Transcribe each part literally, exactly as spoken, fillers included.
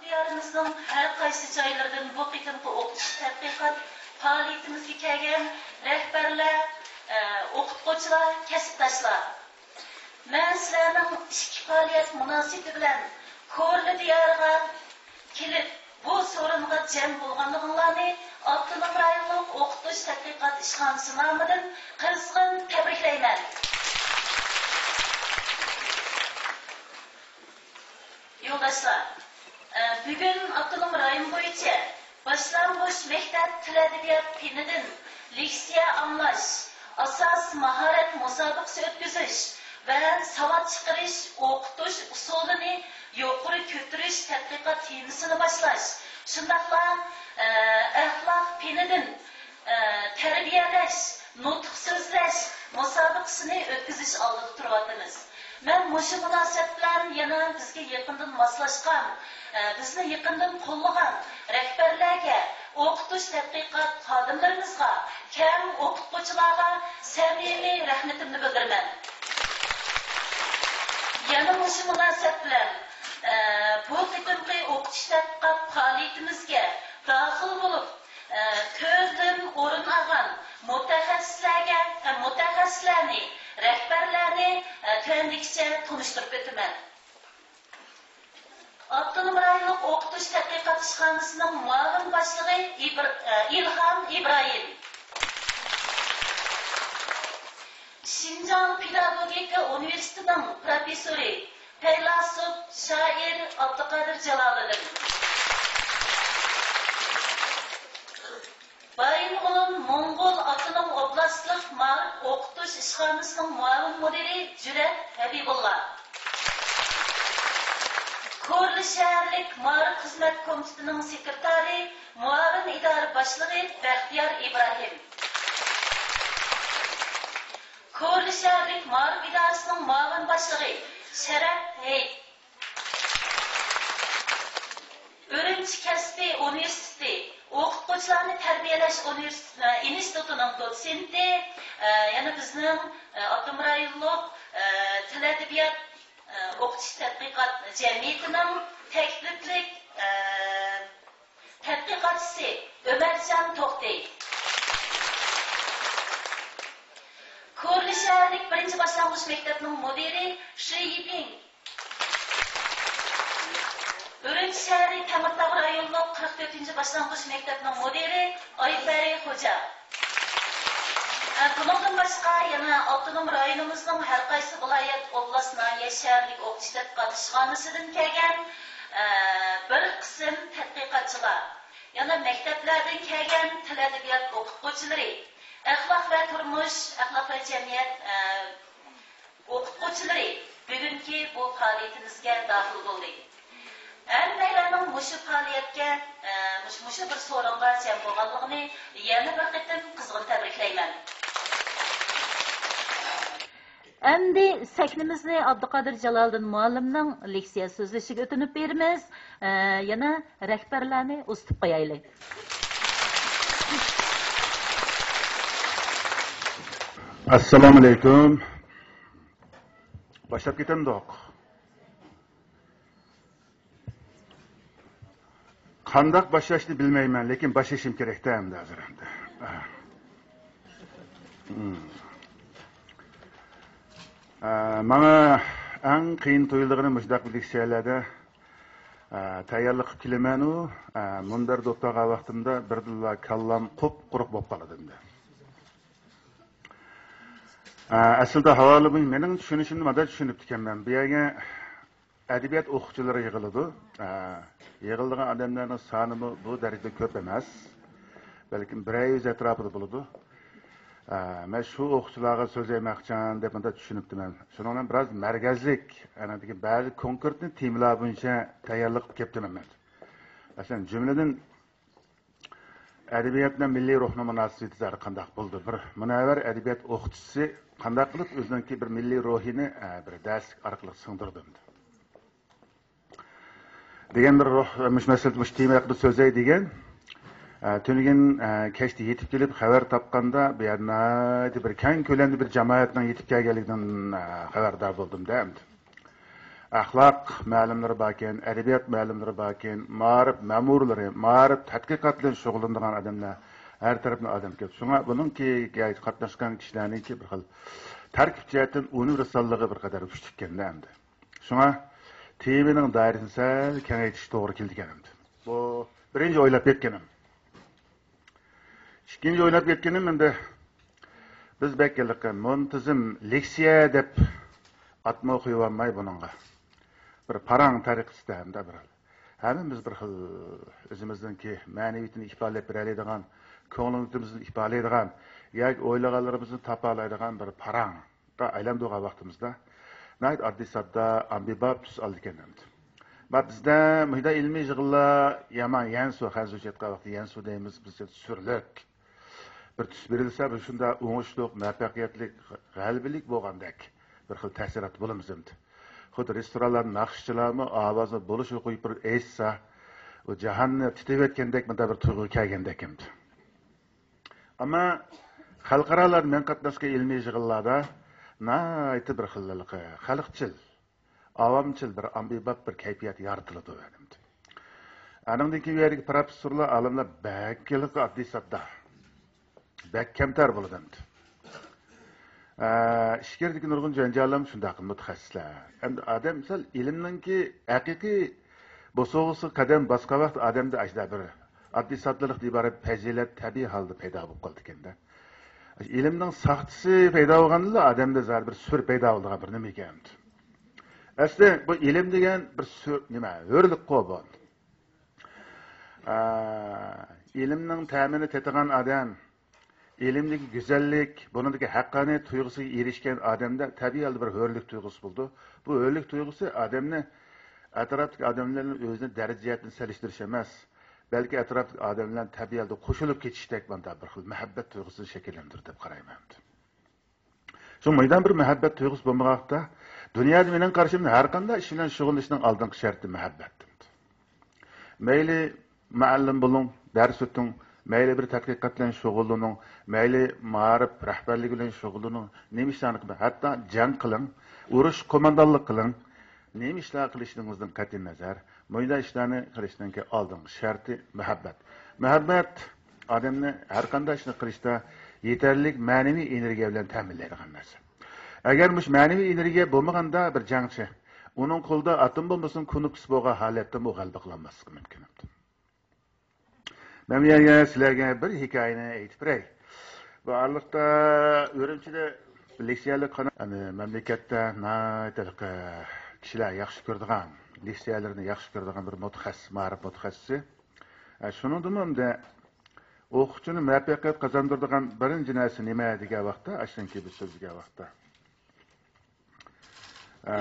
دىيارىمىزنىڭ ھەر قايسى جايلىرىدىن بۇ قېتىمقى ئوقۇتۇش تەتقىقات پائالىيىتىمىزگە كەلگەن رەھبەرلەر، ئە، ئوقۇتقۇچىلار، كەسىپداشلار! مەن سىلەرنىڭ ئىچكى پائالىيەت مۇناسىۋىتى بىلەن كورلا دىيارىغا كېلىپ، بۇ سورۇنغا جەم بولغانلىقىڭلارنى ئاپتونوم رايونلۇق ئوقۇتۇش تەتقىقات ئىشخانىسى نامىدىن قىزغىن تەبرىكلەيمەن. يولداشلار، ئە، بۈگۈن ئاپتونوم رايون بويىچە باشلانغۇچ مەكتەپ تىل ئەدەبىيات پېنىدىن لېكسىيە ئاڭلاش، ئاساسىي ماھارەت مۇسابىقىسى ئۆتكۈزۈش ۋە ساۋات چىقىرىش، ئوقۇتۇش ئۇسۇلىنى يۇقىرى كۆتۈرۈش تەتقىقات تېمىسىنى باشلاش، شۇنداقلا، ئە، ئەخلاق پېنىدىن، ئە، تەربىيەلەش، نۇتۇق سۆزلەش مۇسابىقىسىنى ئۆتكۈزۈش ئالدىدا تۇرۇۋاتىمىز. مەن مۇشۇ مۇناسىۋەت بىلەن يەنە بىزگە يېقىندىن ماسلاشقان، ئە، بىزنى يېقىندىن قوللىغان رەھبەرلەرگە، ئوقۇتۇش تەتقىقات خادىملىرىمىزغا، كەڭ ئوقۇتقۇچىلارغا سەمىمىي رەھمىتىمنى بىلدۈرىمەن. يەنە مۇشۇ مۇناسىۋەت بىلەن، ئە، بۇ قېتىمقى ئوقۇتۇش تەتقىقات پائالىيىتىمىزگە داخىل بولۇپ، ئە، تۆردىن ئورۇن ئالغان مۇتەخەسسىسلەرگە، ئە، مۇتەخەسسىسلەرنى، رەھبەرلەرنى، ئە، تۆۋەندىكىچە تونۇشتۇرۇپ ئۆتىمەن. ئاپتونوم رايونلۇق ئوقۇتۇش تەتقىقات ئىشخانىسىنىڭ مۇئاۋىن باشلىقى ئىبر-، ئە، ئىلھام ئىبراھىم. شىنجاڭ پېداگوگىكا ئۇنىۋېرسىتېتىنىڭ پروفېسسورى، پەيلاسوپ، شائىر ئابدۇقادىر جالالىدىن. بايىنغولىن موڭغۇل ئاپتونوم ئوبلاستلىق مائارىپ ئوقۇتۇش ئىشخانىسىنىڭ مۇئاۋىن مۇدىرى جۈرئەت ھەبىبۇللا. كورلا شەھەرلىك مائارىپ خىزمەت كومىتېتىنىڭ سېكرېتارى، مۇئاۋىن ئىدارە باشلىقى بەختىيار ئىبراھىم. كورلا شەھەرلىك مائارىپ ئىدارىسىنىڭ مۇئاۋىن باشلىقى شەرەپ ھېيت. ئۈرۈمچى كەسپىي ئۇنىۋېرسىتېتى ئوقۇتقۇچىلارنى تەربىيەلەش ئۇنىۋېرسىتېتى، ئىنستىتۇتىنىڭ دوتسېنتى، ئە، يەنە بىزنىڭ، ئە، ئاپتونوم رايونلۇق، ئە، تىل ئەدەبىيات، ئە، ئوقۇتۇش تەتقىقات جەمئىيىتىنىڭ تەكلىپلىك، ئە، تەتقىقاتچىسى ئۆمەرجان توختى. كورلا شەھەرلىك بىرىنچى باشلانغۇچ مەكتەپنىڭ مۇدىرى شى يىپىڭ. ئۈرۈمچى شەھىرى تەڭرىتاغ رايونلۇق قىرىق تۆتىنچى باشلانغۇچ مەكتەپنىڭ مۇدىرى ئايپەرى خوجا. ئە، بۇنىڭدىن باشقا، يەنە ئاپتونوم رايونىمىزنىڭ ھەر قايسى ۋىلايەت، ئوبلاست، ناھىيە، شەھەرلىك ئوقۇتۇش تەتقىقات ئىشخانىسىدىن كەلگەن، ئە، بىر قىسىم تەتقىقاتچىلار، يەنە مەكتەپلەردىن كەلگەن تىل ئەدەبىيات ئوقۇتقۇچىلىرى، ئەخلاق ۋە تۇرمۇش، ئەخلاق ۋە جەمئىيەت، ئە، ئوقۇتقۇچىلىرى بۈگۈنكى بۇ پائالىيىتىمىزگە داخىل بولدى. ھەممەيلەننىڭ مۇشۇ پائالىيەتكە، ئە، مۇش-، مۇشۇ بىر سورۇنغا جەم بولغانلىقىنى يەنە بىر قېتىم قىزغىن تەبرىكلەيمەن. ئەمدى سەھنىمىزنى ئابدۇقادىر جالالىدىن مۇئەللىمنىڭ لېكسىيە سۆزلىشىگە ئۆتۈنۈپ بېرىمىز. ئە، يەنە رەھبەرلەرنى ئۇزىتىپ قويايلى. ئەسسالامۇئەلەيكۇم. باشلاپ كېتەمدۇق؟ قانداق باشلاشنى بىلمەيمەن، لېكىن باشلىشىم كېرەكتە ئەمدى ھازىر ئەمدى. ئە، ماڭا ئەڭ قىيىن تۇيۇلىدىغىنى مۇشۇنداق بىر لېكسىيەلەردە، ئە، تەييارلىق قىلىپ كېلىمەنۇ، ئە، مۇنبەردە ئولتۇرغان ۋاقتىمدا بىردىنلا كاللام قۇپقۇرۇق بولۇپ قالىدۇ ئەمدى. ئە، ئەسلىدە ھاۋالە بويىچە مېنىڭ چۈشىنىشىمنى مانداق چۈشىنىپتىكەنمەن. بۇ يەرگە ئەدەبىيات ئوقۇغۇچىلىرى يىغىلىدۇ. ئە، يىغىلىدىغان ئادەملەرنىڭ سانىمۇ بۇ دەرىجىدە كۆپ ئەمەس. بەلكىم بىرەر يۈز ئەتراپىدا بولىدۇ. ئە، مەن شۇ ئوقۇغۇچىلارغا سۆزلەيمەن ئىخچان دەپ مۇنداق چۈشىنىپتىمەن. شۇنىڭ بىلەن بىراز مەركەزلىك، ئەنە دېگەن بەزى كونكرېتنى تېمىلار بويىچە تەييارلىق قىلىپ كەپتىمەن مەن. مەسىلەن، جۈملىدىن ئەدەبىيات بىلەن مىللىي روھنىڭ مۇناسىۋىتى زادى قانداق بولىدۇ؟ بىر مۇنەۋۋەر ئەدەبىيات ئوقۇتقۇچىسى قانداق قىلىپ ئۆزىنىڭكى بىر مىللىي روھىنى، ئە، بىر دەرسلىك ئارقىلىق سىڭدۈرىدۇ دېگەن بىر روھ، مۇشۇ مەسىلىدە، مۇشۇ تېما ھەققىدە سۆزلەي دېگەن. ئە، تۈنۈگۈن، ئە، كەچتە يېتىپ كېلىپ خەۋەر تاپقاندا، بۇ يەردە ناھايىتى بىر كەڭ كۆلەمدە بىر جامائەتنىڭ يېتىپ كەلگەنلىكىدىن، ئە، خەۋەردار بولدۇم-دە ئەمدى. ئەخلاق مەلىملىرى باركەن، ئەدەبىيات مەلىملىرى باركەن، مائارىپ مەمۇرلىرى، مائارىپ تەتقىقات بىلەن شۇغۇللىنىدىغان ئادەملەر، ھەر تەرەپتىن ئادەم كۆپ. شۇڭا بۇنىڭكى قاتناشقان كىشىلەرنىڭكى بىر خىل تەركىب جەھەتتىن ئۇنىۋېرساللىقى بىر قەدەر كۈچلۈككەندە ئەمدى. شۇڭا تېمىنىڭ دائىرىسىنى سەل كېڭەيتىش توغرا كېلىدىكەن ئەمدى. بۇ بىرىنچى ئويلاپ يەتكىنىم. ئىككىنچى ئويلاپ يەتكىنىم ئەمدى، بىز بەك ھېلىقى مۇنتىزىم لېكسىيە دەپ ئاتمۇ قويۇۋالماي بۇنىڭغا. بىر پاراڭ تەرىقىسىدە ھەمدە بىر خىل. ھەممىمىز بىر خىل ئۆزىمىزنىڭكى مەنىۋىيىتىنى ئىپادىلەپ بېرەلەيدىغان، كۆڭلىمىزنى ئىپادىلەيدىغان ياكى ئويلىغانلىرىمىزنى تاپالايدىغان بىر پاراڭغا ئايلاندۇرغان ۋاقتىمىزدا ناھايىتى ئاددىي ساددا، ئامبىباب تۈس ئالىدىكەن ئەمدى. ما بىزدە مۇشۇنداق ئىلمىي يىغىنلار يامان يەنسۇ، خەنزۇچە ئېيتقان ۋاقتىدا يەنسۇ دەيمىز، بىزچە سۈرلۈك. بىر تۈس بېرىلسە، مۇشۇنداق ئوڭۇشلۇق، مۇۋەپپەقىيەتلىك، غەلىبىلىك بولغاندەك بىر خىل تەسىرات بولىمىز ئەمدى. خۇددى رېستورانلاردا ناخشىچىلارمۇ ئاۋازىنى بولۇشىغا قويۇپ بىر ئېيتسا، ئۇ جاھاننى تىترىتىۋەتكەندەك، مۇنداق بىر تۇيغۇغا كەلگەندەك ئەمدى. ئەمما خەلقئارالاردا مەن قاتناشقان ئىلمىي يىغىنلاردا ناھايىتى بىر خىل خەلقچىل، ئاۋامچىل بىر ئامبىباب بىر كەيپىيات يارىتىلىدۇ ئەمدى. ئانىڭدىن كېيىن ئۇ يەردىكى پروفېسسورلار، ئالىملار بەك ھېلىقى ئاددىي ساددا، بەك كەمتەر بولىدۇ ئەمدى. ئە، ئىچكىرىدىكى نۇرغۇن جەنجاللارمۇ شۇنداق مۇتەخەسسىسلەر. ئەمدى ئادەم مىسال ئىلىمنىڭكى ھەقىقىي بوسۇغىسىغا قەدەم باسقان ۋاقىت ئادەمدە ئاشۇنداق بىر ئاددىي ساددىلىقتىن ئىبارەت پەزىلەت تەبىئىي ھالدا پەيدا بولۇپ قالىدىكەن-دە. ئىلىمنىڭ ساختىسى پەيدا بولغاندىلا ئادەمدە زادى بىر سۈر پەيدا بولىدىغان بىر نېمە ئىكەن. ئەسلى بۇ ئىلىم دېگەن بىر سۈر، نېمە، ھۆرلۈكقۇ بۇ. ئا، ئىلىمنىڭ تەمىنى تېتىغان ئادەم، ئىلىمدىكى گۈزەللىك، بۇنىڭدىكى ھەققانىيەت تۇيغۇسىغا ئېرىشكەن ئادەمدە تەبىئىي ھالدا بىر ھۆرلۈك تۇيغۇسى بولىدۇ. بۇ ھۆرلۈك تۇيغۇسى ئادەمنى ئەتراپتىكى ئادەملەر بىلەن ئۆزىنى دەرىجە جەھەتتىن سېلىشتۇرۇش ئەمەس، بەلكى ئەتراپتىكى ئادەم بىلەن تەبىئىي ھالدا قوشۇلۇپ كېتىشتەك مۇنداق بىر خىل مۇھەببەت تۇيغۇسىنى شەكىللەندۈرىدۇ دەپ قارايمەن. شۇ مەيدان بىر مۇھەببەت تۇيغۇسى بولمىغان ۋاقىتتا، دۇنيادا مېنىڭ قارىشىمدا ھەر قانداق ئىش بىلەن شۇغۇللىنىشنىڭ ئالدىنقى شەرتى مۇھەببەت. مەيلى مۇئەللىم بولۇڭ، دەرس ئۆتۈڭ، مەيلى بىر تەتقىقات بىلەن شۇغۇللىنىڭ، مەيلى مائارىپ رەھبەرلىكى بىلەن شۇغۇللىنىڭ، نېمە ئىشلارنى قىلىڭ، ھەتتا جەڭ قىلىڭ، ئۇرۇش قوماندانلىق قىلىڭ، نېمە ئىشلار قىلىشىڭىزدىن قەتئىينەزەر، مۇنداق ئىشلارنى قىلىشنىڭكى ئالدىنقى شەرتى مۇھەببەت. مۇھەببەت ئادەمنى ھەر قانداق ئىشنى قىلىشتا يېتەرلىك مەنىۋى ئېنېرگىيە بىلەن تەمىنلەيدىغان نەرسە. ئەگەر مۇشۇ مەنىۋى ئېنېرگىيە بولمىغاندا، بىر جەڭچى، ئۇنىڭ قولىدا ئاتوم بومبىسىنىڭ كۇنۇپكىسى بولغان ھالەتتىمۇ غەلىبە قىلالماسلىقى مۇمكىن. مەن بۇ يەرگە سىلەرگە بىر ھېكايىنى ئېيتىپ بېرەي. بۇ ئارىلىقتا ئۈرۈمچىدە لېكسىيەلىك قانا-، يەنى مەملىكەتتە ناھايىتى كىشىلەر ياخشى كۆرىدىغان، لېكسىيەلىرىنى ياخشى كۆرىدىغان بىر مۇتەخەسسىس، مائارىپ مۇتەخەسسىسى. ئە، شۇنىڭدىمۇ ئەمدى ئوقۇغۇچىنى مۇۋەپپەقىيەت قازاندۇرىدىغان بىرىنچى نەرسە نېمە دېگەن ۋاقىتتا، ئاشۇنىڭكى بىر سۆزلىگەن ۋاقىتتا، ئە،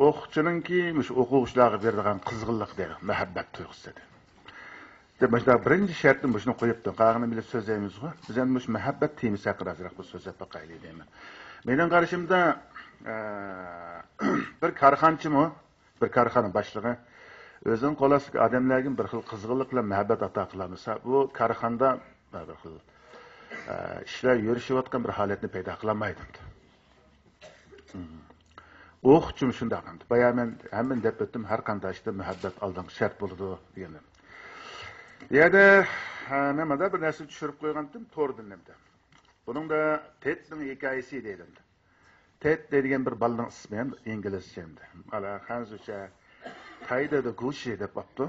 ئوقۇغۇچىنىڭكى مۇشۇ ئوقۇغۇچىلارغا بېرىدىغان قىزغىنلىق دەيدۇ، مۇھەببەت تۇيغۇسى دەيدۇ. دەپ مۇشۇنداق بىرىنچى شەرتنى مۇشۇنى قويۇپتۇ. قالغىنىنى بىلىپ سۆزلەيمىزغۇ. بىز ئەمدى مۇشۇ مۇھەببەت تېمىسى ھەققىدە ئازراق بىر سۆزلەپ باقايلى دەيمەن. مېنىڭ قارىشىمدا، ئە، بىر كارخانىچىمۇ، بىر كارخانا باشلىقى ئۆزىنىڭ قول ئاستىدىكى ئادەملەرگە بىر خىل قىزغىنلىق بىلەن مۇھەببەت ئاتا قىلالمىسا، بۇ كارخانىدا بىر خىل، ئە، ئىشلار يۈرۈشۈۋاتقان بىر ھالەتنى پەيدا قىلالمايدۇ. ئوقۇغۇچىمۇ شۇنداق ئەمدى. بايا مەن ھەممىنى دەپ ئۆتتۈم، ھەر قانداق ئىشتا مۇھەببەت ئالدىنقى شەرت بولىدۇ دېگەن. بۇ يەردە، ھە، مەن مانا بىر نەرسە چۈشۈرۈپ قويغانتىم توردىن ئەمدى. بۇنىڭدا تېدنىڭ ھېكايىسى دەيدۇ ئەمدى. تېد دەيدىغان بىر بالىنىڭ ئىسمى، ئىنگلىزچە ئەمدى. مانا خەنزۇچە تايدېدە گۇشى دەپ قويۇپتۇ.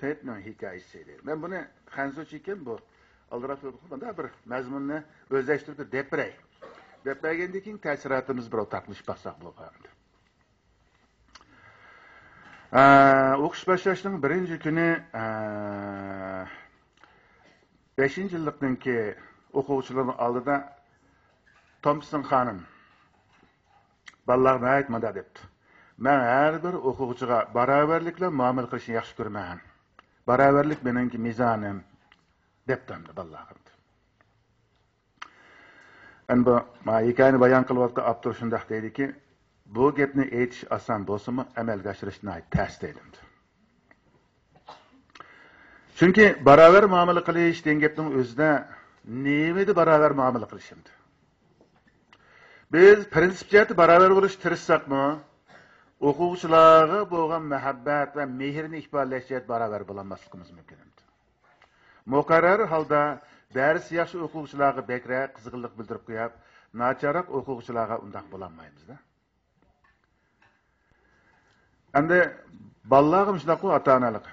تېدنىڭ ھېكايىسى دەيدۇ. مەن بۇنى خەنزۇچە ئىكەن بۇ. ئالدىراپ مۇنداق بىر مەزمۇننى ئۆزلەشتۈرۈپ دەپ بېرەي. دەپ بەرگەندىن كېيىن تەسىراتىمىز بىر ئورتاقلىشىپ باقساق بولىدۇ. ئە، ئوقۇش باشلاشنىڭ بىرىنچى كۈنى، ئە، بەشىنچى يىللىقنىڭكى ئوقۇغۇچىلىرىنىڭ ئالدىدا تومپسون خانىم بالىلارغا ناھايىتى مۇنداق دەپتۇ: «مەن ھەر بىر ئوقۇغۇچىغا باراۋەرلىك بىلەن مۇئامىلە قىلىشنى ياخشى كۆرىمەن. باراۋەرلىك مېنىڭكى مىزانىم» دەپتۇ ئەمدى بالىلارغا. ئەمدى بۇ، ما، ھېكايىنى بايان قىلىۋاتقان ئاپتور شۇنداق دەيدىكى، بۇ گەپنى ئېيتىش ئاسان بولسىمۇ، ئەمەلگە ئاشۇرۇش ناھايىتى تەس دەيدۇ. چۈنكى باراۋەر مۇئامىلە قىلىش دېگەن گەپنىڭ ئۆزىدە نېمىدە باراۋەر مۇئامىلە قىلىش ئەمدى؟ بىز پىرىنسىپ جەھەتتە باراۋەر بولۇشقا تىرىشساقمۇ، ئوقۇغۇچىلارغا بولغان مۇھەببەت ۋە مېھرىنى ئىپادىلەش جەھەتتە باراۋەر بولالماسلىقىمىز مۇمكىن ئەمدى. مۇقەررەر ھالدا دەرس ياخشى ئوقۇغۇچىلارغا بەكرەك قىزغىنلىق بىلدۈرۈپ قويۇپ، ناچارراق ئوقۇغۇچىلارغا ئۇنداق بولالمايمىز-دە. ئەمدى بالىلارغا مۇشۇنداققۇ ئاتا-ئانىلىق.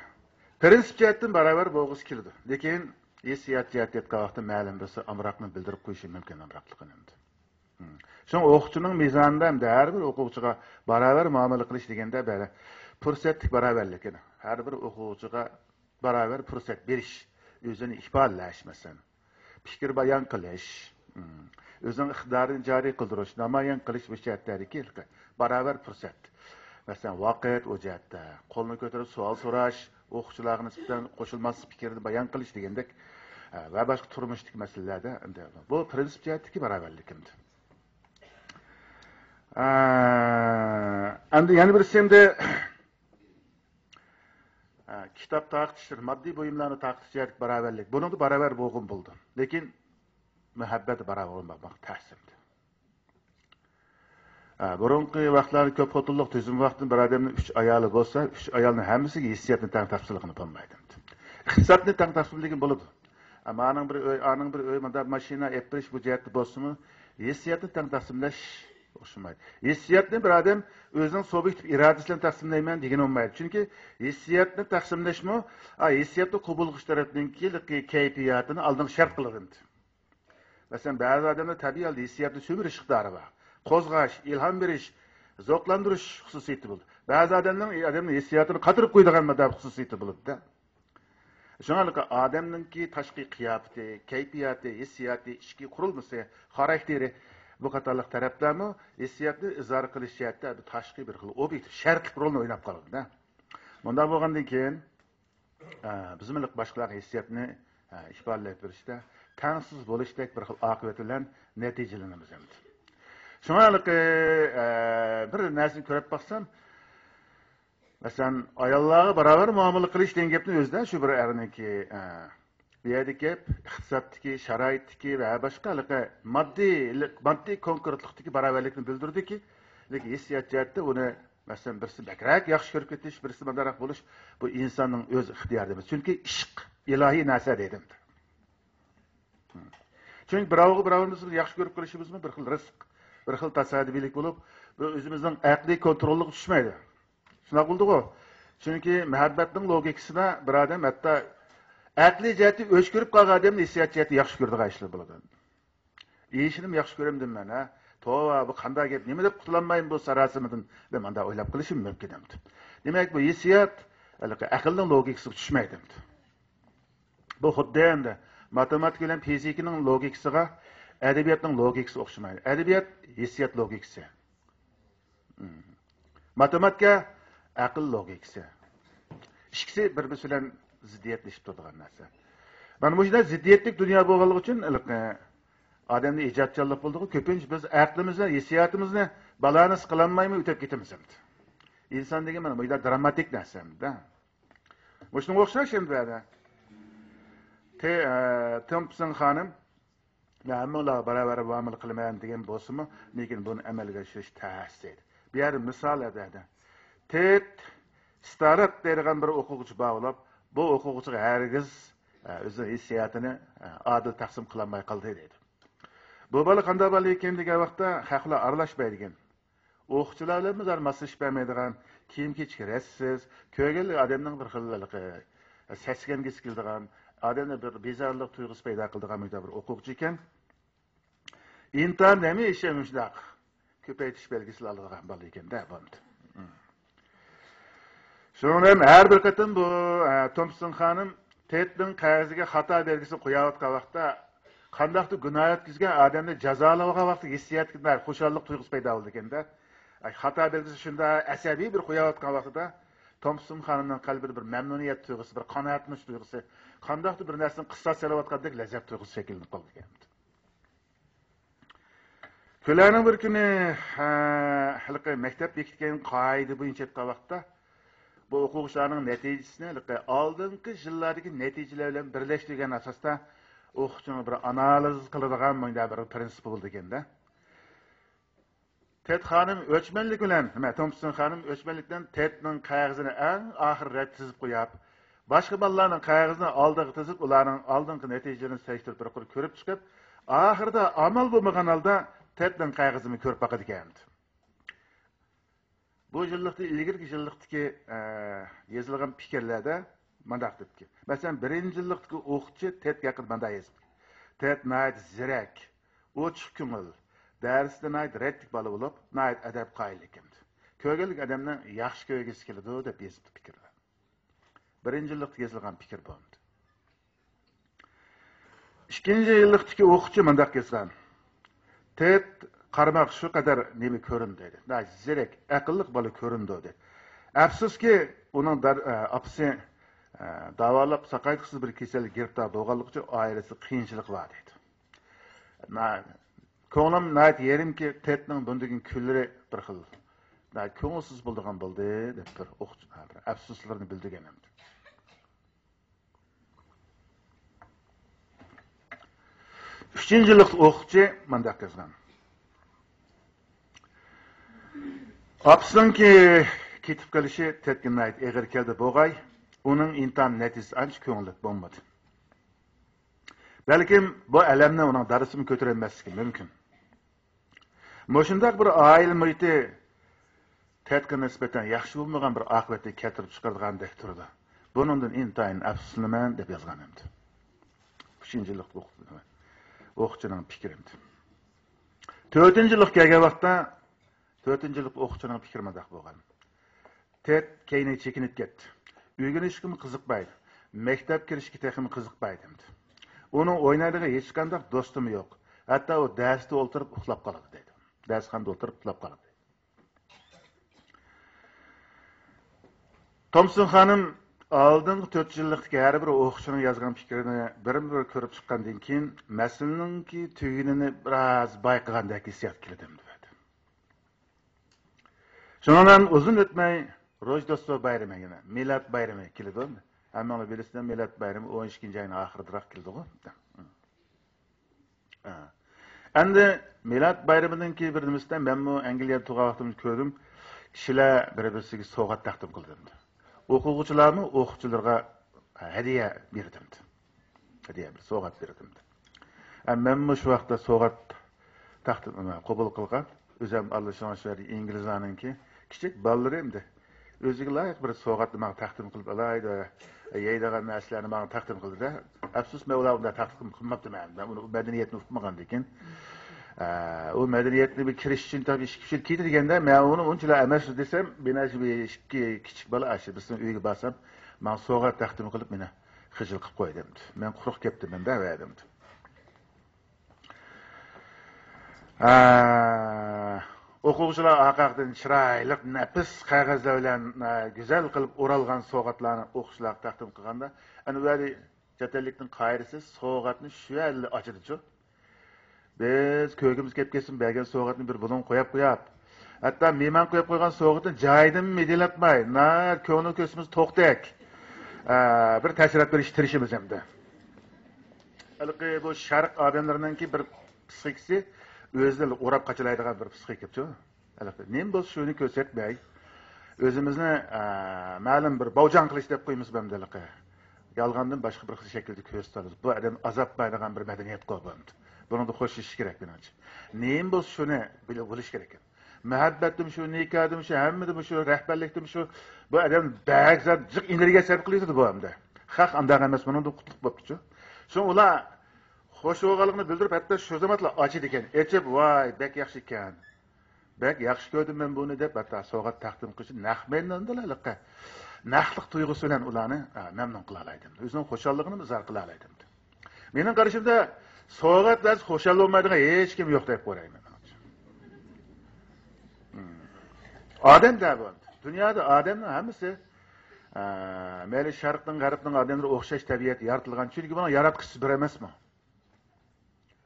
پىرىنسىپ جەھەتتىن باراۋەر بولغۇسى كېلىدۇ. لېكىن ھېسسىيات جەھەتتە ئېيتقان ۋاقىتتا مەلۇم بىرسى ئامراقنى بىلدۈرۈپ قويۇشى مۇمكىن ئامراقلىقىنى ئەمدى. شۇڭا ئوقۇتقۇچىنىڭ مىزانىدا ھەمدە ھەر بىر ئوقۇغۇچىغا باراۋەر مۇئامىلە قىلىش دېگەندە بەرە پۇرسەتلىك باراۋەرلىك. ھەر بىر ئوقۇغۇچىغا باراۋەر پۇرسەت بېرىش، ئۆزىنى ئىپادىلەش، مەسىلەن، پىكىر بايان قىلىش، ئۆزىنىڭ ئىقتىدارىنى جارى قىلدۇرۇش، نامايان قىلىش بۇ جەھەتلەردىكى باراۋەر پۇرسەت. مەسىلەن، ۋاقىت ئۇ جەھەتتە، قولنى كۆتۈرۈپ سوئال سوراش، ئوقۇغۇچىلارغا نىسبەتەن قوشۇلماس پىكىرنى بايان قىلىش دېگەندەك، ۋە باشقا تۇرمۇشتىكى مەسىلىلەردە ئەمدى بۇ پىرىنسىپ جەھەتتىكى باراۋەرلىكىمدى. ئە، ئەمدى يەنە بىرسى ئەمدى، ئە، كىتاب تارقىتىش، ماددىي بۇيۇملارنى تارقىتىش جەھەتتىكى باراۋەرلىك. بۇنىڭدا باراۋەر بولغىن بولىدۇ. لېكىن مۇھەببەت باراۋەر بولماق تەس ئەمدى. ئە، بۇرۇنقى ۋاقىتلاردا كۆپ خوتۇنلۇق تۈزۈم ۋاقتىدا بىر ئادەمنىڭ ئۈچ ئايالى بولسا، ئۈچ ئايالنىڭ ھەممىسىگە ھېسسىياتنى تەڭ تەقسىملىغىلى بولمايدۇ. ئىقتىسادنى تەڭ تەقسىملىگىن بولىدۇ. ئەمما ئانىڭ بىر ئۆي، ئانىڭ بىر ئۆي، مۇنداق ماشىنا ئېلىپ بېرىش بۇ جەھەتتە بولسىمۇ، ھېسسىياتنى تەڭ تەقسىملەش ئوخشىمايدۇ. ھېسسىياتنى بىر ئادەم ئۆزىنىڭ سۇبيېكتىپ ئىرادىسى بىلەن تەقسىملەيمەن دېگىنى بولمايدۇ. چۈنكى ھېسسىياتنى تەقسىملەشمۇ، ئا، ھېسسىياتنى قوبۇل قىلغۇچى تەرەپنىڭكى كەيپىياتىنى ئالدىنقى شەرت قىلىدۇ. مەسىلەن، بەزى ئادەملەر تەبىئىي ھالدا ھېسسىياتنى سۈمۈرۈش ئىقتىدارى بار. قوزغاش، ئىلھام بېرىش، زوقلاندۇرۇش خۇسۇسىيىتى بولىدۇ. بەزى ئادەمنىڭ ئادەمنىڭ ھېسسىياتىنى قاتۇرۇپ قويىدىغان مۇنداق خۇسۇسىيىتى بولىدۇ-دە. شۇڭا ئادەمنىڭكى تاشقى قىياپىتى، كەيپىياتى، ھېسسىياتى، ئىچكى قۇرۇلمىسى، خاراكتېرى، بۇ قاتارلىق تەرەپلەرمۇ ھېسسىياتنى ئىزھار قىلىش جەھەتتە بىر تاشقى بىر خىل ئوبيېكتىپ شەرتلىك رولنى ئويناپ قالىدۇ-دە. مۇنداق بولغاندىن كېيىن، ئە، بىزمۇ باشقىلارغا ھېسسىياتنى، ئە، ئىپادىلەپ بېرىشتە تەڭسىز بولۇشتەك بىر خىل ئاقىۋەت بىلەن نەتىجىلىنىمىز ئەمدى. شۇڭا ھېلىقى، ئە، بىر نەرسىنى كۆرۈپ باقسام، مەسىلەن، ئاياللارغا باراۋەر مۇئامىلە قىلىش دېگەن گەپنىڭ ئۆزىدە شۇ بىر ئەرنىڭكى، ئە، بۇ يەردىكى گەپ ئىقتىسادتىكى، شارائىتتىكى ۋە باشقا ھېلىقى ماددىي، ماددىي كونكرېتلىقتىكى باراۋەرلىكنى بىلدۈرىدۇكى، لېكىن ھېسسىيات جەھەتتە ئۇنى، مەسىلەن، بىرسى بەكرەك ياخشى كۆرۈپ كېتىش، بىرسى مۇنداقراق بولۇش، بۇ ئىنساننىڭ ئۆز ئىختىيارىدا ئەمەس. چۈنكى ئىشق ئىلاھىي نەرسە دەيدۇ. چۈنكى بىراۋغا بىراۋىمىزنى ياخشى كۆرۈپ قېلىشىمىزمۇ بىر خىل رىزق، بىر خىل تاسادىپىيلىك بولۇپ، بۇ ئۆزىمىزنىڭ ئەقلىي كونتروللۇقىغا چۈشمەيدۇ. شۇنداق بولىدىغۇ. چۈنكى مۇھەببەتنىڭ لوگىكىسىدا بىر ئادەم ھەتتا ئەقلىي جەھەتتىن ئۆچ كۆرۈپ قالغان ئادەمنى ھېسسىيات جەھەتتىن ياخشى كۆرىدىغان ئىشلار بولىدۇ. ئېشىنىمۇ ياخشى كۆرەمدىم مەن، ھە؟ توۋا، بۇ قانداق گەپ؟ نېمە دەپ قۇتۇلالمايمەن بۇ ساراسىمىدىن؟ دەپ مانداق ئويلاپ قېلىشىم مۇمكىن ئەمدى. دېمەك، بۇ ھېسسىيات ھېلىقى ئەقىلنىڭ لوگىكىسىغا چۈشمەيدۇ ئەمدى. بۇ خۇددى ئەمدى ماتېماتىكا بىلەن فىزىكىنىڭ لوگىكىسىغا ئەدەبىياتنىڭ لوگىكىسى ئوخشىمايدۇ. ئەدەبىيات ھېسسىيات لوگىكىسى. ماتېماتىكا ئەقىل لوگىكىسى. ئىككىسى بىر-بىرسى بىلەن زىددىيەتلىشىپ تۇرىدىغان نەرسە. مانا مۇشۇنداق زىددىيەتلىك دۇنيا بولغانلىقى ئۈچۈن، ھېلىقى ئادەمدە ئىجادچانلىق بولىدىغۇ. كۆپىنچە بىز ئەقلىمىزنى، ھېسسىياتىمىزنى بالانس قىلالمايمۇ ئۆتۈپ كېتىمىز ئەمدى. ئىنسان دېگەن مانا مۇنداق دراماتىك نەرسە ئەمدى. مۇشۇنىڭغا ئوخشاش ئەمدى بۇ يەردە. تې-، ئە، تومپسون خانىم، مەن ھەممىڭلارغا باراۋەر مۇئامىلە قىلىمەن دېگەن بولسىمۇ، لېكىن بۇنى ئەمەلگە ئاشۇرۇش تەس دەيدۇ. بۇ يەردە مىسال ئەدەدە. تېد ستارات دەيدىغان بىر ئوقۇغۇچى بار بولۇپ، بۇ ئوقۇغۇچىغا ھەرگىز، ئە، ئۆزىنىڭ ھېسسىياتىنى، ئە، ئادىل تەقسىم قىلالماي قالدى دەيدۇ. بۇ بالا قانداق بالا ئىكەن دېگەن ۋاقىتتا، خەقلەر ئارىلاشمايدىكەن. ئوقۇغۇچىلار بىلەن زادى ماسلىشىپ بەرمەيدىغان، كىيىم-كېچىكى رەتسىز، كۆرگەنلا ئادەمنىڭ بىر خىل ھېلىقى سەسكەنگۈسى كېلىدىغان، ئادەمدە بىر بىزارلىق تۇيغۇسى پەيدا قىلىدىغان مۇنداق بىر ئوقۇغۇچى ئىكەن. ئىنتايىن ھەمىشە مۇشۇنداق كۆپەيتىش بەلگىسىنى ئالىدىغان بالا ئىكەن-دە، بۇ. شۇنىڭ بىلەن ھەر بىر قېتىم بۇ، ئە، تومپسون خانىم تېدنىڭ قەغىزىگە خاتا بەلگىسىنى قويۇۋاتقان ۋاقىتتا، قانداقتۇر گۇناھ ئۆتكۈزگەن ئادەمنى جازالىۋالغان ۋاقتىدا ھېسسىياتىدا خۇشاللىق تۇيغۇسى پەيدا بولىدىكەن-دە. ئاي، خاتا بەلگىسى شۇنداق ئەسەبىي بىر قويۇۋاتقان ۋاقتىدا، تومپسون خانىمنىڭ قەلبىدە بىر مەمنۇنىيەت تۇيغۇسى، بىر قانائەتلىنىش تۇيغۇسى، قانداقتۇر بىر نەرسىنى قىساس سېلىۋاتقاندەك لەززەت تۇيغۇسى شەكىللىنىپ قالىدىكەن. كۈنلەرنىڭ بىر كۈنى، ھە، ھېلىقى مەكتەپ بېكىتكەن قائىدە بويىچە ئېيتقان ۋاقىتتا، بۇ ئوقۇغۇچىلارنىڭ نەتىجىسىنى ھېلىقى ئالدىنقى يىللاردىكى نەتىجىلەر بىلەن بىرلەشتۈرگەن ئاساستا ئوقۇتقۇچىنىڭ بىر ئانالىز قىلىدىغان مۇنداق بىر پىرىنسىپى بولىدىكەن-دە. تېد خانىم ئۆچمەنلىك بىلەن، نېمە، تومپسون خانىم ئۆچمەنلىك بىلەن تېدنىڭ قەغىزىنى ئەڭ ئاخىرى رەت تىزىپ قويۇپ، باشقا بالىلارنىڭ قەغىزىنى ئالدىغا تىزىپ، ئۇلارنىڭ ئالدىنقى نەتىجىلىرىنى سېلىشتۇرۇپ بىر قۇر كۆرۈپ چىقىپ، ئاخىرىدا ئامال بولمىغان ھالدا تېدنىڭ قەغىزىنى كۆرۈپ باقىدىكەن. بۇ يىللىقتا، ئىلگىرىكى يىللىقتىكى، ئە، يېزىلغان پىكىرلەردە مۇنداق دەپتىكەن. مەسىلەن، بىرىنچى يىللىقتىكى ئوقۇتقۇچى تېد ھەققىدە مۇنداق يېزىپتىكەن. تېد ناھايىتى زېرەك، ئوچۇق كۆڭۈل، دەرستە ناھايىتى رەتلىك بالا بولۇپ، ناھايىتى ئەدەپ-قائىدىلىك ئىكەن. كۆرگەنلىك ئادەمنىڭ ياخشى كۆرگۈسى كېلىدۇ، دەپ يېزىپتۇ پىكىرلەر. بىرىنچى يىللىقتا يېزىلغان پىكىر بۇ. ئىككىنچى يىللىقتىكى ئوقۇتقۇچى مۇنداق يازغان. تېد قارىماق شۇ قەدەر نېمە كۆرۈندى، دېدى. ناھايىتى زېرەك، ئەقىللىق بالا كۆرۈندى، دېدى. ئەپسۇسكى، ئۇنىڭ دار-، ئە، ئاپىسى، ئە، داۋالاپ ساقايتقۇسىز بىر كېسەلگە گىرىپتار بولغانلىقى ئۈچۈن ئائىلىسىدە قىيىنچىلىق بار، دېدى. نا-، كۆڭلۈم ناھايىتى يېرىمكى، تېدنىڭ بۇندىن كېيىن كۈنلىرى بىر خىل ناھايىتى كۆڭۈلسىز بولىدىغان بولدى، دەپ بىر ئوقۇتقۇچى بىر ئەپسۇسلىرىنى بىلدۈرگەن ئەمدى. ئۈچىنچى يىللىق ئوقۇتقۇچى مۇنداق يازغان. ئاپىسىنىڭكى كېتىپ قېلىشى تېدكە ناھايىتى ئېغىر كەلدى بولغاي، ئۇنىڭ ئىمتىھان نەتىجىسى ئانچە كۆڭۈللۈك بولمىدى. بەلكىم بۇ ئەلەمنى ئۇنىڭ دادىسىمۇ كۆتۈرەلمەسلىكى مۇمكىن. مۇشۇنداق بىر ئائىلە مۇھىتى تېدقا نىسبەتەن ياخشى بولمىغان بىر ئاقىۋەتنى كەلتۈرۈپ چىقىرىدىغاندەك تۇرىدۇ. بۇنىڭدىن ئىنتايىن ئەپسۇسلىنىمەن، دەپ يازغان ئەمدى. ئۈچىنچى يىللىق ئوقۇ-، ئوقۇتقۇچىنىڭ پىكرى ئەمدى. تۆتىنچى يىللىق كەلگەن ۋاقىتتا، تۆتىنچى يىللىق ئوقۇتقۇچىنىڭ پىكرى مۇنداق بولغان. تېد كەينىگە چېكىنىپ كەتتى. ئۆگىنىشكىمۇ قىزىقمايدۇ. مەكتەپكە كىرىشكە تېخىمۇ قىزىقمايدۇ ئەمدى. ئۇنىڭ ئوينايدىغان ھېچقانداق دوستىمۇ يوق. ھەتتا ئۇ دەرستە ئولتۇرۇپ ئۇخلاپ قالىدۇ، دەيدۇ. دەرسخانىدا ئولتۇرۇپ ئۇخلاپ قالىدۇ. تومسون خانىم ئالدىنقى تۆت يىللىقتىكى ھەر بىر ئوقۇغۇچىنىڭ يازغان پىكرىنى بىرمۇ بىر كۆرۈپ چىققاندىن كېيىن، مەسىلىنىڭكى تۈگۈنىنى بىراز بايقىغاندەك ھېسسىيات كېلىدۇ ئەمدى. شۇنىڭ بىلەن ئۇزۇن ئۆتمەي روژدوستۋو بايرىمى، يەنە مىلاد بايرىمى كېلىدۇ. ھەممىڭلار بىلىسىلەر، مىلاد بايرىمى ئون ئىككىنچى ئاينىڭ ئاخىرىدىراق كېلىدىغۇ. ھە. ئەمدى مىلاد بايرىمىنىڭكى بىر نېمىسىدە مەنمۇ ئەنگلىيەدە تۇرغان ۋاقتىمدا كۆردۈم، كىشىلەر بىر-بىرسىگە سوۋغات تەقدىم قىلىدۇ. ئوقۇغۇچىلارمۇ ئوقۇغۇچىلىرىغا ھەدىيە بېرىدۇ. ھەدىيە بىر سوۋغات بېرىدۇ. ھە، مەنمۇ شۇ ۋاقىتتا سوۋغات تەقدىم، قوبۇل قىلغان. ئۆزۈم ئاللىشىڭ شۇ يەردە ئىنگلىزلارنىڭكى كىچىك بالىلىرى ئەمدى ئۆزىگە لايىق بىر سوۋغاتنى ماڭا تەقدىم قىلىپ ئالاي دەپ، يەيدىغان نەرسىلەرنى ماڭا تەقدىم قىلدى-دە. ئەپسۇس، مەن ئۇلار بۇنداق تەقدىم قىلماپتىمەن. مەن ئۇنى، ئۇ مەدەنىيەتنى ئۇقمىغاندىكىن. ئە، ئۇ مەدەنىيەتنى بىر كىرىش ئۈچۈن تاپشۇرۇپ ئىككى ئۈچ يىل كېتىدىكەن-دە، مەن ئۇنى ئۇنچىلا ئەمەس دېسەم، مېنى شۇ بىر ئىككى كىچىك بالا ئاشۇ بىزنىڭ ئۆيگە بارسام، ماڭا سوۋغات تەقدىم قىلىپ، مېنى خىجىل قىلىپ قويدى ئەمدى. مەن قۇرۇق كەتتىم ئەمدى، ھەۋە ئەمدى. ئە، ئوقۇغۇچىلار ئارقىدىن چىرايلىق، نەپىس قەغەزلەر بىلەن، ئە، گۈزەل قىلىپ ئورالغان سوۋغاتلارنى ئوقۇغۇچىلارغا تەقدىم قىلغاندا، ئەنە ئۇ يەردە چەت ئەللىكنىڭ قائىدىسى سوۋغاتنى شۇ يەردىلا ئاچىدىچۇ. بىز كۆرگۈمىز كەپ كەتسۇن، بەرگەن سوۋغاتنى بىر بۇلۇڭغا قويۇپ قويۇپ، ھەتتا مېھمان قويۇپ قويغان سوۋغىتىنى جايىدىن مىدىرلاتماي، ناھايىتى كۆڭلىگە كۆرسىمىز توختەك، ئە، بىر تەسىرات بېرىشكە تىرىشىمىز ئەمدى. ھېلىقى بۇ شەرق ئادەملىرىنىڭكى بىر پسىخىكىسى ئۆزىنى ئوراپ قاچىلايدىغان بىر پسىخىكا ئەمدى. ھېلىقى نېمە بولسا شۇنى كۆرسەتمەي، ئۆزىمىزنى، ئە، مەلۇم بىر باۋجان قىلىش دەپ قويىمىز بۇ ئەمدى ھېلىقى. يالغاندىن باشقا بىر خىل شەكىلدە كۆرسىتىۋالىمىز. بۇ ئادەم ئازابلايدىغان بىر مەدەنىيەتقۇ بۇ ئەمدى. بۇنىڭدا خوشلىشىش كېرەك مېنىڭچە. نېمە بولسا شۇنى بىلىپ بولۇش كېرەك. مۇھەببەتتىمۇ شۇ، نىكاھدىمۇ شۇ، ھەممىدىمۇ شۇ، رەھبەرلىكتىمۇ شۇ. بۇ ئادەم بەك زادى جىق ئېنېرگىيە سەرپ قىلىۋېتىدۇ بۇ ئەمدى. خەق ئانداق ئەمەس، بۇنىڭدىن قۇتۇلۇپ بوپتۇچۇ. شۇڭا ئۇلار خوش بولغانلىقىنى بىلدۈرۈپ، ھەتتا شۇ زامانلا ئاچىدىكەن. ئېچىپ، ۋاي، بەك ياخشى ئىكەن. بەك ياخشى كۆردۈم مەن بۇنى دەپ، ھەتتا سوۋغات تەقدىم قىلىشى نەق مەيداندىلا ھېلىقى نەقلىق تۇيغۇسى بىلەن ئۇلارنى، ھە، مەمنۇن قىلالايدۇ. ئۆزىنىڭ خۇشاللىقىنىمۇ ئىزھار قىلالايدۇ. مېنىڭ قارىشىمدا، سوۋغات بىلەن خۇشال بولمايدىغان ھېچكىم يوق دەپ قارايمەن. ئادەم دە بۇ. دۇنيادا ئادەمنىڭ ھەممىسى، ئە، مەيلى شەرقنىڭ، غەربنىڭ ئادەملىرى ئوخشاش تەبىئەتتە يارىتىلغان. چۈنكى بۇنىڭ ياراتقۇچىسى بىر ئەمەسمۇ؟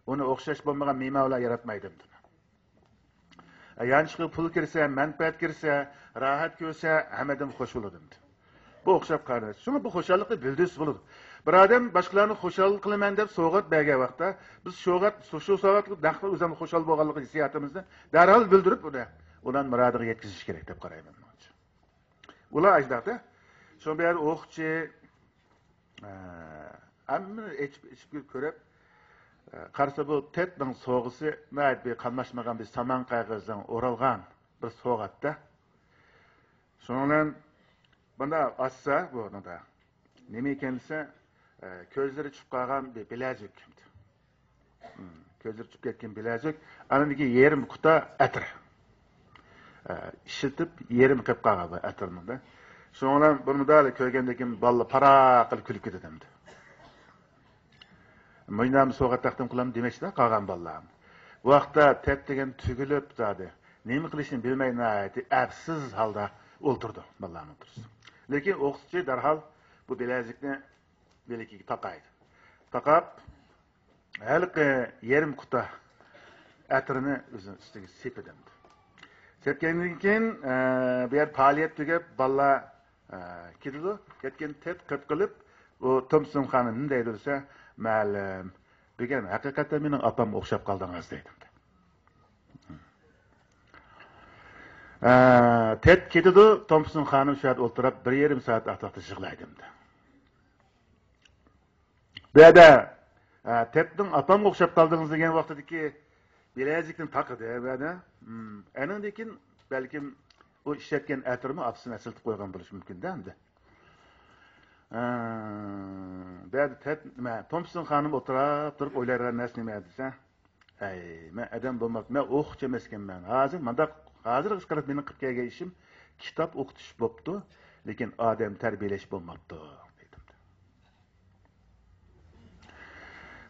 ئۇنى ئوخشاش بولمىغان مېمە بىلەن ياراتمايدۇ. يانچۇقىغا پۇل كىرسە، مەنپەئەت كىرسە، راھەت كۆرسە، ھەممىدىن خوش بولىدۇ. بۇ ئوخشاپ قالىدۇ. شۇڭا بۇ خۇشاللىقنى بىلدۈرسە بولىدۇ. بىر ئادەم باشقىلارنى خۇشال قىلىمەن دەپ سوۋغات بەرگەن ۋاقىتتا، بىز شۇ سوۋغات، شۇ سوۋغاتقا نەق ئۆزىمىز خۇشال بولغانلىقى ھېسسىياتىمىزنى دەرھال بىلدۈرۈپ، ئۇنى، ئۇلارنىڭ مۇرادىغا يەتكۈزۈش كېرەك دەپ قارايمەن مېنىڭچە. ئۇلار ئاشۇنداقتا. شۇ بۇ يەردە ئوقۇتقۇچى، ئە، ھەممىنى ئېچىپ، ئېچىپ كۆرۈپ، ئە، قارىسا، بۇ تېدنىڭ سوۋغىسى ناھايىتى بىر قاملاشمىغان بىر سامان قەغەزدىن ئورالغان بىر سوۋغاتتا. شۇنىڭ بىلەن بۇنى ئاچسا، بۇنىڭدا نېمە ئىكەن دېسە، ئە، كۆزلىرى چۈشۈپ قالغان بىر بىلەزۈك. كۆزلىرى چۈشۈپ كەتكەن بىلەزۈك، ئاندىن كېيىن يېرىم قۇتا ئەتىر. ئە، ئىشلىتىپ، يېرىم قېلىپ قالغان بۇ ئەتىرنىڭدە. شۇنىڭ بىلەن بۇنى مۇنداق كۆرگەندىن كېيىن بالىلار پاراق قىلىپ كۈلۈپ كېتىدۇ ئەمدى. مۇشۇنداق سوۋغات تەقدىم قىلامدۇ دېمەكچىدە قالغان بالىلار. بۇ ۋاقىتتا تېد دېگەن تۈگۈلۈپ زادى نېمە قىلىشنى بىلمەي ناھايىتى ئەپسىز ھالدا ئولتۇرىدۇ، بالىلارنىڭ ئولتۇرۇشى. لېكىن ئوقۇتقۇچى دەرھال بۇ بىلەزۈكنى بىلىكىگە تاقايدۇ. تاقاپ، ھېلىقى يېرىم قۇتا ئەتىرنى ئۆزىنىڭ ئۈستىگە سېپىدۇ. سېپكەندىن كېيىن، ئە، بۇ يەر پائالىيەت تۈگەپ، بالىلار، ئە، كېتىدۇ. كەتكەن تېد قىپ قىلىپ، ئۇ تومسون خانىم نېمە دەيدۇ دېسە، مۇئەللىم، بۈگۈن ھەقىقەتەن مېنىڭ ئاپامغا ئوخشاپ قالدىڭىز دەيدۇ. ئە، تېد كېتىدۇ، تومسون خانىم شۇ يەردە ئولتۇرۇپ، بىر يېرىم سائەت ئارتۇقتا يىغلايدۇ. بۇ يەردە، ئە، تېدنىڭ ئاپامغا ئوخشاپ قالدىڭىز دېگەن ۋاقتىدىكى بىلەزۈكنى تاقىدى بۇ يەردە. ئەنىڭدىن كېيىن بەلكىم ئۇ ئىشلەتكەن ئەتىرمۇ ئاپىسىنى ئەسلىتىپ قويغان بولۇشى مۇمكىن-دە ئەمدى. ئە، بۇ يەردە تېد، نېمە، تومسون خانىم ئولتۇراپ تۇرۇپ ئويلايدىغان نەرسە نېمە دېسە، ھەي، مەن ئادەم بولماپتۇ، مەن ئوقۇتقۇچى ئەمەسكەنمەن. ھازىر مانداق، ھازىرغىچە قاراپ مېنىڭ قىلىپ كەلگەن ئىشىم كىتاب ئوقۇتۇش بوپتۇ، لېكىن ئادەم تەربىيەلەش بولماپتۇ، دېدىم.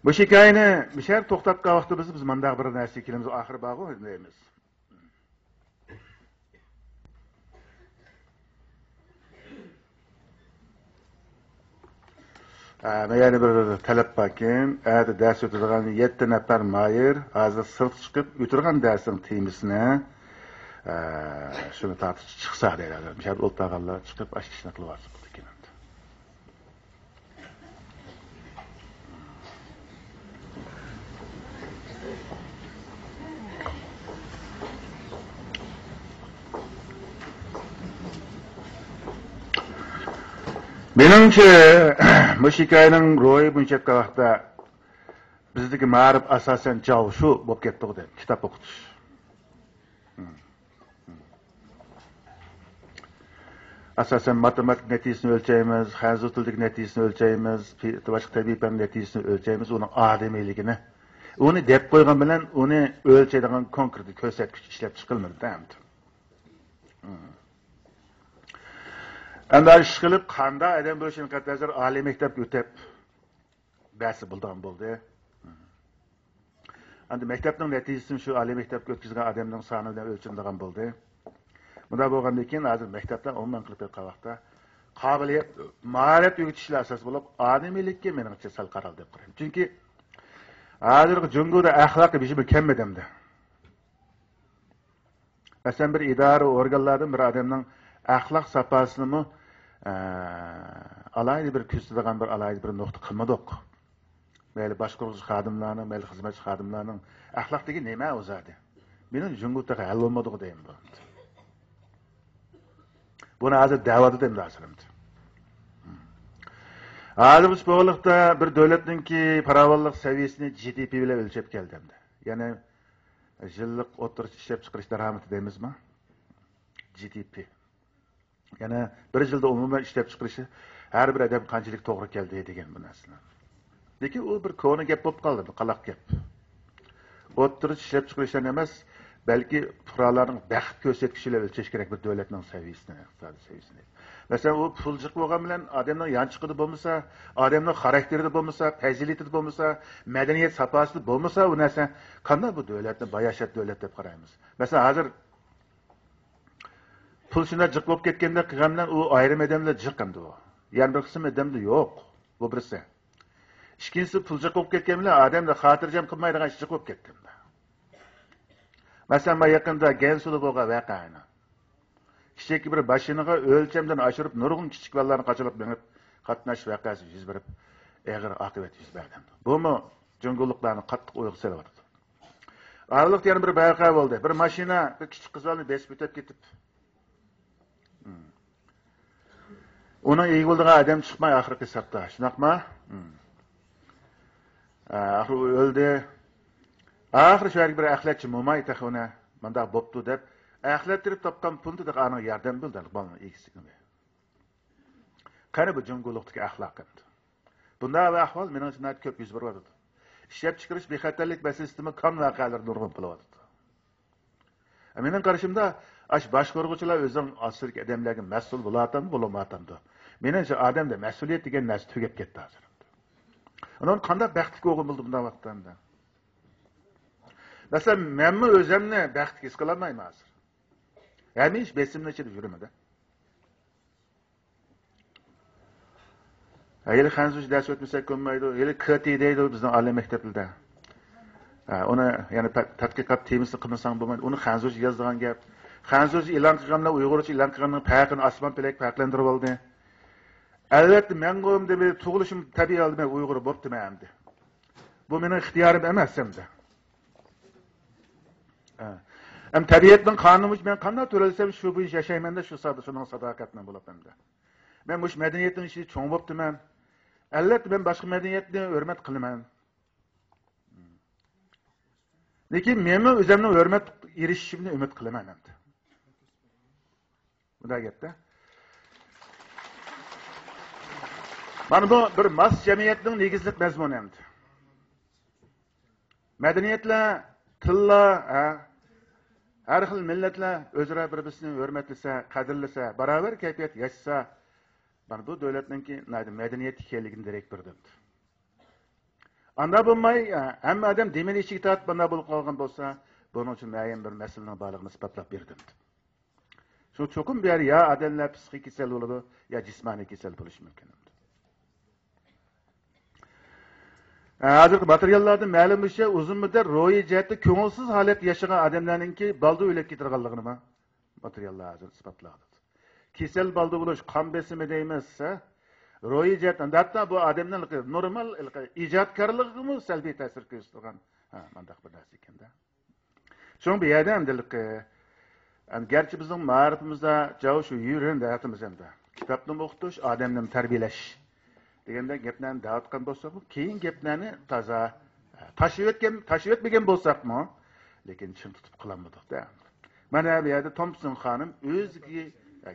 بۇ ھېكايىنى مۇشۇ يەردە توختاتقان ۋاقتىمىزدا بىز مانداق بىر نەرسىگە كېلىمىز، ئاخىرى بارغۇ دەيمىز. ھە، مانا يەنە بىر تەلەپ باركەن. ئەتە دەرس ئۆتىدىغان يەتتە نەپەر ماھىر ھازىر سىرتقا چىقىپ ئۆتىدىغان دەرسنىڭ تېمىسىنى، ئە، شۇنى تارتىپ چىقسا دەيدۇ. مۇشۇ يەردە ئولتۇرغانلار چىقىپ ئاشۇ ئىشنى قىلىۋالسا بولىدىكەن. مېنىڭچە، مۇشۇ ھېكايىنىڭ روھى بۇنچە ۋاقىتتا بىزدىكى مائارىپ ئاساسەن چاۋشۇ بولۇپ كەتتىغۇ دەپ، كىتاب ئوقۇتۇش. ئاساسەن ماتېماتىكا نەتىجىسىنى ئۆلچەيمىز، خەنزۇ تىلىدىكى نەتىجىسىنى ئۆلچەيمىز، پى-، باشقا تەبىئىي پەن نەتىجىسىنى ئۆلچەيمىز، ئۇنىڭ ئادىمىيلىكىنى. ئۇنى دەپ قويغان بىلەن ئۇنى ئۆلچەيدىغان كونكرېت كۆرسەتكۈچ ئىشلەپ چىقىلمىدى ئەمدى. ئەمدى ئىشقىلىپ قانداق ئادەم بولۇشىدىن قەتئىينەزەر ئالىي مەكتەپكە ئۆتۈپ بەرسە بولىدىغان بولدى. ئەمدى مەكتەپنىڭ نەتىجىسىمۇ شۇ ئالىي مەكتەپكە ئۆتكۈزگەن ئادەمنىڭ سانى بىلەن ئۆلچىنىدىغان بولدى. مۇنداق بولغاندىن كېيىن، ھازىر مەكتەپلەر ئومۇمەن قىلىپ بېقىلغان ۋاقىتتا، قابىلىيەت، ماھارەت ئۆگىتىشلەر ئاساس بولۇپ، ئادىمىيلىككە مېنىڭچە سەل قارالدى دەپ قارايمەن. چۈنكى ھازىرقى جۇڭگودا ئەخلاقىي بېجىرىش كەممىدى ئەمدى. مەسىلەن، بىر ئىدارە ئورگانلاردىن بىر ئادەمنىڭ ئەخلاق ساپاسىنىمۇ، ئە، ئالاھىدە بىر كۆزىتىدىغان بىر ئالاھىدە بىر نۇقتا قىلمىدۇق. مەيلى باشقۇرغۇچى خادىملارنىڭ، مەيلى خىزمەتچى خادىملارنىڭ ئەخلاق دېگەن نېمە ئۇ زادى؟ مېنىڭ جۇڭگو تېخى ھەل بولمىدىغۇ دەيمەن بۇ. بۇنى ھازىر دەۋاتىدۇ ئەمدى ھازىر ئەمدى. ھازىر بىز بۇ ئارىلىقتا بىر دۆلەتنىڭكى پاراۋانلىق سەۋىيەسىنى جى دى پى بىلەن ئۆلچەپ كەلدى ئەمدى. يەنى يىللىق ئوتتۇرىچە ئىشلەپچىقىرىش دارامىتى دەيمىزما؟ جى دى پى. يەنى بىر يىلدا ئومۇمەن ئىشلەپچىقىرىشى ھەر بىر ئادەم قانچىلىك توغرا كەلدى دېگەن بۇ نەرسىلەر. لېكىن ئۇ بىر كونا گەپ بولۇپ قالدى، بىر قالاق گەپ. ئوتتۇرىچە ئىشلەپچىقىرىشلارنى ئەمەس، بەلكى پۇقرالارنىڭ بەخت كۆرسەتكۈچىلەر ئۆلچەش كېرەك بىر دۆلەتنىڭ سەۋىيەسىنى، ئىقتىسادىي سەۋىيەسىنى. مەسىلەن، ئۇ پۇل جىق بولغان بىلەن ئادەمنىڭ يانچۇقىدا بولمىسا، ئادەمنىڭ خاراكتېرىدا بولمىسا، پەزىلىتىدە بولمىسا، مەدەنىيەت ساپاسىدا بولمىسا، ئۇ نەرسە قانداق بۇ دۆلەتنى باياشات دۆلەت دەپ قارايمىز؟ مەسىلەن، ھازىر پۇل شۇنداق جىق بولۇپ كەتكەندەك قىلغان بىلەن ئۇ ئايرىم ئادەمدە جىق ئەمدى ئۇ. يەنە بىر قىسىم ئادەمدە يوق. بۇ بىرسى. ئىككىنچىسى، پۇل جىق بولۇپ كەتكەن بىلەن ئادەمدە خاتىرجەم قىلمايدىغان ئىش جىق بولۇپ كەتتى ئەمدى. مەسىلەن، مانا يېقىندا گەنسۇدا بولغان ۋەقەنى. كىچىك بىر ماشىنىغا ئۆلچەمدىن ئاشۇرۇپ نۇرغۇن كىچىك بالىلارنى قاچىلاپ مېڭىپ قاتناش ۋەقەسى يۈز بېرىپ، ئېغىر ئاقىۋەت يۈز بەردى. بۇمۇ جۇڭگولۇقلارنى قاتتىق ئويغا سېلىۋاتىدۇ. ئارىلىقتا يەنە بىر ۋەقە بولدى. بىر ماشىنا بىر كىچىك قىزلارنى بېسىپ ئۆتۈپ كېتىپ، ئۇنىڭ ئىگە بولىدىغان ئادەم چىقماي ئاخىرقى ھېسابتا. شۇنداقما؟ ئاخىرى ئۇ ئۆلدى. ئاخىرى شۇ يەرگە بىر ئەخلەتچى موماي تېخى ئۇنى مۇنداق بوپتۇ دەپ، ئەخلەتلىرى تاپقان پۇلنى تېخى ئانىڭ ياردەم بىلدى بالىنىڭ ئىگىسىگە. قېنى بۇ جۇڭگولۇقتىكى ئەخلاق ئەمدى؟ بۇنداق ئەھۋال مېنىڭچە ناھايىتى كۆپ يۈز بېرىۋاتىدۇ. ئىشلەپچىكىرىش بىخەتەرلىك مەسىلىسىدىمۇ كان ۋەقەلىرى نۇرغۇن بولۇۋاتىدۇ. مېنىڭ قارىشىمدا، ئاشۇ باشقۇرغۇچىلار ئۆزىنىڭ ئاستىدىكى ئادەملەرگە مەسئۇل بولۇۋاتامدۇ، بولمايۋاتامدۇ؟ مېنىڭچە، ئادەمدە مەسئۇلىيەت دېگەن نەرسە تۈگەپ كەتتى ھازىر. ئۇنىڭ قانداق بەختلىك بولغىلى بولىدۇ بۇنداق ۋاقىتتا ئەمدى؟ مەسىلەن، مەنمۇ ئۆزۈمنى بەختلىك ھېس قىلالمايمەن ھازىر. ھەمىشە بېسىمنىڭ ئىچىدە يۈرىمەن-دە. ھېلى خەنزۇچە دەرس ئۆتمىسەك بولمايدۇ. ھېلى كىتى دەيدۇ بىزنىڭ ئالىي مەكتەپلەردە. ھە، ئۇنى يەنە تە-، تەتقىقات تېمىسى قىلمىساڭ بولمايدۇ. ئۇنى خەنزۇچە يازىدىغان گەپ. خەنزۇچە ئېلان قىلغان بىلەن ئۇيغۇرچە ئېلان قىلغاننىڭ پەرقىنى ئاسمان پەلەك پەرقلەندۈرۈپ ئالدى. ئەلۋەتتە، مەنغۇ ئەمدى تۇغۇلۇشۇم تەبىئىي ھالدا مەن ئۇيغۇر بوپتىمەن ئەمدى. بۇ مېنىڭ ئىختىيارىم ئەمەس ئەمدى. ھە. ئەمدى تەبىئەتنىڭ قانۇنى بويىچە مەن قانداق تۆرەلسەم، شۇ بويىچە ياشايمەن-دە، شۇ سادا، شۇنىڭ ساداقەتمەن بولۇپ ئەمدى. مەن مۇشۇ مەدەنىيەتنىڭ ئىچىدە چوڭ بوپتىمەن. ئەلۋەتتە، مەن باشقا مەدەنىيەتنى ھۆرمەت قىلىمەن. لېكىن مەنمۇ ئۆزۈمنىڭ ھۆرمەت ئېرىشىشىمنى ئۈمىد قىلىمەن ئەمدى. بۇنداق گەپتە. مانا بۇ بىر ماس جەمئىيەتنىڭ نېگىزلىك مەزمۇنى ئەمدى. مەدەنىيەتلەر، تىللار، ھە، ھەر خىل مىللەتلەر ئۆزئارا بىر-بىرسىنى ھۆرمەتلىسە، قەدىرلىسە، باراۋەر كەيپىيات ياشىسا، مانا بۇ دۆلەتنىڭكى ناھايىتى مەدەنىيەتلىك ئىكەنلىكىدىن دېرەك بېرىدۇ. ئاندا بولماي، ھەممە ئادەم دېمىنى ئىچىگە تارتىپ بۇنداق بولۇپ قالغان بولسا، بۇنىڭ ئۈچۈن مۇئەييەن بىر مەسىلىنىڭ بارلىقىنى ئىسپاتلاپ بېرىدۇ. شۇ چوقۇم بۇ يەردە يا ئادەملەر پسىخىك كېسەل بولىدۇ، يا جىسمانىي كېسەل بولۇشى مۇمكىن. ھازىرقى ماتېرىياللاردىن مەلۇم بولۇشىچە، ئۇزۇن مۇددەت روھىي جەھەتتە كۆڭۈلسىز ھالەتتە ياشىغان ئادەملەرنىڭكى بالدۇر ئۆلۈپ كېتىدىغانلىقىنىمۇ ماتېرىياللار ھازىر ئىسپاتلاۋاتىدۇ. كېسەل بالدۇر بولۇش، قان بېسىمى دەيمىز، ھە؟ روھىي جەھەتتىن، ھەتتا بۇ ئادەمنىڭ نورمال ئىجادكارلىقىغىمۇ سەلبىي تەسىر كۆرسىتىدىغان، ھە، مانداق بىر نەرسە ئىكەن-دە. شۇڭا بۇ يەردە ئەمدى، ئەن گەرچە بىزنىڭ مائارىپىمىزدا جاۋ شۇ يۈرۈن دەۋاتىمىز ئەمدى. كىتابنىمۇ ئوقۇتۇش، ئادەمنىمۇ تەربىيەلەش دېگەندەك گەپلەرنى دەۋاتقان بولساقمۇ، كېيىن گەپلەرنى تازا تاشلىۋەتكەن، تاشلىۋەتمىگەن بولساقمۇ، لېكىن چىڭ تۇتۇپ قىلالمىدۇق-دە. مانا بۇ يەردە تومپسون خانىم ئۆزىگە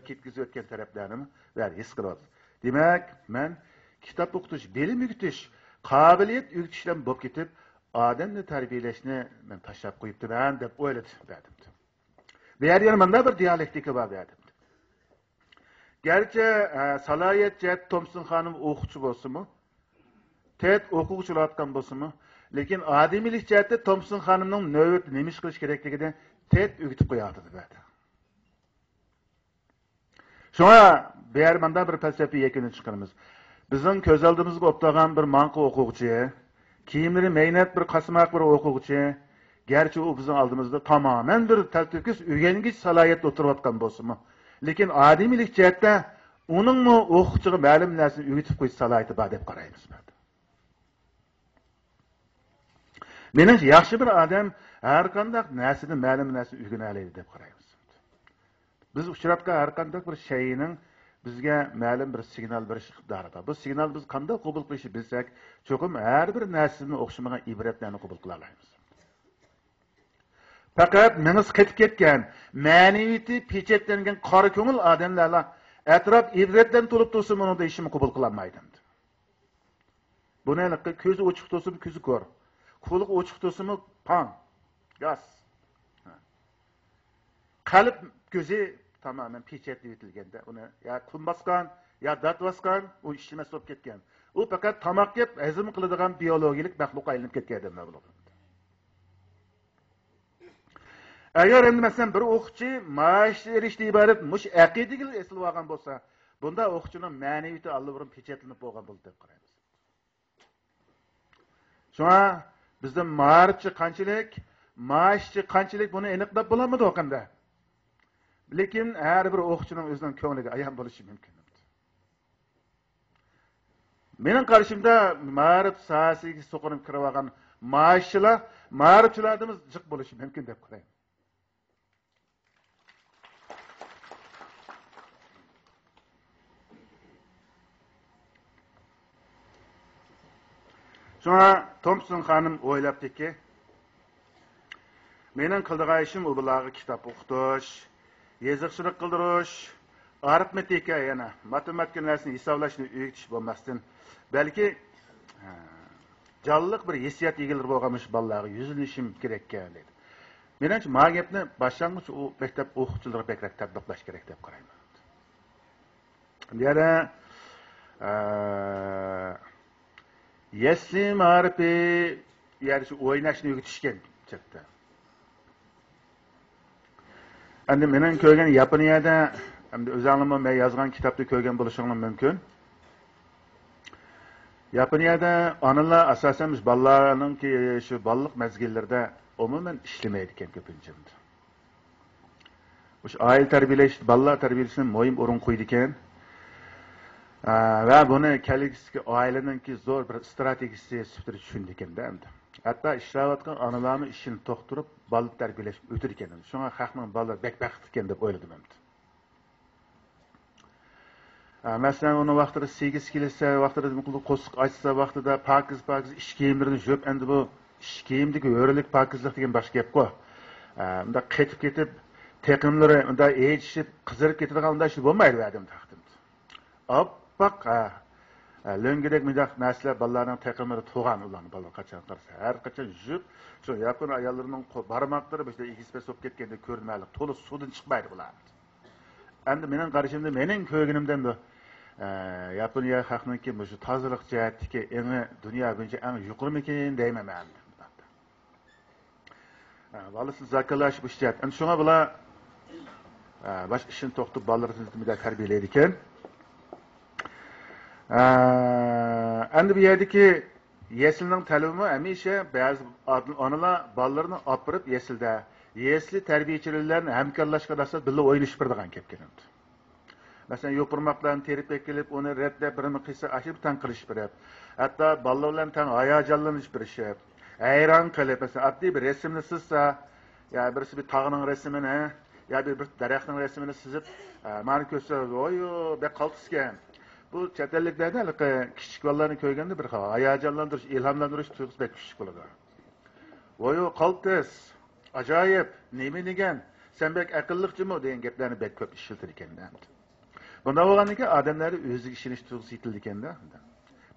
كەتكۈزۈۋەتكەن تەرەپلەرنىمۇ بۇ يەردە ھېس قىلىۋاتىدۇ. دېمەك، مەن كىتاب ئوقۇتۇش، بىلىم ئۆگىتىش، قابىلىيەت ئۆگىتىشلەرنى بولۇپ كېتىپ، ئادەمنى تەربىيەلەشنى مەن تاشلاپ قويۇپتىمەن دەپ ئويلىدى بەدىمدە. بۇ يەردە يەنە مۇنداق بىر دىيالېكتىكا بار بەدىمدە. گەرچە، ئە، سالاھىيەت جەھەتتە تومسون خانىم ئوقۇغۇچى بولسىمۇ، تېد ئوقۇغۇچى بولۇۋاتقان بولسىمۇ، لېكىن ئادىمىيلىك جەھەتتە تومسون خانىمنىڭ نۆۋەتتە نېمە ئىش قىلىش كېرەكلىكىنى تېد ئۆگىتىپ قويۇۋاتىدۇ بەدە. شۇڭا بۇ يەردە مانداق بىر پەلسەپىۋى يەكۈننى چىقىرىمىز. بىزنىڭ كۆز ئالدىمىزغا ئولتۇرغان بىر ماڭقا ئوقۇغۇچى، كىيىملىرى مەينەت بىر قاسماق بىر ئوقۇغۇچى، گەرچە ئۇ بىزنىڭ ئالدىمىزدا تامامەن بىر تەلتۆكۈس ئۆگەنگۈچ سالاھىيەتتە ئولتۇرۇۋاتقان بولسىمۇ، لېكىن ئادىمىيلىك جەھەتتە ئۇنىڭمۇ ئوقۇغۇچىغا مەلۇم نەرسىنى ئۆگىتىپ قويۇش سالاھىيىتى بار دەپ قارايمىز. مېنىڭچە، ياخشى بىر ئادەم ھەرقانداق نەرسىدىن مەلۇم نەرسە ئۆگىنەلەيدۇ دەپ قارايمىز. بىز ئۇچراتقان ھەرقانداق بىر شەيئىنىڭ بىزگە مەلۇم بىر سىگنال بېرىش ئىقتىدارى بار. بۇ سىگنالنى بىز قانداق قوبۇل قىلىشنى بىلسەك، چوقۇم ھەر بىر نەرسىدىن ئوخشىمىغان ئىبرەتلەرنى قوبۇل قىلالايمىز. پەقەت مېڭىسى قېتىپ كەتكەن، مەنىۋىيىتى پېچەتلەنگەن قارا كۆڭۈل ئادەملەرلا ئەتراپ ئىبرەتلەرنى تولۇپ تۇرسىمۇ، ئۇنىڭدا ھېچنېمە قوبۇل قىلالمايدۇ. بۇنى ھېلىقى كۆزى ئوچۇق تۇرسىمۇ، كۆزى كور. قۇلىقى ئوچۇق تۇرسىمۇ، پاڭ، گاس. قەلب كۆزى تامامەن پېچەتلىۋېتىلگەندە، ئۇنى يا قۇم باسقان، يا دات باسقان، ئۇ ئىشلىمەس بولۇپ كەتكەن. ئۇ پەقەت تاماق يەپ ھەزىم قىلىدىغان بىيولوگىيىلىك مەخلۇققا ئايلىنىپ كەتكەن ئادەملەر بولىدۇ. ئەگەر ئەمدى، مەسىلەن، بىر ئوقۇغۇچى مائاشقا ئېرىشىشتىن ئىبارەت مۇشۇ ئەقىدىگىلا ئېسىلىۋالغان بولسا، بۇنداق ئوقۇغۇچىنىڭ مەنىۋىيىتى ئاللىبۇرۇن پېچەتلىنىپ بولغان بولىدۇ دەپ قارايمىز. شۇڭا بىزدە مائارىپچى قانچىلىك، مائاشچى قانچىلىك، بۇنى ئېنىقلاپ بولالمىدۇق ئەمدى. لېكىن ھەر بىر ئوقۇغۇچىنىڭ ئۆزىنىڭ كۆڭلىگە ئايان بولۇشى مۇمكىن. مېنىڭ قارىشىمدا، مائارىپ ساھەسىگە سوقۇنۇپ كىرىۋالغان مائاشچىلار، مائارىپچىلاردىنمۇ جىق بولۇشى مۇمكىن دەپ قارايمەن. شۇڭا تومپسون خانىم ئويلاپتىكى، مېنىڭ قىلىدىغان ئىشىم ئۇ بالىلارغا كىتاب ئوقۇتۇش، يېزىقچىلىق قىلدۇرۇش، ئارىتمېتىكا، يەنە ماتېماتىكا نەرسىنى ھېسابلاشنى ئۆگىتىش بولماستىن، بەلكى، ھە، جانلىق بىر ھېسسىيات ئىگىلىرى بولغان مۇشۇ بالىلارغا يۈزلىنىشىم كېرەككەن دەيدۇ. مېنىڭچە، ما گەپنى باشلانغۇچ ئۇ مەكتەپ ئوقۇغۇچىلىرىغا بەكرەك تەتبىقلاش كېرەك دەپ قارايمەن. يەنە، ئە، يەسلى مائارىپى، يەنى شۇ ئويناشنى ئۆگىتىشكەن چەتتە. ئەمدى مېنىڭ كۆرگەن ياپونىيەدە، ئەمدى ئۆزۈڭلارمۇ مەن يازغان كىتابتا كۆرگەن بولۇشۇڭلار مۇمكىن. ياپونىيەدە ئانىلار ئاساسەن مۇشۇ بالىلارنىڭكى شۇ بالىلىق مەزگىللىرىدە ئومۇمەن ئىشلىمەيدىكەن كۆپىنچە. مۇشۇ ئائىلە تەربىيەلەش، بالىلار تەربىيەلىشىنى مۇھىم ئورۇنغا قويىدىكەن. ئە، ۋە بۇنى كەلگۈسىدىكى ئائىلىنىڭكى زور بىر ئىستراتېگىيىسى سۈپىتىدە چۈشىنىدىكەن-دە ئەمدى. ھەتتا ئىشلەۋاتقان ئانىلارمۇ ئىشىنى توختۇرۇپ، بالا تەربىيەلەشكە ئۆتىدىكەن. شۇڭا خەقنىڭ بالىلىرى بەك بەختلىككەن دەپ ئويلىدىم ئەمدى. ئە، مەسىلەن، ئۇنىڭ ۋاقتىدا سېگىس كېلىسە، ۋاقتىدا نېمە قىلىدۇ، قورسىقى ئاچسا، ۋاقتىدا پاكىز، پاكىز ئىش كىيىملىرىنى يۇيۇپ، ئەمدى بۇ ئىش كىيىمدىكى ھۆرلۈك، پاكىزلىق دېگەن باشقا گەپقۇ. ئە، مۇنداق قېتىپ كېتىپ، تېقىملىرى مۇنداق ئېچىشىپ، قىزىرىپ كېتىدىغان ئۇنداق ئىش بولمايدۇ ئادەم تەقدىم. ئاپئاق، ھە. ھە، لۆڭگىدەك مۇنداق نەرسىلەر بالىلارنىڭ تېقىملىرى تۇغان ئۇلارنىڭ بالىلىرى قاچان قارىسا. ھەر قاچان يۇيۇپ، شۇ ياپون ئاياللىرىنىڭ قو-، بارماقلىرى مۇشۇنداق ئېگىز پەس بولۇپ كەتكەندەك كۆرۈنەلىك، تولا سۇدىن چىقمايدۇ بۇلار. ئەمدى مېنىڭ قارىشىمدا، مېنىڭ كۆرگىنىمدە ئەمدى، ئە، ياپونىيە خەقنىڭكى مۇشۇ تازىلىق جەھەتتىكى ئېڭى دۇنيا بويىچە ئەڭ يۇقىرىمىكىن دەيمەن مەن. ئە، بالىسىنى زاكالاشىپ ئىش جەھەت. ئەمدى شۇڭا بۇلار، ئە، باشقا ئىشنى توختىتىپ بالىلىرىنى تەربىيەلەيدىكەن. ئە، ئەمدى بۇ يەردىكى يەسلىنىڭ تەلىپىمۇ ھەمىشە بەزى ئانىلار بالىلىرىنى ئاپىرىپ يەسلىدە، يەسلى تەربىيەچىلىرى بىلەن ھەمكارلاشقان ئاساستا بىللە ئوينىشىپ بېرىدىغان گەپ كېلىدۇ. مەسىلەن، يوپۇرماقلارنى تېرىپ ئەكېلىپ، ئۇنى رەتلەپ، بىرىنى قىلسا، ئاشۇ تەڭ قىلىشىپ بېرىپ، ھەتتا بالىلار بىلەن تەڭ ھاياجانلىنىش بېرىشىپ، ھەيران قېلىپ، مەسىلەن، ئاددىي بىر رەسىمنى سىزسا، يا بىرسى بىر تاغنىڭ رەسىمىنى، يا بىر، بىر دەرەخنىڭ رەسىمىنى سىزىپ، ئە، مانا كۆرسە، ۋويۇ، بەك قالتىسكەن. بۇ چەت ئەللىكلەردە ھېلىقى كىچىك بالىلارنى كۆرگەندە بىر خىل ھاياجانلاندۇرۇش، ئىلھاملاندۇرۇش تۇيغۇسى بەك كۈچلۈك بولىدۇ. ۋويۇ، قالتىس، ئاجايىپ، نېمە دېگەن، سەن بەك ئەقىللىق جۇمۇ دېگەن گەپلەرنى بەك كۆپ ئىشلىتىدىكەن. بۇنداق بولغاندىن كېيىن ئادەملەردە ئۆزىگە ئىشىنىش تۇيغۇسى يېتىلىدىكەن-دە.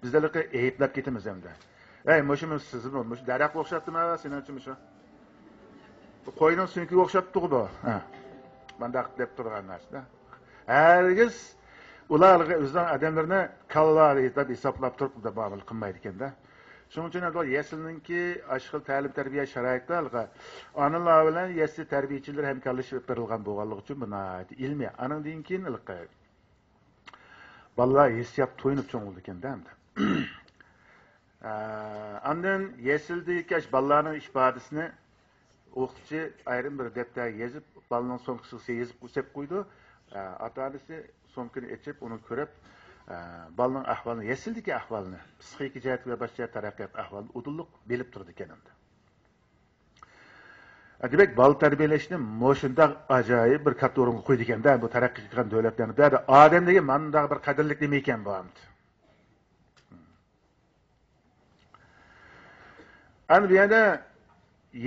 بىز ھېلىقى ئەيىبلەپ كېتىمىز ئەمدى. ھەي، مۇشۇمۇ سىزمۇ، مۇشۇ دەرەخكە ئوخشاتتىمۇ سېنىڭچە مۇشۇ؟ بۇ قوينىڭ سۆڭىكىگە ئوخشاپتىغۇ بۇ. ھە. مانداق دەپ تۇرغان نەرسە-دە. ھەرگىز ئۇلار ھېلىقى ئۆزىنىڭ ئادەملىرىنى كاللا دەپ ھېسابلاپ تۇرۇپ مۇئامىلە قىلمايدىكەن-دە. شۇنىڭ ئۈچۈن ئەمدى يەسلىنىڭكى ئاشۇ خىل تەلىم-تەربىيە شارائىتىدا ھېلىقى ئانىلار بىلەن يەسلى تەربىيەچىلىرى ھەمكارلىشىپ بېرىلغان بولغانلىقى ئۈچۈن بۇ ناھايىتى ئىلمىي. ئانىڭدىن كېيىن ھېلىقى بالىلار ھېسسىيات تويۇنۇپ چوڭ بولىدىكەن-دە ئەمدى. ئە، ئاندىن يەسلىدىكى ئاشۇ بالىلارنىڭ ئىپادىسىنى ئوقۇتقۇچى ئايرىم بىر دەپتەرگە يېزىپ، بالىنىڭ سومكىسىغا يېزىپ سېلىپ قويىدۇ. ئاتا-ئانىسى سومكىنى ئېچىپ، ئۇنى كۆرۈپ، بالىنىڭ ئەھۋالىنى، يەسلىدىكى ئەھۋالىنى، پسىخىكا جەھەتتە ۋە باشقا جەھەتتە تەرەققىيات ئەھۋالىنى ئۇدۇللۇق بىلىپ تۇرىدىكەن ئەمدى. دېمەك، بالا تەربىيەلەشنى مۇشۇنداق ئاجايىپ بىر كاتتا ئورۇنغا قويىدىكەن-دە، بۇ تەرەققىي قىلغان دۆلەتلەرنىڭ بۇ يەردە ئادەم دېگەن مانداق بىر قەدىرلىك نېمە ئىكەن بۇ ئەمدى. ئەمدى بۇ يەردە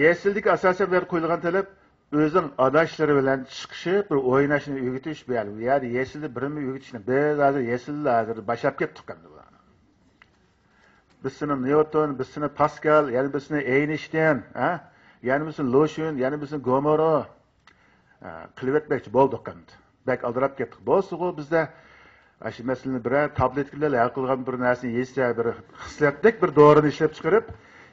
يەسلىدىكى ئاساسەن بۇ يەردە قويۇلغان تەلەپ ئۆزىنىڭ ئاداشلىرى بىلەن چىقىشىپ، بىر ئويناشنى ئۆگىتىش، بۇ يەردە، بۇ يەردە يەسلىدە بىرىمۇ ئۆگىتىشنى، بىز ھازىر يەسلىدە ھازىر باشلاپ كەتتۇق ئەمدى بۇلارنى. بىرسىنى نيۇتون، بىرسىنى پاسكال، يەنە بىرسىنى ئەينشتىين، ھە؟ يەنە بىرسىنى لۇشۈن، يەنە بىرسىنى گومورو. ئە، قىلىۋەتمەكچى بولدۇق ئەمدى. بەك ئالدىراپ كەتتۇق. بولسىغۇ بىزدە ئاشۇ مەسىلىنى بىرەر تابلېتكا بىلەن ھەل قىلغان بىر نەرسىنى يېسە، بىر خىسلەتلىك بىر دورىنى ئىشلەپ چىقىرىپ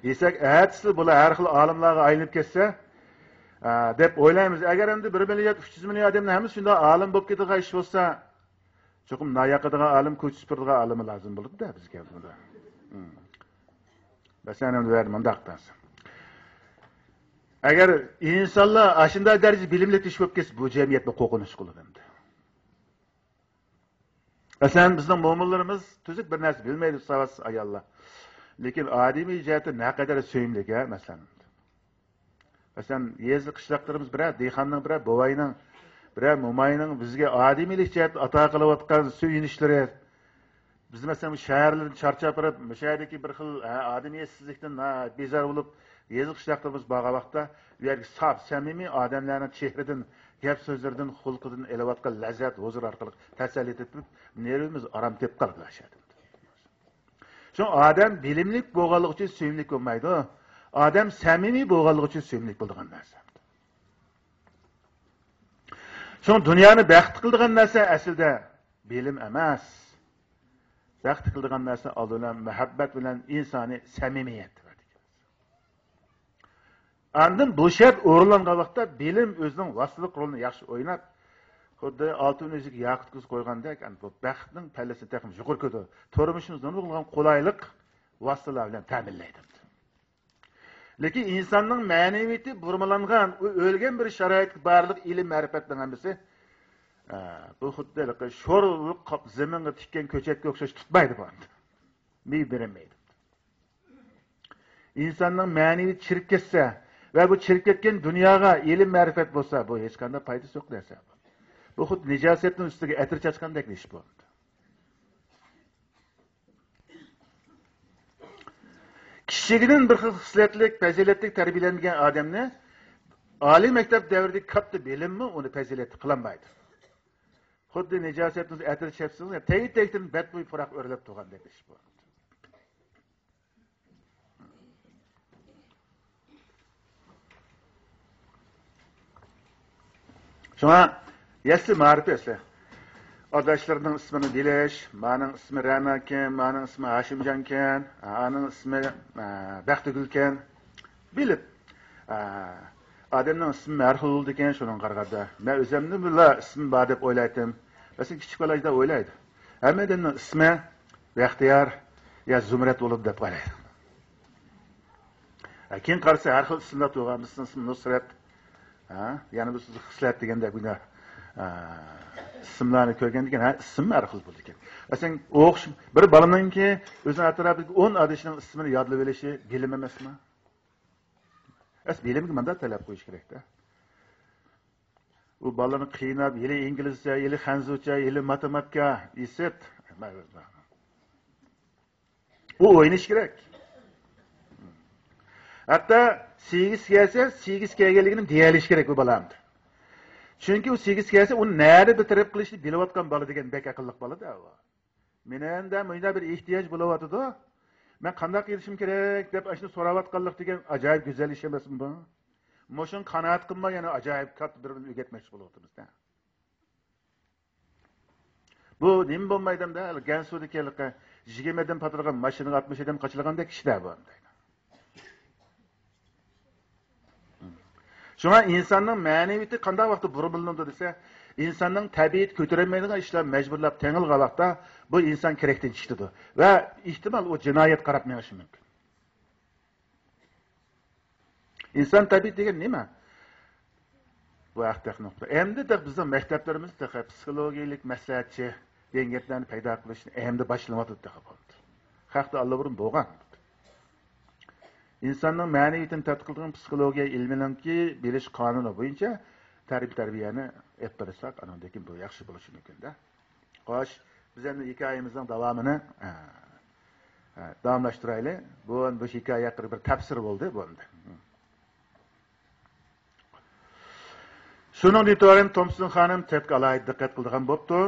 يېسەك، ئەتىسى بۇلار ھەر خىل ئالىملارغا ئايلىنىپ كەتسە، ئە، دەپ ئويلايمىز. ئەگەر ئەمدى بىر مىليارد ئۈچ يۈز مىليون ئادەمنىڭ ھەممىسى شۇنداق ئالىم بولۇپ كېتىدىغان ئىش بولسا، چوقۇم نان ياقىدىغان ئالىم، كوچا سۈپۈرىدىغان ئالىممۇ لازىم بولىدۇ-دە بىزگە بۇندا. مەسىلەن، ئەمدى بۇ يەردە مۇنداق دەرسى. ئەگەر ئىنسانلار ئاشۇنداق دەرىجىدە بىلىملىك ئىش بولۇپ كەتسە، بۇ جەمئىيەتمۇ قورقۇنچلۇق بولىدۇ ئەمدى. مەسىلەن، بىزنىڭ مومىنلىرىمىز تۈزۈك بىر نەرسە بىلمەيدۇ، ساۋاتسىز ئاياللار. لېكىن ئادىمىي جەھەتتە نەقەدەر سۆيۈملۈك، ھە، مەسىلەن. مەسىلەن، يېزا قىشلاقلىرىمىز بىرەر دېھقاننىڭ، بىرەر بوۋاينىڭ، بىرەر موماينىڭ بىزگە ئادىمىيلىك جەھەتتە ئاتا قىلىۋاتقان سۆيۈنۈشلىرى، بىز، مەسىلەن، شەھەرلەردىن چارچاپ بېرىپ، مۇشۇ يەردىكى بىر خىل، ھە، ئادىمىيەتسىزلىكتىن، ھە، بىزار بولۇپ، يېزا قىشلاقلىرىمىز بارغان ۋاقىتتا، بۇ يەردىكى ساپ، سەمىمىي ئادەملەرنىڭ چېھرىدىن، گەپ سۆزلىرىدىن، خۇلقىدىن ئېلىۋاتقان لەززەت، ھۇزۇر ئارقىلىق تەسەللى تېپىپ، نېرۋىمىز ئارام تېپىپ قالىدۇ شۇ يەردە. شۇڭا ئادەم بىلىملىك بولغانلىقى ئۈچۈن سۆيۈملۈك بولمايدۇ. ئادەم سەمىمىي بولغانلىقى ئۈچۈن سۆيۈملۈك بولىدىغان نەرسە. شۇڭا دۇنيانى بەخت قىلىدىغان نەرسە ئەسلىدە بىلىم ئەمەس. بەخت قىلىدىغان نەرسە ئالدى بىلەن مۇھەببەت بىلەن ئىنسانىي سەمىمىيەت. ئاندىن بۇ شەرت ئورۇنلانغان ۋاقىتتا بىلىم ئۆزىنىڭ ۋاسىتىلىق رولىنى ياخشى ئويناپ، خۇددى ئالتۇن ئۈزۈك ياقۇت كۈزۈپ قويغاندەك، ئەنە بۇ بەختنىڭ پەللىسىنى تېخىمۇ يۇقىرى كۆتۈرىدۇ. تۇرمۇشىمىزدا نۇرغۇنلىغان قولايلىق ۋاسىتىلەر بىلەن تەمىنلەيدۇ. لېكىن ئىنساننىڭ مەنىۋىيىتى بۇرمىلانغان، ئۇ ئۆلگەن بىر شارائىتقا بارلىق ئىلىم مەرىپەتنىڭ ھەممىسى، ئە، بۇ خۇددى ھېلىقى شور ئۇرۇپ قاپ-، زېمىنغا تىككەن كۆچەتكە ئوخشاش تۇتمايدۇ بۇ. مېۋە بېرەلمەيدۇ. ئىنساننىڭ مەنىۋى چىرىپ كەتسە ۋە بۇ چىرىپ كەتكەن دۇنياغا ئىلىم مەرىپەت بولسا، بۇ ھېچقانداق پايدىسى يوق نەرسە. بۇ خۇددى نىجاسەتنىڭ ئۈستىگە ئەتىر چاچقاندەك ئىش بۇ. كىچىكىدىن بىر خىل خىسلەتلىك، پەزىلەتلىك تەربىيەلەنگەن ئادەمنى ئالىي مەكتەپ دەۋرىدىكى كاتتا بىلىممۇ ئۇنى پەزىلەتلىك قىلالمايدۇ. خۇددى نىجاسەتنىڭ ئەتىر چەپسىڭىز، تەگدە-تەگدىن بەتبۇي پۇراق ئۆرلەپ تۇرغاندەك ئىش بۇ. شۇڭا يەسلى مائارىپى ئەسلى. ئاداشلىرىنىڭ ئىسمىنى بىلىش، مانىڭ ئىسمى رەناكەن، مانىڭ ئىسمى ھاشىمجانكەن، ئانىڭ ئىسمى، ئە، بەختىگۈلكەن. بىلىپ، ئە، ئادەمنىڭ ئىسمى ھەر خىل بولىدىكەن، شۇنىڭغا قارىغاندا. مەن ئۆزۈمنىمۇلا ئىسمىم بار دەپ ئويلايتتىم. مەسىلەن، كىچىك بالا شۇنداق ئويلايدۇ. ھەممە ئادەمنىڭ ئىسمى بەختىيار يا زۇمرەت بولىدۇ دەپ ئويلايدۇ. ھە، كېيىن قارىسا، ھەر خىل ئىسىملار تۇرغان، بىرسىنىڭ ئىسمى نۇسرەت، ھە، يەنە بىرسى خىسلەت دېگەندەك بۇنداق، ھە، ئىسىملارنى كۆرگەندىكىن، ھە، ئىسىم ھەر خىل بولىدىكەن. مەسىلەن، ئوخش-، بىر بالىنىڭكى ئۆزىنىڭ ئەتراپىدىكى ئون ئادىشىنىڭ ئىسمىنى يادلىۋېلىشى بىلىم ئەمەسمۇ؟ ئەس، بىلىمگە مۇنداق تەلەپ قويۇش كېرەكتە. ئۇ بالىنى قىيناپ، ھېلى ئىنگلىزچە، ھېلى خەنزۇچە، ھېلى ماتېماتىكا، ئىسىت. ئۇ ئوينىشى كېرەك. ھەتتا سىگىس كەلسە، سىگىس كەلگەنلىكىنى دېيەلىشى كېرەك بۇ بالامدا. چۈنكى ئۇ سىگىس كەلسە، ئۇنى نەدە بىر تەرەپ قىلىشنى بىلىۋاتقان بالا دېگەن بەك ئەقىللىق بالا-دە ئۇ. مېنىڭدە مۇنداق بىر ئېھتىياج بولۇۋاتىدۇ. مەن قانداق قىلىشىم كېرەك دەپ ئاشۇنى سوراۋاتقانلىق دېگەن ئاجايىپ گۈزەل ئىش ئەمەسمۇ بۇ؟ مۇشۇنى قانائەت قىلماي يەنە ئاجايىپ كاتتا بىر بىلىم ئۆگەتمەكچى بولۇۋاتىمىز-دە. بۇ نېمە بولمايدۇ ئەمدى؟ گەنسۇدىكى ھېلىقى يىگىرمە ئادەم پاتىدىغان ماشىنىغا ئاتمىش ئادەم قاچىلىغاندەك ئىش-دە بۇ ئەمدى. شۇڭا ئىنساننىڭ مەنىۋىيىتى قانداق ۋاقىتتا بۇرمىلىنىدۇ دېسە، ئىنساننىڭ تەبىئىتى كۆتۈرەلمەيدىغان ئىشلار مەجبۇرلاپ تېڭىلغان ۋاقىتتا بۇ ئىنسان كېرەكتىن چىقىدۇ ۋە ئېھتىمال ئۇ جىنايەتكە قاراپ مېڭىشى مۇمكىن. ئىنسان تەبىئىتى دېگەن نېمە؟ بۇ ھەقتە نۇقتا. ئەمدى تېخى بىزنىڭ مەكتەپلىرىمىز تېخى پسىخولوگىيەلىك مەسلىھەتچى دېگەن گەپلەرنى پەيدا قىلىش ئەمدى باشلىنىۋاتىدۇ تېخى بولدى. خەقتە ئاللىبۇرۇن بولغان. ئىنساننىڭ مەنىۋىيىتىنى تەتقىق قىلىدىغان پسىخولوگىيە ئىلمىنىڭكى بېرىش قانۇنى بويىچە تەربىيە-، تەربىيەنى ئېلىپ بېرساق، ئانىڭدىن كېيىن بۇ ياخشى بولۇشى مۇمكىن-دە. خوش، بىز ئەمدى ھېكايىمىزنىڭ داۋامىنى، ئە، ئە، داۋاملاشتۇرايلى. بۇ، بۇ ھېكايە ھەققىدە بىر تەپسىر بولدى بۇ ئەمدى. شۇنىڭدىن ئېتىبارەن تومسون خانىم تېدقا ئالاھىدە دىققەت قىلىدىغان بوپتۇ.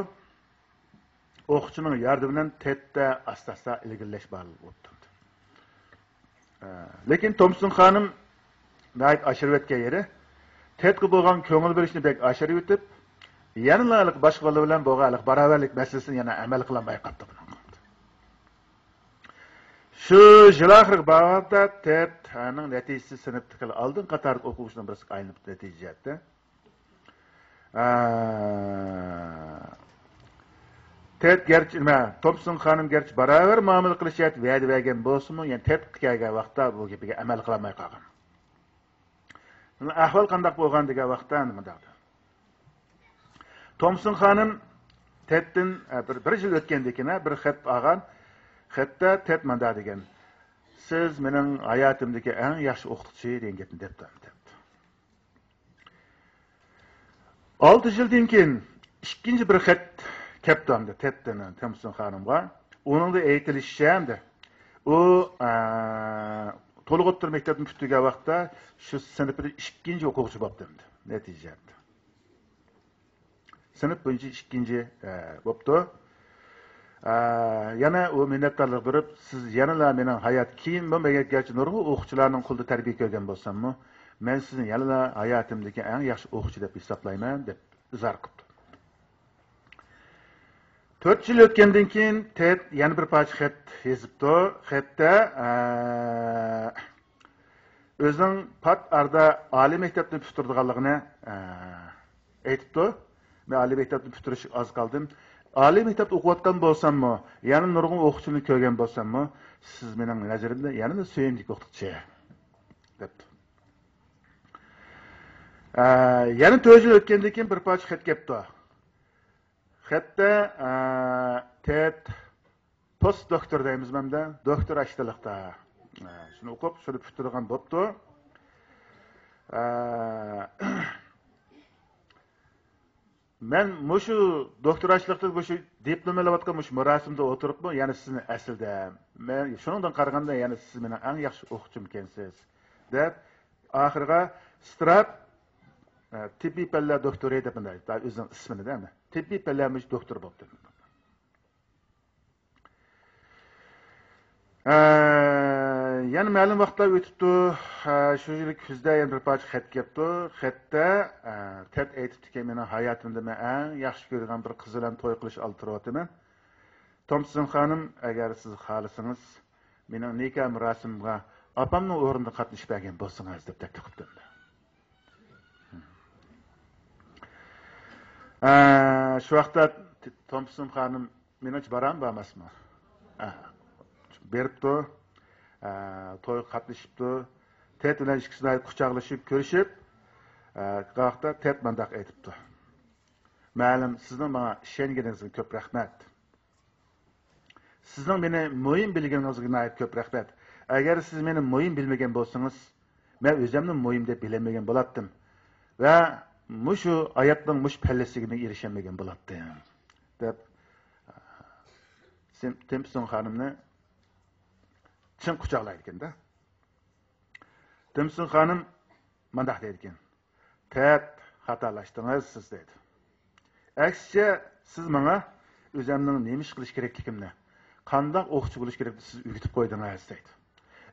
ئوقۇتقۇچىنىڭ ياردىمى بىلەن تېدتە ئاستا-ئاستا ئىلگىرىلەش بارلىقى بوپتۇ. ئە، لېكىن تومسون خانىم ناھايىتى ئاشۇرۇۋەتكەن يېرى، تېدقا بولغان كۆڭۈل بۆلۈشنى بەك ئاشۇرۇۋېتىپ، يەنىلا ھېلىقى باشقا بالىلار بىلەن بولغان ھېلىقى باراۋەرلىك مەسىلىسىنى يەنە ئەمەل قىلالماي قاپتۇ بۇنىڭغا. شۇ يىل ئاخىرىغا بارغاندا تېدنىڭ نەتىجىسى سىنىپتىكى ئالدىنقى قاتاردىكى ئوقۇغۇچىنىڭ بىرسىگە ئايلىنىپتۇ نەتىجە جەھەتتە. ئا، تېد گەرچە، نېمە، تومسون خانىم گەرچە باراۋەر مۇئامىلە قىلىش جەھەتتە ۋەدە بەرگەن بولسىمۇ، يەنە تېدقا كەلگەن ۋاقىتتا بۇ گېپىگە ئەمەل قىلالماي قالغان. ئەھۋال قانداق بولغان دېگەن ۋاقىتتا مۇنداق. تومسون خانىم تېدتىن، ئە، بىر، بىر يىل ئۆتكەندىن كېيىن بىر خەت ئالغان. خەتتە تېد مۇنداق دېگەن: «سىز مېنىڭ ھاياتىمدىكى ئەڭ ياخشى ئوقۇتقۇچى» دېگەن گەپنى دەپتۇ، دەپتۇ. ئالتە يىلدىن كېيىن ئىككىنچى بىر خەت كەپتۇ ئەمدى تېدتىن تومپسون خانىمغا. ئۇنىڭدا ئېيتىلىشىچە ئەمدى ئۇ، ئە، تولۇق ئوتتۇرا مەكتەپنى پۈتتۈرگەن ۋاقىتتا شۇ سىنىپىدا ئىككىنچى ئوقۇغۇچى بوپتۇ ئەمدى نەتىجە. سىنىپ بويىچە ئىككىنچى، ئە، بوپتۇ. ئە، يەنە ئۇ مىننەتدارلىق بېرىپ، «سىز يەنىلا مېنىڭ ھايات كېيىنمۇ، مەن گەرچە نۇرغۇن ئوقۇغۇچىلارنىڭ قولىدا تەربىيە كۆرگەن بولساممۇ، مەن سىزنى يەنىلا ھاياتىمدىكى ئەڭ ياخشى ئوقۇغۇچى دەپ ھېسابلايمەن» دەپ ئىزھار قىپتۇ. تۆت يىل ئۆتكەندىن كېيىن تېد يەنە بىر پارچە خەت يېزىپتۇ. خەتتە، ئە، ئۆزىنىڭ پات ئارىدا ئالىي مەكتەپنى پۈتتۈرىدىغانلىقىنى، ئە، ئېيتىپتۇ. «مەن ئالىي مەكتەپنى پۈتتۈرۈشكە ئاز قالدىم. ئالىي مەكتەپتە ئوقۇۋاتقان بولساممۇ، يەنە نۇرغۇن ئوقۇغۇچىلارنى كۆرگەن بولساممۇ، سىز مېنىڭ نەزىرىمدە يەنىلا سۆيۈملۈك ئوقۇتقۇچى» دەپتۇ. ئە، يەنە تۆت يىل ئۆتكەندىن كېيىن بىر پارچە خەت كەپتۇ. خەتتە، ئە، تېد پوست دوكتور دەيمىزمۇ ئەمدى، دوكتور ئاشتىلىقتا. ئە، شۇنى ئوقۇپ، شۇنى پۈتتۈرىدىغان بوپتۇ. ئە، مەن مۇشۇ دوكتور ئاشلىقتا مۇشۇ دىپلوم ئېلىۋاتقان مۇشۇ مۇراسىمدا ئولتۇرۇپمۇ، يەنە سىزنى ئەسلىدىم. مەن شۇنىڭدىن قارىغاندا، يەنە سىز مېنىڭ ئەڭ ياخشى ئوقۇغۇچىمكەنسىز، دەپ، ئاخىرىغا ستراپ، ئە، تېببىي پەنلەر دوكتورى دەپ، مۇنداق ئۆزىنىڭ ئىسمىنى دە، تېببىي پەنلەر مۇشۇ دوكتورى بوپتۇ. ئە، يەنە مەلۇم ۋاقىتلار ئۆتۈپتۇ. ئە، شۇ يىل كۈزدە يەنە بىر پارچە خەت كەپتۇ. خەتتە، ئە، تېد ئېيتىپتىكەن، «مېنىڭ ھاياتىمدا مەن ئەڭ ياخشى كۆرىدىغان بىر قىز بىلەن توي قىلىش ئالدىدا تۇرۇۋاتىمەن. تومپسون خانىم، ئەگەر سىز خالىسىڭىز، مېنىڭ نىكاھ مۇراسىمىمغا ئاپامنىڭ ئورنىدا قاتنىشىپ بەرگەن بولسىڭىز» دەپ تەكلىپ قىپتۇ. ئە، شۇ ۋاقىتتا تومپسون خانىم مېنىڭچە بارامۇ، بارماسمۇ؟ ئە، بېرىپتۇ. ئە، تويغا قاتنىشىپتۇ. تېد بىلەن ئىككىسى ناھايىتى قۇچاقلىشىپ، كۆرۈشۈپ، ئە، قاقتا تېد مۇنداق ئېيتىپتۇ: «مەلۇم، سىزنىڭ ماڭا ئىشەنگىنىڭىزگە كۆپ رەھمەت. سىزنىڭ مېنى مۇھىم بىلگىنىڭىزگە ناھايىتى كۆپ رەھمەت. ئەگەر سىز مېنى مۇھىم بىلمىگەن بولسىڭىز، مەن ئۆزۈمنى مۇھىم دەپ بىلەلمىگەن بولاتتىم. ۋە مۇشۇ ھاياتنىڭ مۇشۇ پەللىسىگە مەن ئېرىشەلمىگەن بولاتتىم» دەپ، سىم-، تېمپسون خانىمنى چىڭ قۇچاقلايدىكەن-دە. تېمپسون خانىم مانداق دەيدىكەن: «تېد، خاتالاشتىڭىز سىز» دەيدۇ. «ئەكسىچە، سىز ماڭا ئۆزۈمنىڭ نېمە ئىش قىلىش كېرەكلىكىمنى، قانداق ئوقۇتقۇچى بولۇش كېرەكلىكىنى سىز ئۆگىتىپ قويدىڭىز» دەيدۇ.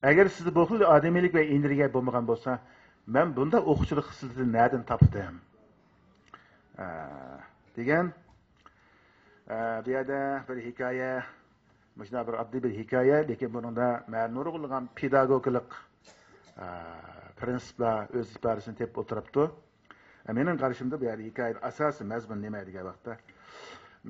«ئەگەر سىزدە بۇ خىل ئادىمىيلىك ۋە ئېنېرگىيە بولمىغان بولسا، مەن بۇنداق ئوقۇتقۇچىلىق خىسلىتىنى نەدىن تاپتىم؟» ئە، دېگەن. ئە، بۇ يەردە بىر ھېكايە، مۇشۇنداق بىر ئاددىي بىر ھېكايە، لېكىن بۇنىڭدا مەن نۇرغۇنلىغان پېداگوگىكىلىق، ئە، پىرىنسىپلار ئۆز ئىپادىسىنى تېپىپ ئولتۇرۇپتۇ. ئە، مېنىڭ قارىشىمدا بۇ يەردە ھېكايىنىڭ ئاساسىي مەزمۇنى نېمە دېگەن ۋاقىتتا،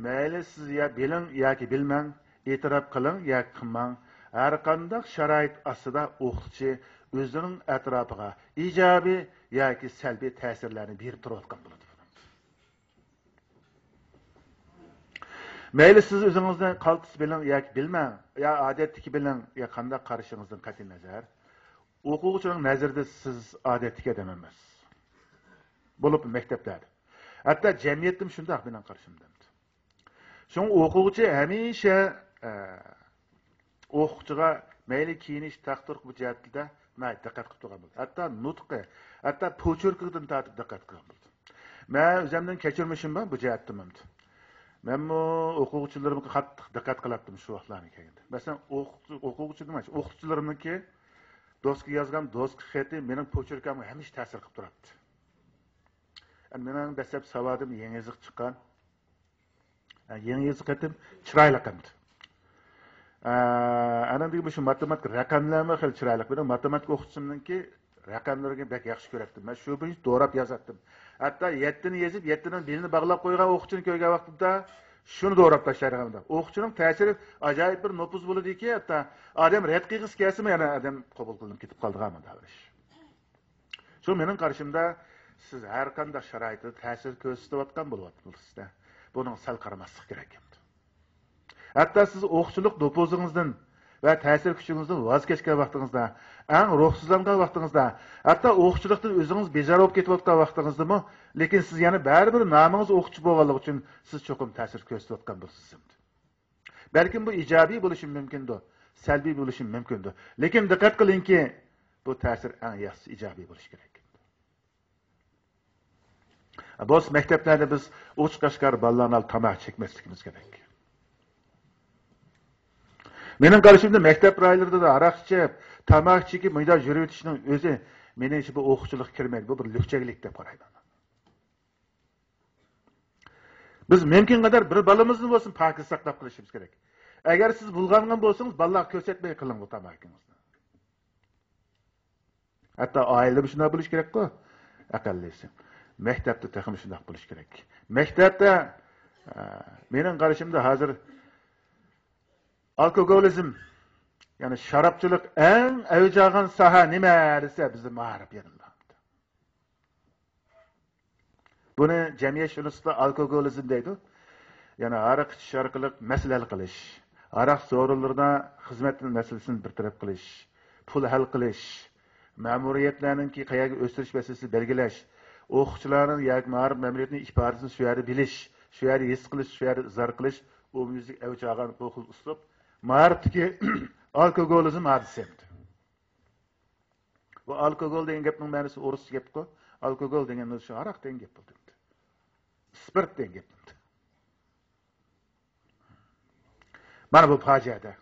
مەيلى سىز يا بىلىڭ ياكى بىلمەڭ، ئېتىراپ قىلىڭ ياكى قىلماڭ، ھەرقانداق شارائىت ئاستىدا ئوقۇتقۇچى ئۆزىنىڭ ئەتراپىغا ئىجابىي ياكى سەلبىي تەسىرلەرنى بېرىپ تۇرۇۋاتقان بولىدۇ. مەيلى سىز ئۆزىڭىزنى قالتىس بىلىڭ ياكى بىلمەڭ، يا ئادەتتىكى بىلىڭ، يا قانداق قارىشىڭىزدىن قەتئىينەزەر، ئوقۇغۇچىنىڭ نەزىرىدە سىز ئادەتتىكى ئادەم ئەمەس. بولۇپمۇ مەكتەپلەردە. ھەتتا جەمئىيەتتىمۇ شۇنداق مېنىڭ قارىشىمدا. شۇڭا ئوقۇغۇچى ھەمىشە، ئە، ئوقۇغۇچىغا مەيلى كىيىنىش، تەختۇرۇق بۇ جەھەتتە ناھايىتى دىققەت قىلىپ تۇرغان بولىدۇ. ھەتتا نۇتقى، ھەتتا پوچېركىدىن تارتىپ دىققەت قىلغان بولىدۇ. مەن ئۆزۈمنىڭ كەچۈرمىشىم بار بۇ جەھەتتىمۇ. مەنمۇ ئوقۇغۇچىلىرىمغا قاتتىق دىققەت قىلاتتىم شۇ ۋاقىتلارنى كەلگەندە. مەسىلەن، ئوقۇغۇچى، ئوقۇغۇچى دېمەكچى، ئوقۇتقۇچىلىرىمنىڭكى دوسكىغا يازغان دوسكا خېتى مېنىڭ پوچېركامغا ھەمىشە تەسىر قىلىپ تۇراتتى. مېنىڭ دەسلەپ ساۋادىم يېڭى يېزىق چىققان. يېڭى يېزىق خېتىم چىرايلىق ئەمدى. ئە، ئانىڭدىن كېيىن مۇشۇ ماتېماتىكا رەقەملەرمۇ خېلى چىرايلىق. مېنىڭ ماتېماتىكا ئوقۇتقۇچىمنىڭكى رەقەملىرىنى بەك ياخشى كۆرەتتىم. مەن شۇ بويىچە دوراپ يازاتتىم. ھەتتا يەتتىنى يېزىپ، يەتتىنىڭ بېلىنى باغلاپ قويغان ئوقۇغۇچىنى كۆرگەن ۋاقتىمدا شۇنى دوراپ تاشلايدىغان ئادەم. ئوقۇغۇچىنىڭ تەسىرى ئاجايىپ بىر نوپۇز بولىدۇكى، ھەتتا ئادەم رەت قىلغۇسى كەلسىمۇ يەنە ئادەم قوبۇل قىلىنىپ كېتىپ قالىدىغان مۇنداق بىر ئىش. شۇ مېنىڭ قارىشىمدا، سىز ھەر قانداق شارائىتتا تەسىر كۆرسىتىۋاتقان بولۇۋاتىسىز-دە. بۇنىڭغا سەل قارىماسلىق كېرەك. ھەتتا سىز ئوقۇتقۇچىلىق نوپۇزىڭىزدىن ۋە تەسىر كۈچىڭىزدىن ۋاز كەچكەن ۋاقتىڭىزدا، ئەڭ روھسىزلانغان ۋاقتىڭىزدا، ھەتتا ئوقۇتقۇچىلىقتىن ئۆزىڭىز بىزار بولۇپ كېتىۋاتقان ۋاقتىڭىزدىمۇ، لېكىن سىز يەنە بەرىبىر نامىڭىز ئوقۇتقۇچى بولغانلىقى ئۈچۈن سىز چوقۇم تەسىر كۆرسىتىۋاتقان بولىسىز. بەلكىم بۇ ئىجابىي بولۇشى مۇمكىندۇ، سەلبىي بولۇشى مۇمكىندۇ. لېكىن دىققەت قىلىڭكى، بۇ تەسىر ئەڭ ياخشىسى ئىجابىي بولۇشى كېرەك. بولسا مەكتەپلەردە بىز ئوچۇق ئاشكارا بالىلارنى ئالىپ تاماكا چەكمەسلىكىمىز كېرەك. مېنىڭ قارىشىمدا مەكتەپ رايونلىرىدا ھاراق ئىچىپ، تاماكا چېكىپ مۇنداق يۈرۈۋېتىشنىڭ ئۆزى مېنىڭچە بۇ ئوقۇتقۇچىلىققا كىرمەيدۇ، بۇ بىر لۈكچەكلىك دەپ قارايمەن. بىز مۇمكىن قەدەر بىر بالىمىزنى بولسۇن پاكىز ساقلاپ قېلىشىمىز كېرەك. ئەگەر سىز بۇلغانغان بولسىڭىز، بالىلارغا كۆرسەتمەي قىلىڭ بۇ تاماكىڭىزنى. ھەتتا ئائىلىدىمۇ شۇنداق بولۇش كېرەكقۇ، ئەقەللىسى. مەكتەپتە تېخىمۇ شۇنداق بولۇش كېرەك. مەكتەپتە، ئە، مېنىڭ قارىشىمدا ھازىر ئالكوگولىزم، يەنى شارابچىلىق ئەڭ ئەۋج ئالغان ساھە نېمە دېسە، بىزدە مائارىپ يېرىلدى. بۇنى جەمئىيەتشۇناسلىقتا ئالكوگولىزم دەيدۇ. يەنى ھاراق ئىچىش ئارقىلىق مەسىلە ھەل قىلىش، ھاراق سورۇنلىرىدا خىزمەتنىڭ مەسىلىسىنى بىر تەرەپ قىلىش، پۇل ھەل قىلىش، مەمۇرىيەتلەرنىڭكى قەيەرگە ئۆستۈرۈش مەسىلىسىنى بەلگىلەش، ئوقۇغۇچىلارنىڭ ياكى مائارىپ مەمۇرىيىتىنىڭ ئىپادىسىنى شۇ يەردە بىلىش، شۇ يەردە ھېس قىلىش، شۇ يەردە ئىزھار قىلىش، ئومۇميۈزلۈك ئەۋج ئالغان بۇ خىل ئۇسلۇب مائارىپتىكى ئالكوگولىزم ھادىسىسى. بۇ ئالكوگول دېگەن گەپنىڭ مەنىسى ئورۇسچە گەپقۇ. ئالكوگول دېگەن شۇ ھاراق دېگەن گەپ بولدى. ئىسپىرت دېگەن گەپ. مانا بۇ پاجىئەدە.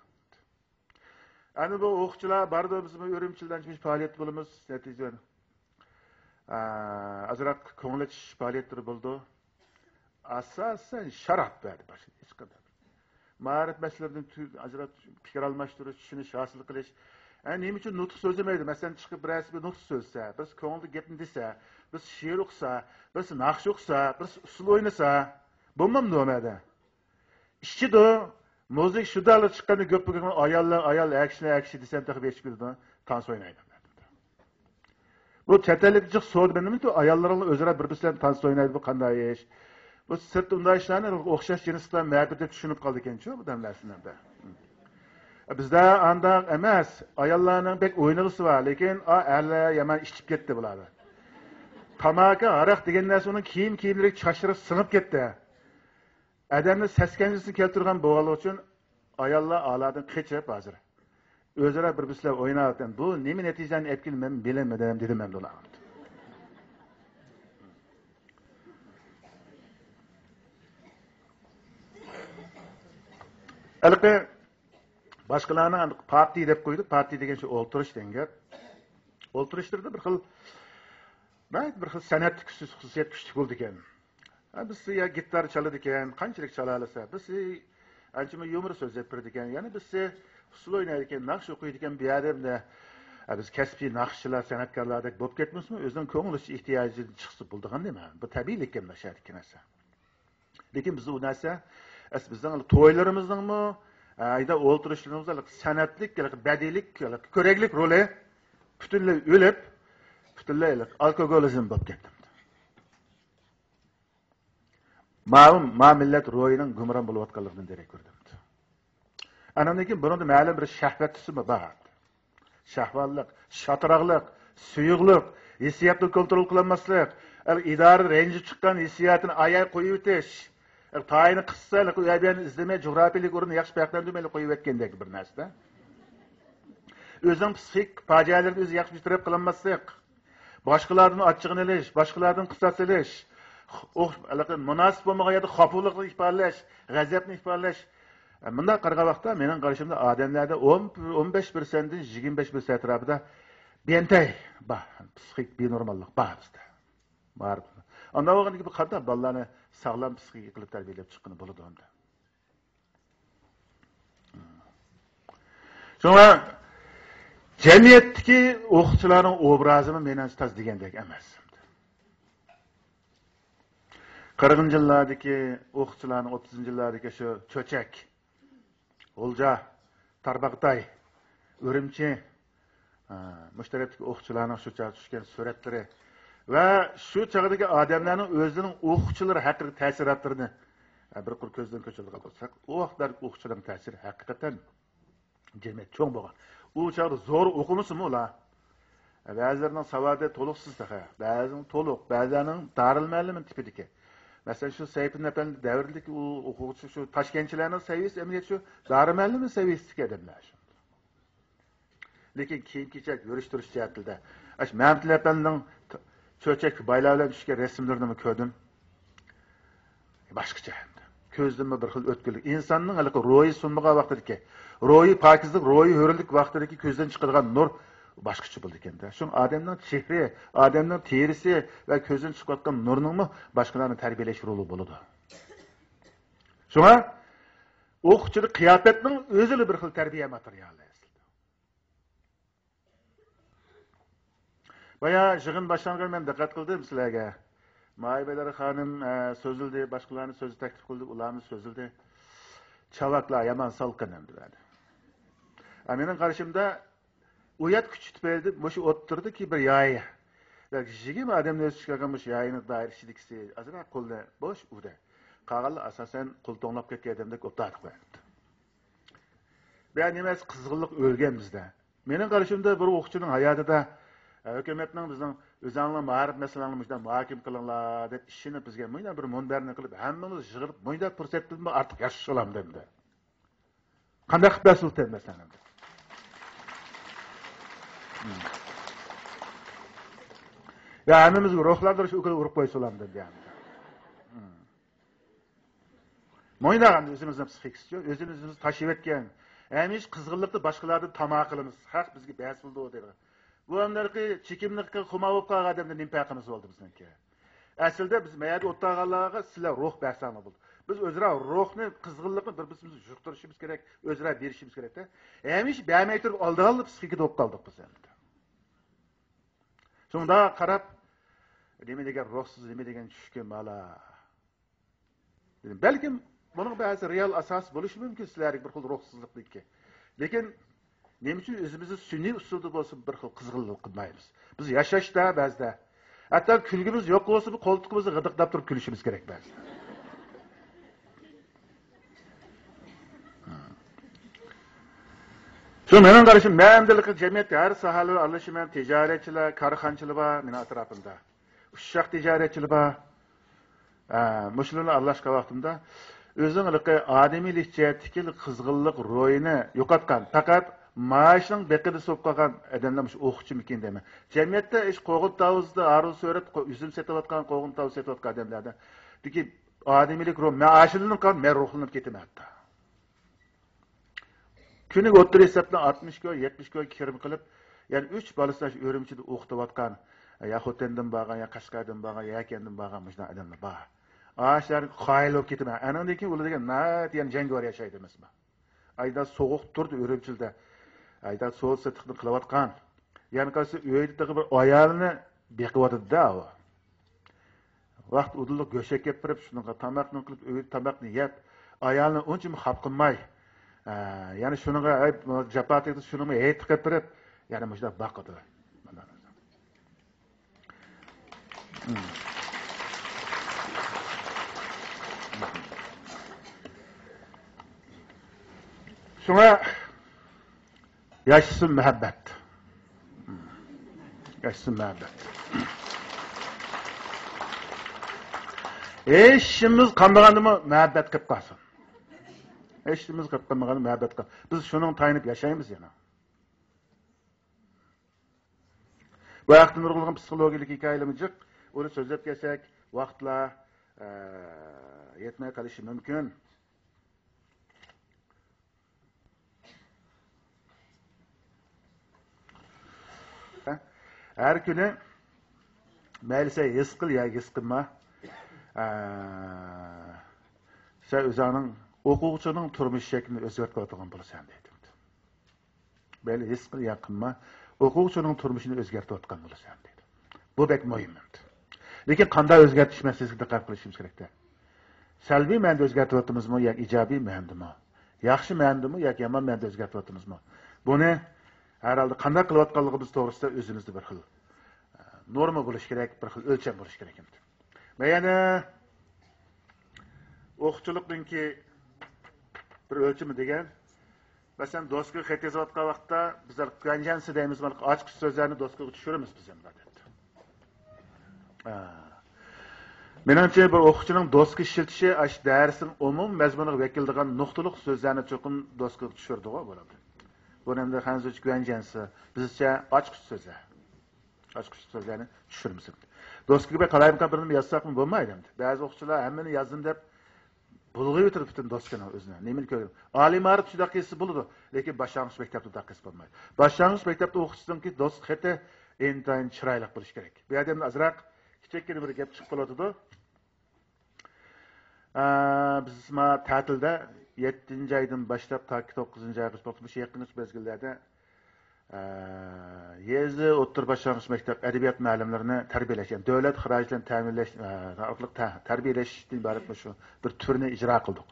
ئەنە بۇ ئوقۇغۇچىلار بارىدۇ، بىز ئۈرۈمچىدە ئانچە پائالىيەتتە بولىمىز، نەتىجىدە، ئا، ئازراق كۆڭۈل ئېچىش پائالىيەتلىرى بولىدۇ. ئاساسەن شاراب بەردى باشقا ھېچقانداق. مائارىپ مەسىلىلىرىدىن تۈ-، ئاجرات-، پىكىر ئالماشتۇرۇش، چۈشىنىش ھاسىل قىلىش. ئە، نېمە ئۈچۈن نۇتۇق سۆزلىمەيدۇ؟ مەسىلەن، چىقىپ بىرەرسى بىر نۇتۇق سۆزلىسە، بىرسى كۆڭلىدىكى گەپنى دېسە، بىرسى شېئىر ئوقۇسا، بىرسى ناخشا ئوقۇسا، بىرسى ئۇسسۇل ئوينىسا، بولمامدۇ ئۇ مەدە؟ ئىچىدۇ. مۇزىكا شۇدالىق چىققاندا گۆپپە گۆپ ئاياللار، ئايال ئەكىشى، ئەكىشى دېسەم تېخى بېشىپ كېتىدۇ. تانس ئوينايدۇ. بۇ چەت ئەللىك جىق سودا بىلەن نېمە ئاياللىرىڭلار ئۆزئارا بىر-بىرسى بىلەن تانس ئوينايدۇ، بۇ قانداق ئىش؟ بۇ سىرتتا ئۇنداق ئىشلارنى ئوخشاش جىنسلار مەبىر دەپ چۈشىنىپ قالىدىكەنچۇ بۇ دەملەرسىنەردە. بىزدە ئانداق ئەمەس. ئاياللارنىڭ بەك ئوينىغۇسى بار، لېكىن ئا، ئەرلەر يامان ئىچىپ كەتتى بۇلاردا. تاماكا، ھاراق دېگەن نەرسە ئۇنىڭ كىيىم-كىيىملىرىگە، چاچلىرىغا سىڭىپ كەتتى. ئادەمنى سەسكەنجىسىنى كەلتۈرگەن بولغانلىقى ئۈچۈن ئاياللار ئالادىن قېچىپ ھازىر ئۆزئارا بىر-بىرسى بىلەن ئويناۋاتىدۇ. بۇ نېمە نەتىجىلەرنى ئېلىپ كېلىدۇ، مەن بىلەلمىدىم، دېدىم مەن ئۇلارغا. ھېلىقى باشقىلارنىڭ پارتىي دەپ قويدى، پارتىي دېگەن شۇ ئولتۇرۇش دېگەن گەپ. ئولتۇرۇشلىرىدا بىر خىل، ناھايىتى بىر خىل سەنئەتلىك خۇسۇس-، خۇسۇسىيەت كۈچلۈك بولىدىكەن. ھە، بىرسى يا گىتار چالىدىكەن، قانچىلىك چالالىسا، بىرسى ئانچە يۇمۇر سۆزلەپ بېرىدىكەن، يەنە بىرسى ئۇسسۇل ئوينايدىكەن، ناخشا ئوقۇيدىكەن، بۇ يەردە ئەمدى، ھە، بىز كەسپىي ناخشىچىلار، سەنئەتكارلاردەك بولۇپ كەتمىسىمۇ، ئۆزىنىڭ كۆڭلىچى ئېھتىياجىدىن چىقسا بولىدىغان نېمە؟ بۇ تەبىئىيلىككەن باشقا نەرسە. لېكىن بىز ئۇ نەرسە، ئەس-، بىزنىڭ تويلىرىمىزنىڭمۇ، ئە، ئەيدە ئولتۇرۇشلىرىمىزدا سەنئەتلىك، بەدىئىيلىك، كۆرەكلىك رولى پۈتۈنلەي ئۆلۈپ، پۈتۈنلەي ئالكوگولىزم بولۇپ كەتتى. ماۋۇ، ما مىللەت روھىنىڭ گۇمران بولۇۋاتقانلىقىدىن دېرەك بېرىدۇ. ئانىڭدىن كېيىن بۇنىڭدا مەلۇم بىر شەھۋەت تۈسىمۇ بار. شەھۋانلىق، شاتراقلىق، سۇيۇقلۇق، ھېسسىياتنى كونترول قىلالماسلىق، ئىدارە رەنجىپ چىققان ھېسسىياتىنى ئاياي قويۇۋېتىش، تايىنى قىسسا، ئۇ يەر بۇ يەرنى ئىزدىمەي، جۇغراپىيەلىك ئورۇننى ياخشى پەرقلەندۈرمەيلا قويۇۋەتكەندەك بىر نەرسە. ئۆزىنىڭ پسىخىك پاجىئەلىرىنى ئۆزى ياخشى بىر تەرەپ قىلالماسلىق، باشقىلاردىن ئاچچىقىنى ئېلىش، باشقىلاردىن قىساس ئېلىش، ئوخ-، ھېلىقى مۇناسىپ بولمىغان يەردە خاپىلىقنى ئىپادىلەش، غەزەپنى ئىپادىلەش. مۇنداق قارىغان ۋاقىتتا مېنىڭ قارىشىمدا ئادەملەردە ئون، ئون بەش پىرسەنتتىن يىگىرمە بەش پىرسەنت ئەتراپىدا بىيەنتەي بار، پسىخىك بىنورماللىق بار بىزدە. بار. ئانداق بولغاندىكىن بۇ قانداق بالىلارنى ساغلام پسىخىكا قىلىپ تەربىيەلەپ چىققىلى بولىدۇ ئەمدى؟ شۇڭا جەمئىيەتتىكى ئوقۇتقۇچىلارنىڭ ئوبرازىمۇ مېنىڭچە تازا دېگەندەك ئەمەس. قىرىقىنچى يىللاردىكى ئوقۇتقۇچىلارنىڭ، ئوتتۇزىنچى يىللاردىكى شۇ چۆچەك، غۇلجا، تارباغاتاي، ئۈرۈمچى، ئا، مۇشۇ تەرەپتىكى ئوقۇتقۇچىلارنىڭ شۇ چاغدا چۈشكەن سۈرەتلىرى ۋە شۇ چاغدىكى ئادەملەرنىڭ ئۆزىنىڭ ئوقۇتقۇچىلىرى ھەققىدىكى تەسىراتلىرىنى ھە، بىر قۇر كۆزدىن كۆچۈرىدىغان بولساق، ئۇ ۋاقىتلاردا ئوقۇغۇچىلارنىڭ تەسىرى ھەقىقەتەن جەمئىيەت چوڭ بولغان. ئۇ چاغدا زور ئوقۇمىسىمۇ ئۇلار؟ ھە، بەزىلىرىنىڭ ساۋادى تولۇقسىز تېخى، بەزىنىڭ تولۇق، بەزىلەرنىڭ دارىلمۇئەللىم تىپىدىكى. مەسىلەن، شۇ سەيپىدىن ئەپەندى دەۋرىدىكى ئۇ ئوقۇغۇچى، شۇ تاشكەنتچىلەرنىڭ سەۋىيەسى ئەمەلىيەتتە شۇ دارىلمۇئەللىم سەۋىيەسىدىكى ئادەملەر شۇ. لېكىن كىيىم-كېچەك، يۈرۈش-تۇرۇش جەھەتتە. ئاشۇ مەمتىلى ئەپەندىنىڭ چۆچەك بايلار بىلەن چۈشكەن رەسىملىرىنىمۇ كۆردۈم. باشقىچە. كۆزدىنمۇ بىر خىل ئۆتكۈرلۈك. ئىنساننىڭ ھېلىقى روھى سۇنمىغان ۋاقتىدىكى، روھى پاكىزلىق، روھى ھۆرلۈك ۋاقتىدىكى كۆزدىن چىقىدىغان نۇر باشقىچە بولىدىكەن-دە. شۇڭا ئادەمنىڭ چېھرى، ئادەمنىڭ تېرىسى ۋە كۆزدىن چىقىۋاتقان نۇرنىڭمۇ باشقىلارنى تەربىيەلەش رولى بولىدۇ. شۇڭا ئوقۇتقۇچىدا قىياپەتنىڭ ئۆزىلا بىر خىل تەربىيە ماتېرىيالى ئەسلىدە. بايا يىغىن باشلانغان مەن دىققەت قىلدىم سىلەرگە. ماھىبەدەر خانىم، ئە، سۆزلىدى، باشقىلارنى سۆزگە تەكلىپ قىلدى، ئۇلارمۇ سۆزلىدى. چاۋاكلار يامان سالقىن ئەمدى بەردى. ئە، مېنىڭ قارىشىمدا ئۇيات كۈچى تۈپەيلىدىن مۇشۇ ئوتتۇرىدىكى بىر ياي. يىگىرمە ئادەمنى ئۆز ئىچىگە ئالغان مۇشۇ ياينىڭ دائىرە ئىچىدىكىسى ئازراق قولنى بوش ئۇدى. قالغانلار ئاساسەن قول توڭلاپ كەتكەن ئادەمدەك ئولتۇردۇق. بۇ نېمە قىزغىنلىق ئۆلگەن بىزدە. مېنىڭ قارىشىمدا، بىر ئوقۇتقۇچىنىڭ ھاياتىدا، ئە، ھۆكۈمەتنىڭ بىزنىڭ ئۆزۈڭلار مائارىپ مەسىلەڭلارنى مۇشۇنداق مۇھاكىمە قىلىڭلار دەپ ئىشىنىپ، بىزگە مۇنداق بىر مۇنبەرنى قىلىپ، ھەممىمىز يىغىلىپ، مۇنداق پۇرسەتتىنمۇ ئارتۇق ياخشى قىلامدۇ ئەمدى؟ قانداق قىلىپ بەرسە بولىدۇ مەسىلەن ئەمدى؟ يا ھەممىمىزگە روھلاندۇرۇش ئوكۇلى ئۇرۇپ قويسىلامدۇ ئەمدى؟ مايناغان ئۆزىمىزنىڭ پسىخىكىسىچۇ، ئۆزىمىز ئۆزىمىز تاشلىۋەتكەن. ھەمىشە قىزغىنلىقتا باشقىلاردىن تاما قىلىمىز. خەق بىزگە بەس بولىدۇ دەيدىغان. بۇ ئەمدىكى چېكىملىققا خۇمار بولۇپ قالغان ئادەمدە نېمە پەرقىمىز بولدى بىزنىڭكى؟ ئەسلىدە بىز مەيەردە ئولتۇرغانلارغا سىلەر روھ بەرسەڭلار بولدى. بىز ئۆزئارا روھنى، قىزغىنلىقنى بىر-بىرىمىزگە يۇقتۇرۇشىمىز كېرەك، ئۆزئارا بېرىشىمىز كېرەكتە. ھەمىشە بەرمەي تۇرۇپ ئالدىغانلا پسىخىكىدا بولۇپ قالدۇق بىز ئەمدى. شۇنداق قاراپ، نېمە دېگەن روھسىز، نېمە دېگەن چۈشكۈن بالا. بەلكىم بۇنىڭ بەزى رېئال ئاساسى بولۇشى مۇمكىن سىلەردىكى بىر خىل روھسىزلىقنىڭكى. لېكىن نېمە ئۈچۈن ئۆزىمىزنى سۈنئىي ئۇسۇلدا بولسا بىر خىل قىزغىنلىق قىلمايمىز؟ بىز ياشاشتا بەزىدە ھەتتا كۈلگۈمىز يوق بولسىمۇ قولتۇقىمىزنى غىدىقلاپ تۇرۇپ كۈلۈشىمىز كېرەك بەزىدە. شۇ مېنىڭ قارىشىم، مەن ئەمدىلىكى جەمئىيەتتە ھەر ساھەلەر ئارىلىشىمەن، تىجارەتچىلەر، كارخانىچىلار بار مېنىڭ ئەتراپىمدا. ئۇششاق تىجارەتچىلەر بار. ھە، مۇشۇلارنى ئارىلاشقان ۋاقتىمدا ئۆزىنىڭ ھېلىقى ئادىمىيلىك جەھەتتىكى قىزغىنلىق روھىنى يوقاتقان، پەقەت مائاشنىڭ بېقىندىسى بولۇپ قالغان ئادەملەر مۇشۇ ئوقۇتقۇچىمىكىن دەيمەن. جەمئىيەتتە ئىش قوغۇن تاۋۇزدا ھارۋا سۆرەپ، قو-، ئۈزۈم سېتىۋاتقان، قوغۇن تاۋۇز سېتىۋاتقان ئادەملەردە دىكى ئادىمىيلىك روھ، مەن ئاشۇندىن قالغان، مەن روھلىنىپ كېتىمەن ھەتتا. كۈنىگە ئوتتۇرا ھېسابتا ئاتمىش كوي، يەتمىش كوي كىرىم قىلىپ، يەنە ئۈچ بالىسىنى شۇ ئۈرۈمچىدە ئوقۇتۇۋاتقان، يا خوتەندىن بارغان، يا قەشقەردىن بارغان، يا يەكەندىن بارغان مۇشۇنداق ئادەملەر بار. ئاشۇلارنى قايىل بولۇپ كېتىمەن. ئەنىڭدىن كېيىن ئۇلار دېگەن ناھايىتى يەنە جەڭگىۋار ياشايدۇ ئەمەسمۇ؟ ئايدا سوغۇق تۇرىدۇ ئۈرۈمچىدە. ئايدا سودا سېتىقنى قىلىۋاتقان. يەنە قارىسا ئۆيدە تېخى بىر ئايالىنى بېقىۋاتىدۇ-دە ئۇ. ۋاقىت ئۇدۇللۇق گۆشەك ئەكەپ بېرىپ، شۇنىڭغا تاماقنى قىلىپ، ئۆيدە تاماقنى يەپ، ئايالىنى ئۇنچىمۇ خاپا قىلماي، ئە، يەنە شۇنىڭغا، ئەي، جاپا تەگدى، شۇنىڭغا ھەيت قىلىپ بېرىپ، يەنە مۇشۇنداق باقىدۇ. شۇڭا ياشىسۇن مۇھەببەت. ياشىسۇن مۇھەببەت. ھېچ ئىشىمىز قالمىغاندىمۇ مۇھەببەت قىلىپ قالسۇن. ھېچ ئىشىمىز قالمىغاندىمۇ مۇھەببەت قىلىپ. بىز شۇنىڭغا تايىنىپ ياشايمىز يەنە. بۇ ھەقتە نۇرغۇنلىغان پسىخولوگىيەلىك ھېكايىلىرىمۇ جىق. ئۇنى سۆزلەپ كەلسەك، ۋاقىتلار، ئە، يەتمەي قېلىشى مۇمكىن. ھەر كۈنى مەيلى سەن ھېس قىل ياكى ھېس قىلما، ئە، سەن ئۆزۈڭنىڭ ئوقۇغۇچىنىڭ تۇرمۇش شەكلىنى ئۆزگەرتىۋاتىدىغان بولىسەن دەيدۇ. مەيلى ھېس قىل يا قىلما، ئوقۇغۇچىنىڭ تۇرمۇشىنى ئۆزگەرتىۋاتقان بولىسەن دەيدۇ. بۇ بەك مۇھىم ئەمدى. لېكىن قانداق ئۆزگەرتىش مەسىلىسىگە دىققەت قىلىشىمىز كېرەكتە. سەلبىي مەنىدە ئۆزگەرتىۋاتىمىزمۇ ياكى ئىجابىي مەنىدىمۇ؟ ياخشى مەنىدىمۇ ياكى يامان مەنىدە ئۆزگەرتىۋاتىمىزمۇ؟ بۇنى ھەر ھالدا قانداق قىلىۋاتقانلىقىمىز توغرىسىدا ئۆزىمىزدە بىر خىل، ئە، نورما بولۇشى كېرەك، بىر خىل ئۆلچەم بولۇشى كېرەك ئەمدى. مەن يەنە ئوقۇتقۇچىلىقنىڭكى بىر ئۆلچىمى دېگەن، مەسىلەن، دوسكىغا خەت يېزىۋاتقان ۋاقىتتا بىزلەر گۇەنجيەنسى دەيمىز، مانا ئاچقۇچ سۆزلەرنى دوسكىغا چۈشۈرىمىز بىز ئەمدى، ئادەتتە. ھە. مېنىڭچە، بىر ئوقۇتقۇچىنىڭ دوسكا ئىشلىتىشى ئاشۇ دەرسنىڭ ئومۇمىي مەزمۇنىغا ۋەكىللىگەن نۇقتىلىق سۆزلەرنى چوقۇم دوسكىغا چۈشۈرىدىغۇ بولىدۇ. بۇنى ئەمدى خەنزۇچە گۇەنجيەنسى، بىزچە ئاچقۇچ سۆزلەر. ئاچقۇچ سۆزلەرنى چۈشۈرمىسۇن. دوسكىغا بىر قالايمىقان بىرنېمە يازساقمۇ بولمايدۇ ئەمدى. بەزى ئوقۇتقۇچىلار ھەممىنى يازدىم دەپ بۇلغىۋېتىدۇ پۈتۈن دوسكىنىڭ ئۆزىنى. نېمىنى كۆرگەن؟ ئالىي مائارىپتا شۇنداق قىلسا بولىدۇ، لېكىن باشلانغۇچ مەكتەپتە ئۇنداق قىلسا بولمايدۇ. باشلانغۇچ مەكتەپتە ئوقۇتقۇچىنىڭكى دوسكا خېتى ئىنتايىن چىرايلىق بولۇشى كېرەك. بۇ يەردە ئەمدى ئازراق كىچىككىنە بىر گەپ چىقىپ قالىدۇ. ئە، بىز ما تەتىلدە يەتتىنچى ئايدىن باشلاپ تاكى توققۇزىنچى ئايغىچە، مۇشۇ يېقىنقى مەزگىللەردە، ئە، يېزا ئوتتۇرا باشلانغۇچ مەكتەپ ئەدەبىيات مۇئەللىملىرىنى تەربىيەلەش، يەنى دۆلەت خىراجىتى بىلەن تەمىنلەش، ئە، ئارقىلىق تە-، تەربىيەلەشتىن ئىبارەت مۇشۇ بىر تۈرنى ئىجرا قىلدۇق.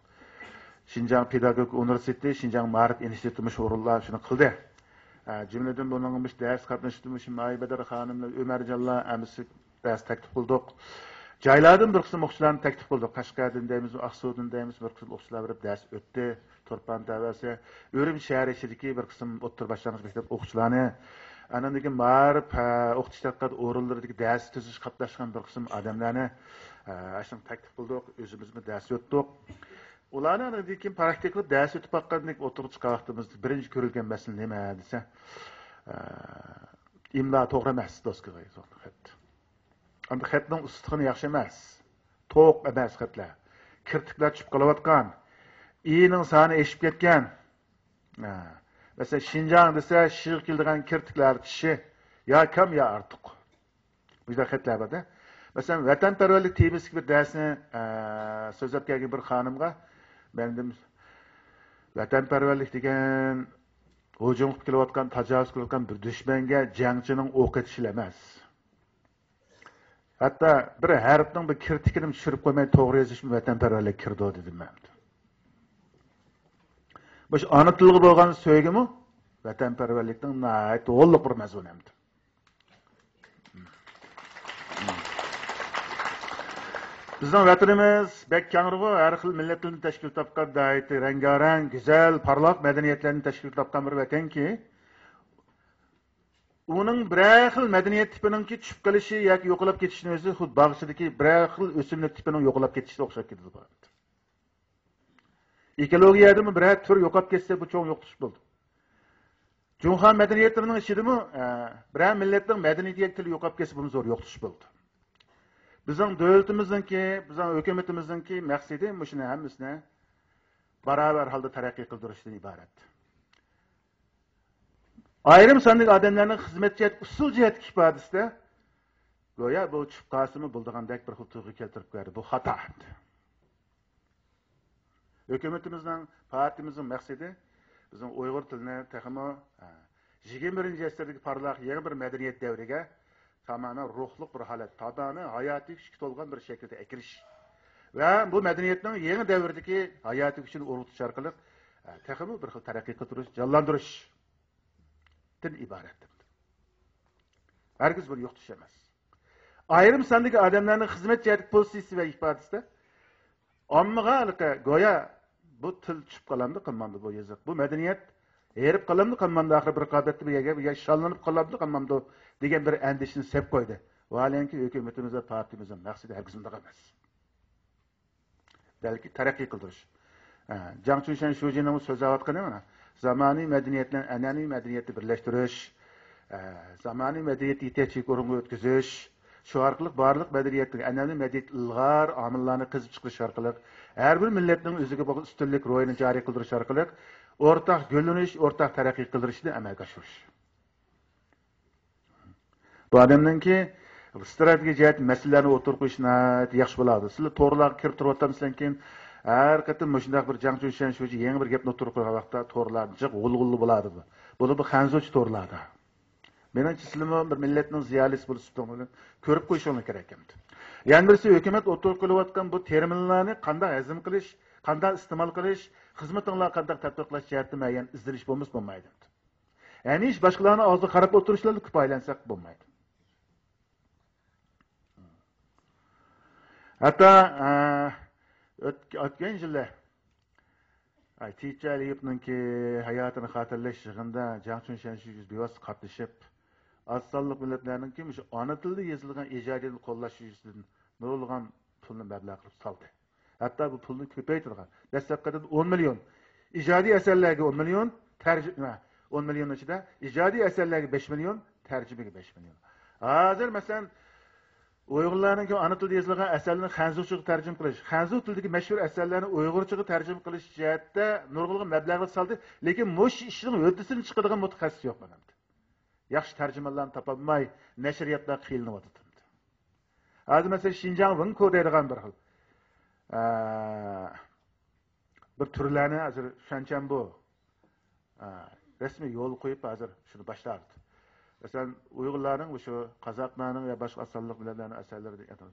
شىنجاڭ پېداگوگىكا ئۇنىۋېرسىتېتى، شىنجاڭ مائارىپ ئىنستىتۇتى مۇشۇ ئورۇنلار شۇنى قىلدى. ئە، جۈملىدىن بۇنىڭغا مۇشۇ دەرس قاتنىشىشتا مۇشۇ ماھىبەدىر خانىملار، ئۆمەرجانلار ھەممىسى دەرس تەكلىپ قىلدۇق. جايلاردىن بىر قىسىم ئوقۇتقۇچىلارنى تەكلىپ قىلدۇق. قەشقەردىن دەيمىزمۇ، ئاقسۇدىن دەيمىزمۇ، بىر قىسىم ئوقۇتقۇچىلار بېرىپ دەرس ئۆتتى. تۇرپان تەۋەسى، ئۈرۈمچى شەھىرى ئىچىدىكى بىر قىسىم ئوتتۇرا باشلانغۇچ مەكتەپ ئوقۇغۇچىلارنى، ئاندىن كېيىن مائارىپ، ھە، ئوقۇتۇش تەتقىقات ئورۇنلىرىدىكى دەرس تۈزۈش قاتناشقان بىر قىسىم ئادەملەرنى، ھە، ئاشۇنى تەكلىپ قىلدۇق. ئۆزىمىزمۇ دەرس ئۆتتۇق. ئۇلارنى ئاندىن كېيىن پراكتىكىلىق دەرس ئۆتۈپ باققاندىن كېيىن ئوتتۇرىغا چىققان ۋاقتىمىزدا بىرىنچى كۆرۈلگەن مەسىلە نېمە دېسە، ئە، ئىملا توغرا ئەمەس، دوسكىغا يېزىلغان خەت. ئەمدى خەتنىڭ ئۇستىخىنى ياخشى ئەمەس. توق ئەمەس خەتلەر. كىرتىكلەر چۈشۈپ قېلىۋاتقان. ئىنىڭ سانى ئېشىپ كەتكەن. ھە. مەسىلەن، شىنجاڭ دېسە، شىغا كېلىدىغان كىرتىكلەر چىشى يا كەم، يا ئارتۇق. مۇشۇنداق خەتلەر بار-دە. مەسىلەن، ۋەتەنپەرۋەرلىك تېمىسىدىكى بىر دەرسنى، ئە، سۆزلەپ كەلگەن بىر خانىمغا مەندىن، ۋەتەنپەرۋەرلىك دېگەن ھۇجۇم قىلىپ كېلىۋاتقان، تاجاۋۇز قىلىۋاتقان بىر دۈشمەنگە جەڭچىنىڭ ئوق ئېتىشى ئەمەس. ھەتتا بىر ھەرپنىڭ بىر كىرتىكىنىمۇ چۈشۈرۈپ قويماي توغرا يېزىشمۇ ۋەتەنپەرۋەرلىككە كىرىدۇ، دېدىم مەن. مۇشۇ ئانا تىلغا بولغان سۆيگىمۇ ۋەتەنپەرۋەرلىكنىڭ ناھايىتى غوللۇق بىر مەزمۇنى ئەمدى. بىزنىڭ ۋەتىنىمىز بەك كەڭرىغۇ، ھەر خىل مىللەتلەردىن تەشكىل تاپقان ناھايىتى رەڭگارەڭ، گۈزەل، پارلاق مەدەنىيەتلەردىن تەشكىل تاپقان بىر ۋەتەنكى، ئۇنىڭ بىرەر خىل مەدەنىيەت تىپىنىڭكى چۈشۈپ قېلىشى ياكى يوقىلاپ كېتىشىنىڭ ئۆزى خۇددى باغ ئىچىدىكى بىرەر خىل ئۆسۈملۈك تىپىنىڭ يوقىلاپ كېتىشىگە ئوخشاپ كېتىدۇ. ئېكولوگىيەدىمۇ بىرەر تۈر يوقاپ كەتسە، بۇ چوڭ يوقىتىش بولىدۇ. جۇڭخۇا مەدەنىيەتلىرىنىڭ ئىچىدىمۇ، ئە، بىرەر مىللەتنىڭ مەدەنىيىتى ياكى تىلى يوقاپ كەتسە، بۇمۇ زور يوقىتىش بولىدۇ. بىزنىڭ دۆلىتىمىزنىڭكى، بىزنىڭ ھۆكۈمىتىمىزنىڭكى مەقسىتى مۇشۇنى ھەممىسىنى باراۋەر ھالدا تەرەققىي قىلدۇرۇشتىن ئىبارەت. ئايرىم ساندىكى ئادەملەرنىڭ خىزمەت جەھەت، ئۇسسۇل جەھەتتىكى ئىپادىسىدە گويا بۇ چۈشۈپ قالسىمۇ بولىدىغاندەك بىر خىل تۇيغۇ كەلتۈرۈپ بەردى. بۇ خاتا. ھۆكۈمىتىمىزنىڭ، پارتىيىمىزنىڭ مەقسىتى بىزنىڭ ئۇيغۇر تىلىنى تېخىمۇ، ھە، يىگىرمە بىرىنچى ئەسىردىكى پارلاق يېڭى بىر مەدەنىيەت دەۋرىگە تامامەن روھلۇق بىر ھالەت، تامامەن ھاياتىي كۈچكە تولغان بىر شەكىلدە ئەكىرىش ۋە بۇ مەدەنىيەتنىڭ يېڭى دەۋردىكى ھاياتىي كۈچىنى ئۇرغۇتۇش ئارقىلىق، ھە، تېخىمۇ بىر خىل تەرەققىي قىلدۇرۇش، جانلاندۇرۇشتىن ئىبارەت. ھەرگىز بۇنى يوقىتىش ئەمەس. ئايرىم ساندىكى ئادەملەرنىڭ خىزمەت جەھەتتىكى پوزىتسىيىسى ۋە ئىپادىسىدە ئاممىغا ھېلىقى گويا بۇ تىل چۈشۈپ قالامدۇ قالمامدۇ، بۇ يېزىق، بۇ مەدەنىيەت ھېرىپ قالامدۇ قالمامدۇ، ئاخىرى بىر رىقابەتتە بىر يەرگە، بىر يەرگە شاللىنىپ قالامدۇ قالمامدۇ دېگەن بىر ئەندىشىنى سېلىپ قويدى. ۋاھالەنكى، ھۆكۈمىتىمىز ۋە پارتىيىمىزنىڭ مەقسىتى ھەرگىز مۇنداق ئەمەس. بەلكى تەرەققىي قىلدۇرۇش. ئە، جاڭ چۈنشەن شۇجىنىڭ سۆزلەۋاتقىنى مانا، زامانىۋى مەدەنىيەت بىلەن ئەنئەنىۋى مەدەنىيەتنى بىرلەشتۈرۈش، ئە، زامانىۋى مەدەنىيەتنى يېتەكچىلىك ئورۇنغا ئۆتكۈزۈش، شۇ ئارقىلىق بارلىق مەدەنىيەتنىڭ، ئەنئەنىۋى مەدەنىيەت ئىلغار ئامىللارنى قېزىپ چىقىرىش ئارقىلىق، ھەر بىر مىللەتنىڭ ئۆزىگە بولغان ئۈستۈنلۈك روھىنى جارى قىلدۇرۇش ئارقىلىق ئورتاق گۈللىنىش، ئورتاق تەرەققىي قىلدۇرۇشنى ئەمەلگە ئاشۇرۇش. بۇ ئادەمنىڭكى ئىستراتېگىيە جەھەتتە مەسىلىلەرنى ئوتتۇرىغا قويۇشى ناھايىتى ياخشى بولىدۇ. سىلەر تورلارغا كىرىپ تۇرۇۋاتامسىلەركىن، ھەر قېتىم مۇشۇنداق بىر جاڭ چۈنشەن شۇجى يېڭى بىر گەپنى ئوتتۇرىغا قويغان ۋاقىتتا تورلار جىق غۇلغۇللا بولىدۇ. بۇ، بۇ خەنزۇچە تورلاردا. مېنىڭچە سىلىمۇ بىر مىللەتنىڭ زىيالىيسى بولۇش سۈپىتىڭ بىلەن كۆرۈپ قويۇشۇڭلار كېرەك ئەمدى. يەنە بىرسى، ھۆكۈمەت ئوتتۇرىغا قويۇۋاتقان بۇ تېرمىنلارنى قانداق ھەزىم قىلىش، قانداق ئىستېمال قىلىش، خىزمىتىڭلارنى قانداق تەتبىقلاش جەھەتتە مۇئەييەن ئىزدىنىش بولمىسا بولمايدۇ ئەمدى. ھەمىشە باشقىلارنىڭ ئاغزىغا قاراپ ئولتۇرۇشلاردا كۇپايىلەنسەك بولمايدۇ. ھەتتا، ئە، ئۆت-، ئۆتكەن يىلى، ئاي، تىچيەلىيېۋنىڭكى ھاياتىنى خاتىرىلەش يىغىنىدا جاڭ چۈنشەن شۇ بىۋاسىتە قاتنىشىپ، ئاز سانلىق مىللەتلەرنىڭكى مۇشۇ ئانا تىلدا يېزىلغان ئىجادىيەتنى قوللاش يۈزىسىدىن نۇرغۇنلىغان پۇلنى مەبلەغ قىلىپ سالدى. ھەتتا بۇ پۇلنى كۆپەيتىدىغان، دەسلەپكىدىن ئون مىليون، ئىجادىي ئەسەرلەرگە ئون مىليون، تەرجىمە، ئون مىليون ئىچىدە ئىجادىي ئەسەرلەرگە بەش مىليون، تەرجىمىگە بەش مىليون. ھازىر، مەسىلەن، ئۇيغۇرلارنىڭكى ئانا تىلدا يېزىلغان ئەسەرلىرىنى خەنزۇچىغا تەرجىمە قىلىش، خەنزۇ تىلىدىكى مەشھۇر ئەسەرلەرنى ئۇيغۇرچىغا تەرجىمە قىلىش جەھەتتە نۇرغۇنلىغان مەبلەغلەر سالدى. لېكىن مۇشۇ ئىشنىڭ ھۆددىسىدىن چىقىدىغان مۇتەخەسسىس يوق مانا. ياخشى تەرجىمانلارنى تاپالماي، نەشرىياتلار قىينىلىۋاتىدۇ. ھازىر، مەسىلەن، شىنجاڭ ۋېنكو دەيدىغان بىر خىل، ئە، بىر تۈرلەرنى ھازىر شۇەنچەنبۇ، ئە، رەسمىي يولغا قويۇپ، ھازىر شۇنى باشلاۋاتىدۇ. مەسىلەن، ئۇيغۇرلارنىڭ، شۇ قازاقلارنىڭ ۋە باشقا ئاز سانلىق مىللەتلەرنىڭ ئەسەرلىرىنى،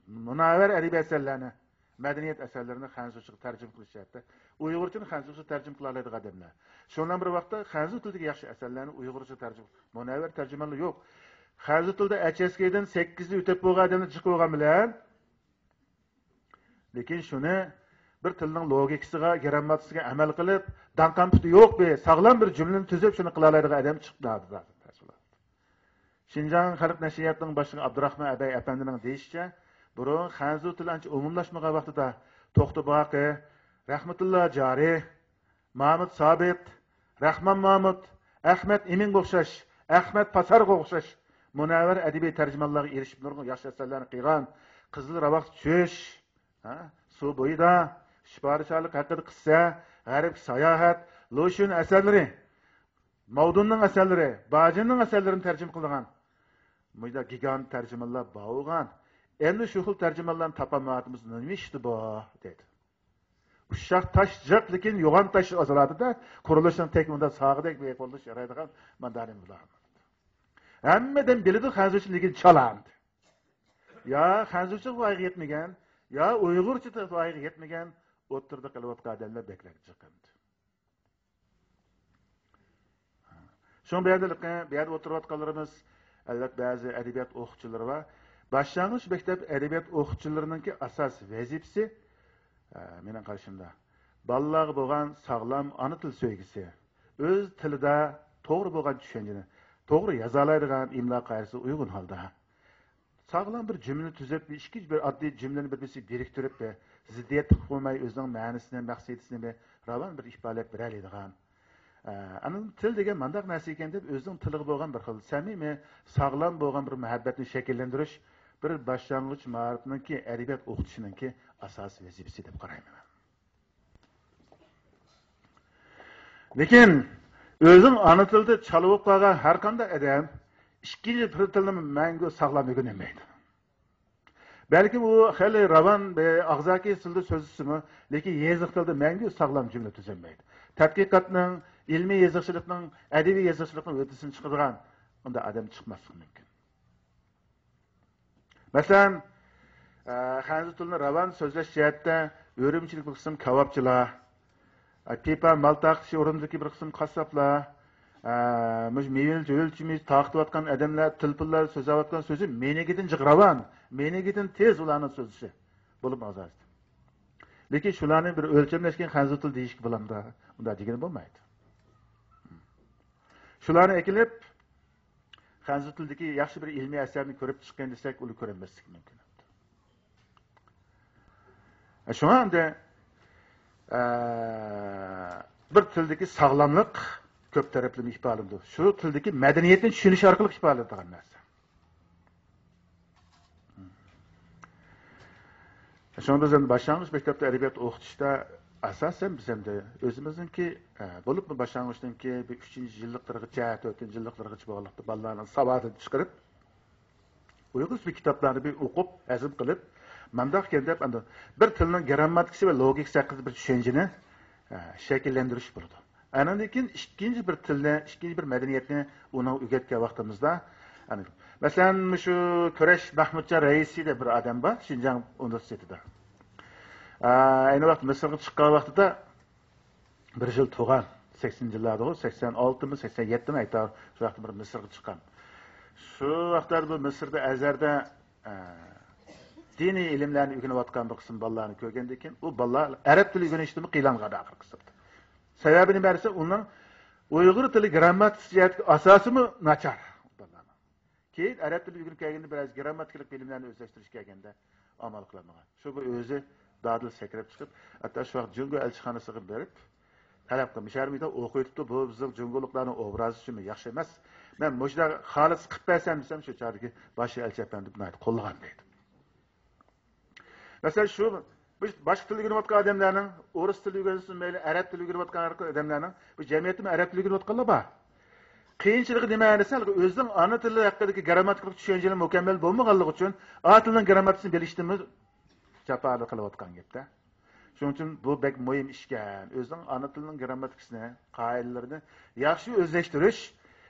مۇنەۋۋەر ئەدەبىي ئەسەرلەرنى، مەدەنىيەت ئەسەرلىرىنى خەنزۇچىغا تەرجىمە قىلىش جەھەتتە، ئۇيغۇرچىنى خەنزۇچىغا تەرجىمە قىلالايدىغان ئادەملەر. شۇنىڭ بىلەن بىر ۋاقىتتا، خەنزۇ تىلىدىكى ياخشى ئەسەرلەرنى ئۇيغۇرچە تەرجىمە، مۇنەۋۋەر تەرجىمانلار يوق. خەنزۇ تىلىدا ئەچەسكىدىن سەككىزنى ئۆتەپ بولغان ئادەملەر جىق بولغان بىلەن، لېكىن شۇنى بىر تىلنىڭ لوگىكىسىغا، گىرامماتىكىسىغا ئەمەل قىلىپ، داڭقان پۇتى يوق بىر ساغلام بىر جۈملىنى تۈزۈپ، شۇنى قىلالايدىغان ئادەم چىقمىدى. شىنجاڭ خەلق نەشرىياتىنىڭ باشلىقى ئابدۇراخمان ئەبەي ئەپەندىنىڭ دېيىشىچە، بۇرۇن خەنزۇ تىلى ئانچە ئومۇملاشمىغان ۋاقتىدا توختى باقى، رەھمىتۇللا جارى، مامۇت سابىت، رەھمان مامۇت، ئەخمەت ئىمىنغا ئوخشاش، ئەخمەت پاسارغا ئوخشاش مۇنەۋۋەر ئەدەبىي تەرجىمانلارغا ئېرىشىپ، نۇرغۇن ياخشى ئەسەرلەرنى قىلغان، قىزىل راۋاقتا چۈش، ھە، سۇ بويىدا، ئۈچ پادىشاھلىق ھەققىدە قىسسە، غەربكە ساياھەت، لۇشۈن ئەسەرلىرى، ماۋدۇننىڭ ئەسەرلىرى، باجىننىڭ ئەسەرلىرىنى تەرجىمە قىلغان. مۇشۇنداق گىگانت تەرجىمانلار بار بولغان. ئەمدى شۇ خىل تەرجىمانلارنى تاپالمايۋاتىمىز، نېمە ئىشتا بۇ؟ دەيدۇ. ئۇششاق تاش جىق، لېكىن يوغان تاش ئازرايدۇ-دە، قۇرۇلۇشنىڭ تەكمىدە ساغىدەك بىر قۇرۇلۇش يارايدىغان ماندارىن بۇلار. ھەممىدىن بىلىدۇ خەنزۇچە، لېكىن چالا ئەمدى. يا خەنزۇچە ۋايىغا يەتمىگەن، يا ئۇيغۇرچە ۋايىغا يەتمىگەن، ئوتتۇرىدا قېلىۋاتقان ئادەملەر بەكرەك جىق ئەمدى. شۇڭا بۇ يەردە، بۇ يەردە ئولتۇرۇۋاتقانلىرىمىز، ئەلۋەتتە، بەزى ئەدەبىيات ئوقۇتقۇچىلىرى بار. باشلانغۇچ مەكتەپ ئەدەبىيات ئوقۇتقۇچىلىرىنىڭكى ئاساسىي ۋەزىپىسى، ئە، مېنىڭ قارىشىمدا، بالىلارغا بولغان ساغلام ئانا تىل سۆيگۈسى، ئۆز تىلىدا توغرا بولغان چۈشەنچىنى، توغرا يازالايدىغان، ئىملا قائىدىسىگە ئۇيغۇن ھالدا، ساغلام بىر جۈملە تۈزۈپ، بىر ئىككىنچى بىر ئاددىي جۈملىنى بىر-بىرسىگە بىرىكتۈرۈپ، زىددىيەت قىلىپ قويماي، ئۆزىنىڭ مەنىسىنى، مەقسىتىنى بىر راۋان بىر ئىپادىلەپ بېرەلەيدىغان. ئە، ئاندىن تىل دېگەن مانداق نەرسە ئىكەن دەپ، ئۆزىنىڭ تىلىغا بولغان بىر خىل سەمىمىي، ساغلام بولغان بىر مۇھەببەتنى شەكىللەندۈرۈش بىر باشلانغۇچ مائارىپنىڭكى، ئەدەبىيات ئوقۇتۇشىنىڭكى ئاساسىي ۋەزىپىسى دەپ قارايمەن مەن. لېكىن ئۆزىنىڭ ئانا تىلىدا چالا بولۇپ قالغان ھەر قانداق ئادەم ئىككىنچى بىر تىلنى مەڭگۈ ساغلام ئۆگىنەلمەيدۇ. بەلكىم ئۇ خېلى راۋان، ئاغزاكى تىلدا سۆزلىسىمۇ، لېكىن يېزىق تىلدا مەڭگۈ ساغلام جۈملە تۈزەلمەيدۇ. تەتقىقاتنىڭ، ئىلمىي يېزىقچىلىقنىڭ، ئەدەبىي يېزىقچىلىقنىڭ ھۆددىسىدىن چىقىدىغان ئۇنداق ئادەم چىقماسلىقى مۇمكىن. مەسىلەن، ئە، خەنزۇ تىلىنى راۋان سۆزلەش جەھەتتە ئۈرۈمچىدىكى بىر قىسىم كاۋاپچىلار، ئە، پىپا مال تارقىتىش ئورنىدىكى بىر قىسىم قاسساپلار، ئە، مۇشۇ مېۋىلىك ئۆلچىمى تارقىتىۋاتقان ئادەملەر، تىلپۇنلار سۆزلەۋاتقان سۆزى مېنىڭكىدىن جىق راۋان، مېنىڭكىدىن تېز ئۇلارنىڭ سۆزلىشى بولۇپ ئازايدۇ. لېكىن شۇلارنى بىر ئۆلچەملەشكەن خەنزۇ تىلى دېيىشكە بولامدا؟ ئۇنداق دېگىلى بولمايدۇ. شۇلارنى ئەكېلىپ، خەنزۇ تىلىدىكى ياخشى بىر ئىلمىي ئەسەرنى كۆرۈپ چىققىن دېسەك، ئۇنى كۆرەلمەسلىكى مۇمكىن. شۇڭا ئەمدى، ئە، بىر تىلدىكى ساغلاملىق كۆپ تەرەپلىمە ئىپادىلىنىدۇ. شۇ تىلدىكى مەدەنىيەتنى چۈشىنىش ئارقىلىق ئىپادىلىنىدىغان نەرسە. شۇڭا بىز ئەمدى باشلانغۇچ مەكتەپتە ئەدەبىيات ئوقۇتۇشتا ئاساسەن بىز ئەمدى ئۆزىمىزنىڭكى، ئە، بولۇپمۇ باشلانغۇچتىنكى بىر ئۈچىنچى يىللىقلىرىغىچە، تۆتىنچى يىللىقلىرىغىچە بولغانلىقتا، بالىلارنىڭ ساۋادىنى چىقىرىپ، ئۇيغۇرچە كىتابلارنى بىر ئوقۇپ، ھەزىم قىلىپ، مانداق ئىكەن دەپ، ئاندىن بىر تىلنىڭ گىرامماتىكىسى ۋە لوگىكىسى ھەققىدە بىر چۈشەنچىنى، ئە، شەكىللەندۈرۈش بولىدۇ. ئاندىن كېيىن ئىككىنچى بىر تىلنى، ئىككىنچى بىر مەدەنىيەتنى ئۇنىڭغا ئۆگەتكەن ۋاقتىمىزدا، يەنى، مەسىلەن، مۇشۇ كۈرەش مەھمۇتجان رەئىسى دەپ بىر ئادەم بار، شىنجاڭ ئۇنىۋېرسىتېتىدا. ئا، ئەينى ۋاقىت مىسىرغا چىققان ۋاقتىدا بىر يىل تۇرغان، سەكسىنىنچى يىللاردا، سەكسەن ئالتىمۇ، سەكسەن يەتتىمۇ ھەيتاۋۇر، شۇ ۋاقىتتا بىر مىسىرغا چىققان. شۇ ۋاقىتلاردا بۇ مىسىردا ئەزھەردە، ئا، دىنىي ئىلىملەرنى ئۆگىنىۋاتقان بىر قىسىم بالىلارنى كۆرگەندىن كېيىن، ئۇ بالىلار ئەرەب تىلى ئۆگىنىشتىنمۇ قىينالغان ئاخىرقى سىنىپتا. سەۋەبى نېمە دېسە، ئۇنىڭ ئۇيغۇر تىلى گىرامماتىكىسى جەھەتتىكى ئاساسىمۇ ناچار. كېيىن ئەرەب تىلى ئۆگىنىپ كەلگەندە، بىرەز گىرامماتىكىلىق بىلىملەرنى ئۆزلەشتۈرۈش كەلگەندە ئامال قىلالمىغان. شۇ بۇ ئۆزى دادىل سەكرەپ چىقىپ، ھەتتا شۇ ۋاقىت جۇڭگو ئەلچىخانىسىغا بېرىپ، تەلەپ قىلىپ، مۇشەرمىدا ئوقۇۋېتىپتۇ، بۇ بىزنىڭ جۇڭگولۇقلارنىڭ ئوبرازى ئۈچۈنمۇ ياخشى ئەمەس. مەن مۇشۇنداق خالىس قىلىپ بەرسەم دېسەم، شۇ چاغدىكى باش ئەلچى ئەپەندى ناھايىتى قوللىغان دەيدۇ. مەسىلەن، شۇ بىز باشقا تىل ئۆگىنىۋاتقان ئادەملەرنىڭ، ئورۇس تىلى ئۆگەنسۇن مەيلى، ئەرەب تىلى ئۆگىنىۋاتقان ھەر خىل ئادەملەرنىڭ، بۇ جەمئىيەتتىمۇ ئەرەب تىلى ئۆگىنىۋاتقانلار بار. قىيىنچىلىقى نېمە دېسە، ھېلىقى ئۆزىنىڭ ئانا تىلى ھەققىدىكى گىرامماتىكىلىق چۈشەنچىلىرى مۇكەممەل بولمىغانلىقى ئۈچۈن، ئانا تىلىنىڭ گىرامماتىكىسىنى بىلىشتىنمۇ جاپالىق قىلىۋاتقان گەپتە. شۇنىڭ ئۈچۈن بۇ بەك مۇھىم ئىشكەن. ئۆزىنىڭ ئانا تىلىنىڭ گىرامماتىكىسىنى، قائىدىلىرىنى ياخشى ئۆزلەشتۈرۈش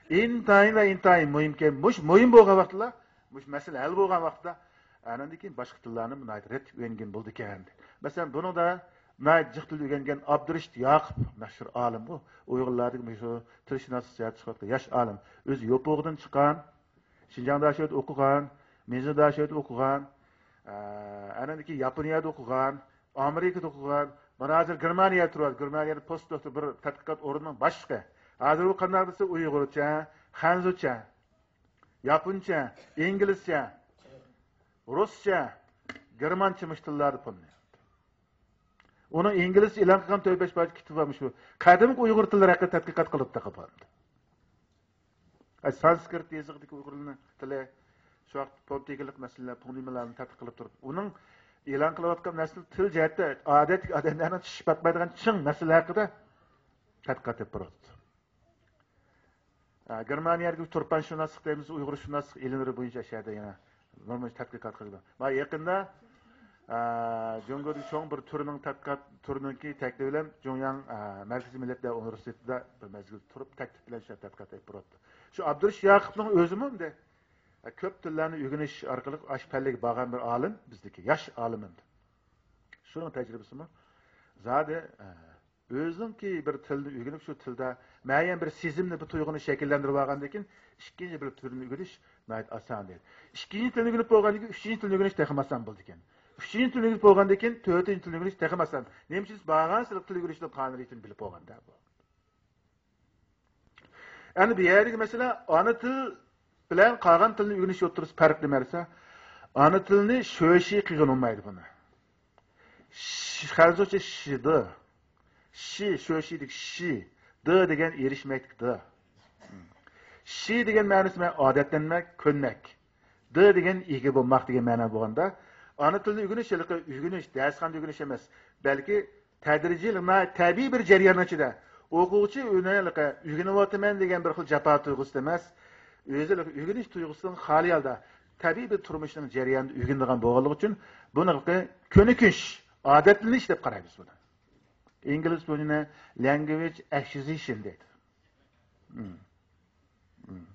ئىنتايىن ۋە ئىنتايىن مۇھىمكەن. مۇش مۇھىم بولغان ۋاقىتلا، مۇش مەسىلە ھەل بولغان ۋاقىتتا، ئاندىن كېيىن باشقا تىللارنى ناھايىتى رەت ئۆگەنگىلى بولىدىكەن. مەسىلەن، بۇنىڭدا ناھايىتى جىق تىل ئۆگەنگەن ئابدۇرېشىت ياقۇپ، مەشھۇر ئالىمغۇ، ئۇيغۇرلاردىكى مۇشۇ تىلشۇناسلىق جەھەتتە چىقىۋاتقان ياش ئالىم. ئۆزى يوپۇغىدىن چىققان، شىنجاڭ داشۆدە ئوقۇغان، مىزنى داشۆدە ئوقۇغان، ئە، ئاندىن كېيىن ياپونىيەدە ئوقۇغان، ئامېرىكىدا ئوقۇغان، مانا ھازىر گېرمانىيەدە تۇرۇۋاتىدۇ. گېرمانىيەدە پوست دوكتور بىر تەتقىقات ئورنىنىڭ باشلىقى. ھازىر ئۇ قانداق دېسە، ئۇيغۇرچە، خەنزۇچە، ياپونچە، ئىنگلىزچە، رۇسچە، گېرمانچە مۇشۇ تىللاردا پولنى. ئۇنىڭ ئىنگلىزچە ئېلان قىلغان تۆت بەش پارچە كىتابى بار مۇشۇ. قەدىمكى ئۇيغۇر تىللىرى ھەققىدە تەتقىقات قىلىپ تېخى بولدى. ئە، سانسكرىت يېزىقىدىكى ئۇيغۇرلارنىڭ تىلى، شۇ ۋاقىت فونېتىكىلىق مەسىلىلەر، فونېمىلارنى تەتقىق قىلىپ تۇرۇپ، ئۇنىڭ ئېلان قىلىۋاتقان نەرسىلىرى تىل جەھەتتە ئادەتتىكى ئادەملەرنىڭ چىشى پاتمايدىغان چىڭ مەسىلە ھەققىدە تەتقىقات ئېلىپ بېرىۋاتىدۇ. ئە، گېرمانىيەدىكى تۇرپانشۇناسلىق دەيمىز، ئۇيغۇرشۇناسلىق ئىلىملىرى بويىچە ئەشەدە يەنە نورمال تەتقىقات قىلىدۇ. مانا يېقىندا، ئە، جۇڭگودىكى چوڭ بىر تۈرنىڭ تەتقىقات تۈرىنىڭكى تەكلىپى بىلەن جۇڭياڭ، ئە، مەركىزىي مىللەتلەر ئۇنىۋېرسىتېتىدا بىر مەزگىل تۇرۇپ، تەكلىپ بىلەن شۇ تەتقىقات ئېلىپ بېرىۋاتىدۇ. شۇ ئابدۇرېشىت ياقۇپنىڭ ئۆزىمۇ ئەمدى، ئە، كۆپ تىللارنى ئۆگىنىش ئارقىلىق ئاشۇ پەللىگە بارغان بىر ئالىم، بىزدىكى ياش ئالىم ئەمدى. شۇنىڭ تەجرىبىسىمۇ زادى، ئە، ئۆزىنىڭكى بىر تىلنى ئۆگىنىپ، شۇ تىلدا مۇئەييەن بىر سېزىمنى، بىر تۇيغۇنى شەكىللەندۈرۈپ ئالغاندىن كېيىن، ئىككىنچى بىر تىلنى ئۆگىنىش ناھايىتى ئاسان دەيدۇ. ئىككىنچى تىلنى ئۆگىنىپ بولغاندىن كېيىن، ئۈچىنچى تىلنى ئۆگىنىش تېخىمۇ ئاسان بولىدىكەن. ئۈچىنچى تىلنى ئۆگىنىپ بولغاندىن كېيىن، تۆتىنچى تىلنى ئۆگىنىش تېخىمۇ ئاسان. نېمە ئۈچۈن دېسە، بارغانسېرى تىل ئۆگىنىشنىڭ قانۇنىيىتىنى بىلىپ بولغاندا بۇ. ئەنە بۇ يەردىكى مەسىلە، ئانا تىل بىلەن قالغان تىلنى ئۆگىنىش ئوتتۇرىسىدا پەرق نېمە دېسە، ئانا تىلنى شۆشى قىلغىلى بولمايدۇ بۇنى. ش-، خەنزۇچە شىدې، شى، شۆشىدىكى شى، دې دېگەن ئېرىشمەكلىك دې. شى دېگەن مەنىسى مەن ئادەتلەنمەك، كۆنمەك. دې دېگەن ئىگە بولماق دېگەن مەنە بولغاندا، ئانا تىلنى ئۆگىنىش ھېلىقى ئۆگىنىش، دەرسخانىدا ئۆگىنىش ئەمەس، بەلكى تەدرىجىي، ناھايىتى تەبىئىي بىر جەرياننىڭ ئىچىدە ئوقۇغۇچى ئۆزىنى ھېلىقى ئۆگىنىۋاتىمەن دېگەن بىر خىل جاپا تۇيغۇسىدا ئەمەس، ئۆزى ھېلىقى ئۆگىنىش تۇيغۇسىدىن خالىي ھالدا تەبىئىي بىر تۇرمۇشنىڭ جەريانىدا ئۆگىنىدىغان بولغانلىقى ئۈچۈن بۇنى ھېلىقى كۆنۈكۈش، ئادەتلىنىش دەپ قارايمىز بۇنى. ئىنگلىز تىلىنى language acquisition دەيدۇ. مم. مم.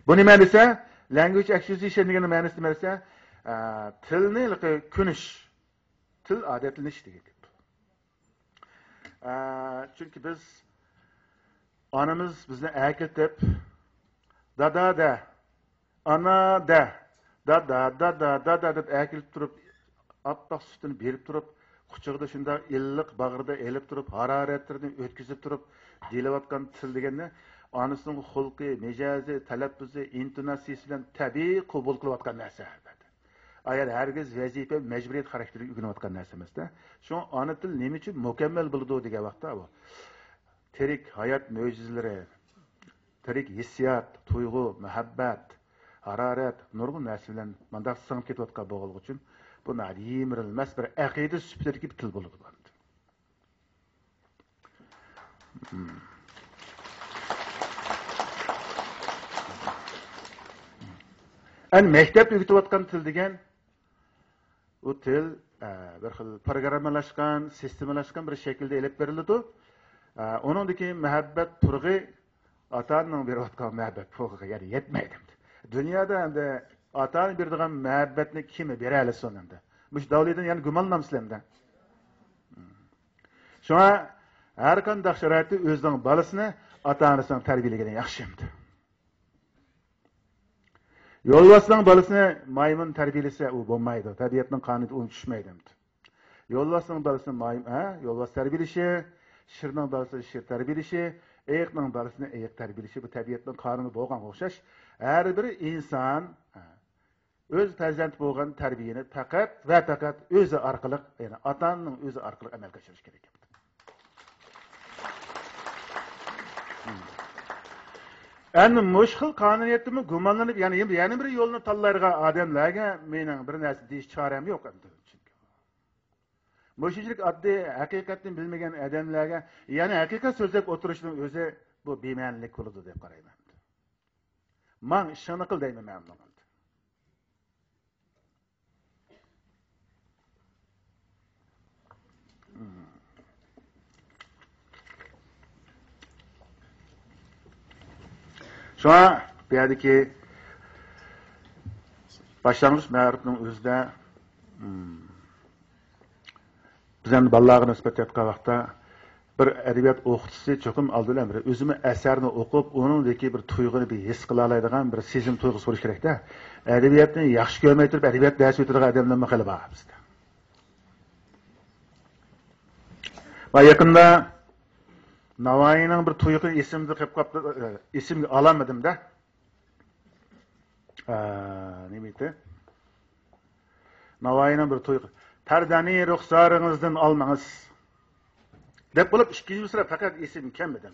بۇ نېمە دېسە، language acquisition دېگەننىڭ مەنىسى نېمە دېسە، ئە، تىلنى ھېلىقى كۆنۈش، تىل ئادەتلىنىش دېگەن گەپ. ئە، چۈنكى بىز، ئانىمىز بىزنى ئەكېلىتىپ، دادا دە، ئانا دە، دادا، دادا، دادا دەپ ئەكېلىپ تۇرۇپ، ئاپئاق سۈتىنى بېرىپ تۇرۇپ، قۇچىقىدا شۇنداق ئىللىق باغرىدا ئېلىپ تۇرۇپ، ھارارەتلىرىنى ئۆتكۈزۈپ تۇرۇپ دېيىلىۋاتقان تىل دېگەننى ئانىسىنىڭ خۇلقى، مىجەزى، تەلەپپۇزى، ئىنتوناتسىيىسى بىلەن تەبىئىي قوبۇل قىلىۋاتقان نەرسە. ئايال ھەرگىز ۋەزىپە، مەجبۇرىيەت خاراكتېرىگە ئۆگىنىۋاتقان نەرسە ئەمەس-دە. شۇڭا ئانا تىل نېمە ئۈچۈن مۇكەممەل بولىدۇ دېگەن ۋاقىتتا، بۇ تىرىك ھايات مۆجىزىلىرى، تىرىك ھېسسىيات، تۇيغۇ، مۇھەببەت، ھارارەت، نۇرغۇن نەرسە بىلەن مانداق سىڭىپ كېتىۋاتقان بولغانلىقى ئۈچۈن، بۇ ناھايىتى يىمىرىلمەس بىر ئەقىدە سۈپىتىدىكى بىر تىل بولىدۇ. ئەنە مەكتەپتە ئۆگىتىۋاتقان تىل دېگەن، ئۇ تىل، ئە، بىر خىل پروگراممىلاشقان، سىستېمىلاشقان بىر شەكىلدە ئېلىپ بېرىلىدۇ. ئە، ئۇنىڭدىكى مۇھەببەت پۇرىقى ئاتا-ئانىنىڭ بېرىۋاتقان مۇھەببەت پۇرىقىغا يەنە يەتمەيدۇ. دۇنيادا ئەمدى ئاتا-ئانا بېرىدىغان مۇھەببەتنى كىم بېرەلىسۇن ئەمدى؟ مۇشۇ داۋلىدىن يەنە گۇمانلىنامسىلەر ئەمدى؟ شۇڭا ھەر قانداق شارائىتتا ئۆزىنىڭ بالىسىنى ئاتا-ئانىسىنىڭ تەربىيەلىگىنى ياخشى ئەمدى. يولۋاسنىڭ بالىسىنى مايمۇن تەربىيەلىسە، ئۇ بولمايدۇ. تەبىئەتنىڭ قانۇنىدا ئۇ چۈشمەيدۇ. يولۋاسنىڭ بالىسىنى مايمۇن، ھە، يولۋاس تەربىيەلىشى، شىرنىڭ بالىسىنى شىر تەربىيەلىشى، ئېيىقنىڭ بالىسىنى ئېيىق تەربىيەلىشى، بۇ تەبىئەتنىڭ قانۇنى بولغانغا ئوخشاش، ھەر بىر ئىنسان، ھە، ئۆز پەرزەنتى بولغان تەربىيەنى پەقەت ۋە پەقەت ئۆزى ئارقىلىق، يەنى ئاتا-ئانىنىڭ ئۆزى ئارقىلىق ئەمەلگە ئاشۇرۇش كېرەك. ئەمدى مۇشۇ خىل قانۇنىيەتتىمۇ گۇمانلىنىپ، يەنە، يەنە بىر يولنى تاللايدىغان ئادەملەرگە مېنىڭ بىر نەرسە دېيىش چارەم يوق ئەمدى. چۈنكى مۇشۇنچىلىك ئاددىي ھەقىقەتنى بىلمىگەن ئادەملەرگە يەنە ھەقىقەت سۆزلەپ ئولتۇرۇشنىڭ ئۆزى بۇ بىمەنىلىك بولىدۇ دەپ قارايمەن. ماڭ ئىشىڭنى قىل دەيمەن مەن ئۇنىڭغا. شۇڭا بۇ يەردىكى باشلانغۇچ مەرىپنىڭ ئۆزىدە، مم، بىز ئەمدى بالىلارغا نىسبەت ئېيتقان ۋاقىتتا، بىر ئەدەبىيات ئوقۇتقۇچىسى چوقۇم ئالدى بىلەن بىر ئۆزىمۇ ئەسەرنى ئوقۇپ، ئۇنىڭدىكى بىر تۇيغۇنى بىر ھېس قىلالايدىغان بىر سېزىم تۇيغۇسى بولۇشى كېرەكتە. ئەدەبىياتنى ياخشى كۆرمەي تۇرۇپ، ئەدەبىيات دەرسى ئۆتىدىغان ئادەملەرمۇ خېلى بار بىزدە. ۋە يېقىندا ناۋايىنىڭ بىر تۇيغۇ ئېسىمدە قېلىپ قاپتۇ، ئېسىمگە ئالالمىدىم-دە. ئا، نېمە ئىدى؟ ناۋايىنىڭ بىر تۇيغۇ، «پەردەنى رۇخسارىڭىزدىن ئالماڭىز» دەپ بولۇپ، ئىككىنچى مىسرا پەقەت ئېسىمگە كەلمىدى.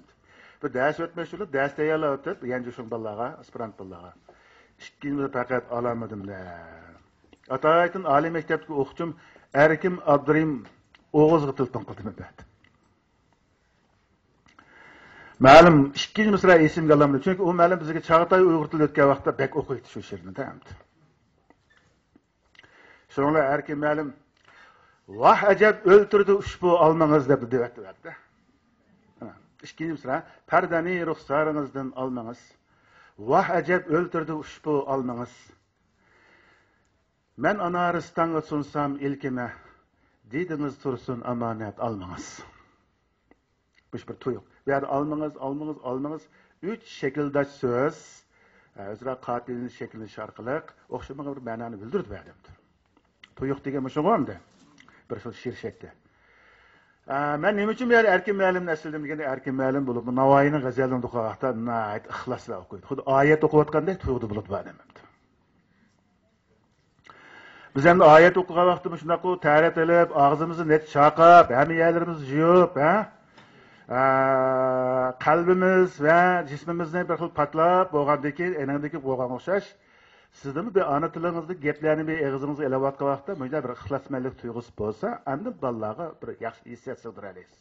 بىر دەرس ئۆتمەكچى بولۇپ، دەرس تەييارلاۋېتىپ، يەنجۇ شۇڭ بالىلارغا، ئاسپىرانت بالىلارغا. ئىككىنچى مىسرا پەقەت ئالالمىدىم-دە. ئاتايىتىن ئالىي مەكتەپتىكى ئوقۇتقۇچىم ئەركىم ئابدۇرېھىم ئوغۇزغا تېلېفون قىلدىم بەردىم. مەلۇم ئىككىنچى مىسرا ئېسىمگە ئالالمىدىم. چۈنكى ئۇ مەلۇم بىزگە چاغاتاي ئۇيغۇر تىلى ئۆتكەن ۋاقىتتا بەك ئوقۇيتتى شۇ شېئىرنى ئەمدى. شۇنىڭ بىلەن ئەركىن مەلۇم، «ۋاھ ئەجەب، ئۆلتۈردى ئۇشبۇ ئالمىڭىز» دەپ دېۋەتتى بەردى. ئىككىنچى مىسرا، «پەردەنى رۇخسارىڭىزدىن ئالمىڭىز. ۋاھ ئەجەب، ئۆلتۈردى ئۇشبۇ ئالمىڭىز. مەن ئانارىستانغا سۇنسام ئىلكىمە، دىدىڭىز تۇرسۇن ئامانەت ئالمىڭىز.» مۇشۇ بىر تۇيۇق. بۇ يەردە «ئالمىڭىز، ئالمىڭىز، ئالمىڭىز» ئۈچ شەكىلداش سۆز، ئە، ئۆزئارا قاپىيىلىنىش، شەكىللىنىش ئارقىلىق ئوخشىمىغان بىر مەنانى بىلدۈرىدۇ بۇ يەردە. تۇيۇق دېگەن مۇشۇغۇ ئەمدى. بىر خىل شېئىر شەكلى. ئە، مەن نېمە ئۈچۈن بۇ يەردە ئەركىن مۇئەللىمنى ئەسلىدىم دېگەندە، ئەركىن مۇئەللىم بولۇپمۇ ناۋايىنىڭ غەزەللىرىنى ئوقۇغان ۋاقىتتا ناھايىتى ئىخلاس بىلەن ئوقۇيدۇ. خۇددى ئايەت ئوقۇۋاتقاندەك تۇيغۇدا بولىدۇ بۇ ئادەم ئەمدى. بىز ئەمدى ئايەت ئوقۇغان ۋاقتىمۇ شۇنداققۇ، تەرەت ئېلىپ، ئاغزىمىزنى نەچچە چاقاپ، ھەممە يەرلىرىمىزنى يۇيۇپ، ھە؟ ئە، قەلبىمىز ۋە جىسمىمىزنى بىر خىل پاكلاپ بولغاندىن كېيىن، ئېنىڭدىكى بولغانغا ئوخشاش، سىزدىمۇ بىر ئانا تىلىڭىزدىكى گەپلەرنى بىر ئېغىزىڭىزغا ئېلىۋاتقان ۋاقىتتا، مۇنداق بىر ئىخلاسمەنلىك تۇيغۇسى بولسا، ئاندىن بالىلارغا بىر ياخشى ھېسسىيات سىغدۇرالايسىز.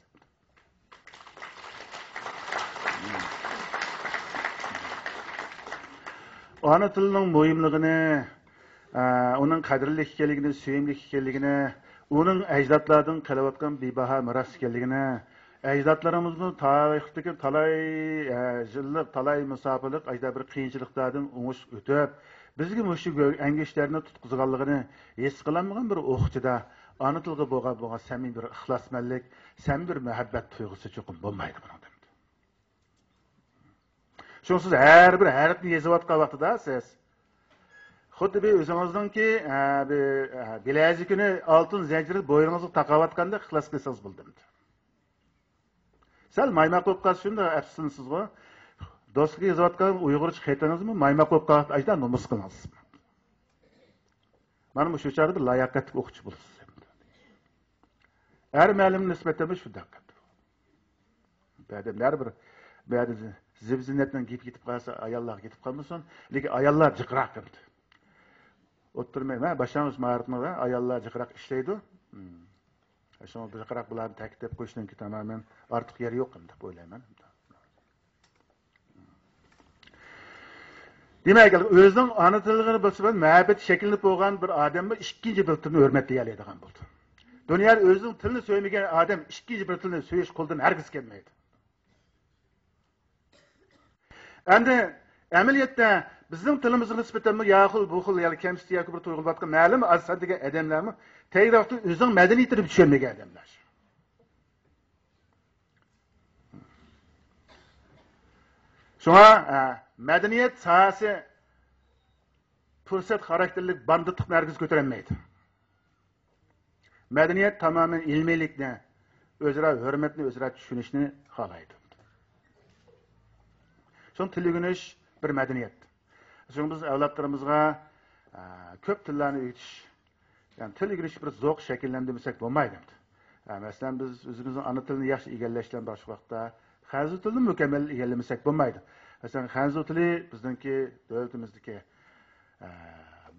ئانا تىلنىڭ مۇھىملىقىنى، ئە، ئۇنىڭ قەدىرلىك ئىكەنلىكىنى، سۆيۈملۈك ئىكەنلىكىنى، ئۇنىڭ ئەجدادلاردىن قېلىۋاتقان بىباھا مىراس ئىكەنلىكىنى، ئەجدادلىرىمىزمۇ تارىختىكى تالاي، ئە، يىللىق، تالاي مۇساپىلىق، ئەجداد بىر قىيىنچىلىقلاردىن ئوڭۇشلۇق ئۆتۈپ، بىزگە مۇشۇ گۆ-، ئەڭگۈشتەرنى تۇتقۇزغانلىقىنى ھېس قىلالمىغان بىر ئوقۇغۇچىدا ئانا تىلغا بولغان، بولغان سەمىمىي بىر ئىخلاسمەنلىك، سەمىمىي بىر مۇھەببەت تۇيغۇسى چوقۇم بولمايدۇ بۇنىڭدا. شۇڭا سىز ھەر بىر ھەرپنى يېزىۋاتقان ۋاقتىدا سىز خۇددى بىر ئۆزىڭىزنىڭكى، ئە، بىر، ئە، بىلەزىكىنى ئالتۇن زەنجىرى بوينىڭىزغا تاقاۋاتقاندەك ئىخلاس قىلسىڭىز بولدى. سەل مايماق بولۇپ قالسا شۇنداق ئەپسۇسلىنىسىزغۇ. دوستقا يېزىۋاتقان ئۇيغۇرچە خېتىڭىزمۇ مايماق بولۇپ قالغان ئاجدا نومۇس قىلىڭىز. مانا مۇشۇ چاغدا بىر لاياقەتلىك ئوقۇتقۇچى بولىسىز. ئەر مۇئەللىمگە نىسبەتەن شۇنداق. بەزىدە بەرىبىر، بەزىدە زىب-زىننەتنىڭ گېپى كېتىپ قالسا، ئاياللارغا كېتىپ قالمىسۇن. لېكىن ئاياللار جىقراق ئەمدى. ئوتتۇرا مە-، مە-، باشلانغۇچ مائارىپنىڭ ئاياللار جىقراق ئىشلەيدۇ. مم. شۇڭا جىقراق بۇلارنى تەكىتلەپ قويۇشنىڭكى تامامەن ئارتۇق يېرى يوق دەپ ئويلايمەن. دېمەك، ئۆزىنىڭ ئانا تىلىغا بولسا مۇھەببەت شەكىللىنىپ بولغان بىر ئادەممۇ ئىككىنچى بىر تىلنى ھۆرمەتلىيەلەيدىغان بولىدۇ. دۇنيادا ئۆزىنىڭ تىلىنى سۆيمىگەن ئادەم ئىككىنچى بىر تىلنى سۆيۈش قولىدىن ھەرگىز كەلمەيدۇ. ئەمدى ئەمەلىيەتتە بىزنىڭ تىلىمىزغا نىسبەتەنمۇ يا خىل، بۇ خىل، يەنى كەمسىتىش ياكى بىر تۇيغۇلۇۋاتقان مەلۇم ئاز ساندىكى ئادەملەرمۇ تەييارلىقتا ئۆزىنىڭ مەدەنىيىتىنى چۈشەنمىگەن ئادەملەر. شۇڭا، ئە، مەدەنىيەت ساھەسى پۇرسەت خاراكتېرلىك باندىتلىقنى ھەرگىز كۆتۈرەلمەيدۇ. مەدەنىيەت تامامەن ئىلمىيلىكنى، ئۆزئارا ھۆرمەتنى، ئۆزئارا چۈشىنىشنى خالايدۇ. شۇڭا تىل ئۆگىنىش بىر مەدەنىيەت. شۇڭا بىز ئەۋلادلىرىمىزغا، ئە، كۆپ تىللارنى ئۆگىتىش، يەنى تىل ئۆگىنىش بىر زوق شەكىللەندۈرمىسەك بولمايدۇ. ئە، مەسىلەن، بىز ئۆزىمىزنىڭ ئانا تىلىنى ياخشى ئىگىلەش بىلەن باشقا ۋاقىتتا خەنزۇ تىلىنى مۇكەممەل ئىگىلىمىسەك بولمايدۇ. مەسىلەن، خەنزۇ تىلى بىزنىڭكى دۆلىتىمىزدىكى ئە،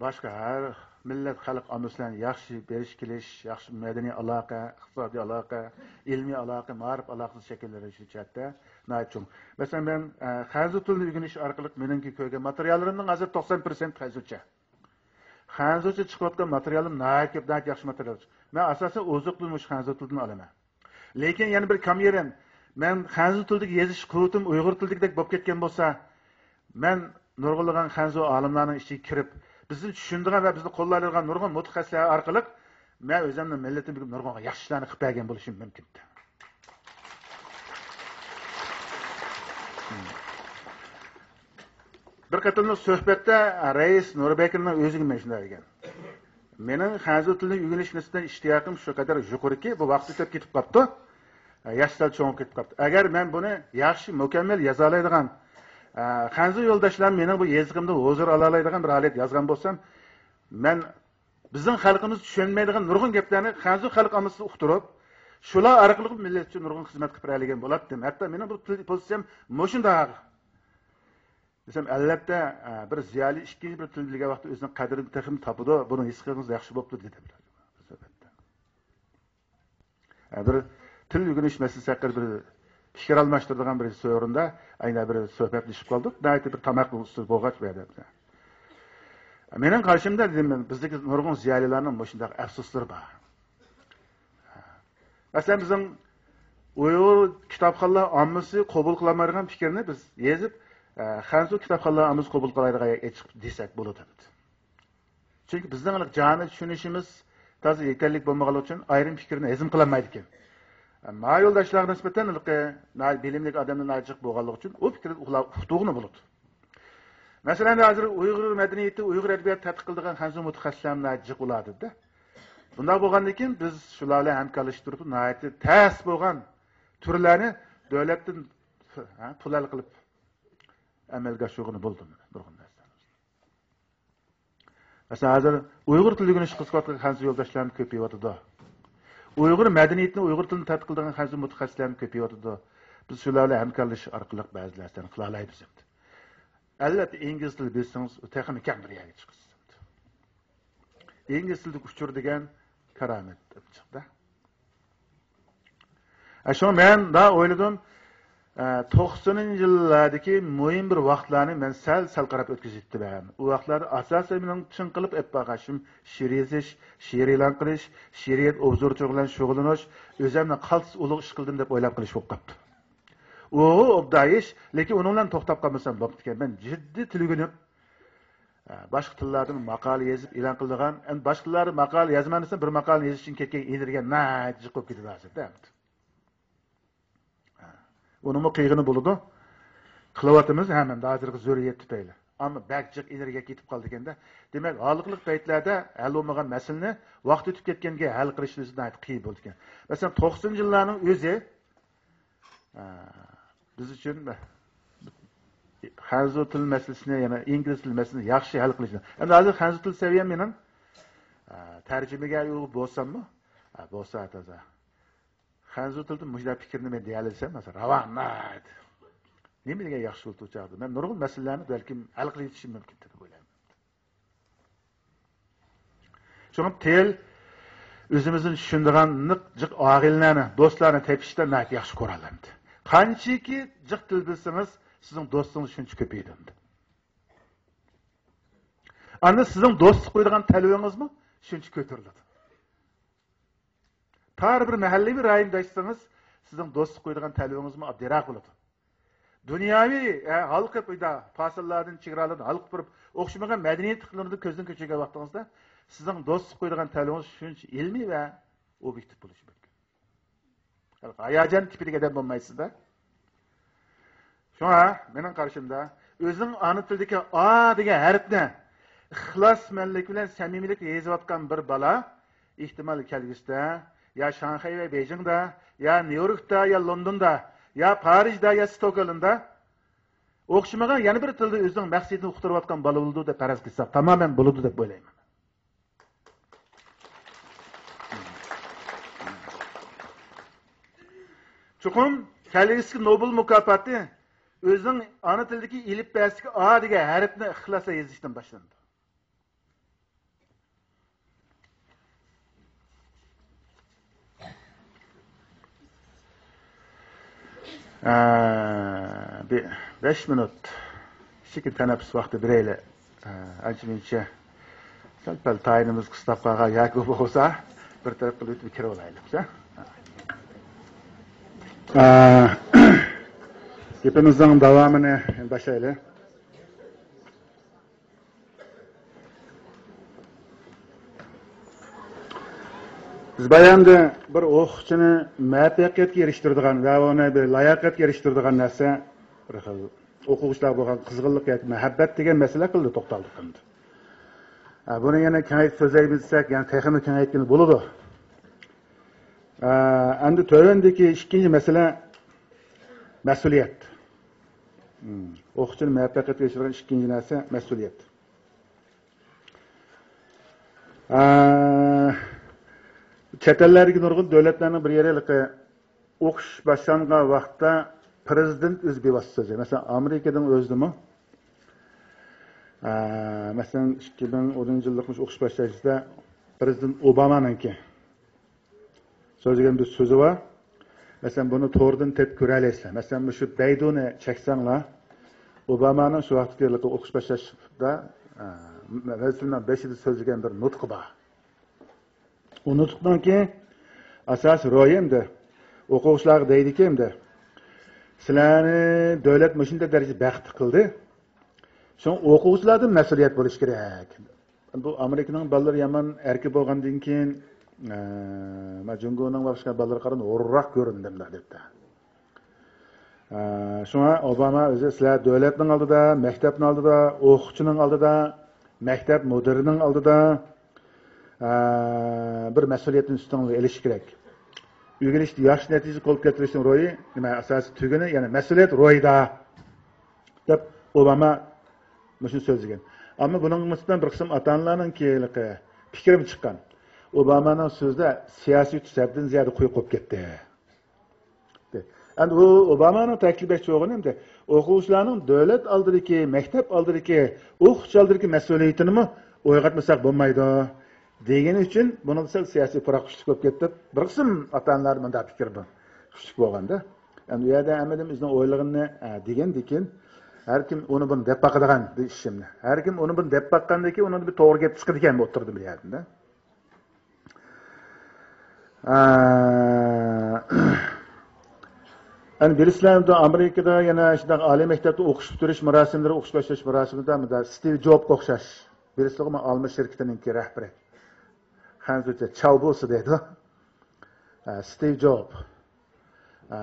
باشقا ھەر مىللەت خەلق ئاممىسى بىلەن ياخشى بېرىش كېلىش، ياخشى مەدەنىي ئالاقە، ئىقتىسادىي ئالاقە، ئىلمىي ئالاقە، مائارىپ ئالاقىسى شەكىللەندۈرۈش جەھەتتە ناھايىتى چوڭ. مەسىلەن، مەن، ئە، خەنزۇ تىلىنى ئۆگىنىش ئارقىلىق مېنىڭكى كۆرگەن ماتېرىياللىرىمنىڭ ھازىر توقسان پىرسەنت خەنزۇچە. خەنزۇچە چىقىۋاتقان ماتېرىيالىم ناھايىتى كۆپ، ناھايىتى ياخشى ماتېرىيال. مەن ئاساسەن ئوزۇقلۇقنى مۇشۇ خەنزۇ تىلىدىن ئالىمەن. لېكىن يەنە بىر كام يېرىم، مەن خەنزۇ تىلىدىكى يېزىش قۇۋۋىتىم ئۇيغۇر تىلىدىكىدەك بولۇپ كەتكەن بولسا، مەن نۇرغۇنلىغان خەنزۇ ئالىملارنىڭ ئىچىگە كىرىپ، بىزنى چۈشىنىدىغان ۋە بىزنى قوللايدىغان نۇرغۇن مۇتەخەسسىسلار ئارقىلىق مەن ئۆزۈمنىڭ مىللىتىمگە نۇرغۇن ياخشى ئىشلارنى قىلىپ بەرگەن بولۇشۇم مۇمكىن. بىر قېتىملىق سۆھبەتتە رەئىس نۇربەكرىنىڭ ئۆزىگە مەن شۇنداق دېگەن. مېنىڭ خەنزۇ تىلىنى ئۆگىنىش نىسبەتەن ئىشتىياقىم شۇ قەدەر يۇقىرىكى، بۇ ۋاقىت ئۆتۈپ كېتىپ قاپتۇ. ياش سەل چوڭىيىپ كېتىپ قاپتۇ. ئەگەر مەن بۇنى ياخشى، مۇكەممەل يازالايدىغان، خەنزۇ يولداشلار مېنىڭ بۇ يېزىقىمدا ھۇزۇر ئالالايدىغان بىر ھالەت يازغان بولسام، مەن بىزنىڭ خەلقىمىز چۈشەنمەيدىغان نۇرغۇن گەپلەرنى خەنزۇ خەلق ئاممىسىغا ئۇقتۇرۇپ، شۇلار ئارقىلىق مىللەت ئۈچۈن نۇرغۇن خىزمەت قىلىپ بېرەلىگەن بولاتتىم. ھەتتا مېنىڭ بۇ تىل پوزىتسىيەم مۇشۇنداق. دېسەم، ئەلۋەتتە، ئە، بىر زىيالىي ئىككىنچى بىر تىل بىلگەن ۋاقىتتا ئۆزىنىڭ قەدرىنى تېخىمۇ تاپىدۇ، بۇنى ھېس قىلغىنىڭىز ياخشى بوپتۇ، دېدىم. ئە، بىر تىل ئۆگىنىش مەسىلىسى ھەققىدە بىر پىكىر ئالماشتۇرىدىغان بىر سورۇندا ئەينە بىر سۆھبەتلىشىپ قالدۇق. ناھايىتى بىر تاماق ئۈستىدە بولغاچ بۇ يەردە. مېنىڭ قارىشىمدا، دېدىم مەن، بىزدىكى نۇرغۇن زىيالىيلارنىڭ مۇشۇنداق ئەپسۇسلىرى بار. مەسىلەن، بىزنىڭ ئۇيغۇر كىتابخانلار ئاممىسى قوبۇل قىلالمايدىغان پىكىرنى بىز يېزىپ، ئە، خەنزۇ كىتابخانلار ئاممىسى قوبۇل قىلالايدىغان يەرگە ئېچىق دېسەك بولىدۇ. چۈنكى بىزنىڭ جامە چۈشىنىشىمىز تازا يېتەرلىك بولمىغانلىقى ئۈچۈن ئايرىم پىكىرنى ھەزىم قىلالمايدىكەن. ما يولداشلارغا نىسبەتەن ھېلىقى ناھايىتى بىلىملىك ئادەملەر ناھايىتى جىق بولغانلىقى ئۈچۈن ئۇ پىكىر ئۇلار ئۇقتۇرغىلى بولىدۇ. مەسىلەن، ھازىر ئۇيغۇر مەدەنىيىتى، ئۇيغۇر ئەدەبىياتى تەتقىق قىلىدىغان خەنزۇ مۇتەخەسسىسلەر ناھايىتى جىق بولىدۇ-دە. بۇنداق بولغاندىن كېيىن بىز شۇلار بىلەن ھەمكارلىشىپ تۇرۇپ ناھايىتى تەس بولغان تۈرلەرنى دۆلەتتىن، ھە، پۇل ھەل قىلىپ ئەمەلگە ئاشۇرغىلى بولىدۇ نۇرغۇن نەرسىلەرنى. مەسىلەن، ھازىر ئۇيغۇر تىلى ئۆگىنىشكە قىزىقىۋاتقان خەنزۇ يولداشلارمۇ كۆپىيىۋاتىدۇ. ئۇيغۇر مەدەنىيىتىنى، ئۇيغۇر تىلىنى تەتقىق قىلىدىغان خەنزۇ مۇتەخەسسىسلەرمۇ كۆپىيىۋاتىدۇ. بىز شۇلار بىلەن ھەمكارلىشىش ئارقىلىق بەزى نەرسىلەرنى قىلالايمىز ئەمدى. ئەلۋەتتە، ئىنگلىز تىلى بىلسىڭىز، ئۇ تېخىمۇ كەڭ بىر يەرگە چىقىسىز ئەمدى. ئىنگلىز تىلىدىكى ئۇچۇر دېگەن كارامەت دەپ چىقتى. ئە، شۇڭا مەن دا ئويلىدىم، ئە، توقسىنىنچى يىللاردىكى مۇھىم بىر ۋاقىتلارنى مەن سەل، سەل قاراپ ئۆتكۈزۈپ كېتىپتىمەن. ئۇ ۋاقىتلاردا ئاساسەن مېنىڭ چىڭ قىلىپ ئېلىپ بارغان ئىشىم شېئىر يېزىش، شېئىر ئېلان قىلىش، شېئىرىيەت ئوبزورچىلىقى بىلەن شۇغۇللىنىش، ئۆزۈمنى قالتىس ئۇلۇغ ئىش قىلدىم دەپ ئويلاپ قېلىش بولۇپ قاپتۇ. ئۇ ئوبدان ئىش، لېكىن ئۇنىڭ بىلەن توختاپ قالمىسام بوپتىكەن. مەن جىددىي تىل ئۆگىنىپ، ئە، باشقا تىللاردىن ماقالە يېزىپ ئېلان قىلىدىغان، ئەمدى باشقا تىللاردا ماقالە يازىمەن دېسەم، بىر ماقالىنى يېزىش ئۈچۈن كەتكەن ئېنېرگىيە ناھايىتى جىق بولۇپ كېتىدۇ ھازىردا ئەمدى. ئە، ئۇنىڭمۇ قىيغىنى بولىدۇ. قىلىۋاتىمىز ھەم، ئەمدى ھازىرقى زۆرۈرىيەت تۈپەيلى. ئەمما بەك جىق ئېنېرگىيە كېتىپ قالىدىكەندە. دېمەك، ھالقىلىق پەيتلەردە ھەل بولمىغان مەسىلىنى ۋاقىت ئۆتۈپ كەتكەندىن كېيىن ھەل قىلىش ئۆزى ناھايىتى قىيىن بولىدىكەن. مەسىلەن، توقسىنىنچى يىللارنىڭ ئۆزى ئە، بىز ئۈچۈن خەنزۇ تىل مەسىلىسىنى، يەنە ئىنگلىز تىل مەسىلىسىنى ياخشى ھەل قىلىش. ئەمدى ھازىر خەنزۇ تىل سەۋىيەم مېنىڭ، ئە، تەرجىمىگە ئۇيغۇن بولساممۇ، ئە، بولسا تازا. خەنزۇ تىلدا مۇشۇنداق پىكىرنى مەن دېيەلىسەم، مەسىلەن، راۋان، ناھايىتى. نېمە دېگەن ياخشى بولدى ئۇ چاغدا. مەن نۇرغۇن مەسىلىلەرنى بەلكىم ھەل قىلىۋېتىشىم مۇمكىن دەپ ئويلايمەن. شۇڭا تىل ئۆزىمىزنى چۈشىنىدىغان نىق جىق ئاغىنىلەرنى، دوستلارنى تېپىشتا ناھايىتى ياخشى قورالەمدى. قانچىكى جىق تىل بىلسىڭىز، سىزنىڭ دوستىڭىز شۇنچە كۆپىيىدۇ. ئاندىن سىزنىڭ دوستلۇق قويىدىغان تەلىپىڭىزمۇ شۇنچە كۆتۈرۈلىدۇ. تار بىر مەھەللىۋى رايوندا ياشىسىڭىز، سىزنىڭ دوستلۇق قويىدىغان تەلىپىڭىزمۇ ئاددىيراق بولىدۇ. دۇنياۋى، ئە، ھالقىپ، پاسىللاردىن، چېگرالاردىن ھالقىپ تۇرۇپ، ئوخشىمىغان مەدەنىيەت ئىقلىملىرىنى كۆزدىن كەچۈرگەن ۋاقتىڭىزدا، سىزنىڭ دوستلۇق قويىدىغان تەلىپىڭىز شۇنچە ئىلمىي ۋە ئوبيېكتىپ بولۇشى مۇمكىن. ھاياجان تىپىدىكى ئادەم بولمايسىز-دە. شۇڭا مېنىڭ قارىشىمدا، ئۆزىنىڭ ئانا تىلىدىكى ئا دېگەن ھەرپنى ئىخلاسمەنلىك بىلەن سەمىمىيلىك يېزىۋاتقان بىر بالا ئېھتىمال كەلگۈسىدە يا شاڭخەي ۋە بېيجىڭدا، يا نيۇ يوركتا، يا لوندوندا، يا پارىژدا، يا ستوكھولمدا ئوخشىمىغان يەنە بىر تىلدا ئۆزىنىڭ مەقسىتىنى ئۇقتۇرۇۋاتقان بالا بولىدۇ دەپ پەرەز قىلساق، تامامەن بولىدۇ دەپ ئويلايمەن. چوقۇم كەلگۈسىدىكى نوبېل مۇكاپاتى ئۆزىنىڭ ئانا تىلىدىكى ئېلىپبەسىدىكى ئا دېگەن ھەرپنى ئىخلاسلا يېزىشتىن باشلىنىدۇ. ئە، بى-، بەش مىنۇت ئىچىدىكى تەنەپپۇس ۋاقتى بېرەيلى. ئە، ئانچە-مۇنچە سەل-پەل تايىنىمىز قىستاپ قالغان ياكى بولمىسا بىر تەرەپ قىلىپ ئۆتۈپ كىرىۋالايلى. ئە، گېپىمىزنىڭ داۋامىنى باشلايلى. بىز باياندا بىر ئوقۇغۇچىنى مۇۋەپپەقىيەتكە ئېرىشتۈرىدىغان ۋە ئۇنى بىر لاياقەتكە ئېرىشتۈرىدىغان نەرسە، بىر خىل ئوقۇغۇچىلارغا بولغان قىزغىنلىق ياكى مۇھەببەت دېگەن مەسىلە ھەققىدە توختالدۇق ئەمدى. ئە، بۇنى يەنە كېڭەيتىپ سۆزلەيمىز دېسەك، يەنە تېخىمۇ كېڭەيتكىلى بولىدۇ. ئە، ئەمدى تۆۋەندىكى ئىككىنچى مەسىلە مەسئۇلىيەت. مم. ئوقۇغۇچىنى مۇۋەپپەقىيەتكە ئېرىشتۈرىدىغان ئىككىنچى نەرسە مەسئۇلىيەت. ئە، چەت ئەللەردىكى نۇرغۇن دۆلەتلەرنىڭ بىر يېرى ھېلىقى ئوقۇش باشلانغان ۋاقىتتا پىرېزىدېنت ئۆزى بىۋاسىتە سۆزلەيدۇ. مەسىلەن، ئامېرىكىنىڭ ئۆزىدىمۇ، ئە، مەسىلەن، ئىككى مىڭ ئونىنچى يىللىق مۇشۇ ئوقۇش باشلاشتا پىرېزىدېنت ئوبامانىڭكى سۆزلىگەن بىر سۆزى بار. مەسىلەن، بۇنى توردىن تېپىپ كۆرەلەيسىلەر. مەسىلەن، مۇشۇ بەيدۇنى چەكسەڭلار، ئوبامانىڭ شۇ ۋاقىتتىكى ئوقۇش باشلاشتا، ئە، مەزگىلنىڭ بېشىدا سۆزلىگەن بىر نۇتقى بار. ئۇ نۇتۇقنىڭكى ئاساسىي روھى ئەمدى ئوقۇغۇچىلارغا دەيدىكى، ئەمدى سىلەرنى دۆلەت مۇشۇنداق دەرىجىدە بەختلىك قىلدى. شۇڭا ئوقۇغۇچىلاردىن مەسئۇلىيەت بولۇشى كېرەك. بۇ ئامېرىكىنىڭ بالىلىرى يامان ئەركە بولغاندىن كېيىن، ئە، مانا جۇڭگونىڭ باشقا بالىلىرىغا قارىغاندا ھورراق كۆرۈندى مۇنداق دەپتۇ. ئە، شۇڭا ئوباما ئۆزى سىلەر دۆلەتنىڭ ئالدىدا، مەكتەپنىڭ ئالدىدا، ئوقۇغۇچىنىڭ ئالدىدا، مەكتەپ مۇدىرىنىڭ ئالدىدا، ئە، بىر مەسئۇلىيەتنى ئۈستىڭىزگە ئېلىش كېرەك. ئۆگىنىشتە ياخشى نەتىجە قولغا كەلتۈرۈشنىڭ روھى، نېمە، ئاساسىي تۈگۈنى، يەنى مەسئۇلىيەت روھىدا، دەپ ئوباما مۇشۇنى سۆزلىگەن. ئەمما بۇنىڭغا نىسبەتەن بىر قىسىم ئاتا-ئانىلارنىڭكى ھېلىقى پىكرىمۇ چىققان. ئوبامانىڭ سۆزىدە سىياسىي تۈس ھەددىدىن زىيادە قويۇق بولۇپ كەتتى. ئەمدى ئۇ ئوبامانىڭ تەكىتلىمەكچى بولغىنى ئەمدى ئوقۇغۇچىلارنىڭ دۆلەت ئالدىدىكى، مەكتەپ ئالدىدىكى، ئوقۇتقۇچى ئالدىدىكى مەسئۇلىيىتىنىمۇ ئويغاتمىساق بولمايدۇ دېگىنى ئۈچۈن بۇنىڭدا سەل سىياسىي پۇراق كۈچلۈك بولۇپ كەتتى. بىر قىسىم ئاتا-ئانىلاردا مۇنداق پىكىر بار. كۈچلۈك بولغاندا. ئەمدى ئۇ يەردە ھەممىدىن ئۆزىنىڭ ئويلىغىنىنى، ئە، دېگەندىكىن، ھەر كىم ئۇنى بۇنى دەپ باقىدىغان بىر ئىشىمنى. ھەر كىم ئۇنى بۇنى دەپ باققاندىن كېيىن ئۇنىڭدا بىر توغرا گەپ چىقىدىكەن بۇ ئوتتۇرىدا بىر يەردىن. ئە، ئەنە بىلىسىلەر، ئەمدى ئامېرىكىدا يەنە شۇنداق ئالىي مەكتەپتە ئوقۇش پۈتتۈرۈش مۇراسىملىرى، ئوقۇش باشلاش مۇراسىمىدا مۇنداق ستىۋ جوبقا ئوخشاش. بىلىسىلەرغۇ، ئالما شىركىتىنىڭكى رەھبىرى. خەنزۇچە چاۋ بولسا دەيدۇ. ئە، ستىۋ جوب. ئە،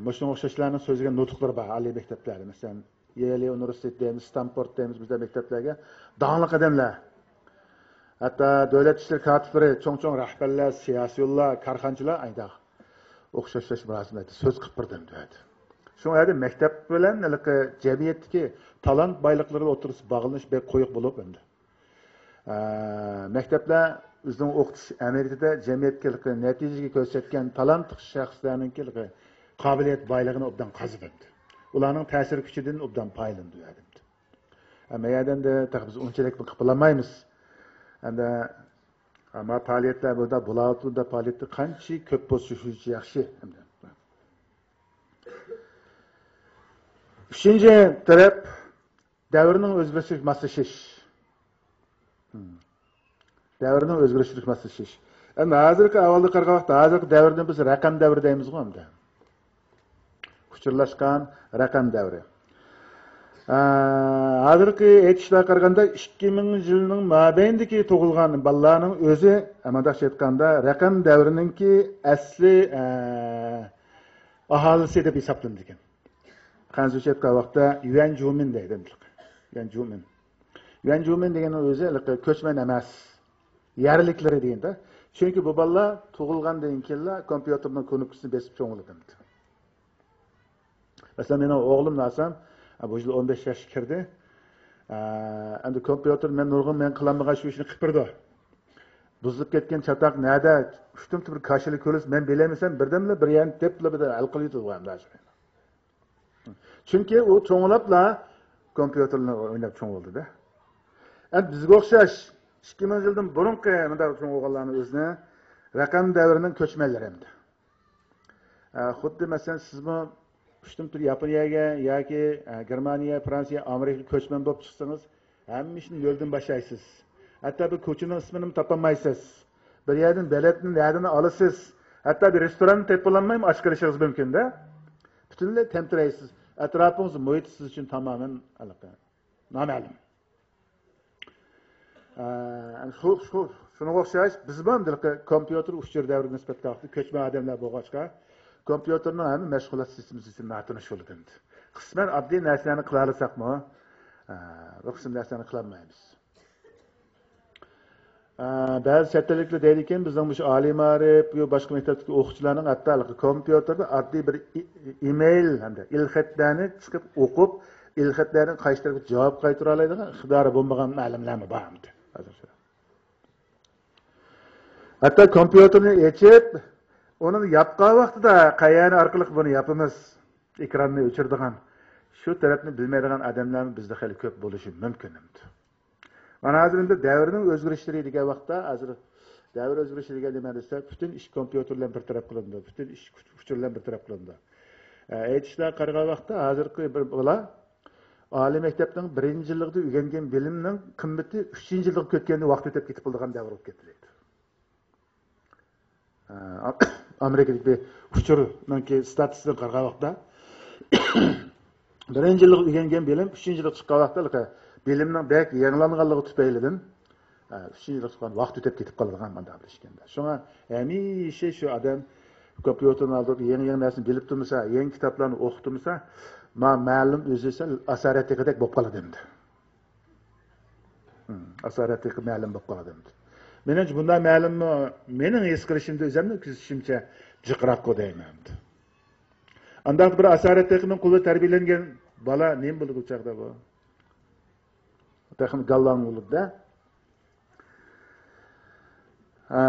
مۇشۇنىڭغا ئوخشاشلارنىڭ سۆزلىگەن نۇتۇقلىرى بار ئالىي مەكتەپلەردە. مەسىلەن، يېل ئۇنىۋېرسىتېتى دەيمىز، ستانفورد دەيمىز، بىزدە مەكتەپلەرگە داڭلىق ئادەملەر. ھەتتا دۆلەت ئىشلىرى كاتىپلىرى، چوڭ-چوڭ رەھبەرلەر، سىياسىيونلار، كارخانىچىلار ئايدا ئوخشاش مۇراسىملاردا سۆز قىلىپ بېرىدۇ ئەمدى. شۇڭا ئەمدى مەكتەپ بىلەن ھېلىقى جەمئىيەتتىكى تالانت بايلىقلىرى ئوتتۇرىسىدا باغلىنىش بەك قويۇق بولۇپ ئەمدى. ئە، مەكتەپلەر ئۆزىنىڭ ئوقۇتۇش ئەمەلىيىتىدە جەمئىيەتكە ھېلىقى نەتىجىگە كۆرسەتكەن تالانتلىق شەخسلەرنىڭكى ھېلىقى قابىلىيەت بايلىقىنى ئوبدان قازىدى. ئۇلارنىڭ تەسىر كۈچىدىن ئوبدان پايدىلىنىدۇ ئەمدى. ئەمما يەردە ئەمدى تېخى بىز ئۇنچىلىك قىلالمايمىز. ئەمدى، ئەمما پائالىيەتلەر بۇدا، بۇلاۋۇت بۇدا پائالىيەتتە قانچە كۆپ بولسا شۇنچە ياخشى ئەمدى. ئۈچىنچى تەرەپ، دەۋرنىڭ ئۆزگىرىشىگە ماسلىشىش. دەۋرنىڭ ئۆزگىرىشىگە ماسلىشىش. ئەمدى ھازىرقى ئەھۋالغا قارىغان ۋاقىتتا، ھازىرقى دەۋرنى بىز رەقەم دەۋرى دەيمىزغۇ ئەمدى. ئۇچۇرلاشقان رەقەم دەۋرى. ئە، ھازىرقى ئېيتىشلارغا قارىغاندا، ئىككى مىڭىنچى يىلنىڭ مابەينىدىكى تۇغۇلغان بالىلارنىڭ ئۆزى، مۇنداقچە ئېيتقاندا، رەقەم دەۋرىنىڭكى ئەسلى، ئە، ئاھالىسى دەپ ھېسابلىنىدىكەن. خەنزۇچە ئېيتقان ۋاقىتتا يۈەن جۇمىن دەيدۇ. يۈەن جۇمىن. يۈەن جۇمىن دېگەننىڭ ئۆزى ھېلىقى كۆچمەن ئەمەس، يەرلىكلىرى دېگەندە. چۈنكى بۇ بالىلار تۇغۇلغاندىن كېيىنلا كومپيۇتېرنىڭ كۇنۇپكىسىنى بېسىپ چوڭ بولىدۇ. مەسىلەن، مېنىڭ ئوغلۇم نەرسەم، بۇ يىل ئون بەش ياشقا كىردى. ئە، ئەمدى كومپيۇتېر مەن نۇرغۇن مەن قىلالمىغان شۇ ئىشنى قىلىپ بېرىدۇ. بۇزۇلۇپ كەتكەن چاتاق نەدە، ئۇشتۇمتۇت بىر كاشىلا كۆرسە، مەن بىلەلمىسەم، بىردەملا بىر يەرنى تېپىپلا بىر ھەل قىلىۋېتىدۇ ئەمدى. چۈنكى ئۇ چوڭلاپلا كومپيۇتېرنى ئويناپ چوڭ بولدى-دە. ئەمدى بىزگە ئوخشاش ئىككى مىڭ يىلدىن بۇرۇنقى مۇنداق چوڭ بولغانلارنىڭ ئۆزىنى رەقەم دەۋرىنىڭ كۆچمەنلىرى ئەمدى. ئە، خۇددى مەسىلەن، سىزمۇ ئۇشتۇمتۇت ياپونىيەگە ياكى، ئە، گېرمانىيە، فرانسىيە، ئامېرىكىغا كۆچمەن بولۇپ چىقسىڭىز، ھەممە ئىشنى نۆلدىن باشلايسىز. ھەتتا بىر كوچىنىڭ ئىسمىنىمۇ تاپالمايسىز. بىر يەردىن بېلەتنى نەدىن ئالىسىز؟ ھەتتا بىر رېستوراننى تېپىپ بولالمايمۇ ئاچ قېلىشىڭىز مۇمكىن-دە. پۈتۈنلەي تەمتىرەيسىز. ئەتراپىڭىز، مۇھىت سىز ئۈچۈن تامامەن ھېلىقى نامەلۇم. ئە، شۇ، شۇ، شۇنىڭغا ئوخشاش بىزمۇ ھېلىقى كومپيۇتېر ئۇچۇر دەۋرىگە نىسبەت قارىغاندا كۆچمەن ئادەملەر بولغاچقا، كومپيۇتېرنىڭ ھەممە مەشغۇلات سىستېمىسى ئۈچۈن ناتونۇش بولىدۇ ئەمدى. قىسمەن ئاددىي نەرسىلەرنى قىلالىساقمۇ، ئە، بىر قىسىم نەرسىلەرنى قىلالمايمىز. ئە، بەزى چەت ئەللىكلەر دەيدىكەن، بىزنىڭ مۇشۇ ئالىي مائارىپ، يا باشقا مەكتەپتىكى ئوقۇغۇچىلارنىڭ ھەتتا كومپيۇتېردا ئاددىي بىر ئى-، ئىمېيل ھەمدە ئېلخەتلەرنى چىقىپ ئوقۇپ، ئېلخەتلەرنىڭ قايسى تەرەپكە جاۋاب قايتۇرالايدىغان ئىقتىدارى بولمىغان مۇئەللىملەرمۇ بار ئەمدى ھازىر. ھەتتا كومپيۇتېرنى ئېچىپ، ئۇنى ياپقان ۋاقتىدا قەيەرنى ئارقىلىق بۇنى ياپىمىز، ئېكراننى ئۆچۈرىدىغان، شۇ تەرەپنى بىلمەيدىغان ئادەملەرمۇ بىزدە خېلى كۆپ بولۇشى مۇمكىن ئەمدى. مانا ھازىر ئەمدى دەۋرنىڭ ئۆزگىرىشلىرى دېگەن ۋاقىتتا، ھازىر دەۋر ئۆزگىرىشى دېگەن نېمە دېسە، پۈتۈن ئىش كومپيۇتېر بىلەن بىر تەرەپ قىلىنىدۇ، پۈتۈن ئىش ئۇچۇر بىلەن بىر تەرەپ قىلىنىدۇ. ئە، ئېيتىشلارغا قارىغان ۋاقىتتا، ھازىرقى بىر بالا ئالىي مەكتەپنىڭ بىرىنچى يىللىقىدا ئۆگەنگەن بىلىمنىڭ قىممىتى ئۈچىنچى يىللىققا كۆچكەندە ۋاقىت ئۆتۈپ كېتىپ قالىدىغان دەۋر بولۇپ كەتتى دەيدۇ. ئامېرىكىدىكى بىر ئۇچۇرنىڭكى ستاتىستىكىسىغا قارىغان ۋاقىتتا، بىرىنچى يىللىق ئۆگەنگەن بىلىم ئۈچىنچى يىللىق چىققان ۋاقىتتا بىلىمنىڭ بەك يېڭىلانغانلىقى تۈپەيلىدىن، ئۈچىنچى يىللىق چىققان ۋاقىت ئۆتۈپ كېتىپ قالىدىغان مانداق بىر ئىش ئىكەن. شۇڭا ھەمىشە شۇ ئادەم كومپيۇتېرنى ئالدۇرۇپ، يېڭى، يېڭى نەرسىنى بىلىپ تۇرمىسا، يېڭى كىتابلارنى ئوقۇپ تۇرمىسا، ما مەلۇم ئۆزى ئاسارەت تېغىدەك بولۇپ قالىدۇ ئەمدى. ئاسارەت تېغى مەلۇم بولۇپ قالىدۇ ئەمدى. مېنىڭچە بۇنداق مەلۇممۇ؟ مېنىڭ ھېس قىلىشىمدا، ئۆزۈمنىڭ كۆزىتىشىمچە جىقراققۇ دەيمەن ئەمدى. ئانداق بىر ئاسارەت تېغىنىڭ قولىدا تەربىيەلەنگەن بالا نېمە بولىدۇ ئۇ چاغدا بۇ؟ تېخىمۇ گالۋاڭ بولىدۇ-دە. ئە،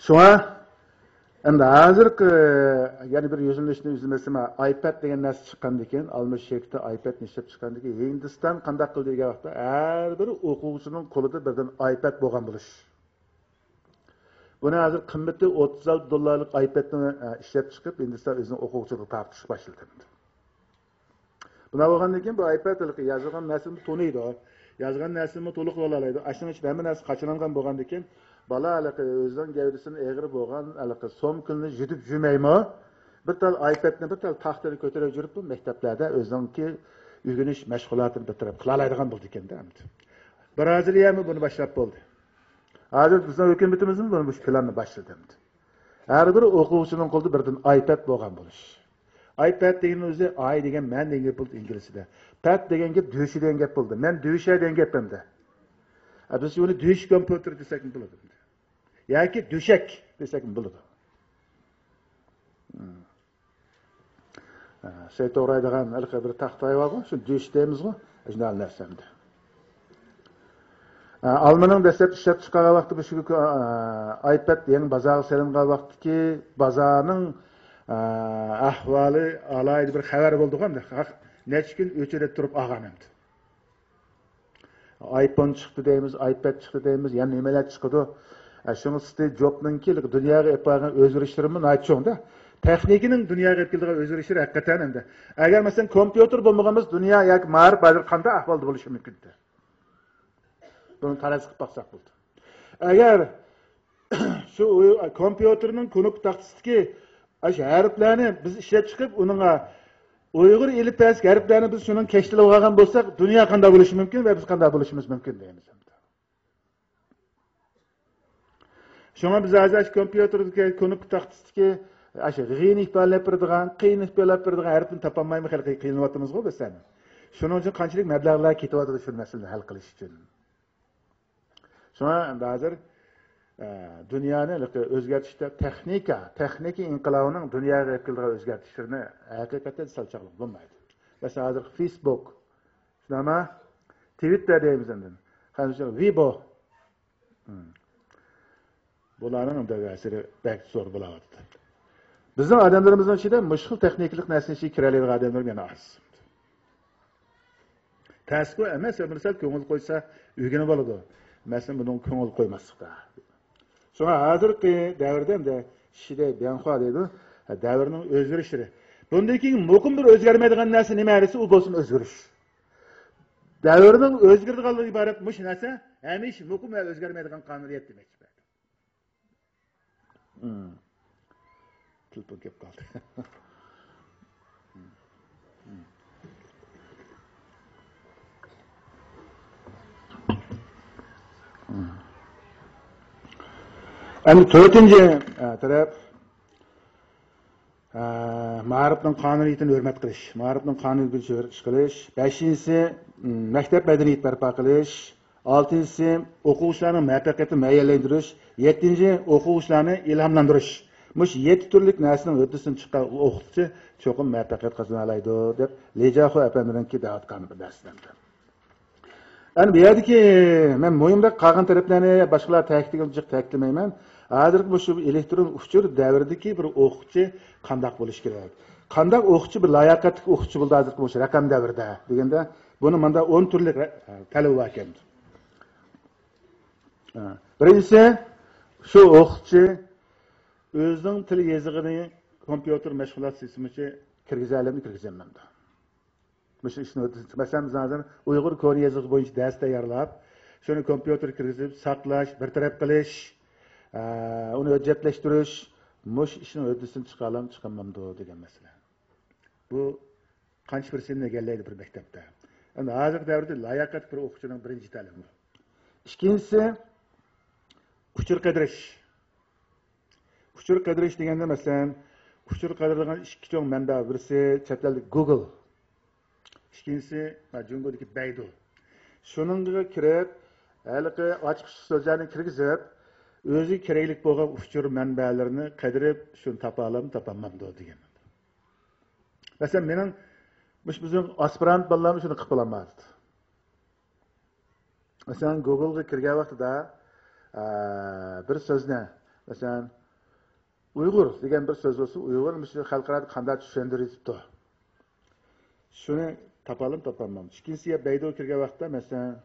شۇڭا ئەمدى ھازىرقى يەنە بىر يۈزلىنىشنى ئۈزمەسلىمە، ئايپاد دېگەن نەرسە چىققاندىكىن، ئالمىش شىركىتى ئايپادنى ئىشلەپ چىققاندىكىن، ھىندىستان قانداق قىلدى دېگەن ۋاقىتتا، ھەر بىر ئوقۇغۇچىنىڭ قولىدا بىردىن ئايپاد بولغان بولۇش. بۇنى ھازىر قىممىتى ئوتتۇز ئالتە دوللارلىق ئايپادنى، ئە، ئىشلەپ چىقىپ، ھىندىستان ئۆزىنىڭ ئوقۇغۇچىلىرىغا تارقىتىشقا باشلىدى. بۇنداق بولغاندىن كېيىن بۇ ئايپاد ھېلىقى يازغان نەرسىنى تونۇيدۇ. يازغان نەرسىنىمۇ تولۇقلىۋالالايدۇ. ئاشۇنىڭ ئىچىدە ھەممە نەرسە قاچىلانغان بولغاندىن كېيىن، بالا ھېلىقى ئۆزىنىڭ گەۋدىسىنىڭ ئېغىر بولغان ھېلىقى سومكىنى يۈدۈپ يۈرمەيمۇ، بىر تال ئايپادنى، بىر تال تاختىنى كۆتۈرۈپ يۈرۈپ، بۇ مەكتەپلەردە ئۆزىنىڭكى ئۆگىنىش مەشغۇلاتىنى بىر تەرەپ قىلالايدىغان بولدى ئىكەن-دە ئەمدى. بىرازىلىيەمۇ بۇنى باشلاپ بولدى. ھازىر بىزنىڭ ھۆكۈمىتىمىزمۇ بۇنى، مۇشۇ پىلاننى باشلىدى ئەمدى. ھەر بىر ئوقۇغۇچىنىڭ قولىدا بىردىن ئايپاد بولغان بولۇش. ئايپاد دېگەننىڭ ئۆزى ئاي دېگەن مەن دېگەن گەپ بولدى ئىنگلىزچىدە. پاد دېگەن گەپ دۆشە دېگەن گەپ بولدى. مەن دۆشە دېگەن گەپ ئەمدى. ئە، بىز ئۇنى دۆشە كومپيۇتېر دېسەكمۇ بولىدۇ ئەمدى. ياكى دۆشەك دېسەكمۇ بولىدۇ. ئە، سەي توغرايدىغان ھېلىقى بىر تاختاي بارغۇ، شۇ دۆشە دەيمىزغۇ، شۇنداق نەرسە ئەمدى. ئە، ئالمىنىڭ دەسلەپ ئىشلەپ چىقارغان ۋاقتى بۇ شۇ، ئە، ئايپاد يېڭى بازارغا سېلىنغان ۋاقىتتىكى بازارنىڭ، ئە، ئەھۋالى ئالاھىدە بىر خەۋەر بولدىغۇ ئەمدى. نەچچە كۈن ئۆچۈرۈپ تۇرۇپ ئالغان ئەمدى. ئايفون چىقتى دەيمىز، ئايپاد چىقتى دەيمىز، يەنە نېمىلەر چىقىدۇ؟ ئە، شۇڭا ستىۋ جوبنىڭكى دۇنياغا ئېلىپ بارغان ئۆزگىرىشلىرىمۇ ناھايىتى چوڭ-دە. تېخنىكىنىڭ دۇنياغا ئېلىپ كېلىدىغان ئۆزگىرىشلىرى ھەقىقەتەن ئەمدى. ئەگەر مەسىلەن، كومپيۇتېر بولمىغان بولسا، دۇنيا ياكى مائارىپ ھازىر قانداق ئەھۋالدا بولۇشى مۇمكىن ئىدى؟ بۇنى تەرەز قىلىپ باقساق بولدى. ئەگەر شۇ ئۇي-، كومپيۇتېرنىڭ كۇنۇپكا تاختىسىدىكى ئاشۇ ھەرپلەرنى بىز ئىشلەپ چىقىپ، ئۇنىڭغا ئۇيغۇر ئېلىپبەسىدىكى ھەرپلەرنى بىز شۇنىڭ كەشتىلىگە ئالغان بولساق، دۇنيا قانداق بولۇشى مۇمكىن ۋە بىز قانداق بولۇشىمىز مۇمكىن دەيمىز. شۇڭا بىز ھازىر ئاشۇ كومپيۇتېردىكى كۇنۇپكا تاختىسىدىكى ئاشۇ غىن ئىپادىلەپ بېرىدىغان، قىن ئىپادىلەپ بېرىدىغان ھەرپنى تاپالمايمىز، خېلى قىينىلىۋاتىمىزغۇ بىز سەن. شۇنىڭ ئۈچۈن قانچىلىك مەبلەغلەر كېتىۋاتىدۇ شۇ مەسىلىنى ھەل قىلىش ئۈچۈن. شۇڭا ئەمدى ھازىر، ئە، دۇنيانى ئۆزگەرتىشتە تېخنىكا، تېخنىكا ئىنقىلابىنىڭ دۇنياغا ئەكېلىدىغان ئۆزگەرتىشلىرىنى ھەقىقەتەن سەل چاغلىغىلى بولمايدۇ. مەسىلەن، ھازىر فېيسبۇك، شۇنداقمۇ؟ تىۋىتتېر دەيمىز ئەمدى. خەنزۇچە ۋېيبو. بۇلارنىڭ دەۋەسىرى بەك زور بولاۋاتىدۇ. بىزنىڭ ئادەملىرىمىزنىڭ ئىچىدە مۇشۇ خىل تېخنىكىلىق نەرسىنىڭ ئىچىگە كىرەلەيدىغان ئادەملەر يەنە ئاز. تەسكۇ ئەمەس، بىر سەل كۆڭۈل قويسا ئۆگىنىپ بولىدۇ. مەسىلەن، بۇنىڭغا كۆڭۈل قويماسلىقتا. شۇڭا ھازىرقى دەۋردە ئەمدى شىدەي بيەنخۇا دەيدۇ، دەۋرنىڭ ئۆزگىرىشلىرى. بۇندىن كېيىن مۇقىم بىر ئۆزگەرمەيدىغان نەرسە نېمە دېسە، ئۇ بولسۇن ئۆزگىرىش. دەۋرنىڭ ئۆزگىرىدىغانلىقى ئىبارەت مۇشۇ نەرسە ھەمىشە مۇقىم ۋە ئۆزگەرمەيدىغان قانۇنىيەت دېمەكچى. تېلېفون كېلىپ قالدى. ئەمدى تۆتىنچى، ئە، تەرەپ، ئە، مائارىپنىڭ قانۇنىيىتىنى ھۆرمەت قىلىش، مائارىپنىڭ قانۇنىيىتى بويىچە ئىش قىلىش. بەشىنچىسى، م، مەكتەپ مەدەنىيىتى بەرپا قىلىش. ئالتىنچىسى، ئوقۇغۇچىلارنىڭ مۇۋەپپەقىيىتىنى مۇئەييەنلەندۈرۈش. يەتتىنچى، ئوقۇغۇچىلارنى ئىلھاملاندۇرۇش. مۇشۇ يەتتە تۈرلۈك نەرسىنىڭ ھۆددىسىدىن چىققان ئوقۇتقۇچى چوقۇم مۇۋەپپەقىيەت قازىنالايدۇ، دەپ لى جياخۇ ئەپەندىنىڭكى دەۋاتقان بىر نەرسىدىن. ئەمدى بۇ يەردىكى مەن مۇھىمراق قالغان تەرەپلەرنى باشقىلار تەكىتلىگەن جىق تەكىتلىمەيمەن. ھازىرقى مۇشۇ ئېلېكترون ئۇچۇر دەۋرىدىكى بىر ئوقۇتقۇچى قانداق بولۇشى كېرەك؟ قانداق ئوقۇتقۇچى بىر لاياقەتلىك ئوقۇتقۇچى بولىدۇ ھازىرقى مۇشۇ رەقەم دەۋرىدە دېگەندە، بۇنى ماندا ئون تۈرلۈك رە-، تەلىپى بار ئىكەن. بىرىنچىسى، شۇ ئوقۇتقۇچى ئۆزىنىڭ تىل يېزىقىنى كومپيۇتېر مەشغۇلات سىستېمىسىغا كىرگۈزەلەمدۇ، كىرگۈزەلمەمدۇ؟ مۇشۇ ئىشنى، مەسىلەن، بىز ھازىر ئۇيغۇر كونا يېزىقى بويىچە دەرس تەييارلاپ، شۇنى كومپيۇتېرغا كىرگۈزۈپ، ساقلاش، بىر تەرەپ قىلىش، ئە، ئۇنى ھۆججەتلەشتۈرۈش، مۇشۇ ئىشنىڭ ھۆددىسىدىن چىقالام، چىقالمامدۇ دېگەن مەسىلە. بۇ قانچە پىرسەنتنى ئىگىلەيدۇ بىر مەكتەپتە؟ ئەمدى ھازىرقى دەۋردە لاياقەتلىك بىر ئوقۇتقۇچىنىڭ بىرىنچى تەلىپى بۇ. ئىككىنچىسى، ئۇچۇر قىدىرىش. ئۇچۇر قىدىرىش دېگەندە، مەسىلەن، ئۇچۇر قىدۇرىدىغان ئىككى چوڭ مەنبە، بىرسى چەت ئەلدىكى گۇگل، ئىككىنچىسى، ھە، جۇڭگودىكى بەيدۇ. شۇنىڭغا كىرىپ، ھېلىقى ئاچقۇچلۇق سۆزلەرنى كىرگۈزۈپ، ئۆزىگە كېرەكلىك بولغان ئۇچۇر مەنبەلىرىنى قىدىرىپ، شۇنى تاپالام، تاپالمامدۇ دېگەن. مەسىلەن، مېنىڭ مۇشۇ بىزنىڭ ئاسپىرانت بالىلارمۇ شۇنى قىلىپ بولالمايدۇ. مەسىلەن، گۇگلغا كىرگەن ۋاقتىدا، ئە، بىر سۆزنى، مەسىلەن، ئۇيغۇر دېگەن بىر سۆز بولسا، ئۇيغۇر مۇشۇ خەلقئارادا قانداق چۈشەندۈرۈلۈپتۇ؟ شۇنى تاپالام، تاپالمام. ئىككىنچىسى، يا بەيدۇغا كىرگەن ۋاقىتتا، مەسىلەن،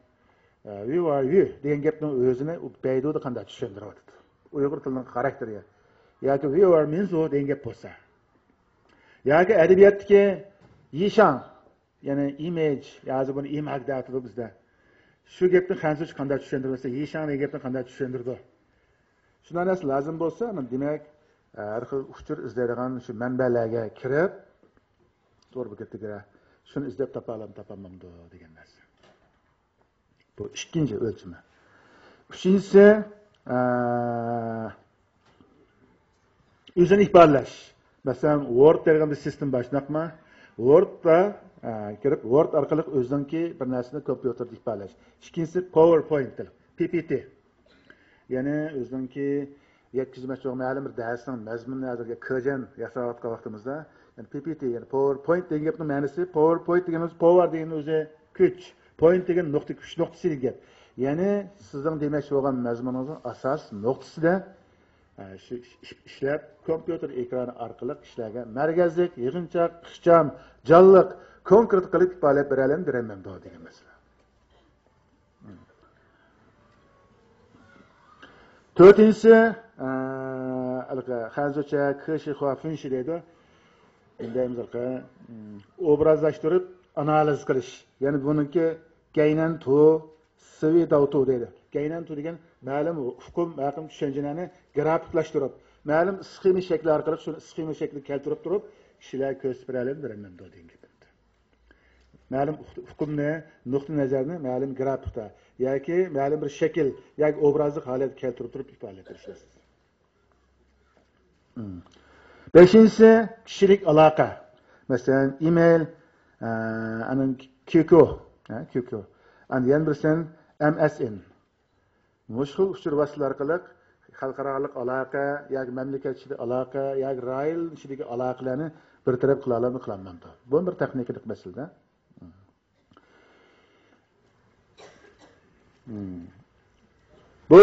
ئە، ۋيۇ ئار يۈ دېگەن گەپنىڭ ئۆزىنى ئۇ بەيدۇدا قانداق چۈشەندۈرۈۋاتىدۇ؟ ئۇيغۇر تىلىنىڭ خاراكتېرىگە. ياكى ۋيۇ ئار مىنزۇ دېگەن گەپ بولسا. ياكى ئەدەبىياتتىكى يىشاڭ، يەنى ئىمىج، ھازىر بۇنى ئىماگ دەۋاتىدۇ بىزدە. شۇ گەپنى خەنزۇچە قانداق چۈشەندۈرمەسە، يىشاڭ دېگەن گەپنى قانداق چۈشەندۈرىدۇ؟ شۇنداق نەرسە لازىم بولسا، مانا دېمەك، ھەر خىل ئۇچۇر ئىزدەيدىغان شۇ مەنبەلەرگە كىرىپ، توغرا بۇ گەپكە كىرە، شۇنى ئىزدەپ تاپالام، تاپالمامدۇ دېگەن نەرسە. بۇ ئىككىنچى ئۆلچىمى. ئۈچىنچىسى، ئە، ئۆزىنى ئىپادىلەش. مەسىلەن، ۋورد دەيدىغان بىر سىستېما بار، شۇنداقمۇ؟ ۋوردتا، ئە، كىرىپ، ۋورد ئارقىلىق ئۆزىنىڭكى بىر نەرسىنى كومپيۇتېردا ئىپادىلەش. ئىككىنچىسى، پاۋېرپوينت، پى پى تى. يەنى ئۆزىنىڭكى يەتكۈزمەكچى بولغان مەلۇم بىر دەرسنىڭ مەزمۇنىنى ھازىرقى كېجەن ياساۋاتقان ۋاقتىمىزدا، يەنى پى پى تى، يەنى پاۋېرپوينت دېگەن گەپنىڭ مەنىسى، پاۋېرپوينت دېگىنىمىز، پاۋېر دېگەن ئۆزى كۈچ، پوينت دېگەن نۇقتا، كۈچ نۇقتىسى دېگەن گەپ. يەنى سىزنىڭ دېمەكچى بولغان مەزمۇنىڭىزنىڭ ئاساس نۇقتىسىدا، ئە، شۇ ئىش-، ئىش-، ئىشلەپ، كومپيۇتېر ئېكرانى ئارقىلىق كىشىلەرگە مەركەزلىك، يىغىنچاق، ئىخچام، جانلىق، كونكرېت قىلىپ ئىپادىلەپ بېرەلەم، بېرەلمەمدۇ دېگەن مەسىلە. تۆتىنچىسى، ئە، ھېلىقى خەنزۇچە كېشىخۇا فۈنشى دەيدۇ. ئەمدى دەيمىز ھېلىقى، ئوبرازلاشتۇرۇپ ئانالىز قىلىش. يەنى بۇنىڭكى گەينەن تو، سىۋى داۋتو دەيدۇ. گەينەن تو دېگەن مەلۇم ئۇقۇم، مەلۇم چۈشەنچىلەرنى گرافىكلاشتۇرۇپ، مەلۇم ئىسخېما شەكلى ئارقىلىق شۇنى ئىسخېما شەكلىگە كەلتۈرۈپ تۇرۇپ، كىشىلەرگە كۆرسىتىپ بېرەلەم، بېرەلمەمدۇ دېگەن گەپ. مەلۇم ئۇق-، ئۇقۇمنى، نۇقتىئىنەزەرنى مەلۇم گرافىكتا ياكى مەلۇم بىر شەكىل ياكى ئوبرازلىق ھالەتكە كەلتۈرۈپ تۇرۇپ ئىپادىلەپ بېرىش. مم. بەشىنچىسى، كىشىلىك ئالاقە. مەسىلەن، ئىمېيل، ئە، ئاندىن كيۇكيۇ، ھە، كيۇكيۇ. ئەندى يەنە بىرسىنى ئەم ئەس ئېن. مۇشۇ خىل ئۇچۇر ۋاسىتىلىرى ئارقىلىق خەلقئارالىق ئالاقە ياكى مەملىكەت ئىچىدە ئالاقە ياكى رايون ئىچىدىكى ئالاقىلەرنى بىر تەرەپ قىلالامدۇ، قىلالمامدۇ؟ بۇ بىر تېخنىكىلىق مەسىلە. بۇ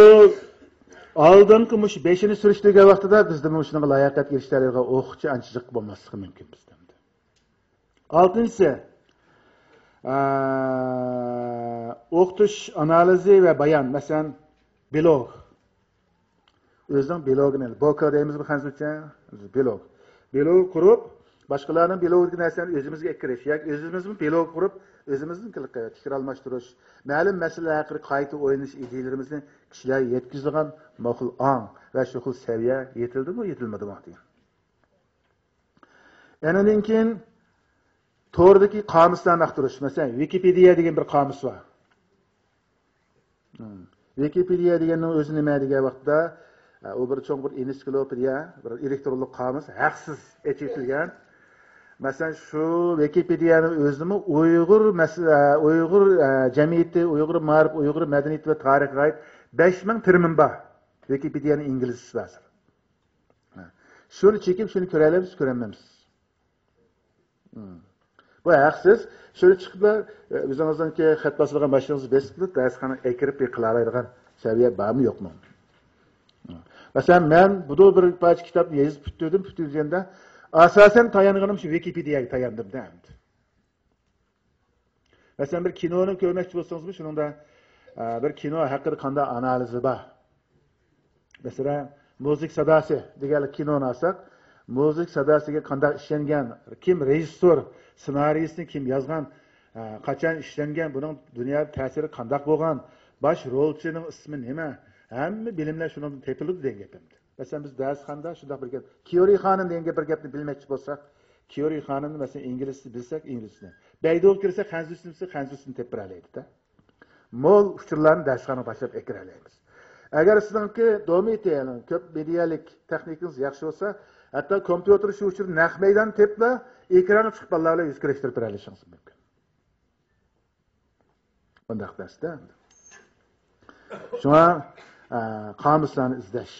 ئالدىنقى مۇشۇ بېشىنى سۈرۈشتۈرگەن ۋاقتىدا بىزدە مۇشۇنىڭغا لاياقەت ئېرىشەلەيدىغان ئوقۇتقۇچى ئانچە جىق بولماسلىقى مۇمكىن بىزدە. ئالتىنچىسى، ئا، ئوقۇتۇش ئانالىزى ۋە بايان، مەسىلەن، بىلوگ. ئۆزىنىڭ بىلوگىنى، بوكا دەيمىزمۇ خەنزۇچە؟ بىلوگ. بىلوگ قۇرۇپ، باشقىلارنىڭ بىلوگىدىكى نەرسىلەرنى ئۆزىمىزگە ئەكىرىش ياكى ئۆزىمىزمۇ بىلوگ قۇرۇپ، ئۆزىمىزنىڭ پىكىر ئالماشتۇرۇش، مەلۇم مەسىلىلەر ھەققىدە قايتا ئويلىنىش ئىدىيىلىرىمىزنى كىشىلەرگە يەتكۈزىدىغان ماقۇل ئاڭ ۋە شۇ خىل سەۋىيە يېتىلدىمۇ، يېتىلمىدىمۇ دېگەن. ئەنىدىن كېيىن توردىكى قامۇسلارنى ئاختۇرۇش. مەسىلەن، ۋىكىپېدىيە دېگەن بىر قامۇس بار. ھىم. ۋىكىپېدىيە دېگەننىڭ ئۆزى نېمە دېگەن ۋاقىتتا، ئە، ئۇ بىر چوڭ بىر ئېنسىكلوپېدىيە، بىر ئېلېكترونلۇق قامۇس، ھەقسىز ئېچىۋېتىلگەن. مەسىلەن، شۇ ۋىكىپېدىيەنىڭ ئۆزىمۇ ئۇيغۇر مەس-، ئە، ئۇيغۇر، ئە، جەمئىيىتى، ئۇيغۇر مائارىپ، ئۇيغۇر مەدەنىيىتى ۋە تارىخىغا ئائىت بەش مىڭ تېرمىن بار. ۋىكىپېدىيەنىڭ ئىنگلىزچىسى ھازىر. ھە. شۇنى چېكىپ، شۇنى كۆرەلەمسىز، كۆرەلمەمسىز. ھىم. بۇ ھەقسىز. شۇنى چىقىپلا، ئۆزىڭىزنىڭكى خەت باسىدىغان ماشىنىڭىزنى بېسىپ، دەرسخانىغا ئەكىرىپ قىلالايدىغان سەۋىيە بارمۇ، يوقمۇ؟ ھىم. مەسىلەن، مەن بۇدا بىر پارچە كىتابنى يېزىپ پۈتتۈردۈم، پۈتتۈرگەندە، ئاساسەن تايانغىنىم شۇ ۋىكىپېدىيەگە تاياندىم دە ئەمدى. مەسىلەن، بىر كىنونى كۆرمەكچى بولسىڭىزمۇ، شۇنىڭدا، ئە، بىر كىنو ھەققىدە قانداق ئانالىزى بار؟ مەسىلەن، مۇزىكا ساداسى دېگەن كىنونى ئالساق، مۇزىكا ساداسىغا قانداق ئىشلەنگەن، كىم رېژىسسور، سېنارىيىسىنى كىم يازغان، ئە، قاچان ئىشلەنگەن، بۇنىڭ دۇنيادا تەسىرى قانداق بولغان، باش رولچىنىڭ ئىسمى نېمە، ھەممە بىلىملەر شۇنىڭدىن تېپىلىدۇ دېگەن گەپ ئەمدى. مەسىلەن، بىز دەرسخانىدا شۇنداق بىر گەپ، كيورى خانىم دېگەن گەپ، بىر گەپنى بىلمەكچى بولساق، كيورى خانىمنى، مەسىلەن، ئىنگلىزچە بىلسەك، ئىنگلىزچىنى، بەيدۇغا كىرسەك، خەنزۇچىنى بىلسە، خەنزۇچىنى تېپىپ بېرەلەيدۇ-دە. مول ئۇچۇرلارنى دەرسخانىغا باشلاپ ئەكىرەلەيمىز. ئەگەر سىزنىڭكى دومىتېنىڭ كۆپ مېدىيەلىك تېخنىكىڭىز ياخشى بولسا، ھەتتا كومپيۇتېر شۇ ئۇچۇرنى نەق مەيدان تېپىپلا، ئېكرانغا چىقىپ بالىلار بىلەن يۈز كۆرۈشتۈرۈپ بېرەلىشىڭىز مۇمكىن. بۇنداق دەرستە. شۇڭا، ئە، قامۇسلارنى ئىزدەش.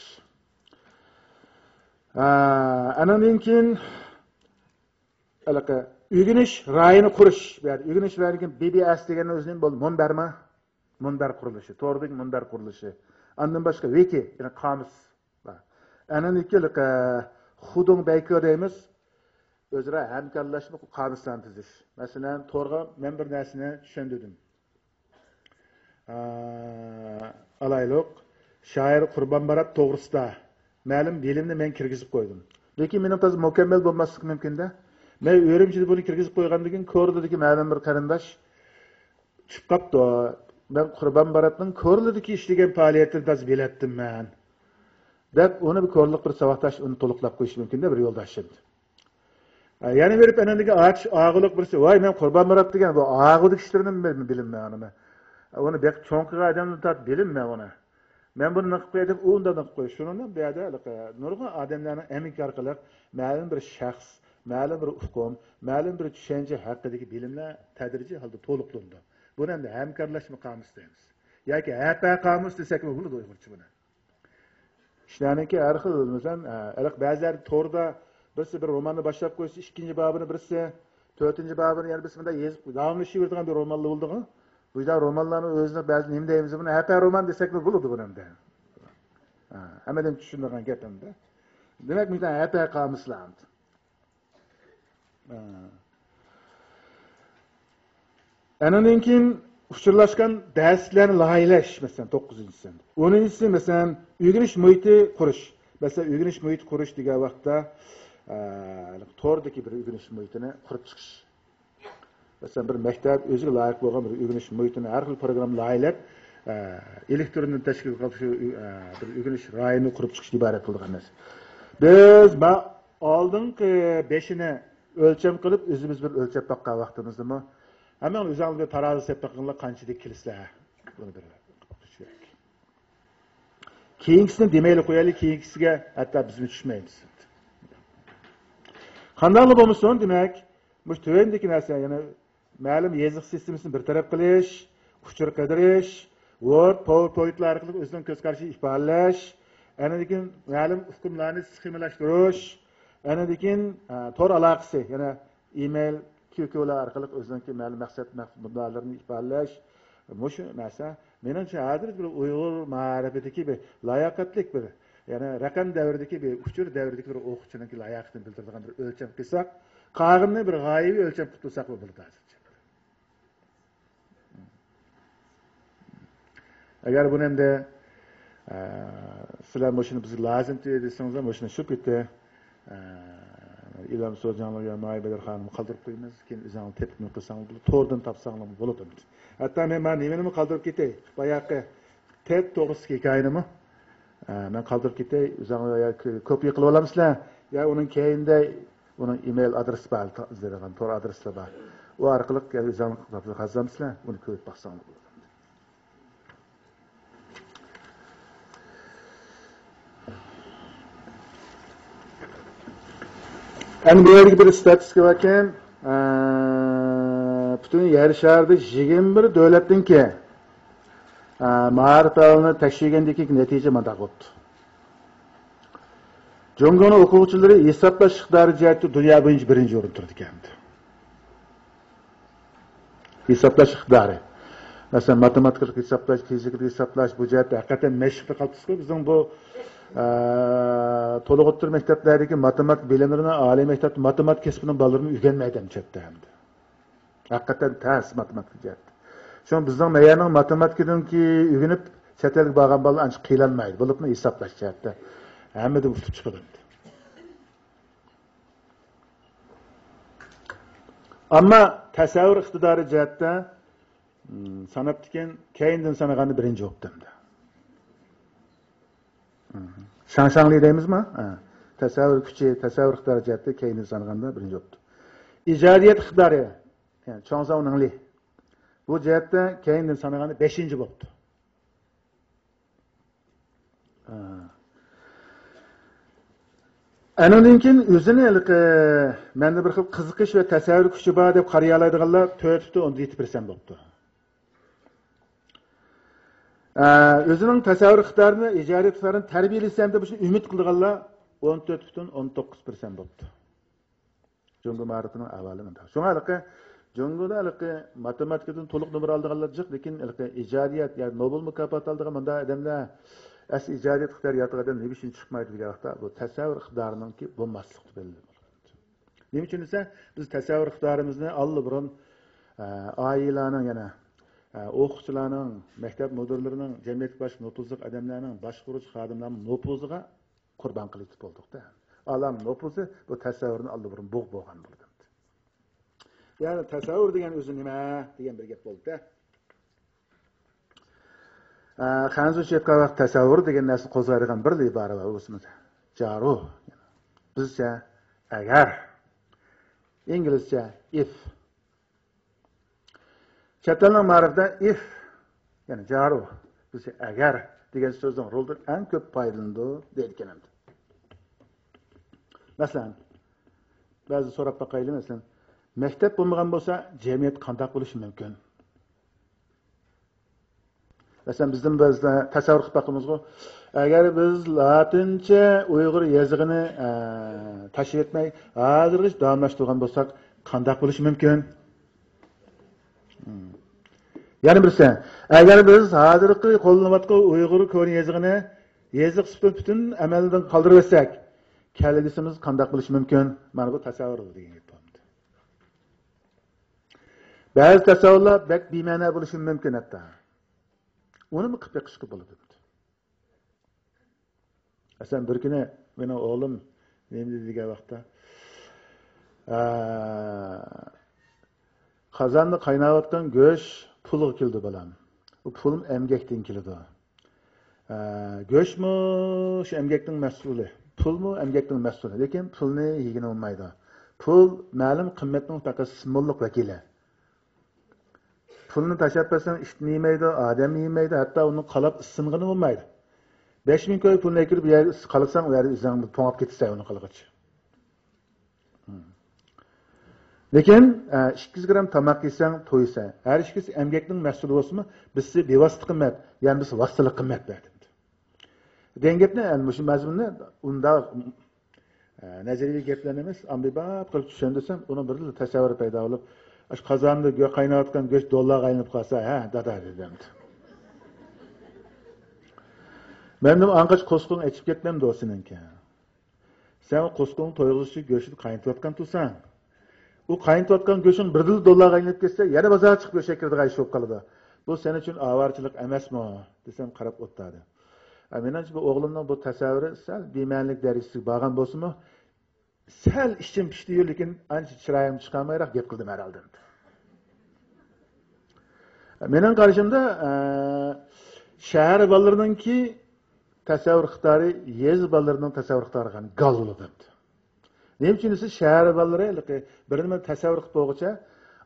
ئە، ئانىڭدىن كېيىن، ھېلىقى ئۆگىنىش رايىنى قۇرۇش. بۇ يەردە ئۆگىنىش رايىنى كېيىن بى بى ئەس دېگەننىڭ ئۆزىنى بولدى، مۇنبەرما؟ مۇنبەر قۇرۇلۇشى، توردىكى مۇنبەر قۇرۇلۇشى. ئاندىن باشقا ۋىكى، يەنى قامۇس. ئەنىڭدىن كېيىن، ئە، خۇدۇڭ بەيكې دەيمىز. ئۆزئارا ھەمكارلاشما قامۇسلارنى تۈزۈش. مەسىلەن، تورغا مەن بىر نەرسىنى چۈشەندۈردۈم. ئە، ئالايلۇق، شائىر قۇربان بارات توغرىسىدا مەلۇم بىلىمنى مەن كىرگۈزۈپ قويدۇم. لېكىن مېنىڭ تازا مۇكەممەل بولماسلىقى مۇمكىن-دە. مەن ئۈرۈمچىدە بۇنى كىرگۈزۈپ قويغاندىن كېيىن، كورلىدىكى مەلۇم بىر قېرىنداش چۈشۈپ قاپتۇ. مەن قۇربان باراتنىڭ كورلىدىكى ئىشلىگەن پائالىيەتلىرىنى تازا بىلەتتىم مەن، دەپ، ئۇنى بىر كورلۇق بىر ساۋاقداش ئۇنى تولۇقلاپ قويۇشى مۇمكىن-دە، بىر يولداشىم. ئە، يەنە بېرىپ ئەنەندىكى ئاچ-، ئاغۇلۇق بىرسى، ۋاي، مەن قۇربان مۇرات دېگەن، بۇ ئاغۇدىكى ئىشلىرىنى بىلىمەن ئۇنى مەن. ئۇنى بەك چوڭ قىلغان ئادەمدىن تارتىپ بىلىمەن ئۇنى. مەن بۇنى نېقىپ قوياي دەپ، ئۇ ئۇنداق نېقىپ قويدى. شۇنىڭدىن بۇ يەردە ھېلىقى نۇرغۇن ئادەملەرنىڭ ئەمگىكى ئارقىلىق مەلۇم بىر شەخس، مەلۇم بىر ئۇقۇم، مەلۇم بىر چۈشەنچە ھەققىدىكى بىلىملەر تەدرىجىي ھالدا تولۇقلىنىدۇ. بۇنى ئەمدى ھەمكارلاشما قامۇس دەيمىز. ياكى ھەپە قامۇس دېسەكمۇ بولىدۇ ئۇيغۇرچە بۇنى. كىشىلەرنىڭكى ھەر خىل، مەسىلەن، ئە، ھېلىقى بەزىلەر توردا بىرسى بىر روماننى باشلاپ قويسا، ئىككىنچى بابىنى بىرسى، تۆتىنچى بابىنى يەنە بىرسى مۇنداق يېزىپ داۋاملىشىۋېرىدىغان بىر رومانلار بولىدىغۇ. بۇ يەردە رومانلارنى ئۆزىنى بەزى نېمە دەيمىز بۇنى، ھەپە رومان دېسەكمۇ بولىدۇ بۇنى ئەمدى. ھە، ھەممە ئادەم چۈشىنىدىغان گەپ ئەمدى. دېمەك، مۇنداق ھەپە قامۇسلار ئەمدى. ئانىڭدىن كېيىن ئۇچۇرلاشقان دەرسلەرنى لايىھەلەش، مەسىلەن، توققۇزىنچىسى. ئونىنچىسى، مەسىلەن، ئۆگىنىش مۇھىتى قۇرۇش. مەسىلەن، ئۆگىنىش مۇھىتى قۇرۇش دېگەن ۋاقىتتا، ئە، توردىكى بىر ئۆگىنىش مۇھىتىنى قۇرۇپ چىقىش. مەسىلەن، بىر مەكتەپ ئۆزىگە لايىق بولغان بىر ئۆگىنىش مۇھىتىنى ھەر خىل پروگرامما لايىھەلەپ، ئە، ئېلېكتروندا تەشكىل قىلىپ، شۇ، ئە، بىر ئۆگىنىش رايونىنى قۇرۇپ چىقىشتىن ئىبارەت قىلىدىغان نەرسە. بىز ما-، ئالدىنقى بېشىنى ئۆلچەم قىلىپ، ئۆزىمىز بىر ئۆلچەپ باققان ۋاقتىمىزدىمۇ، ھەممىڭلار ئۆزۈڭلار بىر تارازا سېلىپ باقىڭلار، قانچىلىك كېلىسىلەر. بۇنى بىر قىلىش كېرەك. كېيىنكىسىنى دېمەيلى قويايلى، كېيىنكىسىگە ھەتتا بىزمۇ چۈشمەيمىز. قانداقلا بولمىسۇن، دېمەك، مۇشۇ تۆۋەندىكى نەرسە، يەنە مەلۇم يېزىق سىستېمىسىنى بىر تەرەپ قىلىش، ئۇچۇر قىدىرىش، ۋورد، پاۋېرپوينتلار ئارقىلىق ئۆزىنىڭ كۆز قارىشىنى ئىپادىلەش، ئاندىن كېيىن مەلۇم ئۇقۇملارنى سخېمىلاشتۇرۇش، ئاندىن كېيىن، ئە، تور ئالاقىسى، يەنى ئىمېيل، كيۇ كيۇلار ئارقىلىق ئۆزىنىڭكى مەلۇم مەقسەت، مەقسەت مۇددىئالىرىنى ئىپادىلەش. مۇشۇ نەرسە، مېنىڭچە، ھازىر بىر ئۇيغۇر مائارىپىدىكى بىر لاياقەتلىك بىر، يەنى رەقەم دەۋرىدىكى بىر، ئۇچۇر دەۋرىدىكى بىر ئوقۇتقۇچىنىڭكى لاياقىتىنى بىلدۈرىدىغان بىر ئۆلچەم قىلساق، قالغىنىنى بىر غايىۋى ئۆلچەم قىلىپ تۇرساقلا بولىدۇ ھازىرچە. ئەگەر بۇنى ئەمدى، ئە، سىلەر مۇشۇنى بىزگە لازىم دېسىڭىزلار، مۇشۇنى شۇ پېتى، ئە، ئىلھام سوجاڭلار يا ماھىر بەدەر خانىمنى قالدۇرۇپ قويىمىز. كېيىن ئۆزۈڭلار تېپىپ نېمە قىلساڭلار بولىدۇ، توردىن تاپساڭلارمۇ بولىدۇ. ھەتتا مەن مانا نېمىنىمۇ قالدۇرۇپ كېتەي، باياقى تېد توغرىسىدىكى ھېكايىنىمۇ، ئە، مەن قالدۇرۇپ كېتەي، ئۆزۈڭلار يا كوپىيە قىلىپ ئالامسىلەر، يا ئۇنىڭ كەينىدە ئۇنىڭ ئىمېيل ئادرېسى بار، ئىزدەيدىغان تور ئادرېسى بار. ئۇ ئارقىلىق يەنە ئۆزۈڭلار قازانامسىلەر، ئۇنى كۆرۈپ باقساڭلار بولىدۇ. ئەمدى بۇ يەردىكى بىر ستاتىستىكا باركەن، ئە، پۈتۈن يەر شارىدا يىگىرمە بىر دۆلەتنىڭكى، ئە، مائارىپ ئەھۋالىنى تەكشۈرگەندىكى نەتىجە مۇنداق بوپتۇ. جۇڭگونىڭ ئوقۇغۇچىلىرى ھېسابلاش ئىقتىدارى جەھەتتە دۇنيا بويىچە بىرىنچى ئورۇندا تۇرىدىكەن. ھېسابلاش ئىقتىدارى. مەسىلەن، ماتېماتىكىلىق ھېسابلاش، فىزىكىلىق ھېسابلاش، بۇ جەھەتتە ھەقىقەتەن مەشىقتە قالىپسىزغۇ. بىزنىڭ بۇ، ئە، تولۇق ئوتتۇرا مەكتەپلەردىكى ماتېماتىكا بىلىملىرىنى ئالىي مەكتەپتە ماتېماتىكا كەسپىنىڭ بالىلىرىمۇ ئۆگەنمەيدۇ چەتتە ئەمدى. ھەقىقەتەن تەس ماتېماتىكا جەھەتتە. شۇڭا بىزنىڭ مەيەرنىڭ ماتېماتىكىدىنكى ئۆگىنىپ چەت ئەلگە بارغان بالىلار ئانچە قىينالمايدۇ. بولۇپمۇ ھېسابلاش جەھەتتە ھەممىدىن ئۇتۇپ چىقىدۇ. ئەمما تەسەۋۋۇر ئىقتىدارى جەھەتتە، م، ساناپتىكەن، كەينىدىن سانىغاندا بىرىنچى بوپتۇ ئەمدى. م، شاڭشاڭلى دەيمىزما؟ ھە. تەسەۋۋۇر كۈچى، تەسەۋۋۇر ئىقتىدارى جەھەتتە كەينىدىن سانىغاندا بىرىنچى بوپتۇ. ئىجادىيەت ئىقتىدارى، يەنى چاڭزاۋ نىڭلى. بۇ جەھەتتە كەينىدىن سانىغاندا بەشىنچى بوپتۇ. ئانىڭدىن كېيىن ئۆزىنى ھېلىقى مەندە بىر خىل قىزىقىش ۋە تەسەۋۋۇر كۈچى بار دەپ قارىيالايدىغانلار تۆت پۈتۈن ئوندىن يەتتە پىرسەنت بوپتۇ. ئە، ئۆزىنىڭ تەسەۋۋۇر ئىقتىدارىنى، ئىجادىيەت ئىقتىدارىنى تەربىيەلىسەم دەپ مۇشۇنى ئۈمىد قىلىدىغانلار ئون تۆت پۈتۈن ئون توققۇز پىرسەنت بوپتۇ. جۇڭگو مائارىپىنىڭ ئەھۋالى مۇنداق. شۇڭا ھېلىقى جۇڭگودا ھېلىقى ماتېماتىكىدىن تولۇق نومۇر ئالىدىغانلار جىق، لېكىن ھېلىقى ئىجادىيەت يا نوبېل مۇكاپاتى ئالىدىغان مۇنداق ئادەملەر، ئەسلى ئىجادىيەت ئىقتىدارى يارىتىدىغان ئادەم نېمە ئۈچۈن چىقمايدۇ دېگەن ۋاقىتتا، بۇ تەسەۋۋۇر ئىقتىدارىنىڭكى بولماسلىقتا بەلگىلىك بولىدۇ. نېمە ئۈچۈن دېسە، بىز تەسەۋۋۇر ئىقتىدارىمىزنى ئاللىبۇرۇن، ئە، ئائىلىلەرنىڭ، يەنە، ئە، ئوقۇغۇچىلارنىڭ، مەكتەپ مۇدىرلىرىنىڭ، جەمئىيەتتىكى باشقا نوپۇزلۇق ئادەملەرنىڭ، باشقۇرۇچى خادىملارنىڭ نوپۇزىغا قۇربان قىلىۋېتىپ بولدۇق-تە. ئالامنىڭ نوپۇزى بۇ تەسەۋۋۇرنى ئاللىبۇرۇن بوغۇپ بولغان بولىدۇ. يەنى تەسەۋۋۇر دېگەن ئۆزى نېمە دېگەن بىر گەپ بولدى-دە. ئە، خەنزۇچە ئېيتقان ۋاقىت تەسەۋۋۇر دېگەن نەرسىنى قوزغايدىغان بىر ئىبارە بار، ئۇ ئىسمى جارۇ. بىزچە ئەگەر. ئىنگلىزچە if. چەت ئەلنىڭ مائارىپىدا if، يەنى جارۇ، بىزچە ئەگەر دېگەن سۆزنىڭ رولىدىن ئەڭ كۆپ پايدىلىنىدۇ دەيدىكەن ئەمدى. مەسىلەن، بەزى سوراپ باقايلى، مەسىلەن، مەكتەپ بولمىغان بولسا جەمئىيەت قانداق بولۇشى مۇمكىن؟ مەسىلەن، بىزدىن بىز تەسەۋۋۇر قىلىپ باقىمىزغۇ. ئەگەر بىز لاتىنچە ئۇيغۇر يېزىقىنى، ئە، تاشلىۋەتمەي، ھازىرغىچە داۋاملاشتۇرغان بولساق، قانداق بولۇشى مۇمكىن؟ مم. يەنە بىرسى، ئەگەر بىز ھازىرقى قوللىنىۋاتقان ئۇيغۇر كونا يېزىقىنى يېزىق سۈپىتىدە پۈتۈن ئەمەلدىن قالدۇرۇۋەتسەك، كەلگۈسىمىز قانداق بولۇشى مۇمكىن؟ مانا بۇ تەسەۋۋۇر دېگەن گەپ بولدى. بەزى تەسەۋۋۇرلار بەك بىمەنە بولۇشى مۇمكىن ھەتتا. ئۇنىمۇ قىلىپ بېقىشقا بولىدۇ. مەسىلەن، بىر كۈنى مېنىڭ ئوغلۇم نېمە دېدى دېگەن ۋاقىتتا، ئە، قازاندا قايناۋاتقان گۆش پۇلغا كېلىدۇ، بالام. ئۇ پۇلمۇ ئەمگەكتىن كېلىدۇ. ئە، گۆشمۇ شۇ ئەمگەكنىڭ مەھسۇلى، پۇلمۇ ئەمگەكنىڭ مەھسۇلى. لېكىن پۇلنى يېگىلى بولمايدۇ. پۇل مەلۇم قىممەتنىڭ پەقەت سىمۋوللۇق ۋەكىلى. پۇلنى تاشلاپ بەرسەڭ، ئىتمۇ يېمەيدۇ، ئادەممۇ يېمەيدۇ، ھەتتا ئۇنىڭ قالاپ ئىسسىنغىنى بولمايدۇ. بەش مىڭ كوي پۇلنى ئەكىرىپ، بۇ يەرگە ئىسسىپ قالساڭ، ئۇ يەردە ئۆزۈڭ توڭلاپ كېتىسەن ئۇنى قىلغۇچە. لېكىن، ئە، ئىككى يۈز گرام تاماق يېسەڭ تويىسەن. ھەر ئىككىسى ئەمگەكنىڭ مەھسۇلى بولسىمۇ، بىرسى بىۋاسىتە قىممەت، يەنە بىرسى ۋاسىتىلىك قىممەت بەردى. دېگەن گەپنى، ئە، مۇشۇ مەزمۇننى ئۇنداق، ئە، نەزەرىيە گەپلەرنى ئەمەس، ئاممىباب قىلىپ چۈشەندۈرسەم، ئۇنىڭ بىردىن تەسەۋۋۇر پەيدا بولۇپ، ئاشۇ قازاندا گۆ-، قايناۋاتقان گۆش دوللاغا ئايلىنىپ قالسا، ھە، دادا، دېدىم. مەندىن ئاڭقاچ قورسىقىڭ ئېچىپ كەتمەمدۇ سېنىڭكى؟ سەن قورسىقىڭنى تويغۇزۇش ئۈچۈن گۆشنى قاينىتىۋاتقان تۇرساڭ، ئۇ قاينىتىۋاتقان گۆشۈڭ بىردىنلا دوللاغا ئايلىنىپ كەتسە، يەنە بازارغا چىقىپ گۆش ئەكىرىدىغان ئىش بولۇپ قالىدۇ. بۇ سەن ئۈچۈن ئاۋارىچىلىق ئەمەسمۇ؟ دېسەم، قاراپ ئولتۇردى. ئە، مېنىڭچە، بۇ ئوغلۇمنىڭ بۇ تەسەۋۋۇرى سەل بىمەنىلىك دەرىجىسىگە بارغان بولسىمۇ، سەل ئىچىم پۇشتى، لېكىن ئانچە چىرايىم چىقارمايراق گەپ قىلدىم ھەرھالدا. مېنىڭ قارىشىمدا، ئە، شەھەر بالىلىرىنىڭكى تەسەۋۋۇر ئىقتىدارى يېزا بالىلىرىنىڭ تەسەۋۋۇر ئىقتىدارىغا گال بولىدۇ. نېمە ئۈچۈن دېسە، شەھەر بالىلىرى ھېلىقى بىر نېمىنى تەسەۋۋۇر قىلىپ بولغۇچە،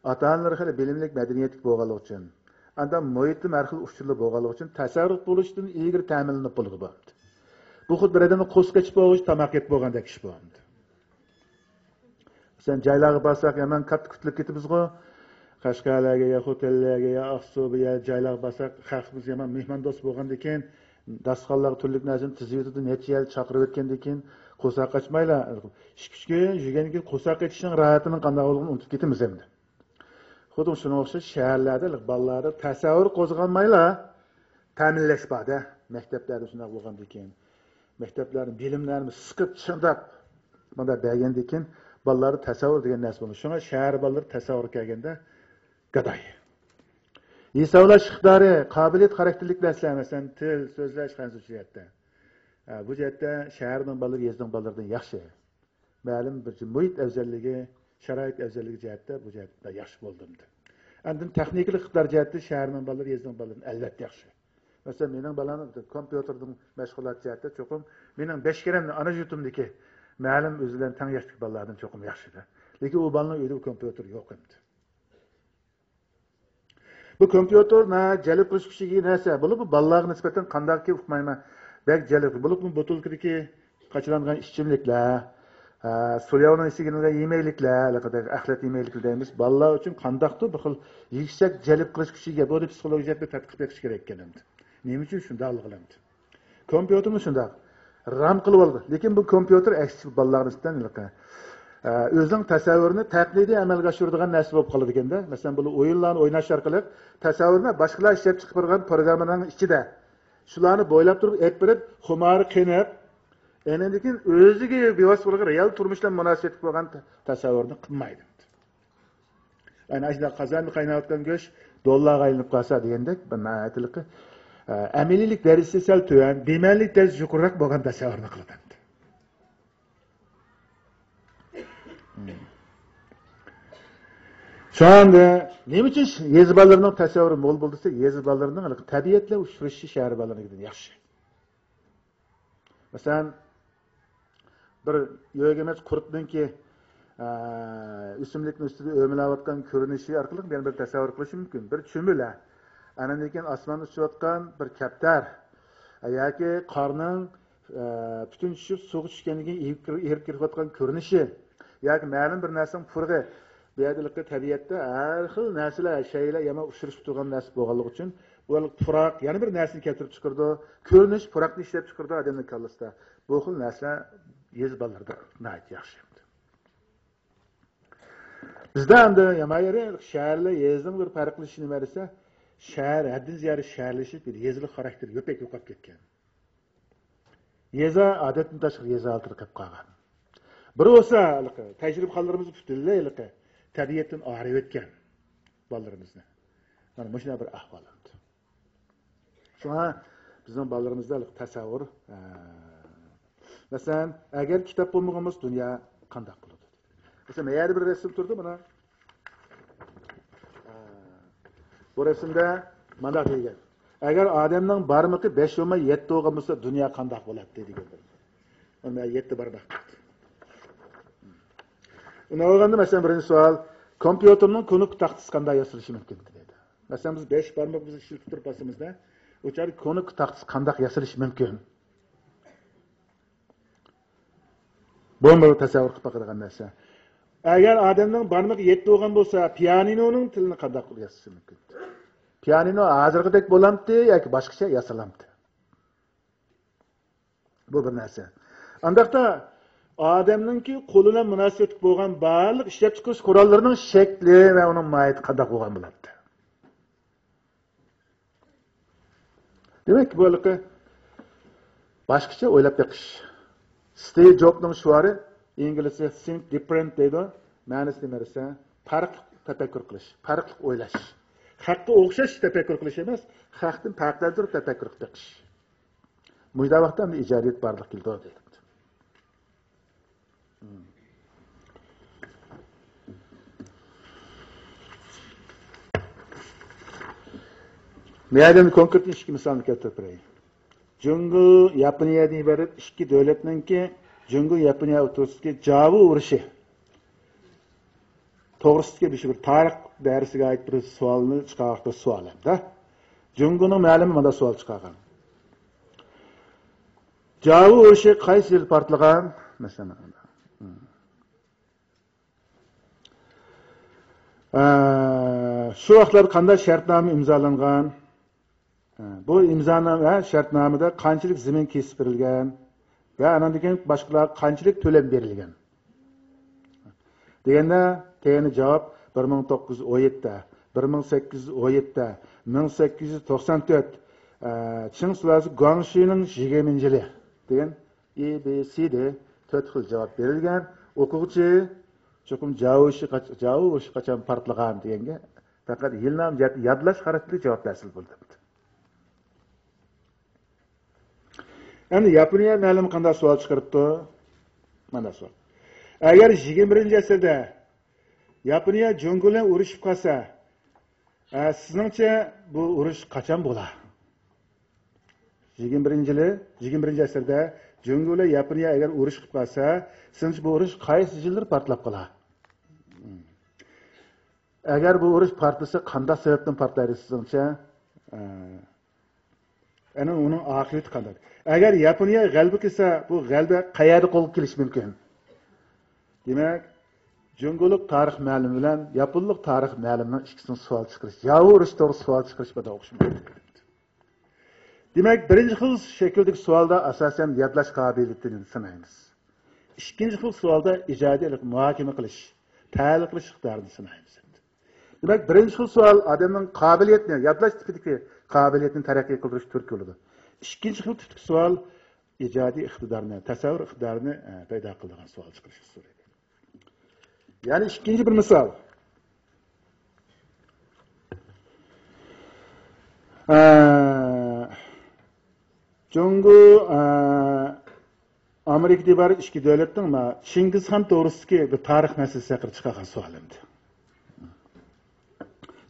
ئاتا-ئانىلىرى خېلى بىلىملىك، مەدەنىيەتلىك بولغانلىقى ئۈچۈن، ئاندىن مۇھىتتىمۇ ھەر خىل ئۇچۇرلار بولغانلىقى ئۈچۈن تەسەۋۋۇر قىلىپ بولۇشتىن ئىلگىرى تەمىنلىنىپ بولىدۇ بۇ. بۇ خۇددى بىر ئادەمنىڭ قورسىقى ئېچىپ بولغۇچە تاماق يەپ بولغاندەك ئىش بۇ. مەسىلەن، جايلارغا بارساق، يامان كاتتا كۈتۈلۈپ كېتىمىزغۇ. قەشقەرلەرگە يا خوتەنلەرگە يا ئاقسۇ، بۇ يەر جايلارغا بارساق، خەلقىمىز يامان مېھماندوست بولغاندىكىن، داستىخانلارغا تۈرلۈك نەرسىنى تىزىۋېتىدۇ، نەچچە يەر چاقىرىۋەتكەندىكىن، قورساق ئاچمايلا. ئىككى ئۈچ كۈن يۈرگەندىن كېيىن قورساق ئېچىشنىڭ راھىتىنىڭ قانداق بولغىنىنى ئۇنتۇپ كېتىمىز ئەمدى. خۇددى شۇنىڭغا ئوخشاش شەھەرلەردە بالىلاردا تەسەۋۋۇر قوزغالمايلا تەمىنلەش بار-دە. مەكتەپلەردە شۇنداق بولغاندىكىن، مەكتەپلەرنى، بىلىملەرنى سىقىپ، چىڭداپ، مۇنداق بەرگەندىكىن، بالىلاردا تەسەۋۋۇر دېگەن نەرسە بولمايدۇ. شۇڭا شەھەر بالىلىرى تەسەۋۋۇرغا كەلگەندە گاداي. ھېسابلاش ئىقتىدارى، قابىلىيەت خاراكتېرلىك نەرسىلەر، مەسىلەن، تىل، سۆزلەش، خەنزۇچە جەھەتتە. ھە، بۇ جەھەتتە شەھەرنىڭ بالىلىرى يېزىنىڭ بالىلىرىدىن ياخشى. مەلۇم بىر مۇھىت ئەۋزەللىكى، شارائىت ئەۋزەللىكى جەھەتتە بۇ جەھەتتە ياخشى بولدى ئەمدى. ئاندىن تېخنىكىلىق ئىقتىدار جەھەتتە شەھەرنىڭ بالىلىرى يېزىنىڭ بالىلىرىدىن ئەلۋەتتە ياخشى. مەسىلەن، مېنىڭ بالام كومپيۇتېردىن مەشغۇلات جەھەتتە چوقۇم مېنىڭ بەش كېرەمنى ئانا يۇرتۇمدىكى مەلۇم ئۆزى بىلەن تەڭ ياشتىكى بالىلاردىن چوقۇم ياخشىدە. لېكىن ئۇ بالىنىڭ ئۆيىدە بۇ كومپيۇتېر يوق ئەمدى. بۇ كومپيۇتېر ناھايىتى جەلپ قىلىش كۈچىگە ئىگە نەرسە. بولۇپ بۇ بالىلارغا نىسبەتەن قانداقكى ئۇقمايمەن. بەك جەلپ. بولۇپمۇ بوتۇلكىدىكى قاچىلانغان ئىچىملىكلەر، ئە، سۇلياۋنىڭ ئىچىگە ئېلىنغان يېمەكلىكلەر، ھېلىقىدەك ئەخلەت يېمەكلىكى دەيمىز. بالىلار ئۈچۈن قانداقتۇر بىر خىل يۈكسەك جەلپ قىلىش كۈچىگە ئىگە. بۇنى پسىخولوگىيە جەھەتتە تەتقىق بېقىش كېرەك ئىكەن ئەمدى. نېمە ئۈچۈن شۇنداقلىقىنى ئەمدى. كومپيۇتېرمۇ شۇنداق. رام قىلىۋالغان. لېكىن بۇ كومپيۇتېر ئەكسىچە بالىلارغا نىسبەتەن ھېلىقى، ئە، ئۆزىنىڭ تەسەۋۋۇرىنى تەقلىدىي ئەمەلگە ئاشۇرىدىغان نەرسە بولۇپ قالىدىكەن-دە. مەسىلەن، بۇ ئويۇنلارنى ئويناش ئارقىلىق تەسەۋۋۇرنى باشقىلار ئىشلەپ چىقىپ بېرىدىغان پروگراممىنىڭ ئىچىدە شۇلارنى بويلاپ تۇرۇپ ئېلىپ بېرىپ، خۇمارى قېنىپ، ئاندىن كېيىن ئۆزىگە بىۋاسىتە بولغان رېئال تۇرمۇش بىلەن مۇناسىۋەتلىك بولغان تەسەۋۋۇرنى قىلمايدۇ. ئەنە ئاشۇنداق قازاندا قايناۋاتقان گۆش دوللارغا ئايلىنىپ قالسا دېگەندەك، بىر ناھايىتى، ئە، ئەمەلىيلىك دەرىجىسى سەل تۆۋەن، بىمەنىلىك دەرىجىسى يۇقىرىراق بولغان تەسەۋۋۇرنى قىلىدۇ. شۇڭا نېمە ئۈچۈن يېزا بالىلىرىنىڭ تەسەۋۋۇرى مول بولدى دېسە، يېزا بالىلىرىنىڭ تەبىئەت بىلەن ئۇچرىشىشى شەھەر بالىلىرىنىڭكىدىن ياخشى. مەسىلەن، بىر يۆگىمەچ قۇرتنىڭكى، ئە، ئۆسۈملۈكنىڭ ئۈستىدە ئۆمىلەۋاتقان كۆرۈنۈشى ئارقىلىق يەنە بىر تەسەۋۋۇر قىلىش مۇمكىن. بىر چۈمۈلە، ئاندىن كېيىن ئاسماندا ئۇچۇۋاتقان بىر كەپتەر، ئە، ياكى قارنىڭ، ئە، پۈتۈن چۈشۈپ سۇغا چۈشكەندىن كېيىن ئېرىپ كىر-، ئېرىپ كىرىۋاتقان كۆرۈنۈشى، ياكى مەلۇم بىر نەرسىنىڭ پۇرىقى. بۇ يەردە تەبىئەتتە ھەر خىل نەرسىلەر، شەيئىلەر يامان ئۇچرىشىپ تۇرغان نەرسە بولغانلىقى ئۈچۈن، بۇ پۇراق يەنە بىر نەرسىنى كەلتۈرۈپ چىقىرىدۇ. كۆرۈنۈش پۇراقنى ئىشلەپ چىقىرىدۇ ئادەمنىڭ كاللىسىدا. بۇ خىل نەرسىلەر يېزا بالىلىرىدا ناھايىتى ياخشى. بىزدە ئەمدى يامان يېرى، شەھەرلەر يېزىنىڭ بىر پەرقلىشىشى نېمە دېسە، شەھەر ھەددىدىن زىيادە شەھەرلىشىپ، يېزىلىق خاراكتېرى يوپەك يوقاپ كەتكەن. يېزا ئادەتتىن تاشقىرى يېزا ھالىتىدە قېلىپ قالغان. بىرى بولسا، ھېلىقى، تەجرىبىخانلىرىمىز پۈتۈنلەي ھېلىقى تەبىئەتتىن ئايرىۋەتكەن بالىلىرىمىزنى. مانا مۇشۇنداق بىر ئەھۋال ئەمدى. شۇڭا بىزنىڭ بالىلىرىمىزدا ھېلىقى تەسەۋۋۇر، ئە، مەسىلەن، ئەگەر كىتاب بولمىغان بولسا، دۇنيا قانداق بولىدۇ؟ مەسىلەن، مەيەردە بىر رەسىم تۇرىدۇ، مانا. ئە، بۇ رەسىمدە مانداق دېگەن. ئەگەر ئادەمنىڭ بارمىقى بەش بولماي يەتتە بولغان بولسا، دۇنيا قانداق بولاتتى دېگەن. مانا يەتتە بارماق. ئۇنداق بولغاندا، مەسىلەن، بىرىنچى سوئال، كومپيۇتېرنىڭ كۇنۇپكا تاختىسى قانداق ياسىلىشى مۇمكىن دەيدۇ. مەسىلەن، بىز بەش بارمىقىمىزنى ئىشلىتىپ تۇرۇپ باسىمىزدا، ئۇ چاغدا كۇنۇپكا تاختىسى قانداق ياسىلىشى مۇمكىن؟ بۇمۇ بىر تەسەۋۋۇر قىلىپ باقىدىغان نەرسە. ئەگەر ئادەمنىڭ بارمىقى يەتتە بولغان بولسا، پىيانىنونىڭ تىلىنى قانداق ياسىشى مۇمكىن؟ پىيانىنو ھازىرقىدەك بولامتى ياكى باشقىچە ياسىلامتى؟ بۇ بىر نەرسە. ئانداقتا ئادەمنىڭكى قولى بىلەن مۇناسىۋەتلىك بولغان بارلىق ئىشلەپچىقىرىش قوراللىرىنىڭ شەكلى ۋە ئۇنىڭ ماھىيىتى قانداق بولغان بولاتتى؟ دېمەك، بۇ ھېلىقى باشقىچە ئويلاپ بېقىش. ستىۋ جوبنىڭ شوئارى، ئىنگلىزچە think different دەيدۇ. مەنىسى نېمە دېسە، پەرقلىق تەپەككۇر قىلىش، پەرقلىق ئويلاش. خەققە ئوخشاش تەپەككۇر قىلىش ئەمەس، خەقتىن پەرقلەندۈرۈپ تەپەككۇر قىلىپ بېقىش. مۇشۇنداق ۋاقىتتا ئەمدى ئىجادىيەت بارلىققا كېلىدۇ دەيدۇ. مەيەردىن كونكرېت ئىككى مىسالنى كەلتۈرۈپ بېرەي. جۇڭگو، ياپونىيەدىن ئىبارەت ئىككى دۆلەتنىڭكى، جۇڭگو، ياپونىيە ئوتتۇرىسىدىكى جاۋۇ ئۇرۇشى توغرىسىدىكى بىر، بىر تارىخ دەرسىگە ئائىت بىر سوئالنى چىقارغان، بىر سوئال ھەمدە. جۇڭگونىڭ مەلۇمى مانا سوئال چىقارغان. جاۋۇ ئۇرۇشى قايسى يىل پارتلىغان؟ مەسىلەن، ئە، شۇ ۋاقىتلاردا قانداق شەرتنامە ئىمزالانغان؟ ئە، بۇ ئىمزانامە، شەرتنامىدە قانچىلىك زېمىن كېسىپ بېرىلگەن ۋە ئانىڭدىن كېيىن باشقىلارغا قانچىلىك تۆلەم بېرىلگەن؟ دېگەندە، تېخىنى جاۋاب بىر مىڭ توققۇز يۈز ئون يەتتە، بىر مىڭ سەككىز يۈز ئون يەتتە، مىڭ سەككىز يۈز توقسان تۆت، ئە، چىڭ سۇلالىسى گۇاڭشىنىڭ يىگىرمىنچى يىلى دېگەن ئې بى سى دى تۆت خىل جاۋاب بېرىلگەن. ئوقۇغۇچى چوقۇم جاۋۇ ئۇرۇشى قاچ-، جاۋۇ ئۇرۇشى قاچان پارتلىغان دېگەنگە پەقەت يىلنامە ياد-، يادلاش خاراكتېرلىك جاۋاب بەرسىلا بولدى. ئەمدى ياپونىيە مەلۇم قانداق سوئال چىقىرىپتۇ؟ مانا سوئال. ئەگەر يىگىرمە بىرىنچى ئەسىردە ياپونىيە جۇڭگو بىلەن ئۇرۇشۇپ قالسا، ئە، سىزنىڭچە بۇ ئۇرۇش قاچان بولا؟ يىگىرمە بىرىنچى يىلى، يىگىرمە بىرىنچى ئەسىردە جۇڭگو بىلەن ياپونىيە ئەگەر ئۇرۇش قىلىپ قالسا، سىزنىڭچە بۇ ئۇرۇش قايسى يىللىرى پارتلاپ قالا؟ ئەگەر بۇ ئۇرۇش پارتلىسا، قانداق سەۋەبتىن پارتلايدۇ سىزنىڭچە؟ ئە، ئەنە ئۇنىڭ ئاقىۋىتى قانداق؟ ئەگەر ياپونىيە غەلىبە قىلسا، بۇ غەلىبە قەيەردە قولغا كېلىشى مۇمكىن؟ دېمەك، جۇڭگولۇق تارىخ مەلۇمى بىلەن ياپونلۇق تارىخ مەلۇمىنىڭ ئىككىسىنىڭ سوئال چىقىرىش، ياۋۇ ئۇرۇشى توغرىسىدا سوئال چىقىرىشى بىردەك ئوخشىمايدۇ. دېمەك، بىرىنچى خىل شەكىلدىكى سوئالدا ئاساسەن يادلاش قابىلىيىتىنى سىنايمىز. ئىككىنچى خىل سوئالدا ئىجادىي مۇھاكىمە قىلىش، تەھلىل قىلىش ئىقتىدارىنى سىنايمىز. دېمەك، بىرىنچى خىل سوئال ئادەمنىڭ قابىلىيىتىنى، يادلاش تىپىدىكى قابىلىيىتىنى تەرەققىي قىلدۇرۇش تۈرتكە بولىدۇ. ئىككىنچى خىل تىپتىكى سوئال ئىجادىي ئىقتىدارنى، تەسەۋۋۇر ئىقتىدارىنى، ئە، پەيدا قىلىدىغان سوئال چىقىرىشنى سورايدۇ. يەنى ئىككىنچى بىر مىسال. ئە، جۇڭگو، ئە، ئامېرىكىدىن ئىبارەت ئىككى دۆلەتنىڭ ما چىڭگىزخان توغرىسىدىكى بىر تارىخ مەسىلىسى ھەققىدە چىقارغان سوئال ئەمدى.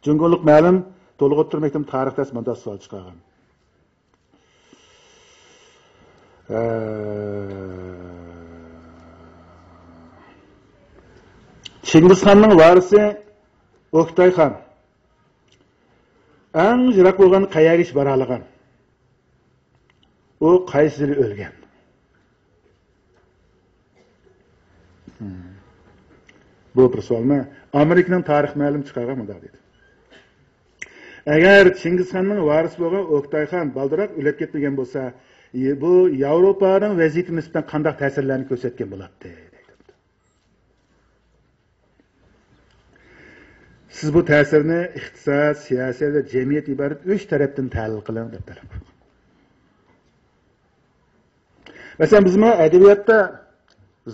جۇڭگولۇق مەلۇم تولۇق ئوتتۇرا مەكتەپ تارىخ دەرسى مۇنداق سوئال چىقارغان. ئە، چىڭگىزخاننىڭ ۋارىسى ئۆكتەي خان ئەڭ يىراق بولغان قەيەرگىچە بارالىغان؟ ئۇ قايسى يىلى ئۆلگەن؟ بۇ بىر سوئالمۇ؟ ئامېرىكىنىڭ تارىخ مەلۇم چىقارغان مۇنداق دېدى. ئەگەر چىڭگىزخاننىڭ ۋارىسى بولغان ئۆكتەي خان بالدۇرراق ئۆلۈپ كەتمىگەن بولسا، بۇ ياۋروپانىڭ ۋەزىيىتى نىسبەتەن قانداق تەسىرلەرنى كۆرسەتكەن بولاتتى؟ سىز بۇ تەسىرنى ئىقتىساد، سىياسەت ۋە جەمئىيەت ئىبارەت ئۈچ تەرەپتىن تەھلىل قىلىڭ دەپ تەلەپ قىلغان. مەسىلەن، بىزمۇ ئەدەبىياتتا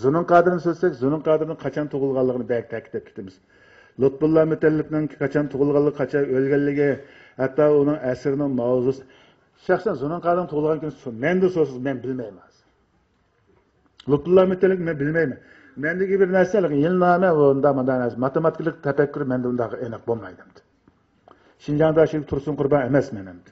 زۇنۇن قادىرنى سۆزلىسەك، زۇنۇن قادىرنىڭ قاچان تۇغۇلغانلىقىنى بەك تەكىتلەپ كېتىمىز. لۇتپۇللا مۇتەللىپنىڭ قاچان تۇغۇلغانلىقى، قاچان ئۆلگەنلىكى، ھەتتا ئۇنىڭ ئەسىرىنىڭ ماۋزۇسى. شەخسەن زۇنۇن قادىرنىڭ تۇغۇلغان كۈنى سو-، مەندىن سورىسىڭىز، مەن بىلمەيمەن. لۇتپۇللا مۇتەللىپ، مەن بىلمەيمەن. مەندىكى بىر نەرسە، يىلنامە، ئۇنداق مۇنداق نەرسە، ماتېماتىكىلىق تەپەككۇر مەندە ئۇنداق ئېنىق بولمايدۇ. شىنجاڭدا شۇ تۇرسۇن قۇربان ئەمەس مەن ئەمدى.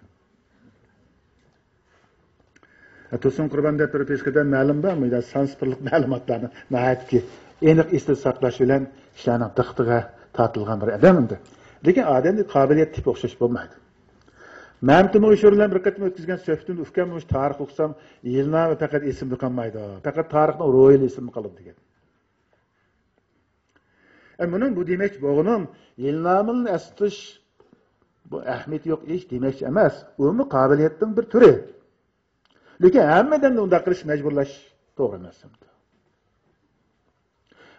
تۇرسۇن قۇربان دەپ بىر پېشقەدەم مەلۇم بار، مۇنداق سانسىپىرلىق مەلۇماتلارنى ناھايىتى ئېنىق ئېسىدە ساقلاش بىلەن كىشىلەرنىڭ دىققىتىگە تارتىلغان بىر ئادەم ئەمدى. لېكىن ئادەمنىڭ قابىلىيەت تىپى ئوخشاش بولمايدۇ. مەمتىمىن ئۇيشۇر بىلەن بىر قېتىم ئۆتكۈزگەن سۆھبىتىمدە ئۇكام مۇشۇ تارىخ ئوقۇسام، يىلنامە پەقەت ئېسىمدە قالمايدۇ. پەقەت تارىخنىڭ روھىلا ئېسىمدە قالىدۇ دېگەن. ئە، مېنىڭ بۇ دېمەكچى بولغىنىم، يىلنامىنى ئەستە تۇتۇش، بۇ ئەھمىيىتى يوق ئىش دېمەكچى ئەمەس. ئۇمۇ قابىلىيەتنىڭ بىر تۈرى. لېكىن ھەممە ئادەمدە ئۇنداق قىلىش مەجبۇرلاش توغرا ئەمەس.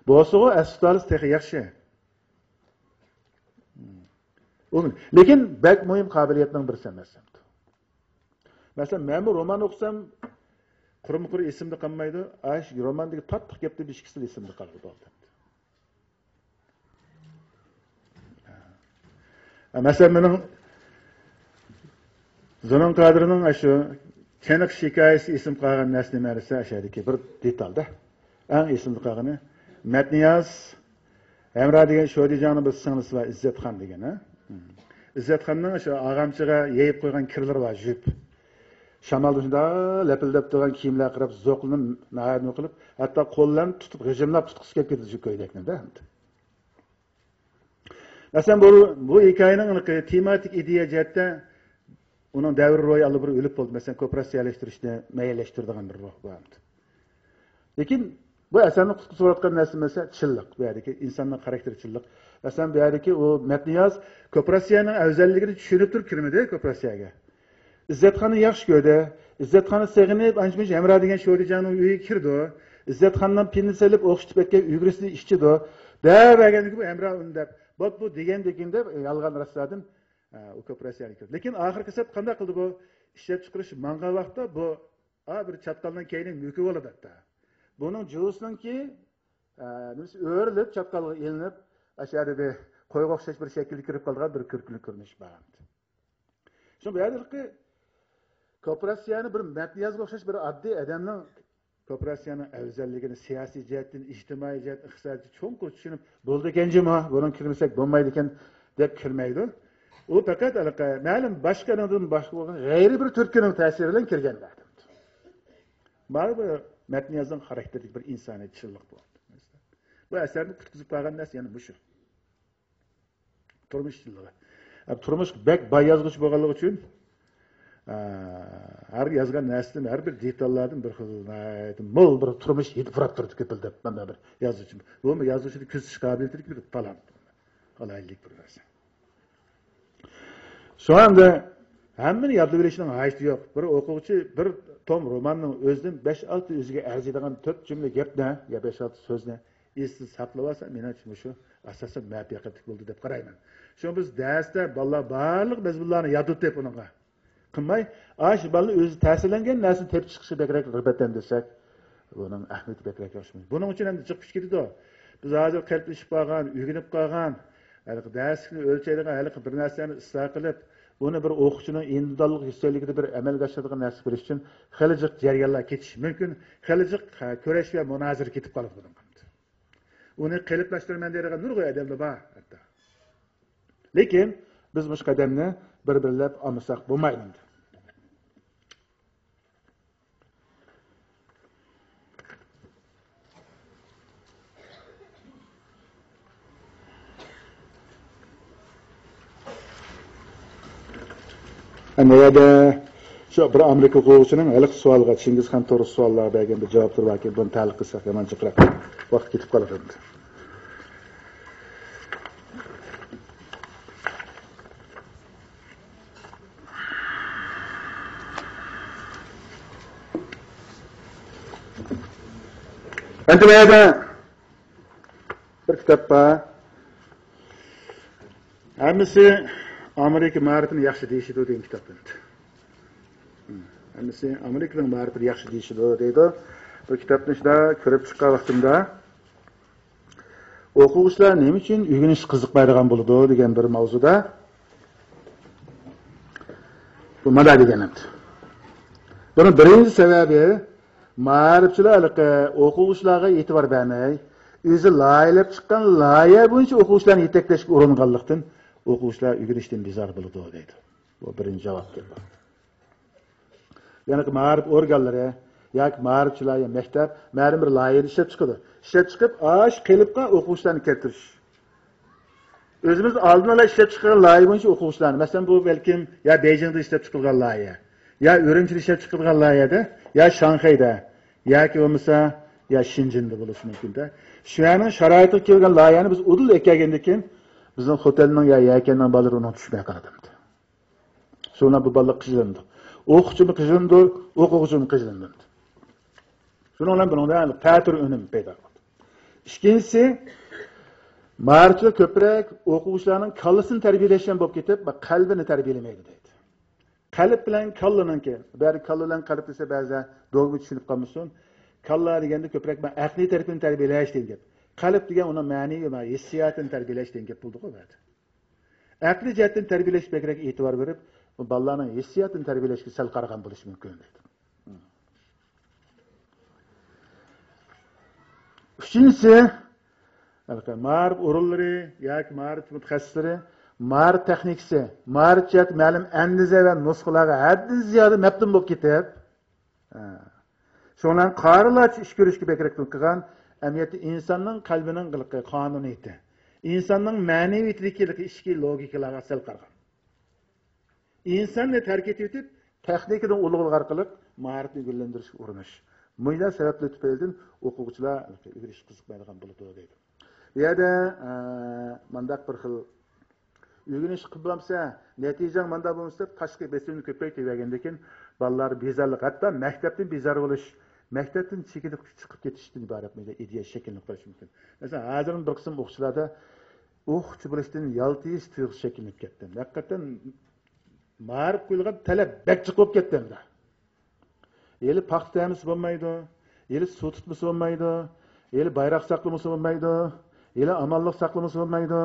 بولسىغۇ ئەستە تۇتالىسا تېخى ياخشى. ئۇ، لېكىن بەك مۇھىم قابىلىيەتنىڭ بىرسى ئەمەس. مەسىلەن، مەنمۇ رومان ئوقۇسام، قۇرمۇ قۇرى ئېسىمدە قالمايدۇ. ئاش روماندىكى تاتلىق گەپتىن بىر ئىككىسىلا ئېسىمدە قالىدۇ. مەسىلەن، مېنىڭ زۇنۇن قادىرنىڭ ئاشۇ چېنىقىش ھېكايىسى ئېسىمگە قالغان نەرسە نېمە دېسە، ئاشۇ يەردىكى بىر دېتالدا. ئەڭ ئېسىمدە قالغىنى، مەتنىياز ھەمرا دېگەن شودىجاڭنىڭ بىر سىڭلىسى بار، ئىززەتخان دېگەن، ھە؟ ئىززەتخاننىڭ شۇ ئاغامچىغا يېيىپ قويغان كىرلىرى بار، جۈپ. شامالدا شۇنداق لەپىلدەپ تۇرغان كىيىملەرگە قاراپ زوقلىنىپ، ناھايىتى نېمە قىلىپ، ھەتتا قوللىرىنى تۇتۇپ، غىجىملاپ تۇتقۇسى كېلىپ كېتىدۇ شۇ كۆينەكنى-دە. مەسىلەن، بۇ، بۇ ھېكايىنىڭ تېماتىك ئىدىيە جەھەتتە ئۇنىڭ دەۋر روھى ئاللىبۇرۇن ئۆلۈپ بولدى. مەسىلەن، كوپىراتسىيەلەشتۈرۈشنى مەيەنلەشتۈرىدىغان بىر روھ بار. لېكىن بۇ ئەسەرنىڭ قۇتقۇزۇۋاتقان نەرسە، مەسىلەن، چىنلىق. بۇ يەردىكى ئىنساننىڭ خاراكتېرى چىنلىق. مەسىلەن، بۇ يەردىكى ئۇ مەتنىياز كوپىراتسىيەنىڭ ئەۋزەللىكىنى چۈشىنىپ تۇرۇپ كىرمىدى كوپىراتسىيەگە. ئىززەتخاننى ياخشى كۆردى. ئىززەتخاننى سېغىنىپ، ئانچە-مۇنچە ھەمرا دېگەن شودىجاڭنىڭ ئۆيىگە كىرىدۇ. ئىززەتخاننىڭ پىننى سېلىپ، ئوخشىتىپ ئەتكەن ئۈگرىسىنى ئىچىدۇ. دەۋەرگەندىكىن بۇ ھەمرا ئۇنى دەپ، بوپتۇ دېگەندىكىن دەپ، يالغان راستلاردىن، ئە، ئۇ كوپىراتسىيەنى كىردى. لېكىن ئاخىرقى سەت قانداق قىلدى بۇ؟ ئىشلەپچىقىرىش ماڭغان ۋاقىتتا بۇ، ئا، بىر چاتقالنىڭ كەينىگە مۆكۈۋالىدۇ ھەتتا. بۇنىڭ جۇۋىسىنىڭكى، ئە، نېمىسى ئۆرۈلۈپ، چاتقالغا ئېلىنىپ، ئاشۇ يەردە بىر قويغا ئوخشاش بىر شەكىلگە كىرىپ قالىدىغان بىر كۆركىلىك كۆرۈنۈش بار. شۇڭا بۇ يەردىكى كوپىراتسىيەنى بىر مەتنىيازغا ئوخشاش بىر ئاددىي ئادەمنىڭ كوپىراتسىيەنىڭ ئەۋزەللىكىنى سىياسىي جەھەتتىن، ئىجتىمائىي جەھەتتىن، ئىقتىسادىي جەھەتتىن چوڭقۇر چۈشىنىپ، بولىدىكەن جۇمۇ، بۇنىڭ كىرمىسەك بولمايدىكەن دەپ كىرمەيدۇ. ئۇ پەقەت ھېلىقى مەلۇم باشقىنىڭدىن باشقا بولغان غەيرىي بىر تۈرتكىنىڭ تەسىرى بىلەن كىرگەن ئادەم. مانا بۇ مەتنىيازنىڭ خاراكتېرىدىكى بىر ئىنسانىي چىنلىق بۇ. بۇ ئەسەرنى قۇتقۇزۇپ قالغان نەرسە يەنە مۇشۇ. تۇرمۇش چىنلىقى. ئە، تۇرمۇش بەك باي يازغۇچى بولغانلىقى ئۈچۈن، ئە، ھەر يازغان نەرسىدىن، ھەر بىر دېتاللاردىن بىر خىل ناھايىتى مول بىر تۇرمۇش ھىدى پۇراپ تۇرىدۇ كۆپۈلدەپ. مانا بىر يازغۇچى. بۇمۇ يازغۇچىنى كۆزىتىش قابىلىيىتىدىكى بىر تالانت. ئالاھىدىلىك بىر نەرسە. شۇڭا ئەمدى ھەممىنى يادلىۋېلىشنىڭ ھاجىتى يوق. بىر ئوقۇغۇچى بىر توم روماننىڭ ئۆزىدىن بەش-ئالتە ئۆزىگە ئەرزىيدىغان تۆت جۈملە گەپنى يا بەش-ئالتە سۆزنى ئېسىدە ساقلىۋالسا، مېنىڭچە مۇشۇ ئاساسەن مۇۋەپپەقىيەتلىك بولدى دەپ قارايمەن. شۇڭا بىز دەرستە بالىلار بارلىق مەزمۇنلارنى يادلىتىپ ئۇنىڭغا قىلماي، ئاشۇ بالىنى ئۆزى تەسىرلەنگەن نەرسىنى تېپىپ چىقىشقا بەكرەك رىغبەتلەندۈرسەك، بۇنىڭ ئەھمىيىتى بەكرەك ياخشى. بۇنىڭ ئۈچۈن ئەمدى جىق كۈچ كېتىدۇ. بىز ھازىر قېلىپلىشىپ قالغان، ئۆگىنىپ قالغان، ھېلىقى دەرسلىكنى ئۆلچەيدىغان ھېلىقى بىر نەرسىلەرنى ئىسلاھ قىلىپ، ئۇنى بىر ئوقۇغۇچىنىڭ ئىندىۋىدۇئاللىق يۈكسەكلىكىدە بىر ئەمەلگە ئاشىدىغان نەرسە بېرىش ئۈچۈن خېلى جىق جەريانلار كېتىشى مۇمكىن، خېلى جىق، ھە، كۈرەش ۋە مۇنازىرە كېتىپ قالىدۇ بۇنىڭغا. ئۇنى قېلىپلاشتۇرىمەن دەيدىغان نۇرغۇن ئادەملەر بار ھەتتا. لېكىن بىز مۇشۇ قەدەمنى بىر-بىرلەپ ئالمىساق بولمايدۇ. ئەمدى بۇ يەردە شۇ بىر ئامېرىكا ئوقۇغۇچىنىڭ ھېلىقى سوئالغا، چىڭگىزخان توغرىسىدا سوئاللار بەرگەن بىر جاۋابلىرى باركەن، بۇنى تەلىق قىلساق يامان جىقراق ۋاقىت كېتىپ قالىدۇ ئەمدى. ئەمدى بۇ يەردە بىر كىتاب بار. ھەممىسى ئامېرىكا مائارىپىنى ياخشى دېيىشىدۇ دېگەن كىتاب. ھەممىسى ئامېرىكىنىڭ مائارىپىنى ياخشى دېيىشىدۇ دەيدۇ. بۇ كىتابنى شۇنداق كۆرۈپ چىققان ۋاقتىمدا، ئوقۇغۇچىلار نېمە ئۈچۈن ئۆگىنىشكە قىزىقمايدىغان بولىدۇ دېگەن بىر ماۋزۇدا بۇ مانا دېگەن ئەمدى. بۇنىڭ بىرىنچى سەۋەبى، مائارىپچىلار ھېلىقى ئوقۇغۇچىلارغا ئېتىبار بەرمەي، ئۆزى لايىھەلەپ چىققان لايىھە بويىچە ئوقۇغۇچىلارنى يېتەكلەشكە ئۇرۇنغانلىقتىن، ئوقۇغۇچىلار ئۆگىنىشتىن بىزار بولىدۇ دەيدۇ. بۇ بىرىنچى جاۋابكەن. يەنى مائارىپ ئورگانلىرى ياكى مائارىپچىلار يا مەكتەپ مەلۇم بىر لايىھەنى ئىشلەپ چىقىدۇ. ئىشلەپ چىقىپ، ئاشۇ قېلىپقا ئوقۇغۇچىلارنى كەلتۈرۈش. ئۆزىمىز ئالدىن ئالا ئىشلەپ چىققان لايىھە بويىچە ئوقۇغۇچىلارنى، مەسىلەن، بۇ بەلكىم يا بېيجىڭدا ئىشلەپ چىقىلغان لايىھە، يا ئۈرۈمچىدە ئىشلەپ چىقىلغان لايىھەدە، يا شاڭخەيدە، ياكى بولمىسا يا شېنجېندا بولۇشى مۇمكىن-دە. شۇ يەرنىڭ شارائىتىغا كەلگەن لايىھەنى بىز ئۇدۇل ئەكەلگەندىن كېيىن، بىزنىڭ خوتەننىڭ يا يەكەننىڭ بالىلىرى ئۇنىڭغا چۈشمەي قالدى. شۇ بىلەن بۇ بالىلار قىينىلىدۇ. ئوقۇغۇچىمۇ قىينىلىدۇ، ئوقۇغۇچىمۇ قىينىلىدۇ. شۇنىڭ بىلەن بۇنىڭدا تەتۈر ئۈنۈم پەيدا بولدى. ئىككىنچىسى، مائارىپچىلار كۆپرەك ئوقۇغۇچىلارنىڭ كاللىسىنى تەربىيەلەشكەن بولۇپ كېتىپ، قەلبىنى تەربىيەلىمەيدۇ دەيدۇ. قەلب بىلەن كاللىنىڭكى، بەرى كاللا بىلەن قەلب دېسە بەزىدە دوگما چۈشىنىپ قالمىسۇن. كاللا دېگەندە كۆپرەك مەن ئەقلىي تەرىپىنى تەربىيەلەش دېگەن گەپ. قەلب دېگەن ئۇنىڭ مەنىۋى، مەنە ھېسسىياتىنى تەربىيەلەش دېگەن گەپ بولىدىغۇ بەزىدە. ئەقلىي جەھەتتىن تەربىيەلەش بەكرەك ئېتىبار بېرىپ، بۇ بالىلارنىڭ ھېسسىياتىنى تەربىيەلەشكە سەل قارىغان بولۇشى مۇمكىن دەيدۇ. ئۈچىنچىسى، مائارىپ ئورۇنلىرى ياكى مائارىپ مۇتەخەسسىسلىرى مائارىپ تېخنىكىسى، مائارىپ جەھەتتە مەلۇم ئەندىزە ۋە نۇسخىلارغا ھەددىدىن زىيادە مەپتۇن بولۇپ كېتىپ، ھە، شۇنىڭ بىلەن قارىلارچە ئىش كۆرۈشكە بەكرەك قىلغان، ئەمەلىيەتتە ئىنساننىڭ قەلبىنىڭ قانۇنىيىتى، ئىنساننىڭ مەنىۋىيىتىدىكى ئىچكى لوگىكىلارغا سەل قارىغان. ئىنساننى تەرك ئېتىۋېتىپ، تېخنىكىدىن ئۇلۇغلىق ئارقىلىق مائارىپنى گۈللەندۈرۈشكە ئۇرۇنۇش. مۇشۇنداق سەۋەبلەر تۈپەيلىدىن ئوقۇغۇچىلار ئۆگىنىشكە قىزىقمايدىغان بولىدۇ دەيدۇ. بۇ يەردە، ئە، مۇنداق بىر خىل ئۆگىنىش قىلىپ بولمىسا، نەتىجەڭ مۇنداق بولمىسا دەپ تاشقى بېسىمنى كۆپەيتىۋەرگەندىن كېيىن بالىلار بىزارلىق، ھەتتا مەكتەپتىن بىزار بولۇش، مەكتەپتىن چېكىنىپ چىقىپ كېتىشتىن ئىبارەت مۇنداق ئىدىيە شەكىللىنىپ قېلىشى مۇمكىن. مەسىلەن، ھازىرمۇ بىر قىسىم ئوقۇغۇچىلاردا ئوقۇغۇچى بولۇشتىن يالتىيىش تۇيغۇسى شەكىللىنىپ كەتتى. ھەقىقەتەن مائارىپقا قويۇلغان تەلەپ بەك جىق بولۇپ كەتتى ئەمدى. ھېلى پاختا تەمىسى بولمايدۇ، ھېلى سۇ تۇتمىسا بولمايدۇ، ھېلى بايراق ساقلىمىسا بولمايدۇ، ھېلى ئامانلىق ساقلىمىسا بولمايدۇ،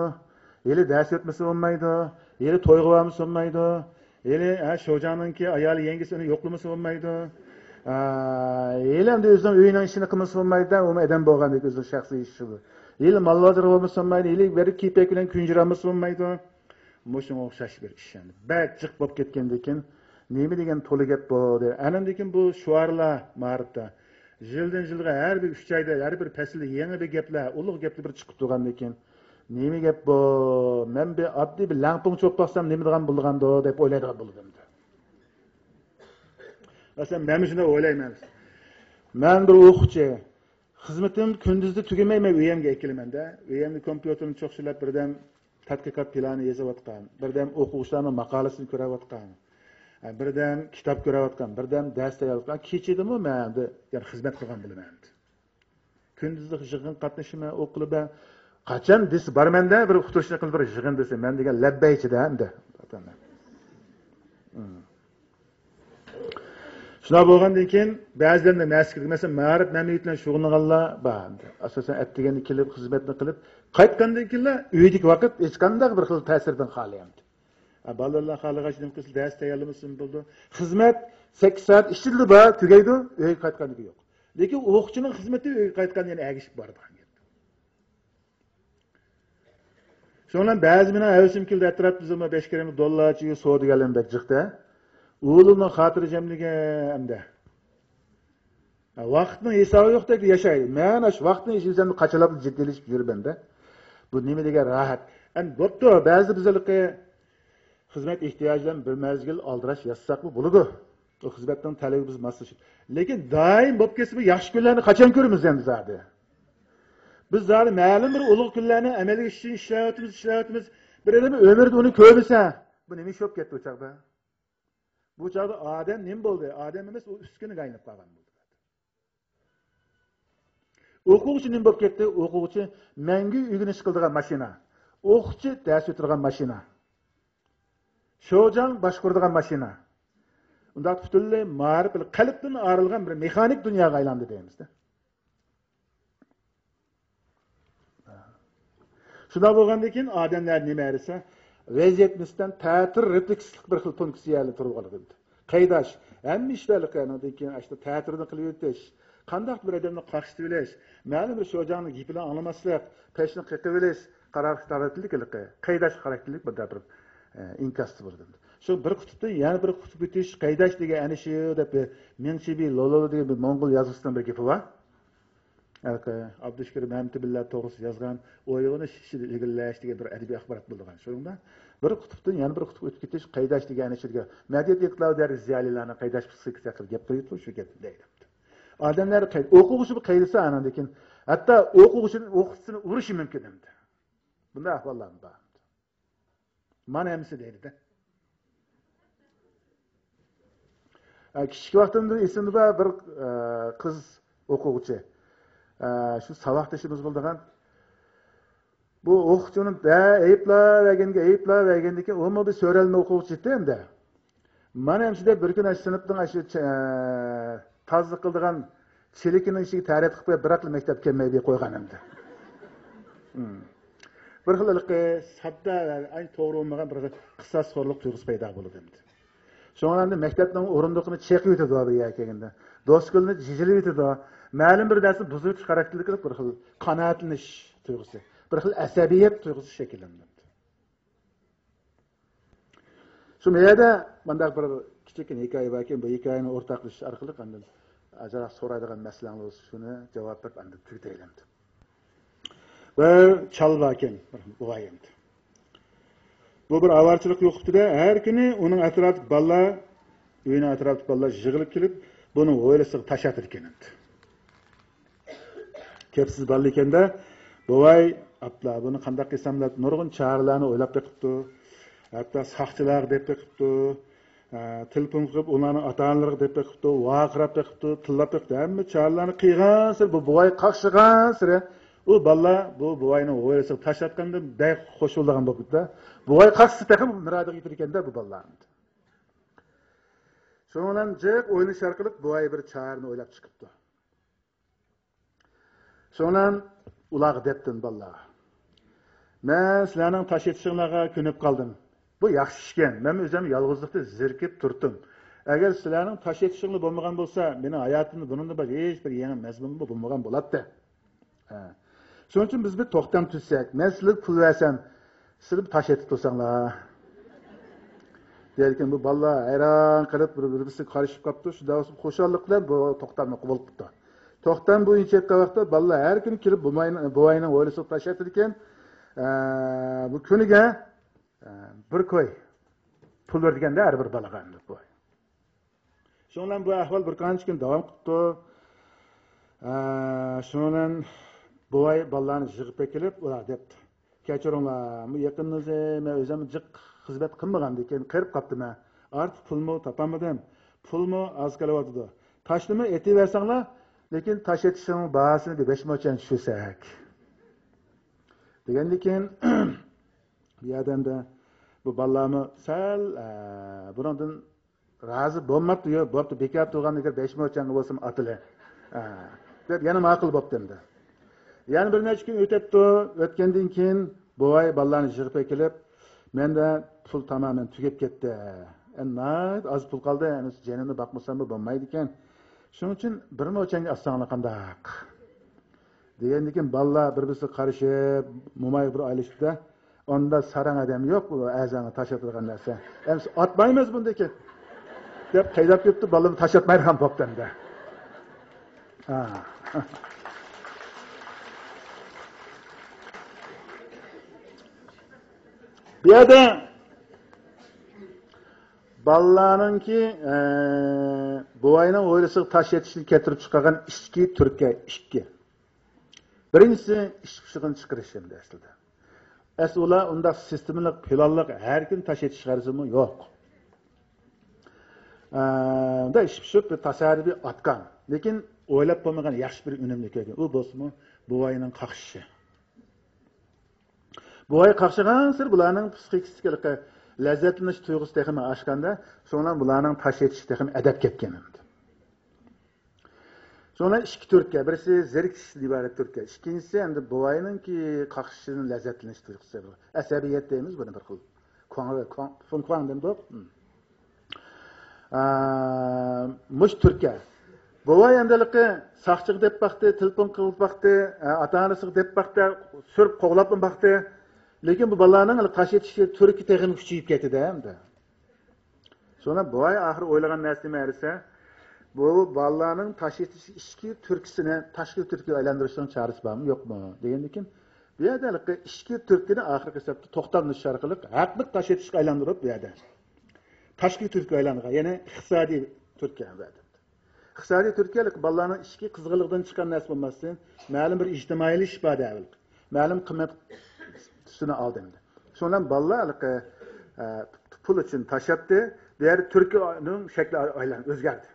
ھېلى دەرس ئۆتمىسە بولمايدۇ، ھېلى تويغا بارمىسا بولمايدۇ، ھېلى، ھە، شوجاڭنىڭكى ئايالى يەڭگىسى ئۇنى يوقلىمىسا بولمايدۇ. ئا، ھېلى ئەمدى ئۆزىنىڭ ئۆيىنىڭ ئىشىنى قىلمىسا بولمايدۇ، ئۇمۇ ئادەم بولغاندىكىن ئۆزىنىڭ شەخسىي ئىشى بۇ. ھېلى مال بازىرىغا بارمىسا بولمايدۇ، ھېلى بىر كېپەك بىلەن كۈنجۈرەلمىسە بولمايدۇ. مۇشۇنىڭغا ئوخشاش بىر ئىش ئەمدى. بەك جىق بولۇپ كەتكەندىكىن نېمە دېگەن تولا گەپ بۇ دەپ. ئاندىن كېيىن بۇ شوئارلار مائارىپتا يىلدىن يىلغا ھەر بىر ئۈچ ئايدا، ھەر بىر پەسىلدە يېڭى بىر گەپلەر، ئۇلۇغ گەپلەر بىر چىقىپ تۇرغاندىكىن نېمە گەپ بۇ؟ مەن بىر ئاددىي بىر لەڭپۇڭ چوپ باقسام نېمە دېگەن بولىدىغاندۇ دەپ ئويلايدىغان بولىدۇ ئەمدى. مەسىلەن، مەن شۇنداق ئويلايمەن. مەن بىر ئوقۇغۇچى، خىزمىتىم كۈندۈزدە تۈگىمەي، مەن ئۆيۈمگە ئەكېلىمەن-دە. ئۆيۈمدە كومپيۇتېرنى چوقچىلاپ، بىردەم تەتقىقات پىلانى يېزىۋاتقان، بىردەم ئوقۇغۇچىلارنىڭ ماقالىسىنى كۆرۈۋاتقان، بىردەم كىتاب كۆرۈۋاتقان، بىردەم دەرس تەييارلاۋاتقان. كېچىدىمۇ مەن ئەمدى يەنە خىزمەت قىلغان بولىمەن. كۈندۈزلۈك يىغىن قاتنىشىمەن، ئۇ قىلىمەن. قاچان دېسە بارىمەن-دە، بىر ئۇقتۇرۇشنى قىلىپ، بىر يىغىن دېسە، مەن دېگەن لەببەيچى-دە ئەمدى. شۇنداق بولغاندىن كېيىن بەزىلەرنىڭ مەسىلىسى، مەسىلەن، مائارىپ مەمۇرىيىتى بىلەن شۇغۇللانغانلار بار. ئاساسەن، ئەتىگەندە كېلىپ، خىزمەتنى قىلىپ، قايتقاندىن كېيىنلا ئۆيدىكى ۋاقىت ھېچقانداق بىر خىل تەسىردىن خالىي ئەمدى. ھە، بالىلار خالىغاچ نېمە قىلسا، دەرس تەييارلىمىسىمۇ بولىدۇ. خىزمەت سەككىز سائەت ئىچىدىلا بار، تۈگەيدۇ، ئۆيگە قايتقاندىن كېيىن يوق. لېكىن ئوقۇغۇچىنىڭ خىزمىتى ئۆيگە قايتقاندا يەنە ئەگىشىپ بارىدىغان گەپ. شۇنىڭ بىلەن بەزى مېنىڭ ھەۋىسىم كېلىدۇ، ئەتراپتا بىزمۇ بەش كىرىملىك دوللارچە سودىگەرلەرمۇ بەك جىقتە. ئۇلارنىڭ خاتىرجەملىكى ئەمدى. ۋاقىتنىڭ ھېسابى يوقتەك ياشايدۇ. مەن ئاشۇ ۋاقىتنى ئىچىدە قاچىلاپ جىددىيلىشىپ يۈرىمەن-دە. بۇ نېمە دېگەن راھەت. ئەمدى بوپتۇ، بەزىدە بىز ھېلىقى خىزمەت ئېھتىياجى بىلەن بىر مەزگىل ئالدىراش ياتساقمۇ بولىدۇ. ئۇ خىزمەتنىڭ تەلىپى بىز ماسلىشىپ. لېكىن دائىم بولۇپ كەتسە، بۇ ياخشى كۈنلەرنى قاچان كۆرىمىز ئەمدى زادى؟ بىز زادى مەلۇم بىر ئۇلۇغ كۈنلەرنى ئەمەلگە ئېشىرىش ئۈچۈن ئىشلەۋاتىمىز، ئىشلەۋاتىمىز. بىر ئادەم ئۆمرىدە ئۇنى كۆرمىسە، بۇ نېمە ئىش بولۇپ كەتتى ئۇ چاغدا؟ بۇ چاغدا ئادەم نېمە بولدى؟ ئادەم ئەمەس، ئۇ ئۈسكۈنىگە ئايلىنىپ قالغان بولدى. ئوقۇغۇچى نېمە بولۇپ كەتتى؟ ئوقۇغۇچى مەڭگۈ ئۆگىنىش قىلىدىغان ماشىنا. ئوقۇتقۇچى دەرس ئۆتىدىغان ماشىنا. شوجاڭ باشقۇرىدىغان ماشىنا. ئۇنداق پۈتۈنلەي مائارىپ بىلەن قەلبتىن ئايرىلغان بىر مېخانىك دۇنياغا ئايلاندى دەيمىز-دە. شۇنداق بولغاندىن كېيىن ئادەملەر نېمە دېسە، ۋەزىيەتكە نىسبەتەن تەتۈر رېفلېكسلىق بىر خىل فۇنكسىيەنى تۇرغۇزۇۋالىدۇ. قايداش، ھەممە ئىشلارنى قىلغاندىن كېيىن ئاشۇ تەتۈرنى قىلىۋېتىش، قانداق بىر ئادەمنى قارشىلىۋېلىش، مەلۇم بىر شوجاڭنىڭ گېپىنى ئاڭلىماسلىق، پەشنى قېقىۋېلىش، قاراش خاراكتېرلىك، قايداش خاراكتېرلىك بىر، بىر، ئە، ئىنكاستى بولىدۇ. شۇ بىر قۇتۇپتىن يەنە بىر قۇتۇپقا ئۆتۈش، قايداش دېگەن ئەنە شۇ دەپ، بىر مىڭ چىبى لولو دېگەن بىر موڭغۇل يازغۇچىسىنىڭ بىر گېپى بار. ھېلىقى ئابدۇشۈكۈر مەمتىبىللا توغرىسىدا يازغان ئويغىنىش ئىچىدە ئىلگىرىلەش دېگەن بىر ئەدەبىي ئاخبارات بولىدىغان. شۇنىڭدا بىر قۇتۇپتىن يەنە بىر قۇتۇپقا ئۆتۈپ كېتىش، قايداش دېگەن ئىچىدىكى مەدەنىيەت ئىنقىلابى دەۋرى زىيالىيلارنىڭ قايداش پسىخىكىسى ھەققىدە گەپ قىلىۋېتىپتۇ، شۇ گەپنى دەيدۇ. ئادەملەر قەي-، ئوقۇغۇچى بۇ قەيلىسە ئاناندىن كېيىن ھەتتا ئوقۇغۇچىنى ئوقۇتقۇچىسىنى ئۇرۇشى مۇمكىن ئەمدى. بۇنداق ئەھۋاللارمۇ بار. مانا ھەممىسى دەيدىدە. ئە، كىچىك ۋاقتىمدىن ئېسىمدە بار بىر، ئە، قىز ئوقۇغۇچى. ئە، شۇ ساۋاقدىشىمىز بولىدىغان. بۇ ئوقۇغۇچىنى ئەيىبلەۋەرگەنگە ئەيىبلەۋەرگەندىن كېيىن ئۇمۇ بىر سۆرەلمە ئوقۇغۇچى ئىدى ئەمدى. مانا ئەمىسە بىر كۈنى ئاشۇ سىنىپنىڭ ئاشۇ چە-، تازىلىق قىلىدىغان چېلىكىنىڭ ئىچىگە تەرەت قىلىپ قويۇپ، بىراقلا مەكتەپكە كەلمەي بىر قويغان ئەمدى. مم. بىر خىل ھېلىقى ساددا ۋە ئەينى توغرا بولمىغان بىر خىل قىساسخورلۇق تۇيغۇسى پەيدا بولىدۇ ئەمدى. شۇڭا ئەمدى مەكتەپنىڭ ئورۇندۇقىنى چېقىۋېتىدۇ بىر يەرگە كەلگەندە. دوسكىلىرىنى جىجىلىۋېتىدۇ. مەلۇم بىر نەرسىنى بۇزۇۋېتىش خاراكتېرلىك بىر خىل قانائەتلىنىش تۇيغۇسى، بىر خىل ئەسەبىيەت تۇيغۇسى شەكىللىنىدۇ. شۇ يەردە مۇنداق بىر كىچىككىنە ھېكايە باركەن، بۇ ھېكايىنى ئورتاقلىشىش ئارقىلىق ئاندىن ئازراق سورايدىغان مەسىلەڭلار بولسا شۇنى جاۋاب بېرىپ ئاندىن تۈگىتەيلى ئەمدى. بىر چال باركەن، بىر بوۋاي ئەمدى. بۇ بىر ئاۋارىچىلىققا يولۇقۇپتۇ-دە، ھەر كۈنى ئۇنىڭ ئەتراپىدىكى بالىلار، ئۆيىنىڭ ئەتراپىدىكى بالىلار يىغىلىپ كېلىپ، بۇنىڭ ھويلىسىغا تاش ئاتىدىكەن ئەمدى. كەپسىز بالىلا ئىكەن-دە، بوۋاي، ئاپلا، بۇنى قانداق قىلسام دەپ نۇرغۇن چارىلەرنى ئويلاپ بېقىپتۇ. ھەتتا ساقچىلارغا دەپ بېقىپتۇ. ئە، تېلېفون قىلىپ، ئۇلارنىڭ ئاتا-ئانىلىرىغا دەپ بېقىپتۇ، ۋارقىراپ بېقىپتۇ، تىللاپ بېقىپتۇ. ھەممە چارىلەرنى قىلغانسېرى، بۇ بوۋاي قاقشىغانسېرى، ئۇ بالىلار بۇ بوۋاينىڭ ھويلىسىغا تاش ئاتقاندىن بەك خۇش بولىدىغان بوپتۇ-دە. بوۋاي قاقشىسا تېخىمۇ مۇرادىغا يېتىدىكەن-دە بۇ بالىلار. شۇنىڭ بىلەن جىق ئويلىشىش ئارقىلىق بوۋاي بىر چارىنى ئويلاپ چىقىپتۇ. شۇنىڭ بىلەن ئۇلارغا دەپتىن بالىلارغا، مەن سىلەرنىڭ تاش ئېتىشىڭلارغا كۆنۈپ قالدىم. بۇ ياخشى ئىشكەن. مەن ئۆزۈم يالغۇزلۇقتا زېرىكىپ تۇردۇم. ئەگەر سىلەرنىڭ تاش ئېتىشىڭلار بولمىغان بولسا، مېنىڭ ھاياتىمدا بۇنىڭدىن باشقا ھېچ بىر يېڭى مەزمۇنمۇ بولمىغان بولاتتى. ھە. شۇنىڭ ئۈچۈن بىز بىر توختام تۈزسەك، مەن سىلەرگە پۇل بەرسەم، سىلەر تاش ئېتىپ تۇرساڭلار. دېگەندىكىن بۇ بالىلار ھەيران قېلىپ بىر-، بىرسىگە قارىشىپ قاپتۇ. شۇنداق بولسا خۇشاللىق بىلەن بۇ توختامنى قوبۇل قىپتۇ. توختام بويىچە ئېيتقان ۋاقىتتا بالىلار ھەر كۈنى كېلىپ بوۋاينىڭ، بوۋاينىڭ ھويلىسىغا تاش ئېتىدىكەن. ئە، بۇ كۈنىگە، ئە، بىر كوي پۇل بېرىدىكەن-دە ھەر بىر بالىغا ئەمدى بوۋاي. شۇنىڭ بىلەن بۇ ئەھۋال بىر قانچە كۈن داۋام قىپتۇ. ئە، شۇنىڭ بىلەن بوۋاي بالىلارنى يىغىپ ئەكېلىپ، ئۇلارغا دەپتۇ، كەچۈرۈڭلار، بۇ يېقىندىن بۇيان مەن ئۆزۈم جىق خىزمەت قىلمىغاندىكىن قېرىپ قاپتىمەن. ئارتۇق پۇلمۇ تاپالمىدىم. پۇلمۇ ئاز قېلىۋاتىدۇ. تاشنىمۇ ئېتىۋەرسەڭلار، لېكىن تاش ئېتىشنىڭ باھاسىنى بىر بەش موچەن چۈشۈرسەك. دېگەندىكىن، بۇ يەردە ئەمدى بۇ بالىلارمۇ سەل، ئە، بۇنىڭدىن رازى بولماپتۇ، يوق، بوپتۇ، بىكار تۇرغاندىن كېيىن بەش موچەنگە بولسىمۇ ئاتىلى. ھە، دەپ يەنە ماقۇل بوپتۇ ئەمدى. يەنە بىر نەچچە كۈن ئۆتەپتۇ. ئۆتكەندىن كېيىن بوۋاي بالىلارنى يىغىپ ئەكېلىپ، مەندە پۇل تامامەن تۈگەپ كەتتى. ئەمدى ناھايىتى ئاز پۇل قالدى، ئەمدى جېنىمنى باقمىساممۇ بولمايدىكەن. شۇنىڭ ئۈچۈن بىر موچەنگە ئاتساڭلار قانداق؟ دېگەندىكىن بالىلار بىر-بىرسىگە قارىشىپ، مومايغا بىر ئايلىشىپتۇ-دە، ئۇنداق ساراڭ ئادەم يوق، بۇ ئەرزانغا تاش ئاتىدىغان نەرسە. ئەمىسە ئاتمايمىز بۇندىن كېيىن، دەپ قەيدەپ كېتىپتۇ، بالىلىرى تاش ئاتمايدىغان بوپتۇ ئەمدى. ھا. بۇ يەردە بالىلارنىڭكى، ئە، بوۋاينىڭ ھويلىسىغا تاش ئېتىشنى كەلتۈرۈپ چىقارغان ئىچكى تۈركە ئىككى. بىرىنچىسى ئىچ پۇشۇقىنى چىقىرىش ئەمدى ئەسلىدە. ئەسلى ئۇلار ئۇنداق سىستېمىلىق، پىلانلىق، ھەر كۈنى تاش ئېتىش غەرىزىمۇ يوق. ئە، ئۇنداق ئىچ پۇشۇپ بىر تاسادىپىي ئاتقان. لېكىن ئويلاپ بولمىغان ياخشى بىر ئۈنۈمنى كۆرگەن. ئۇ بولسىمۇ بوۋاينىڭ قاقشىشى. بوۋاي قاقشىغانسېرى بۇلارنىڭ پسىخىكىسىدىكى لەززەتلىنىش تۇيغۇسى تېخىمۇ ئاشقاندا، شۇنىڭ بىلەن بۇلارنىڭ تاش ئېتىشى تېخىمۇ ئەدەپ كەتكەن ئەمدى. شۇنىڭ بىلەن ئىككى تۈركە، بىرسى زېرىكىشتىن ئىبارەت تۈركە، ئىككىنچىسى ئەمدى بوۋاينىڭكى قاقشىشىدىن لەززەتلىنىش تۇيغۇسى. ئەسەبىيەت دەيمىز بۇنى بىر خىل. كۇاڭ، كۇاڭ، فۇڭكۇاڭ دەمدۇق. ھىم. ئا، مۇشۇ تۈركە. بوۋاي ئەمدى ھېلىقى ساقچىغا دەپ باقتى، تېلېفون قىلىپ باقتى، ئا، ئاتا-ئانىسىغا دەپ باقتى، سۈرۈپ قوغلاپمۇ باقتى. لېكىن بۇ بالىلارنىڭ ھېلىقى تاش ئېتىشى تۈركى تېخىمۇ كۈچىيىپ كەتتى-دە ئەمدى. شۇڭا بوۋاي ئاخىرى ئويلىغان نەرسە نېمە دېسە، بۇ بالىلارنىڭ تاش ئېتىش ئىچكى تۈركىسىنى تاشقى تۈركىگە ئايلاندۇرۇشنىڭ چارىسى بارمۇ، يوقمۇ دېگەندىكىن، بۇ يەردە ھېلىقى ئىچكى تۈركىنى ئاخىرقى ھېسابتا توختاملىشىش ئارقىلىق ھەقلىق تاش ئېتىشقا ئايلاندۇرۇپ، بۇ يەردە تاشقى تۈركىگە ئايلانغان، يەنى ئىقتىسادىي تۈركىيە بۇ يەردە. ئىقتىسادىي تۈرتكە بالىلارنىڭ ئىچكى قىزغىنلىقىدىن چىققان نەرسە بولماستىن، مەلۇم بىر ئىجتىمائىيلىشىش بار دەۋېلىق. مەلۇم قىممەت تۈسىنى ئالدى ئەمدى. شۇنىڭ بىلەن بالىلار ھېلىقى، ئە، پۇل ئۈچۈن تاشاتتى. بۇ يەردە تۈركىنىڭ شەكلى ئايلاندى، ئۆزگەردى.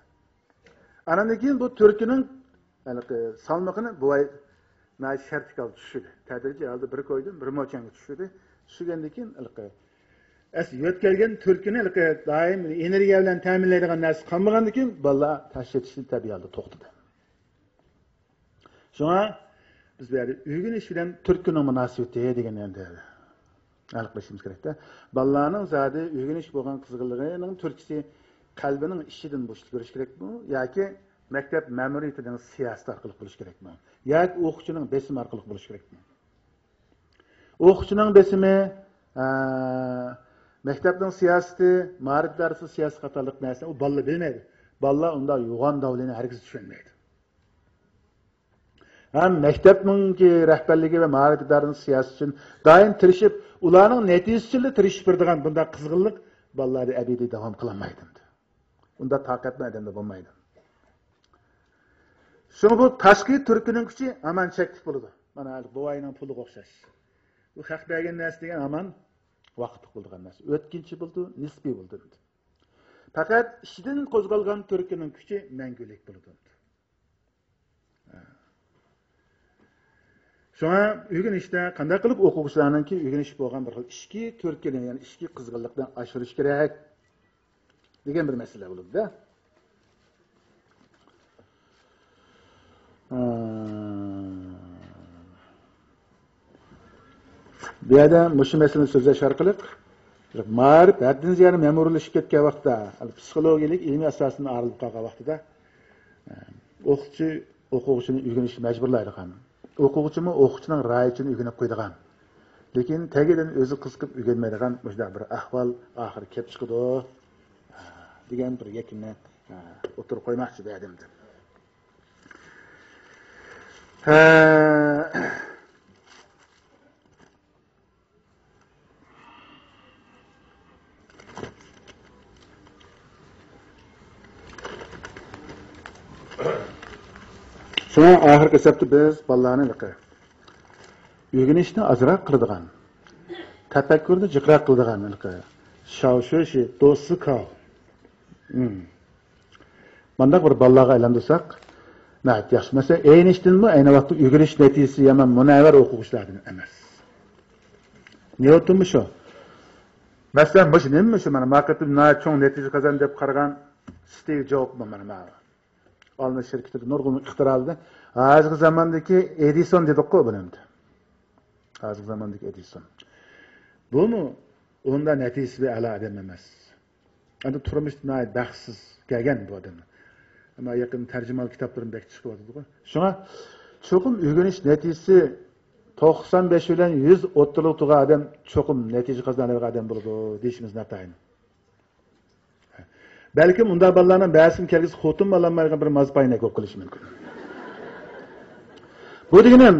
ئاناندىن كېيىن بۇ تۈركىنىڭ ھېلىقى سالمىقىنى بوۋاي ناھايىتى شەرتلىك ھالدا چۈشۈردى. تەدرىجىي ھالدا بىر كويدىن بىر موچەنگە چۈشۈردى. چۈشۈرگەندىن كېيىن ھېلىقى ئەس يۆتكەلگەن تۈركىنى ھېلىقى دائىم ئېنېرگىيە بىلەن تەمىنلەيدىغان نەرسە قالمىغاندىن كېيىن بالىلار تاشاتىشى تەبىئىي ھالدا توختىدى. شۇڭا بىز بۇ يەردە ئۆگىنىش بىلەن تۈرتكىنىڭ مۇناسىۋىتى دېگەننى ئەمدى ھەل قىلىشىمىز كېرەكتە. بالىلارنىڭ زادى ئۆگىنىش بولغان قىزغىنلىقىنىڭ تۈرتكىسى قەلبىنىڭ ئىچىدىن بولۇشى كېرەكمۇ ياكى مەكتەپ مەمۇرىيىتىنىڭ سىياسىتى ئارقىلىق بولۇشى كېرەكمۇ ياكى ئوقۇتقۇچىنىڭ بېسىمى ئارقىلىق بولۇشى كېرەكمۇ؟ ئوقۇتقۇچىنىڭ بېسىمى، ئە، مەكتەپنىڭ سىياسىتى، مائارىپ ئىدارىسىنىڭ سىياسىتى قاتارلىق نەرسىنى ئۇ بالىلار بىلمەيدۇ. بالىلار ئۇنداق يوغان داۋلىنى ھەرگىز چۈشەنمەيدۇ. ھەم مەكتەپنىڭكى رەھبەرلىكى ۋە مائارىپ ئىدارىسىنىڭ سىياسىتى ئۈچۈن دائىم تىرىشىپ، ئۇلارنىڭ نەتىجىسى ئۈچۈنلا تىرىشىپ بېرىدىغان بۇنداق قىزغىنلىق بالىلاردا ئەبەدىي داۋام قىلالمايدۇ. ئۇنداق تاقەتمۇ ئادەمدە بولمايدۇ. شۇڭا بۇ تاشقى تۈرتكىنىڭ كۈچى ھامان چەكلىك بولىدۇ. مانا بوۋاينىڭ پۇلىغا ئوخشاش. بۇ خەق بەرگەن نەرسە دېگەن ھامان ۋاقىتلىق بولىدىغان نەرسە. ئۆتكۈنچى بولىدۇ، نىسپىي بولىدۇ. پەقەت ئىچىدىن قوزغالغان تۈرتكىنىڭ كۈچى مەڭگۈلۈك بولىدۇ. شۇڭا ئۆگىنىشتە قانداق قىلىپ ئوقۇغۇچىلارنىڭكى ئۆگىنىش بولغان بىر خىل ئىچكى تۈرتكىنى، يەنى ئىچكى قىزغىنلىقنى ئاشۇرۇش كېرەك دېگەن بىر مەسىلە بولىدۇ-دە. بۇ يەردە مۇشۇ مەسىلىنى سۆزلەش ئارقىلىق، مائارىپ ھەددىدىن زىيادە مەمۇرىيلىشىپ كەتكەن ۋاقىتتا، پسىخولوگىيەلىك ئىلمىي ئاساسىدىن ئايرىلىپ قالغان ۋاقتىدا، ئوقۇتقۇچى ئوقۇغۇچىنى ئۆگىنىشكە مەجبۇرلايدىغان، ئوقۇغۇچىمۇ ئوقۇتقۇچىنىڭ رايى ئۈچۈن ئۆگىنىپ قويىدىغان، لېكىن تەگىدىن ئۆزى قىزىقىپ ئۆگەنمەيدىغان مۇشۇنداق بىر ئەھۋال ئاخىرى كېلىپ چىقىدۇ، دېگەن بىر يەكۈننى ئوتتۇرىغا قويماقچى بۇ يەردە. ھە. شۇڭا ئاخىرقى ھېسابتا بىز بالىلارنى ھېلىقى ئۆگىنىشنى ئازراق قىلىدىغان، تەپەككۇرنى جىقراق قىلىدىغان ھېلىقى شاۋشۈشى، دوسىكاۋ، مم. مانداق بىر بالىلارغا ئايلاندۇرساق، ناھايىتى ياخشى. مەسىلەن، ئەينىشتىنمۇ ئەينى ۋاقىتتا ئۆگىنىش نەتىجىسى يامان مۇنەۋۋەر ئوقۇغۇچىلاردىن ئەمەس. نيۇتونمۇ شۇ. مەسىلەن، مۇشۇ نېمىمۇ شۇ، مانا، ما قېتىم ناھايىتى چوڭ نەتىجە قازاندى دەپ قارىغان ستىۋ جوبمۇ، مانا، مانا. ئالما شىركىتىدە نۇرغۇن ئىختىرالىدى. ھازىرقى زاماندىكى ئېدىسون دېدۇققۇ بۇنى ئەمدى. ھازىرقى زاماندىكى ئېدىسون. بۇمۇ ئۇندا نەتىجىسى بىر ئەلا ئادەم ئەمەس. ئەمدى تۇرمۇشتا ناھايىتى بەختسىز كەلگەن بۇ ئادەم. ئەمما يېقىن تەرجىمىھال كىتابلىرىمۇ بەك چىقىۋاتىدىغۇ. شۇڭا چوقۇم ئۆگىنىش نەتىجىسى توقسان بەش بىلەن يۈز ئوتتۇرىلىق تۇرغان ئادەم چوقۇم نەتىجە قازىنالايدىغان ئادەم بولىدۇ دېيىشىمىز ناتايىن. بەلكىم ئۇنداق بالىلارنىڭ بەزىسىنىڭ كەلگۈسى خوتۇن بولالمايدىغان بىر ماز پاينەك بولۇپ قېلىشى مۇمكىن. بۇ دېگىنىم،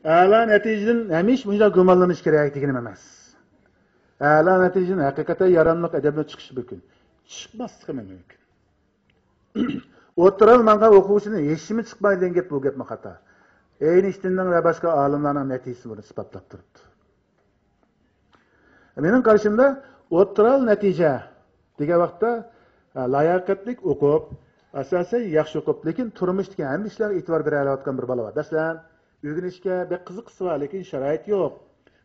ئەلا نەتىجىدىن ھەمىشە مۇشۇنداق گۇمانلىنىش كېرەك دېگىنىم ئەمەس. ئەلا نەتىجىدىن ھەقىقەتەن ياراملىق ئادەملەر چىقىشى مۇمكىن. چىقماسلىقى مۇمكىن. ئوتتۇرا ماڭغان ئوقۇغۇچىنىڭ ھېچنېمە چىقمايدۇ دېگەن گەپ، بۇ گەپمۇ خاتا. ئەينىشتىننىڭ ۋە باشقا ئالىملارنىڭ نەتىجىسى بۇنى ئىسپاتلاپ تۇرۇپتۇ. مېنىڭ قارىشىمدا، ئوتتۇرا نەتىجە دېگەن ۋاقىتتا، ھە، لاياقەتلىك ئوقۇپ، ئاساسەن ياخشى ئوقۇپ، لېكىن تۇرمۇشتىكى ھەممە ئىشلارغا ئېتىبار بېرەلەيۋاتقان بىر بالا بار. مەسىلەن، ئۆگىنىشكە بەك قىزىققۇسى بار، لېكىن شارائىت يوق.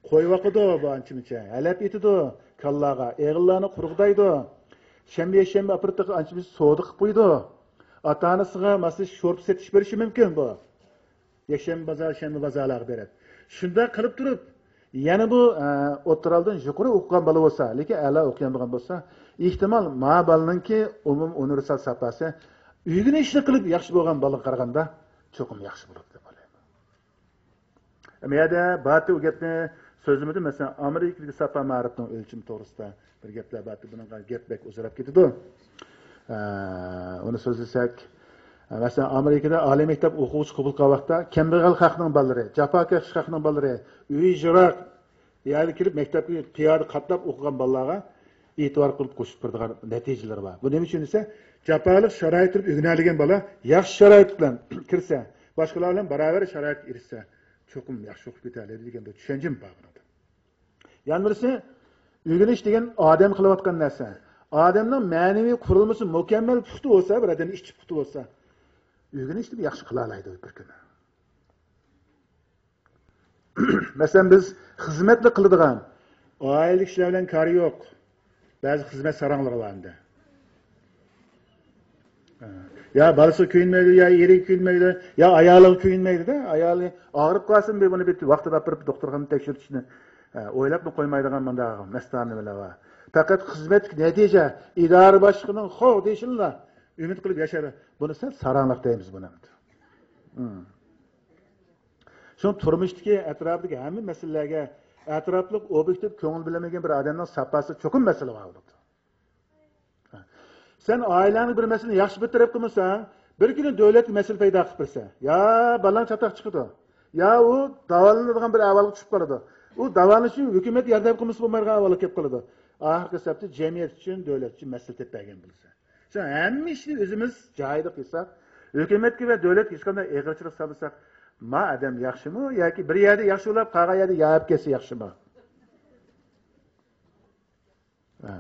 قويۇۋاقىدۇ بۇ ئانچە-مۇنچە، ھەلەپ ئېتىدۇ كاللاغا، ئېغىللارنى قۇرغۇدايدۇ. شەنبە، يەكشەنبە ئاپىرىپ ئانچە-مۇنچە سودا قىلىپ قويىدۇ. ئاتا-ئانىسىغا ماسلىشىپ شورپا سېتىش بېرىشى مۇمكىن بۇ. يەكشەنبە بازار، شەنبە بازارلارغا بېرىپ. شۇنداق قىلىپ تۇرۇپ، يەنە بۇ، ئە، ئوتتۇرالدىن يۇقىرى ئوقۇغان بالا بولسا، لېكىن ئەلا ئوقۇيالمىغان بولسا، ئېھتىمال ما بالىنىڭكى ئومۇمىي ئۇنىۋېرسال ساپاسى ئۆگىنىشنى قىلىپ ياخشى بولغان بالىغا قارىغاندا چوقۇم ياخشى بولىدۇ دەپ ئويلايمەن. ئەمما يەردە باتى ئۇ گەپنى سۆزلىمىدى. مەسىلەن، ئامېرىكىدىكى ساپا مائارىپنىڭ ئۆلچىمى توغرىسىدا بىر گەپلەر باتى. بۇنىڭغا گەپ بەك ئۇزىراپ كېتىدۇ. ئە، ئۇنى سۆزلىسەك، ئە، مەسىلەن، ئامېرىكىدا ئالىي مەكتەپ ئوقۇغۇچى قوبۇل قىلغان ۋاقىتتا كەمبەغەل خەقنىڭ بالىلىرى، جاپاكەش خەقنىڭ بالىلىرى، ئۆيى يىراق يەردە كېلىپ مەكتەپكە پىيادە قاتناپ ئوقۇغان بالىلارغا ئېتىبار قىلىپ قوشۇپ بېرىدىغان نەتىجىلىرى بار. بۇ نېمە ئۈچۈن دېسە، جاپالىق شارائىتتا تۇرۇپ ئۆگىنەلىگەن بالا ياخشى شارائىت بىلەن كىرسە، باشقىلار بىلەن باراۋەر شارائىتقا ئېرىشسە، چوقۇم ياخشى ئوقۇپ كېتەلەيدۇ دېگەن بىر چۈشەنچىمۇ بار بۇنىڭدا. يەنە بىرسى، ئۆگىنىش دېگەن ئادەم قىلىۋاتقان نەرسە. ئادەمنىڭ مەنىۋى قۇرۇلمىسى مۇكەممەل پۇختا بولسا، بىر ئادەمنىڭ ئىچى پۇختا بولسا، ئۆگىنىشنى ياخشى قىلالايدۇ بىر كۈنى. مەسىلەن، بىز خىزمەتلا قىلىدىغان، ئائىلىدىكى كىشىلەر بىلەن كارى يوق بەزى خىزمەت ساراڭلىرى بار ئەمدى. يا بالىسىغا كۆيۈنمەيدۇ، يا ئېرىگە كۆيۈنمەيدۇ، يا ئايالىغا كۆيۈنمەيدۇ-دە. ئايالى ئاغرىپ قالسۇن، بىر بۇنى بىر ۋاقتىدا ئاپىرىپ دوختۇرخانىدا تەكشۈرتۈشنى، ئە، ئويلاپمۇ قويمايدىغان مۇنداق مەستانە بىلەن بار. پەقەت خىزمەتتىكى نەتىجە، ئىدارە باشلىقىنىڭ خو دېيىشىنىلا ئۈمىد قىلىپ ياشايدۇ. بۇنى سەل ساراڭلىق دەيمىز بۇنى. شۇڭا تۇرمۇشتىكى، ئەتراپىدىكى ھەممە مەسىلىلەرگە ئەتراپلىق ئوبيېكتىپ كۆڭۈل بۆلەلمىگەن بىر ئادەمنىڭ ساپاسىدا چوقۇم مەسىلە بار بولىدۇ. سەن ئائىلەڭدە بىر مەسىلىنى ياخشى بىر تەرەپ قىلمىساڭ، بىر كۈنى دۆلەتكە مەسىلە پەيدا قىلىپ بەرسە، يا بالاڭ چاتاق چىقىدۇ، يا ئۇ داۋالىنىدىغان بىر ئەھۋالغا چۈشۈپ قالىدۇ. ئۇ داۋالىنىش ئۈچۈن ھۆكۈمەت ياردەم قىلمىسا بولمايدىغان ئەھۋالغا كېلىپ قالىدۇ. ئاخىرقى ھېسابتا جەمئىيەت ئۈچۈن، دۆلەت ئۈچۈن مەسىلە تېپىپ بەرگەن بولىسەن. شۇ ھەممە ئىشنى ئۆزىمىز جايىدا قىلساق، ھۆكۈمەتكە ۋە دۆلەتكە ھېچقانداق ئېغىرچىلىق سالمىساق، ما ئادەم ياخشىمۇ ياكى بىر يەردە ياخشى ئۇلاپ، قالغان يەردە يايىپ كەتسە ياخشىمۇ؟ ھە.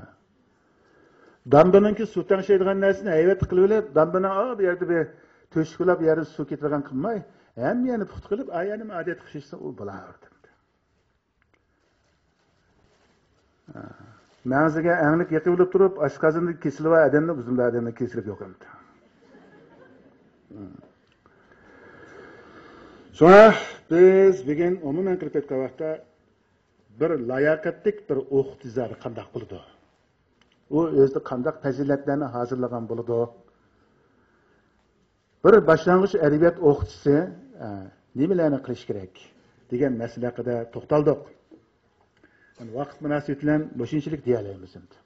دامبىنىڭكى سۇ تەڭشەيدىغان نەرسىنى ھەيۋەتلىك قىلىۋېلىپ، دامبىنىڭ، ئا، بۇ يەردە بىر تۆشۈك ئۇلاپ، يەردىن سۇ كېتىدىغان قىلماي، ھەممە يەرنى پۇختا قىلىپ، ئا، يەنە ئادەتتە قىلىشسا ئۇ بولاۋېرىدۇ. مەڭزىگە ئەڭلىك يېقىۋېلىپ تۇرۇپ، ئاشقازىنىدا كېسىلى بار ئادەمنىڭ ئۆزىمدە ئادەمنىڭ كېسىلى يوق ئەمدى. شۇڭا بىز بۈگۈن ئومۇمەن قىلىپ ئېيتقان ۋاقىتتا بىر لاياقەتلىك بىر ئوقۇتقۇچى زادى قانداق بولىدۇ؟ ئۇ ئۆزىدە قانداق پەزىلەتلەرنى ھازىرلىغان بولىدۇ؟ بىر باشلانغۇچ ئەدەبىيات ئوقۇتقۇچىسى، ئە، نېمىلەرنى قىلىش كېرەك دېگەن مەسىلە ھەققىدە توختالدۇق. يەنى ۋاقىت مۇناسىۋىتى بىلەن مۇشۇنچىلىك دېيەلەيمىز ئەمدى.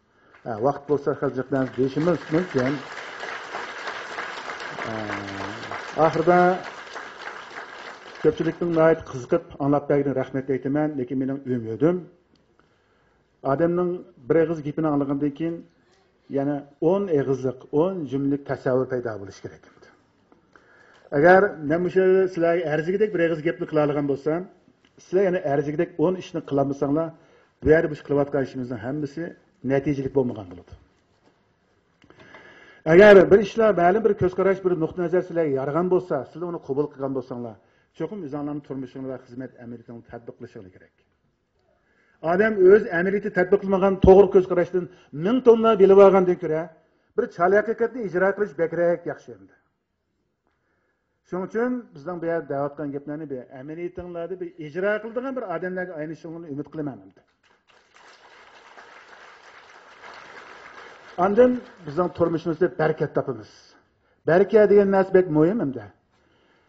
ئە، ۋاقىت بولسا خىرجىتلەرنى دېيىشىمىز مۇمكىن. ئە، ئاخىرىدا كۆپچىلىكنىڭ ناھايىتى قىزىقىپ ئاڭلاپ بەرگىنىگە رەھمەت ئېيتىمەن، لېكىن مېنىڭ ئۈمىدىم، ئادەمنىڭ بىر ئېغىز گېپىنى ئاڭلىغاندىن كېيىن، يەنە ئون ئېغىزلىق، ئون جۈملىلىك تەسەۋۋۇر پەيدا بولۇشى كېرەك. ئەگەر مەن مۇشۇ سىلەرگە ئەرزىگۈدەك بىر ئېغىز گەپنى قىلالىغان بولسام، سىلەر يەنە ئەرزىگۈدەك ئون ئىشنى قىلالمىساڭلار، بۇ يەردە مۇشۇ قىلىۋاتقان ئىشىمىزنىڭ ھەممىسى نەتىجىلىك بولمىغان بولىدۇ. ئەگەر بىر ئىشلار، مەلۇم بىر كۆز قاراش، بىر نۇقتىئى نەزەر سىلەرگە يارىغان بولسا، سىلەر ئۇنى قوبۇل قىلغان بولساڭلار، چوقۇم ئۆزۈڭلارنىڭ تۇرمۇشۇڭلار ۋە خىزمەت ئەمەلىيىتىڭلاردا تەتبىقلىشىڭلار كېرەك. ئادەم ئۆز ئەمەلىيىتى تەتبىقلىمىغان توغرا كۆز قاراشتىن مىڭ توننا بىلىۋالغاندىن كۆرە، بىر چالا ھەقىقەتنى ئىجرا قىلىش بەكرەك ياخشى ئەمدى. شۇنىڭ ئۈچۈن بىزنىڭ بۇ يەردە دەۋاتقان گەپلەرنى بىر ئەمەلىيىتىڭلاردا بىر ئىجرا قىلىدىغان بىر ئادەملەرگە ئايلىنىشىڭلارنى ئۈمىد قىلىمەن ئەمدى. ئاندىن بىزنىڭ تۇرمۇشىمىزدا بەرىكەت تاپىمىز. بەرىكەت دېگەن نەرسە بەك مۇھىم ئەمدى.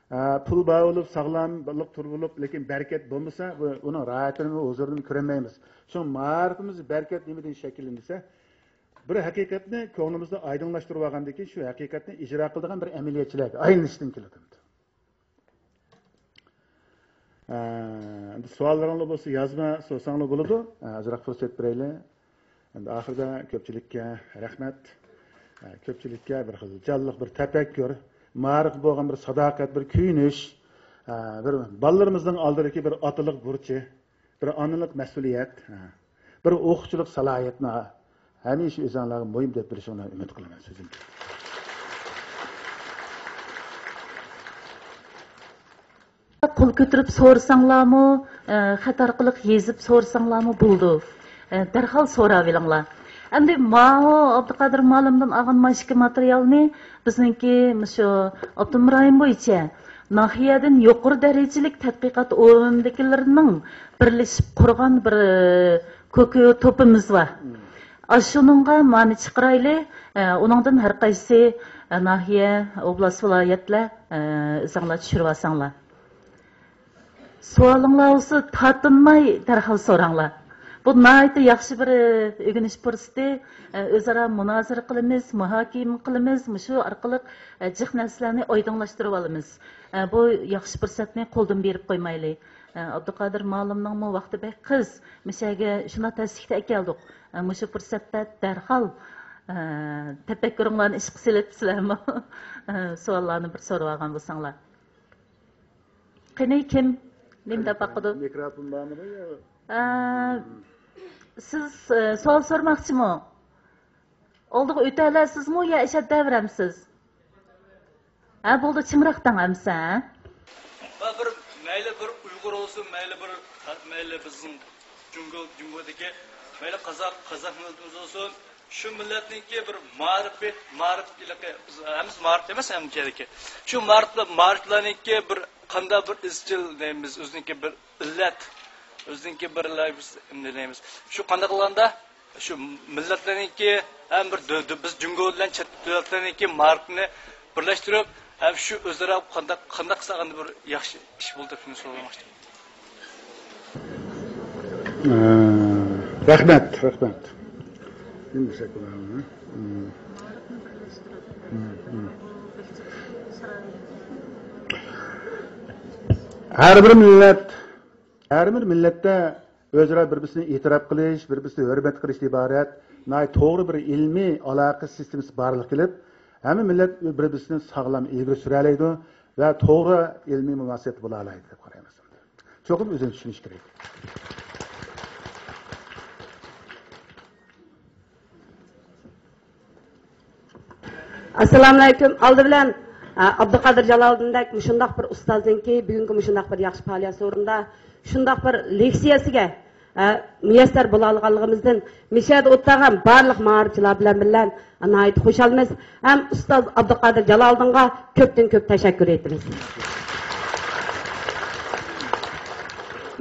ئە، پۇل بار بولۇپ، ساغلاملىق تۇر بولۇپ، لېكىن بەرىكەت بولمىسا، بۇ، ئۇنىڭ راھەتىنىمۇ، ھۇزۇرىنىمۇ كۆرەلمەيمىز. شۇڭا مائارىپىمىزدا بەرىكەت نېمىدىن شەكىللىنىدۇ دېسە، بىر ھەقىقەتنى كۆڭلىمىزدە ئايدىڭلاشتۇرۇپ ئالغاندىن كېيىن، شۇ ھەقىقەتنى ئىجرا قىلىدىغان بىر ئەمەلىيەتچىلەرگە ئايلىنىشتىن كېلىدۇ. ئە، ئەمدى سوئاللىرىڭلار بولسا يازما سورىساڭلار بولىدۇ. ئە، ئازراق پۇرسەت بېرەيلى. ئەمدى ئاخىرىدا كۆپچىلىككە رەھمەت. ئە، كۆپچىلىككە بىر خىل جانلىق بىر تەپەككۇر، مائارىپقا بولغان بىر ساداقەت، بىر كۆيۈنۈش، ئە، بىر بالىلىرىمىزنىڭ ئالدىدىكى بىر ئاتىلىق بۇرچى، بىر ئانىلىق مەسئۇلىيەت، ھە، بىر ئوقۇتقۇچىلىق سالاھىيەتنى ھەمىشە ئۆزۈڭلارغا مۇھىم دەپ بىلىشىڭلارنى ئۈمىد قىلىمەن. سۆزۈم پۈتتى. قول كۆتۈرۈپ سورىساڭلارمۇ، ئە، خەت ئارقىلىق يېزىپ سورىساڭلارمۇ بولىدۇ. ئە، دەرھال سوراۋېلىڭلار. ئەمدى ماۋۇ ئابدۇقادىر مۇئەللىمدىن ئالغان مانا شۇ ماتېرىيالنى بىزنىڭكى مۇشۇ ئاپتونوم رايون بويىچە ناھىيەدىن يۇقىرى دەرىجىلىك تەتقىقات ئورنىدىكىلىرىنىڭ بىرلىشىپ قۇرغان بىر، ئە، كوكۇيۇ توپىمىز بار. ئاشۇنىڭغا مانا چىقىرايلى، ئە، ئۇنىڭدىن ھەر قايسى، ئە، ناھىيە، ئوبلاست، ۋىلايەتلەر، ئە، ئۆزۈڭلار چۈشۈرۈۋالساڭلار. سوئالىڭلار بولسا تارتىنماي دەرھال سوراڭلار. بۇ ناھايىتى ياخشى بىر، ئۆگىنىش پۇرسىتى. ئۆزئارا مۇنازىرە قىلىمىز، مۇھاكىمە قىلىمىز، مۇشۇ ئارقىلىق جىق نەرسىلەرنى ئايدىڭلاشتۇرۇۋالىمىز. بۇ ياخشى پۇرسەتنى قولدىن بېرىپ قويمايلى. ئابدۇقادىر مالىمنىڭمۇ ۋاقتى بەك قىس، مۇشۇ يەرگە شۇنداق تەسلىكتە ئەكەلدۇق. مۇشۇ پۇرسەتتە دەرھال تەپەككۇرۇڭلارنى ئىشقا سېلىپ، سىلەرمۇ سوئاللارنى بىر سورىۋالغان بولساڭلار. قېنى، كىم نېمە دەپ باقىدۇ؟ مىكروفون بارمىدى يا؟ ئە، سىز، ئە، سوئال سورىماقچىمۇ؟ ئالدىغا ئۆتەلەرسىزمۇ يا ئىشارە بېرەمسىز؟ ھە، بولدى، چىڭراق دەڭ ئەمسە. ۋە بىر، مەيلى بىر ئۇيغۇر بولسۇن، مەيلى بىر، مەيلى بىزنىڭ جۇڭگو، جۇڭگودىكى، مەيلى قازاق، قازاق مىللىتىمىز بولسۇن، شۇ مىللەتنىڭكى بىر مائارىپى، مائارىپ ھېلىقى، بىز ھەممىمىز مائارىپ ئەمەس، ھەممە جايدىكى. شۇ مائارىپلار، مائارىپلارنىڭكى بىر قانداق بىر ئىزچىل دەيمىز، ئۆزىنىڭكى بىر ئىللەت، ئۆزىنىڭكى بىر، نېمە دەيمىز، شۇ قانداق قىلغاندا، شۇ مىللەتلەرنىڭكى ھەم بىر دۆ-، دۆ-، بىز جۇڭگو بىلەن چەت دۆلەتلەرنىڭكى مائارىپىنى بىرلەشتۈرۈپ، ھەم شۇ ئۆزئارا قانداق، قانداق قىلسا ئاندىن بىر ياخشى ئىش بولىدۇ دەپ شۇنى سورىماقچى. ئە، رەھمەت، رەھمەت. نېمە دېسەك بولار بۇنى؟ ھەر بىر مىللەت، ھەر بىر مىللەتتە ئۆزئارا بىر-بىرسىنى ئېتىراپ قىلىش، بىر-بىرسىنى ھۆرمەت قىلىشتىن ئىبارەت ناھايىتى توغرا بىر ئىلمىي ئالاقە سىستېمىسى بارلىققا كېلىپ، ھەممە مىللەت بىر-بىرسىنى ساغلام ئىلگىرى سۈرەلەيدۇ ۋە توغرا ئىلمىي مۇناسىۋەتتە بولالايدۇ دەپ قارايمىز. چوقۇم ئۆزىنى چۈشىنىش كېرەك. ئەسسالامۇئەلەيكۇم. ئالدى بىلەن، ئە، ئابدۇقادىر جالالىدىندەك مۇشۇنداق بىر ئۇستازنىڭكى بۈگۈنكى مۇشۇنداق بىر ياخشى پائالىيەت سورۇنىدا شۇنداق بىر لېكسىيەسىگە، ئە، مۇيەسسەر بولالىغانلىقىمىزدىن مىشەدە ئولتۇرغان بارلىق مائارىپچىلار بىلەن بىللە ناھايىتى خۇشالمىز ھەم ئۇستاز ئابدۇقادىر جالالىدىنغا كۆپتىن كۆپ تەشەككۈر ئېيتىمىز.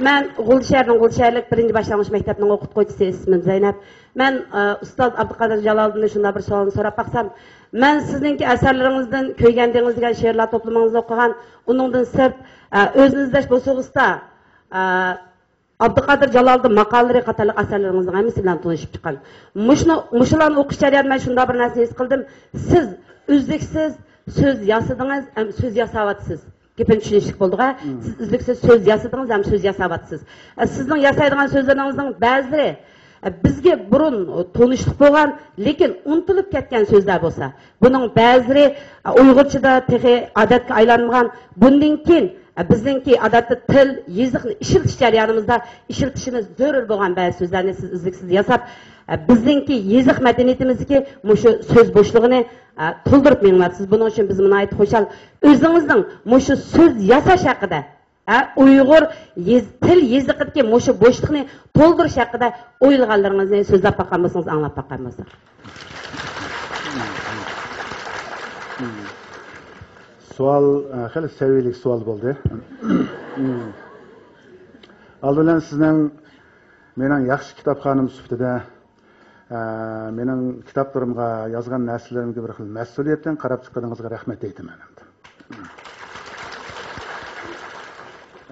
مەن غۇلجا شەھىرىنىڭ غۇلجا شەھەرلىك بىرىنچى باشلانغۇچ مەكتەپنىڭ ئوقۇتقۇچىسى، ئىسمىم زەينەپ. مەن، ئە، ئۇستاز ئابدۇقادىر جالالىدىندىن شۇنداق بىر سوئالنى سوراپ باقسام، مەن سىزنىڭكى ئەسەرلىرىڭىزدىن كۆيگەن دېڭىز دېگەن شېئىرلار توپلىمىڭىزنى ئوقۇغان، ئۇنىڭدىن سىرت، ئە، ئۆزىنى ئىزدەش بوسۇغىسىدا، ئە، ئابدۇقادىر جالالىدىن ماقالىلىرى قاتارلىق ئەسەرلىرىڭىزنىڭ ھەممىسى بىلەن تونۇشۇپ چىققان. مۇشۇنى، مۇشۇلارنى ئوقۇش جەريانىدا مەن شۇنداق بىر نەرسىنى ھېس قىلدىم. سىز ئۈزلۈكسىز سۆز ياسىدىڭىز ھەم سۆز ياساۋاتىسىز. گېپىم چۈشىنىشلىك بولدىغۇ؟ سىز ئۈزلۈكسىز سۆز ياسىدىڭىز ھەم سۆز ياساۋاتىسىز. ئە، سىزنىڭ ياسايدىغان سۆزلىرىڭىزنىڭ بەزىلىرى، ئە، بىزگە بۇرۇن تونۇشلۇق بولغان، لېكىن ئۇنتۇلۇپ كەتكەن سۆزلەر بولسا، بۇنىڭ بەزىلىرى، ئە، ئۇيغۇرچىدا تېخى ئادەتكە ئايلانمىغان، بۇندىن كېيىن، ئە، بىزنىڭكى ئادەتتە تىل، يېزىقنى ئىشلىتىش جەريانىمىزدا ئىشلىتىشىمىز زۆرۈر بولغان بەزى سۆزلەرنى سىز ئۈزلۈكسىز ياساپ، ئە، بىزنىڭكى يېزىق مەدەنىيىتىمىزدىكى مۇشۇ سۆز بوشلۇقىنى، ئە، تولدۇرۇپ مېڭىۋاتىسىز. بۇنىڭ ئۈچۈن بىزمۇ ناھايىتى خۇشال. ئۆزىڭىزنىڭ مۇشۇ سۆز ياساش ھەققىدە، ھە، ئۇيغۇر يېز-، تىل يېزىقىدىكى مۇشۇ بوشلۇقنى تولدۇرۇش ھەققىدە ئويلىغانلىرىڭىزنى سۆزلەپ باققان بولسىڭىز، ئاڭلاپ باققان بولساق. سوئال، ئە، خېلى سەۋىيەلىك سوئال بولدى. ئالدى بىلەن سىزنىڭ مېنىڭ ياخشى كىتابخانىم سۈپىتىدە، ئە، مېنىڭ كىتابلىرىمغا، يازغان نەرسىلىرىمگە بىر خىل مەسئۇلىيەتتىن قاراپ چىققىنىڭىزغا رەھمەت ئېيتىمەن ئەمدى.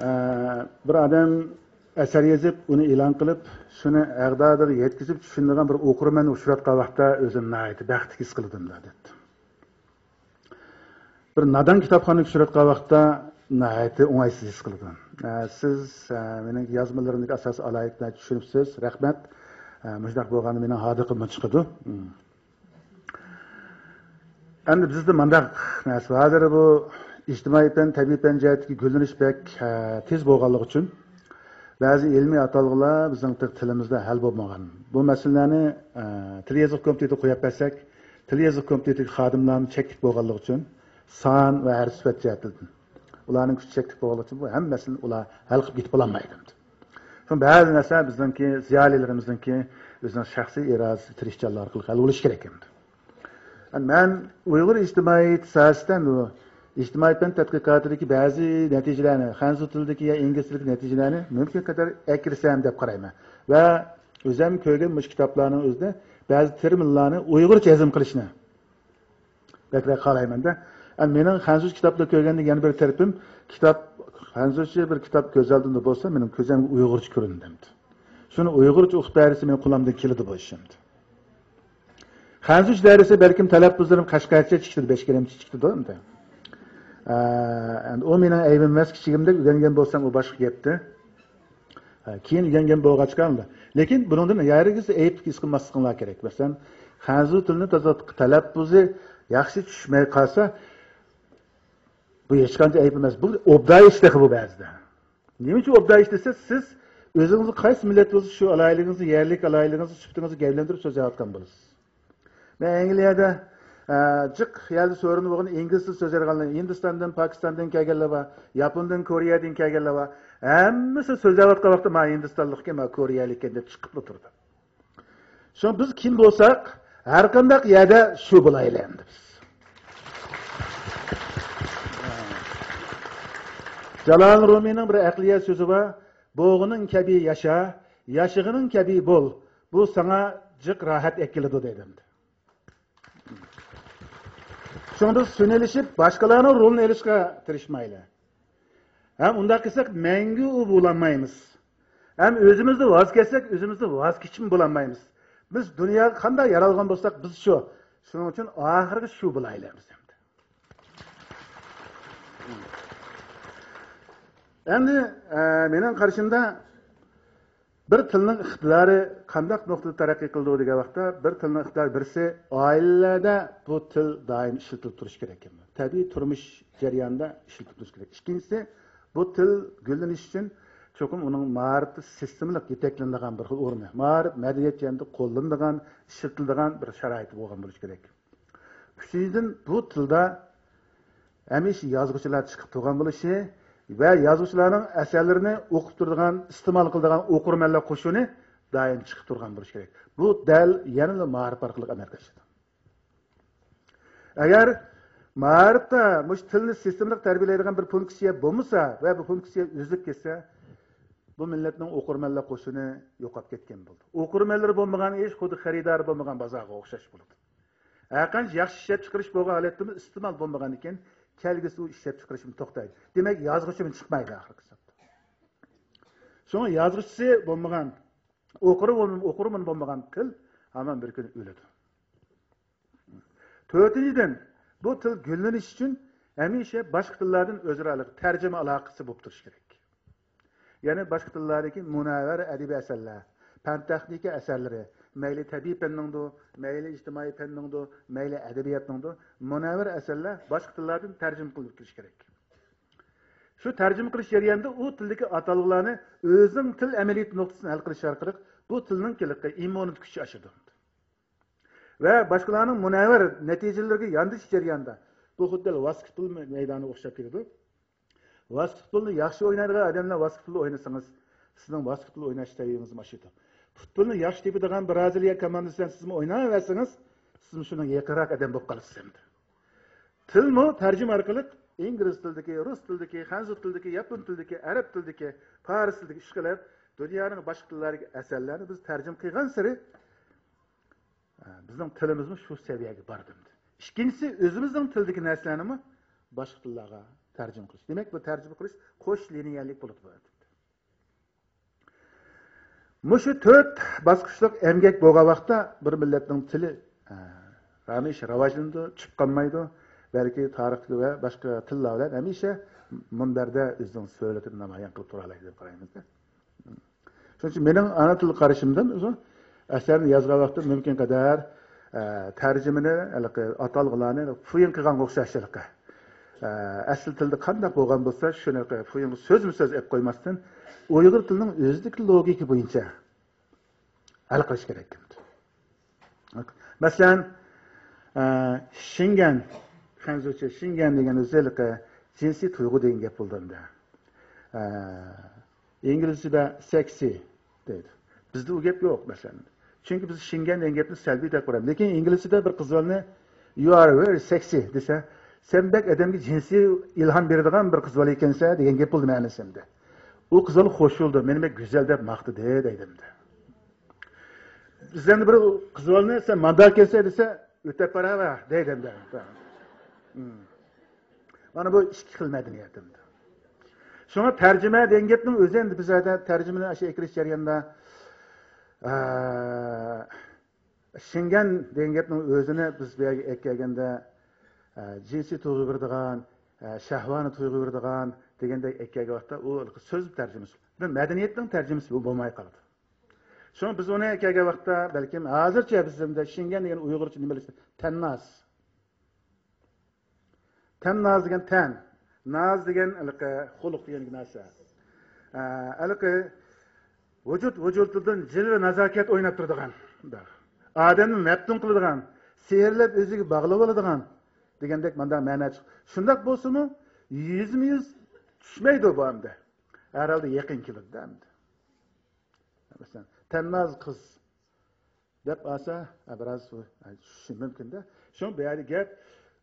ئە، بىر ئادەم ئەسەر يېزىپ، ئۇنى ئېلان قىلىپ، شۇنى ئەغدادىغا يەتكۈزۈپ چۈشىنىدىغان بىر ئوقۇرمەننى ئۇچراتقان ۋاقىتتا ئۆزۈمنى ناھايىتى بەختلىك ھېس قىلىدۇ، ئادەتتە. بىر نادان كىتابخانىغا ئۇچراتقان ۋاقىتتا ناھايىتى ئوڭايسىز ھېس قىلىدۇ. ئە، سىز، ئە، مېنىڭ يازمىلىرىمدىكى ئاساسىي ئالاھىدىلىكلەرنى چۈشىنىپسىز، رەھمەت. ئە، مۇشۇنداق بولغاندا مېنىڭ ھاردۇقۇممۇ چىقىدۇ. ئەمدى بىزدە مانداق نەرسە بار. ھازىر بۇ ئىجتىمائىي پەن، تەبىئىي پەن جەھەتتىكى گۈللىنىش بەك، ئە، تېز بولغانلىقى ئۈچۈن، بەزى ئىلمىي ئاتالغۇلار بىزنىڭ تىل-، تىلىمىزدا ھەل بولمىغان. بۇ مەسىلىلەرنى، ئە، تىل يېزىق كومىتېتىغا قويۇپ بەرسەك، تىل يېزىق كومىتېتىدىكى خادىملارمۇ چەكلىك بولغانلىقى ئۈچۈن، سان ۋە ھەر سۈپەت جەھەتتىن ئۇلارنىڭ كۈچى چەكلىك بولغانلىقى ئۈچۈن، بۇ ھەممە مەسىلىنى ئۇلار ھەل قىلىپ كېتىپ بولالمايدۇ. شۇڭا بەزى نەرسە بىزنىڭكى زىيالىيلىرىمىزنىڭكى ئۆزىنىڭ شەخسىي ئىرادىسى، تىرىشچانلىقى ئارقىلىق ھەل بولۇشى كېرەك ئەمدى. مەن ئۇيغۇر ئىجتىمائىيىتى ساھەسىدە بۇ ئىجتىمائىي پەن تەتقىقاتىدىكى بەزى نەتىجىلەرنى، خەنزۇ تىلىدىكى يا ئىنگلىز تىلىدىكى نەتىجىلەرنى مۇمكىن قەدەر ئەكىرسەم دەپ قارايمەن. ۋە ئۆزۈم كۆرگەن مۇشۇ كىتابلارنىڭ ئۆزىدە بەزى تېرمىنلارنى ئۇيغۇرچە ھەزىم قىلىشنى بەكرەك خالايمەن-دە. ئەمدى مېنىڭ خەنزۇچە كىتابلار كۆرگەندىكى يەنە بىر تەرىپىم، كىتاب، خەنزۇچە بىر كىتاب كۆز ئالدىمدا بولسا، مېنىڭ كۆزۈمگە ئۇيغۇرچە كۆرۈنىدۇ ئەمدى. شۇنى ئۇيغۇرچە ئوقۇپ بەرسە مېنىڭ قولۇمدىن كېلىدۇ بۇ ئىش ئەمدى. خەنزۇچە دەرسى بەلكىم تەلەپپۇزلىرىم قەشقەرچە چىقتى، بەشكىرەمچە چىقتىدۇ ئەمدى. ئە، ئەمدى ئۇ مېنىڭ ئەيىبىم ئەمەس، كىچىكىمدە ئۆگەنگەن بولسام ئۇ باشقا گەپتى. ئە، كېيىن ئۆگەنگەن بولغاچقا ئەمدى. لېكىن بۇنىڭدىن ھەرگىز ئەيىب ھېس قىلماسلىقىڭلار كېرەك. مەسىلەن، خەنزۇ تىلىنى تازا تەلەپپۇزى ياخشى چۈشمەي قالسا، بۇ ھېچقانچە ئەيىب ئەمەس. بۇ ئوبدان ئىش تېخى بۇ بەزىدە. نېمە ئۈچۈن ئوبدان ئىش دېسە، سىز ئۆزىڭىزنى قايسى مىللەت بولسا، شۇ ئالاھىدىلىكىڭىزنى، يەرلىك ئالاھىدىلىكىڭىزنى، سۈپىتىڭىزنى گەۋدىلەندۈرۈپ سۆزلەۋاتقان بولىسىز. مەن ئەنگلىيەدە، ئە، جىق يەردە سورۇندا بولغان ئىنگلىز تىلى سۆزلەيدىغانلار، ھىندىستاندىن، پاكىستاندىن كەلگەنلەر بار، ياپوندىن، كورېيەدىن كەلگەنلەر بار. ھەممىسى سۆزلەۋاتقان ۋاقىتتا، ما ھىندىستانلىقكەن، ما كورېيەلىككەن دەپ چىقىپلا تۇرىدۇ. شۇڭا بىز كىم بولساق، ھەر قانداق يەردە شۇ بولايلى ئەمدى بىز. جالال رۇمىنىڭ بىر ئەقلىيە سۆزى بار، «بولغىنىڭ كەبى ياشا، ياشىغىنىڭ كەبى بول، بۇ ساڭا جىق راھەت ئەكېلىدۇ» دەيدۇ ئەمدى. شۇڭا بىز سۈنئىيلىشىپ، باشقىلارنىڭ رولىنى ئېلىشقا تىرىشمايلى. ھەم ئۇنداق قىلساق، مەڭگۈ ئۇ بولالمايمىز. ھەم ئۆزىمىزدىن ۋاز كەچسەك، ئۆزىمىزدىن ۋاز كېچىشمۇ بولالمايمىز. بىز دۇنياغا قانداق يارالغان بولساق، بىز شۇ. شۇنىڭ ئۈچۈن ئاخىرقى شۇ بولايلى بىز ئەمدى. ئەمدى، ئە، مېنىڭ قارىشىمدا، بىر تىلنىڭ ئىقتىدارى قانداق نۇقتىدا تەرەققىي قىلىدۇ دېگەن ۋاقىتتا، بىر تىلنىڭ ئىقتىدارى، بىرسى، ئائىلىلەردە بۇ تىل دائىم ئىشلىتىلىپ تۇرۇشى كېرەك. تەبىئىي تۇرمۇش جەريانىدا ئىشلىتىپ تۇرۇشى كېرەك. ئىككىنچىسى، بۇ تىل گۈللىنىش ئۈچۈن چوقۇم ئۇنىڭ مائارىپتا سىستېمىلىق يېتەكلىنىدىغان بىر خىل ئورنى، مائارىپ، مەدەنىيەت جەھەتتە قوللىنىدىغان، ئىشلىتىلىدىغان بىر شارائىتى بولغان بولۇشى كېرەك. ئۈچىنچىدىن، بۇ تىلدا ھەمىشە يازغۇچىلار چىقىپ تۇرغان بولۇشى ۋە يازغۇچىلارنىڭ ئەسەرلىرىنى ئوقۇپ تۇرىدىغان، ئىستېمال قىلىدىغان ئوقۇرمەنلەر قوشۇنى دائىم چىقىپ تۇرغان بولۇشى كېرەك. بۇ دەل يەنىلا مائارىپ ئارقىلىق ئەمەلگە ئاشىدۇ. ئەگەر مائارىپتا مۇشۇ تىلنى سىستېمىلىق تەربىيەلەيدىغان بىر فۇنكسىيە بولمىسا ۋە بۇ فۇنكسىيە ئۈزۈلۈپ كەتسە، بۇ مىللەتنىڭ ئوقۇرمەنلەر قوشۇنى يوقاپ كەتكەن بولىدۇ. ئوقۇرمەنلىرى بولمىغان ئىش خۇددى خېرىدارى بولمىغان بازارغا ئوخشاش بولىدۇ. ھەرقانچە ياخشى ئىشلەپچىقىرىش بولغان ھالەتتىمۇ ئىستېمال بولمىغاندىكىن، كەلگۈسىدە ئۇ ئىشلەپچىقىرىشمۇ توختايدۇ. دېمەك، يازغۇچىمۇ چىقمايدۇ ئاخىرقى ھېسابتا. شۇڭا يازغۇچىسى بولمىغان، ئوقۇرمەن، ئوقۇرمەن بولمىغان تىل ھامان بىر كۈنى ئۆلىدۇ. تۆتىنچىدىن، بۇ تىل گۈللىنىش ئۈچۈن ھەمىشە باشقا تىللاردىن ئۆزئارا ئالاقە، تەرجىمە ئالاقىسى بولۇپ تۇرۇشى كېرەك. يەنى باشقا تىللاردىكى مۇنەۋۋەر ئەدەبىي ئەسەرلەر، پەن تېخنىكا ئەسەرلىرى، مەيلى تەبىئىي پەننىڭدۇ، مەيلى ئىجتىمائىي پەننىڭدۇ، مەيلى ئەدەبىياتنىڭدۇ، مۇنەۋۋەر ئەسەرلەر باشقا تىللاردىن تەرجىمە قىلىنىپ كېلىشى كېرەك. شۇ تەرجىمە قىلىش جەريانىدا ئۇ تىلدىكى ئاتالغۇلارنى ئۆزىنىڭ تىل ئەمەلىيىتى نۇقتىسىدىن ھەل قىلىش ئارقىلىق بۇ تىلنىڭ كېلىقى، ئىممۇنىتېت كۈچى ئاشىدۇ. ۋە باشقىلارنىڭ مۇنەۋۋەر نەتىجىلىرىگە ياندىشىش جەريانىدا، بۇ خۇددى ۋاسكېتبول مەيدانىغا ئوخشاپ كېتىدۇ. ۋاسكېتبولنى ياخشى ئوينايدىغان ئادەملەر ۋاسكېتبول ئوينىسىڭىز، سىزنىڭ ۋاسكېتبول ئويناش سەۋىيىڭىزمۇ ئاشىدۇ. پۇتبولنى ياخشى تېپىدىغان برازىلىيە كوماندىسى بىلەن سىزمۇ ئويناۋەرسىڭىز، سىزمۇ شۇنىڭ يېقىنراق ئادەم بولۇپ قالىسىز ئەمدى. تىلمۇ تەرجىمە ئارقىلىق ئىنگلىز تىلىدىكى، رۇس تىلىدىكى، خەنزۇ تىلىدىكى، ياپون تىلىدىكى، ئەرەب تىلىدىكى، پارس تىلىدىكى، ئىشقىلىپ دۇنيانىڭ باشقا تىللارىدىكى ئەسەرلەرنى بىز تەرجىمە قىلغانسېرى، بىزنىڭ تىلىمىزمۇ شۇ سەۋىيەگە باردى. ئىككىنچىسى، ئۆزىمىزنىڭ تىلىدىكى نەرسىلەرنىمۇ باشقا تىللارغا تەرجىمە قىلىش. دېمەك، بۇ تەرجىمە قىلىش قوش لىنىيەلىك بولىدۇ بۇ ئادەتتە. مۇشۇ تۆت باسقۇچلۇق ئەمگەك بولغان ۋاقىتتا بىر مىللەتنىڭ تىلى، ئە، ھەمىشە راۋاجلىنىدۇ، چۈشۈپ قالمايدۇ. بەلكى تارىخ ۋە باشقا تىللار بىلەن ھەمىشە مۇنبەردە ئۆزىنىڭ سۆلىتىنى نامايان قىلىپ تۇرالايدۇ دەپ قارايمىز. شۇنىڭ ئۈچۈن مېنىڭ ئانا تىل قارىشىمدىن ئۇزۇن ئەسەرنى يازغان ۋاقتىم مۇمكىن قەدەر، ئە، تەرجىمىنى، ھېلىقى ئاتالغۇلارنى فۇيىڭ قىلغانغا ئوخشاش ھېلىقى. ئە، ئەسلى تىلدا قانداق بولغان بولسا، شۇنى فۇيىڭغا سۆزمۇ سۆز ئېلىپ قويماستىن، ئۇيغۇر تىلىنىڭ ئۆزىدىكى لوگىكا بويىچە ھەل قىلىش كېرەك. مەسىلەن، ئە، شىڭگەن، خەنزۇچە شىڭگەن دېگەن ئۆزى ھېلىقى جىنسىي تۇيغۇ دېگەن گەپ بولىدۇ ئەمدى. ئە، ئىنگلىزچىدە سېكسى دەيدۇ. بىزدە ئۇ گەپ يوق، مەسىلەن. چۈنكى بىز شىڭگەن دېگەن گەپنى سەلبىي دەپ قارايمىز. لېكىن ئىنگلىزچىدە بىر قىز بالىنى «You are very sexy» دېسە، «سەن بەك ئادەمگە جىنسىي ئىلھام بېرىدىغان بىر قىز بالا ئىكەنسەن» دېگەن گەپ بولدى مەنىسى ئەمدى. ئۇ قىز بالا خوش بولدى، «مېنى بەك گۈزەل دەپ ماختىدى» دەيدۇ ئەمدى. بىز ئەمدى بىر قىز بالىنى «سەن مانداق ئىكەنسەن» دېسە، «ئۆتەپ باراۋەر» دەيدۇ ئەمدى. مم. مانا بۇ ئىككى خىل مەدەنىيەت ئەمدى. شۇڭا تەرجىمە دېگەن گەپنىڭ ئۆزى ئەمدى بىز زادى تەرجىمىنى ئاشۇ ئەكىرىش جەريانىدا ئە، شېڭگەن دېگەن گەپنىڭ ئۆزىنى بىز بۇ يەرگە ئېلىپ كەلگەندە، ئە، جىنسىي تۇيغۇ بېرىدىغان، ئە، شەھۋانىي تۇيغۇ بېرىدىغان دېگەندەك ئېلىپ كەلگەن ۋاقىتتا ئۇ سۆز تەرجىمىسى، بىر مەدەنىيەتنىڭ تەرجىمىسى بولماي قالىدۇ. شۇڭا بىز ئۇنى ئەكەلگەن ۋاقىتتا بەلكىم ھازىرچە بىزدە شېڭگەن دېگەن ئۇيغۇرچە نېمە بىلىسىز؟ تەنناز. تەنناز دېگەن تەن. ناز دېگەن ھېلىقى خۇلق دېگەن نەرسە. ئە، ھېلىقى ۋۇجۇد ۋۇجۇدىدىن جىلۋە نازاكەت ئويناپ تۇرىدىغان. ئادەمنى مەپتۇن قىلىدىغان، سېھىرلەپ ئۆزىگە باغلىۋالىدىغان دېگەندەك مانداق مەنا چىق-، شۇنداق بولسىمۇ، يۈزمۇ يۈز چۈشمەيدۇ بۇ ئەمدى. ھەر ھالدا يېقىن كېلىدۇ ئەمدى. مەسىلەن، تەنناز قىز دەپ ئالسا، ھە، بىراز چۈشۈشى مۇمكىن-دە. شۇڭا بۇ يەردە گەپ،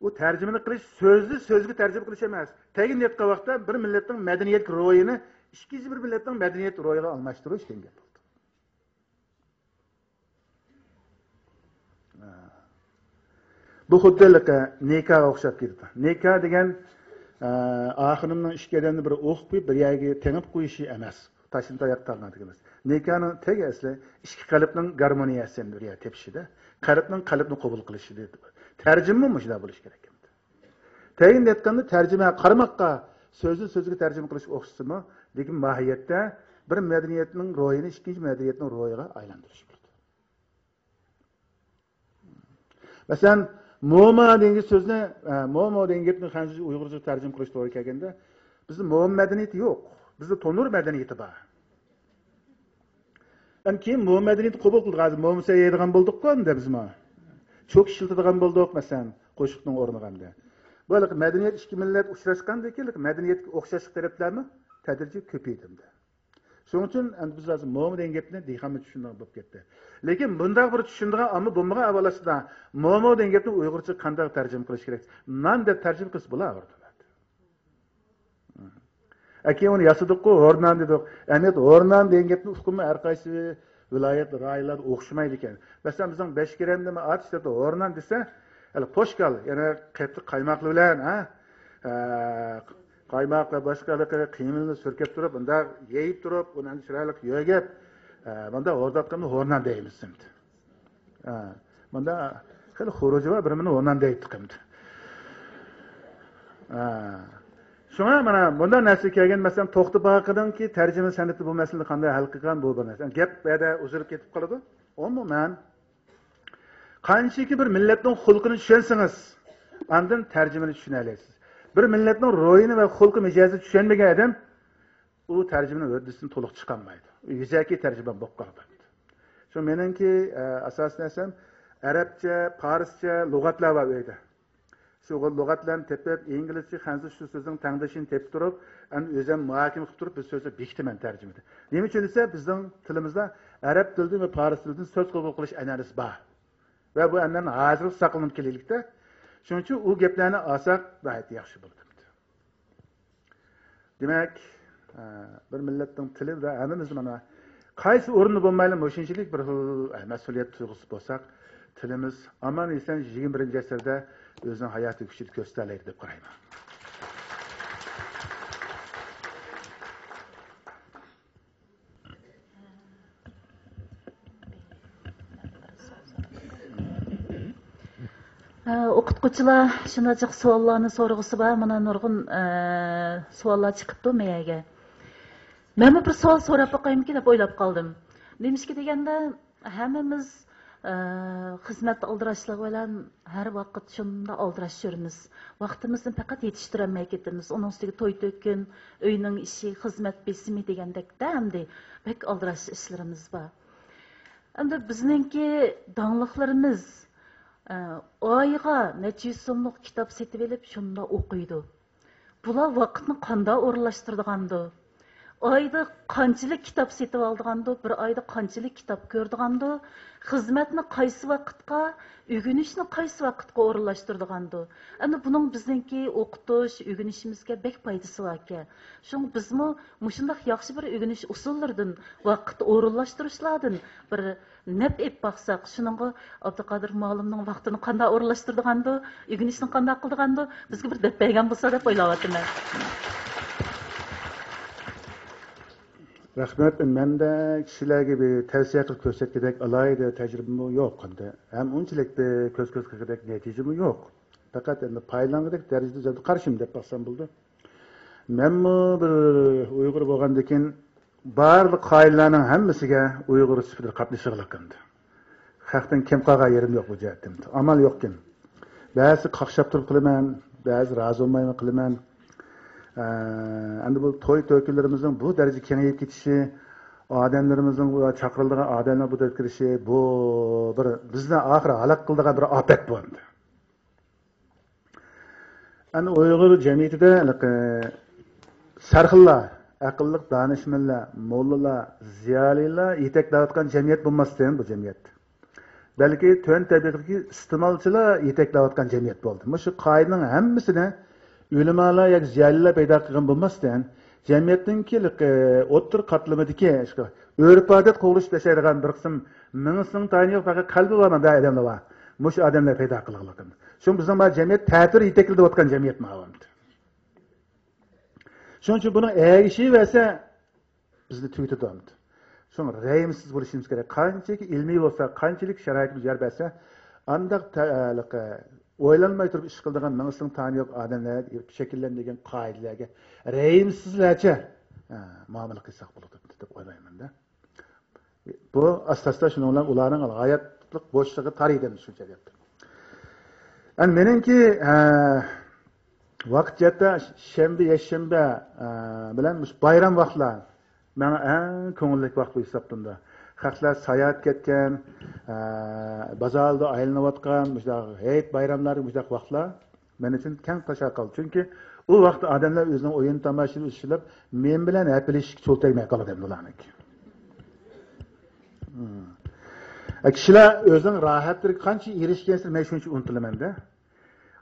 ئۇ تەرجىمىنى قىلىش، سۆزنى سۆزگە تەرجىمە قىلىش ئەمەس. تەگىن نېتقان ۋاقىتتا بىر مىللەتنىڭ مەدەنىيەت روھىنى ئىككىنچى بىر مىللەتنىڭ مەدەنىيەت روھىغا ئالماشتۇرۇش دېگەن گەپ بولدى. ھە. بۇ خۇددى ھېلىقى نىكاھقا ئوخشاپ كېتىدۇ. نىكاھ دېگەن، ئە، ئاخۇنۇمنىڭ ئىككى ئادەمنى بىر ئوقۇپ قويۇپ، بىر يەرگە تېڭىپ قويۇشى ئەمەس. تاشنى تاياققا تاغىنىدىكى ئەمەس. نىكاھنىڭ تېگى ئەسلى ئىككى قەلبنىڭ گارمونىيەسىنى بىر يەردە تېپىشىدا، قەلبنىڭ قەلبنى قوبۇل قىلىشىدا. تەرجىمىمۇ مۇشۇنداق بولۇشى كېرەك. تەگىن ئېيتقاندا تەرجىمە قارىماققا، سۆزنى سۆزگە تەرجىمە قىلىشقا ئوخشىسىمۇ، لېكىن ماھىيەتتە بىر مەدەنىيەتنىڭ روھىنى ئىككىنچى مەدەنىيەتنىڭ روھىغا ئايلاندۇرۇش بولىدۇ. مەسىلەن، موما دېگەن سۆزنى، ئە، مومو دېگەن گەپنى خەنزۇچە ئۇيغۇرچە تەرجىمە قىلىش توغرا كەلگەندە، بىزدە موما مەدەنىيىتى يوق. بىزدە تونۇر مەدەنىيىتى بار. ئەمدى كېيىن موما مەدەنىيىتى قوبۇل قىلدۇق. ھازىر مومىسە يەيدىغان بولدۇققۇ ئەمدى بىزمۇ. چوك ئىشلىتىدىغان بولدۇق، مەسىلەن، قوشۇقنىڭ ئورنىغا ئەمدى. بۇ ھېلىقى مەدەنىيەت ئىككى مىللەت ئۇچراشقاندىن كېيىن، ھېلىقى مەدەنىيەتتىكى ئوخشاشلىق تەرەپلەرمۇ تەدرىجىي كۆپىيىدۇ ئەمدى. شۇنىڭ ئۈچۈن ئەمدى بىز ھازىر موما دېگەن گەپنى دېھقانمۇ چۈشىنىدىغان بولۇپ كەتتى. لېكىن بۇنداق بىر چۈشىنىدىغان ئامما بولمىغان ئەھۋال ئاستىدا مومو دېگەن گەپنى ئۇيغۇرچە قانداق تەرجىمە قىلىش كېرەك؟ نان دەپ تەرجىمە قىلسا بولاۋېرىدۇ. ئەكىن ئۇنى ياسىدۇققۇ، ھورنان دېدۇق. ئەمەلىيەتتە ھورنان دېگەن گەپنى ئۇقۇمى ھەر قايسى ۋىلايەت، رايونلاردا ئوخشىمايدىكەن. مەسىلەن، بىزنىڭ بەشكىرەمدىمۇ ئاتۇش دەپتۇ، ھورنان دېسە، ھېلى پوشكال، يەنە قېتىق قايماقلار بىلەن، ھە؟ ئە، قايماق ۋە باشقا ھېلىقى قىيمىلىرىنى سۈركەپ تۇرۇپ، مۇنداق يېيىپ تۇرۇپ، ئۇنى ئەمدى چىرايلىق يۆگەپ، ئە، مۇنداق ھورداتقاننى ھورنان دەيمىز ئەمدى. ھە، مۇندا خېلى خۇرۇجى بار، بىر مېنى ھورنان دەيتتى قىمدى. ھە. شۇڭا مانا مۇنداق نەرسە كەلگەن، مەسىلەن، توختى باقىدىنكى تەرجىمە سەنئىتى بۇ مەسىلىنى قانداق ھەل قىلغان، بۇ بىر نەرسە. گەپ بۇ يەردە ئۇزىرىپ كېتىپ قالىدۇ. ئومۇمەن، قانچىكى بىر مىللەتنىڭ خۇلقىنى چۈشەنسىڭىز، ئاندىن تەرجىمىنى چۈشىنەلەيسىز. بىر مىللەتنىڭ روھىنى ۋە خۇلقى مىجەزىنى چۈشەنمىگەن ئادەم ئۇ تەرجىمىنىڭ ھۆددىسىدىن تولۇق چىقالمايدۇ. يۈزەكى تەرجىمە بولۇپ قالىدۇ. شۇ مېنىڭكى، ئە، ئاساسىي نەرسەم ئەرەبچە، پارسچە لۇغەتلەر بار ئۆيدە. شۇ لۇغەتلەرنى تېپىپ، ئىنگلىزچە، خەنزۇچە سۆزنىڭ تەڭدىشىنى تېپىپ تۇرۇپ، ئەمدى ئۆزۈم مۇھاكىمە قىلىپ تۇرۇپ، بىر سۆزنى بېكىتىمەن تەرجىمىدە. نېمە ئۈچۈن دېسە، بىزنىڭ تىلىمىزدا ئەرەب تىلىدىن ۋە پارس تىلىدىن سۆز قوبۇل قىلىش ئەنئەنىسى بار. ۋە بۇ ئەنئەنە ھازىرغىچە ساقلىنىپ كېلەيلىكتە. شۇنىڭ ئۈچۈن ئۇ گەپلەرنى ئالساق، ناھايىتى ياخشى بولىدۇ. دېمەك، ئە، بىر مىللەتنىڭ تىلى ۋە ھەممىمىز مانا قايسى ئورۇندا بولمايلى، مۇشۇنچىلىك بىر خىل، ئە، مەسئۇلىيەت تۇيغۇسى بولساق، تىلىمىز ئامان-ئېسەن يىگىرمە بىرىنچى ئەسىردە ئۆزىنىڭ ھاياتىي كۈچىنى كۆرسىتەلەيدۇ دەپ قارايمەن. ھە، ئوقۇتقۇچىلار شۇنداق جىق سوئاللارنى سورىغۇسى بار. مانا نۇرغۇن، ئە، سوئاللار چىقىپتۇ مەيەگە. مەنمۇ بىر سوئال سوراپ باقايمىكىن دەپ ئويلاپ قالدىم. نېمىشقا دېگەندە، ھەممىمىز، ئە، خىزمەت ئالدىراشلىقى بىلەن ھەر ۋاقىت شۇنداق ئالدىراش يۈرىمىز. ۋاقتىمىزنى پەقەت يېتىشتۈرەلمەي كېتىمىز. ئۇنىڭ ئۈستىگە توي-تۆكۈن، ئۆينىڭ ئىشى، خىزمەت بېسىمى دېگەندەكتە ئەمدى بەك ئالدىراش ئىشلىرىمىز بار. ئەمدى بىزنىڭكى داڭلىقلىرىمىز، ئە، ئايىغا نەچچە يۈز سوملۇق كىتاب سېتىۋېلىپ شۇنداق ئوقۇيدۇ. بۇلار ۋاقىتنى قانداق ئورۇنلاشتۇرىدىغاندۇ؟ ئايدا قانچىلىك كىتاب سېتىۋالىدىغاندۇ؟ بىر ئايدا قانچىلىك كىتاب كۆرىدىغاندۇ؟ خىزمەتنى قايسى ۋاقىتقا، ئۆگىنىشنى قايسى ۋاقىتقا ئورۇنلاشتۇرىدىغاندۇ؟ ئەمدى بۇنىڭ بىزنىڭكى ئوقۇتۇش، ئۆگىنىشىمىزگە بەك پايدىسى باركەن. شۇڭا بىزمۇ مۇشۇنداق ياخشى بىر ئۆگىنىش ئۇسۇللىرىدىن، ۋاقىت ئورۇنلاشتۇرۇشلاردىن بىر نەپ ئېلىپ باقساق، شۇنىڭغا ئابدۇقادىر مۇئەللىمنىڭ ۋاقتىنى قانداق ئورۇنلاشتۇرىدىغاندۇ، ئۆگىنىشنى قانداق قىلىدىغاندۇ، بىزگە بىر دەپ بەرگەن بولسا دەپ ئويلاۋاتىمەن. رەھمەت. مەندە كىشىلەرگە بىر تەۋسىيە قىلىپ كۆرسەتكۈدەك ئالاھىدە تەجرىبىمۇ يوق. ھەم ئۇنچىلىك بىر كۆز-كۆز قىلغۇدەك نەتىجىمۇ يوق. پەقەت ئەمدى پايدىلانغۇدەك دەرىجىدە ئۆزۈمنى قارىشىم دەپ باقسام بولىدۇ. مەنمۇ بىر ئۇيغۇر بولغاندىكىن بارلىق قائىدىلەرنىڭ ھەممىسىگە ئۇيغۇر سۈپىتىدە قاتنىشىغلىق ئەمدى. خەقتىن كەم قالغان يېرىم يوق بۇ جەھەتتىن. ئامال يوقكەن. بەزىسى قاقشاپ تۇرۇپ قىلىمەن، بەزىسى رازى بولمايمەن قىلىمەن. ئە، ئەمدى بۇ توي تۆكۈنلىرىمىزنىڭ بۇ دەرىجىگە كېڭىيىپ كېتىشى، ئادەملىرىمىزنىڭ، چاقىرىلىدىغان ئادەملەر بۇ دەرىجىگە كىرىشى، بۇ بىر بىزنى ئاخىرى ھالاك قىلىدىغان بىر ئاپەت بۇ ئەمدى. ئەمدى ئۇيغۇر جەمئىيىتىدە ھېلىقى سەرخىللار، ئەقىللىق دانىشمەنلەر، موللىلار، زىيالىيلار يېتەكلەۋاتقان جەمئىيەت بولماستىن، بۇ جەمئىيەت. بەلكى تۆۋەن تەبىقىدىكى ئىستېمالچىلار يېتەكلەۋاتقان جەمئىيەت بولدى. مۇشۇ قائىدىنىڭ ھەممىسىنى ئۆلىمالار ياكى زىيالىيلار پەيدا قىلغان بولماستىن، جەمئىيەتنىڭكى ھېلىقى ئوتتۇرا قاتلىمىدىكى ئۆرپ-ئادەت قوغلىشىپ ياشايدىغان بىر قىسىم مېڭىسىنىڭ تايىنى يوق، پەقەت قەلبى بار مۇنداق ئادەملەر بار. مۇشۇ ئادەملەر پەيدا قىلغانلىقىم. شۇڭا بىزنىڭ بار جەمئىيەت تەتۈر يېتەكلىۋاتقان جەمئىيەت ماۋۇ. شۇنىڭ ئۈچۈن بۇنىڭ ئەگىشىۋەرسە، بىزنى تۈگىتىدۇ ئەمدى. شۇڭا رەھىمسىز بولۇشىمىز كېرەك. قانچىكى ئىلمىي بولسا، قانچىلىك شارائىتىمىز يار بەرسە، ئانداق تە-، ھېلىقى ئويلانماي تۇرۇپ ئىش قىلىدىغان مېڭىسىنىڭ تايىنى يوق ئادەملەر شەكىللەندۈرگەن قائىدىلەرگە رەھىمسىزلەرچە، ھە، مۇئامىلە قىلساق بولىدۇ دەپ ئويلايمەن-دە. بۇ ئاستا-ئاستا شۇنىڭ بىلەن ئۇلارنىڭ ھاياتلىق بوشلۇقى تارىيدۇ شۇنچە گەپ. ئەمدى مېنىڭكى، ھە، ۋاقىت جەھەتتە شەنبە، يەكشەنبە، ئە، بىلەن مۇشۇ بايرام ۋاقىتلار ماڭا ئەڭ كۆڭۈللۈك ۋاقىت بولۇپ ھېسابلىنىدۇ. خەقلەر ساياھەتكە كەتكەن، ئە، بازاردا ئايلىنىۋاتقان مۇشۇنداق ھېيت بايراملار، مۇشۇنداق ۋاقىتلار مەن ئۈچۈن كەڭ تاشا قالدى. چۈنكى ئۇ ۋاقىتتا ئادەملەر ئۆزىنىڭ ئويۇن تاماشىسىنى ئۈستىلەپ، مەن بىلەن ھەپىلىشىشكە چول تەگمەي قالىدۇ ئەمدى ئۇلارنىڭكى. كىشىلەر ئۆزىنىڭ راھەتلىرىگە قانچە ئېرىشكەنسېرى مەن شۇنچە ئۇنتۇلىمەن-دە.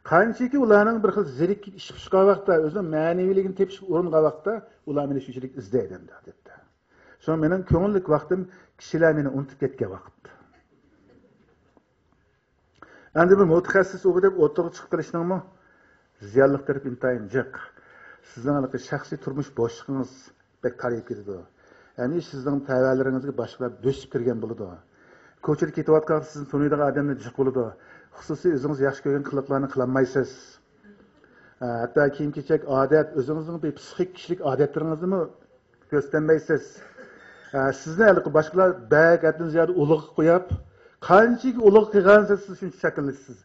قانچىكى ئۇلارنىڭ بىر خىل زېرىكىپ ئىشقا چۈشكەن ۋاقىتتا، ئۆزىنىڭ مەنىۋىلىكىنى تېپىشقا ئۇرۇنغان ۋاقىتتا، ئۇلار مېنى شۇنچىلىك ئىزدەيدۇ ئەمدى، ئادەتتە. شۇڭا مېنىڭ كۆڭۈللۈك ۋاقتىم كىشىلەر مېنى ئۇنتۇپ كەتكەن ۋاقىت. ئەمدى بىر مۇتەخەسسىس ئوغۇ دەپ ئوتتۇرىغا چىقىپ قېلىشنىڭمۇ زىيانلىق تەرىپى ئىنتايىن جىق. سىزنىڭ ھېلىقى شەخسىي تۇرمۇش بوشلۇقىڭىز بەك تارىيىپ كېتىدۇ. ھەمىشە سىزنىڭ تەۋەلىرىڭىزگە باشقىلار بۆسۈپ كىرگەن بولىدۇ. كوچىدا كېتىۋاتقان سىزنى تونۇيدىغان ئادەملەر جىق بولىدۇ. خۇسۇسىي ئۆزىڭىز ياخشى كۆرگەن قىلىقلارنى قىلالمايسىز. ھەتتا كىيىم-كېچەك، ئادەت، ئۆزىڭىزنىڭ بىر پسىخىك كىشىلىك ئادەتلىرىڭىزنىمۇ كۆرسىتەلمەيسىز. ئە، سىزنى ھېلىقى باشقىلار بەك ھەددىدىن زىيادە ئۇلۇغ قويۇپ، قانچىكى ئۇلۇغ قىلغانسېرى سىز شۇنچە چاكىنىلىسىز.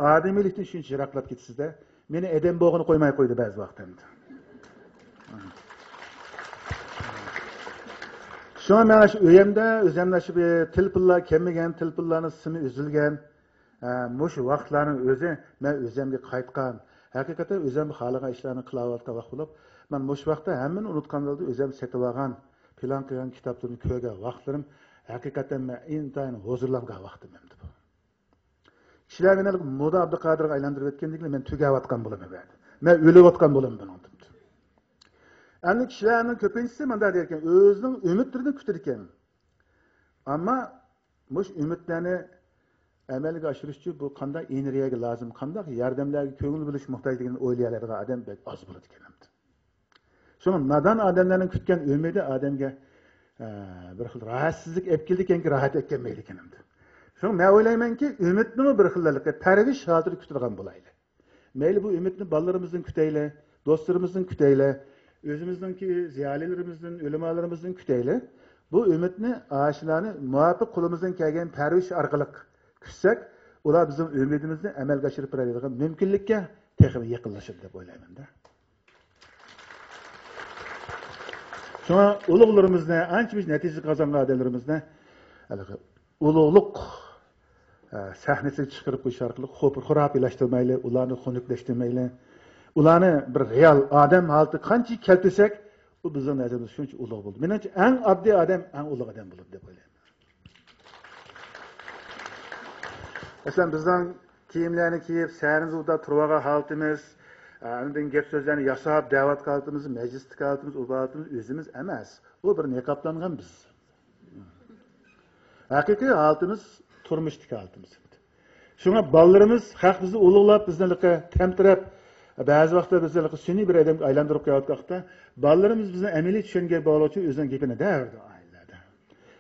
ئادىمىيلىكتىن شۇنچە يىراقلاپ كېتىسىز-دە. مېنى ئادەم بولغىلى قويماي قويدى بەزى ۋاقىت ئەمدى. شۇڭا مەن شۇ ئۆيەمدە ئۆزەمدە شۇ بىر تېلېفونلار كەلمىگەن، تېلېفونلارنىڭ سىمى ئۈزۈلگەن. ھە، مۇشۇ ۋاقىتلارنىڭ ئۆزى مەن ئۆزەمگە قايتقان. ھەقىقەتەن ئۆزەم خالىغان ئىشلارنى قىلاۋاتقان ۋاقىت بولۇپ، مەن مۇشۇ ۋاقىتتا ھەممىنى ئۇنتقان ھالدا ئۆزەم سېتىۋالغان، پىلان قىلغان كىتابلىرىمنى كۆرگەن ۋاقىتلىرىم ھەقىقەتەن مەن ئىنتايىن ھۇزۇرلانغان ۋاقتىم ئەمدى بۇ. كىشىلەر مېنى مودا ئابدۇقادىرغا ئايلاندۇرۇپ ئۆتكەندىن كېيىن مەن تۈگەۋاتقان بولىمەن بەدە. مەن ئۆلۈۋاتقان بولىمەن بۇنىڭدىن. ئەمدى كىشىلەرنىڭ كۆپىنچىسى مۇنداق دەيدىكەن، ئۆزىنىڭ ئۈمىدلىرىنى كۈتىدىكەن. ئەمما مۇشۇ ئۈمىدلەرنى ئەمەلگە ئاشۇرۇش ئۈچۈن بۇ قانداق ئېنېرگىيەگە لازىم، قانداق ياردەملەرگە كۆڭۈل بۆلۈش موھتاجلىقىنى ئويلىيالايدىغان ئادەم بەك ئاز بولىدىكەن ئەمدى. شۇڭا نادان ئادەملەرنىڭ كۈتكەن ئۈمىدى ئادەمگە، ئە، بىر خىل راھەتسىزلىك ئەپ كېلىدىكەنكى، راھەت ئەپ كەلمەيدىكەن ئەمدى. شۇڭا مەن ئويلايمەنكى، ئۈمىدنىمۇ بىر خىل پەرۋىش ھالىتىدە كۈتىدىغان بولايلى. مەيلى بۇ ئۈمىدنى بالىلىرىمىزدىن كۈتەيلى، دوستلىرىمىزدىن كۈتەيلى، ئۆزىمىزنىڭكى زىيالىيلىرىمىزدىن، ئۆلىمالىرىمىزدىن كۈتەيلى. بۇ ئۈمىدنى ئاشۇلارنى مۇۋاپىق قولىمىزدىن كەلگەن پەرۋىش ئارقىلىق كۈتسەك، ئۇلار بىزنىڭ ئۈمىدىمىزنى ئەمەلگە ئاشۇرۇپ بېرەلەيدىغان مۇمكىنلىككە تېخىمۇ يېقىنلىشىدۇ دەپ ئويلايمەن-دە. شۇڭا ئۇلۇغلىرىمىزنى، ئانچە مۇنچە نەتىجە قازانغان ئادەملىرىمىزنى ھېلىقى ئۇلۇغلۇق، ئە، سەھنىسىگە چىقىرىپ قويۇش ئارقىلىق خوپ-، خۇراپىيلاشتۇرمايلى، ئۇلارنى خۇنۈكلەشتۈرمەيلى. ئۇلارنى بىر رېئال ئادەم ھالىتىگە قانچىكى كەلتۈرسەك، ئۇ بىزنىڭ نەزىرىمىزدە شۇنچە ئۇلۇغ بولىدۇ. مېنىڭچە، ئەڭ ئاددىي ئادەم ئەڭ ئۇلۇغ ئادەم بولىدۇ دەپ ئويلايمەن. مەسىلەن، بىزنىڭ كىيىملەرنى كىيىپ، سەھنىدە تۇرۇۋالغان ھالىتىمىز، ئاندىن گەپ سۆزلەرنى ياساپ دەۋاتقان ھالىتىمىز، مەجلىستىكى ھالىتىمىز، ئۇ ھالىتىمىز ئۆزىمىز ئەمەس. ئۇ بىر نىقابلانغان بىز. ھەقىقىي ھالىتىمىز تۇرمۇشتىكى ھالىتىمىز. شۇڭا بالىلىرىمىز خەق بىزنى ئۇلۇغلاپ، بىزنى ھېلىقى تەمتىرەپ، بەزى ۋاقىتتا بىز ھېلىقى سۈنئىي بىر ئادەمگە ئايلاندۇرۇپ كېلىۋاتقان ۋاقىتتا، بالىلىرىمىز بىزنى ئەمەلىي چۈشەنگەن بولغۇچە ئۆزىنىڭ گېپىنى دەۋېرىدۇ ئائىلىلەردە.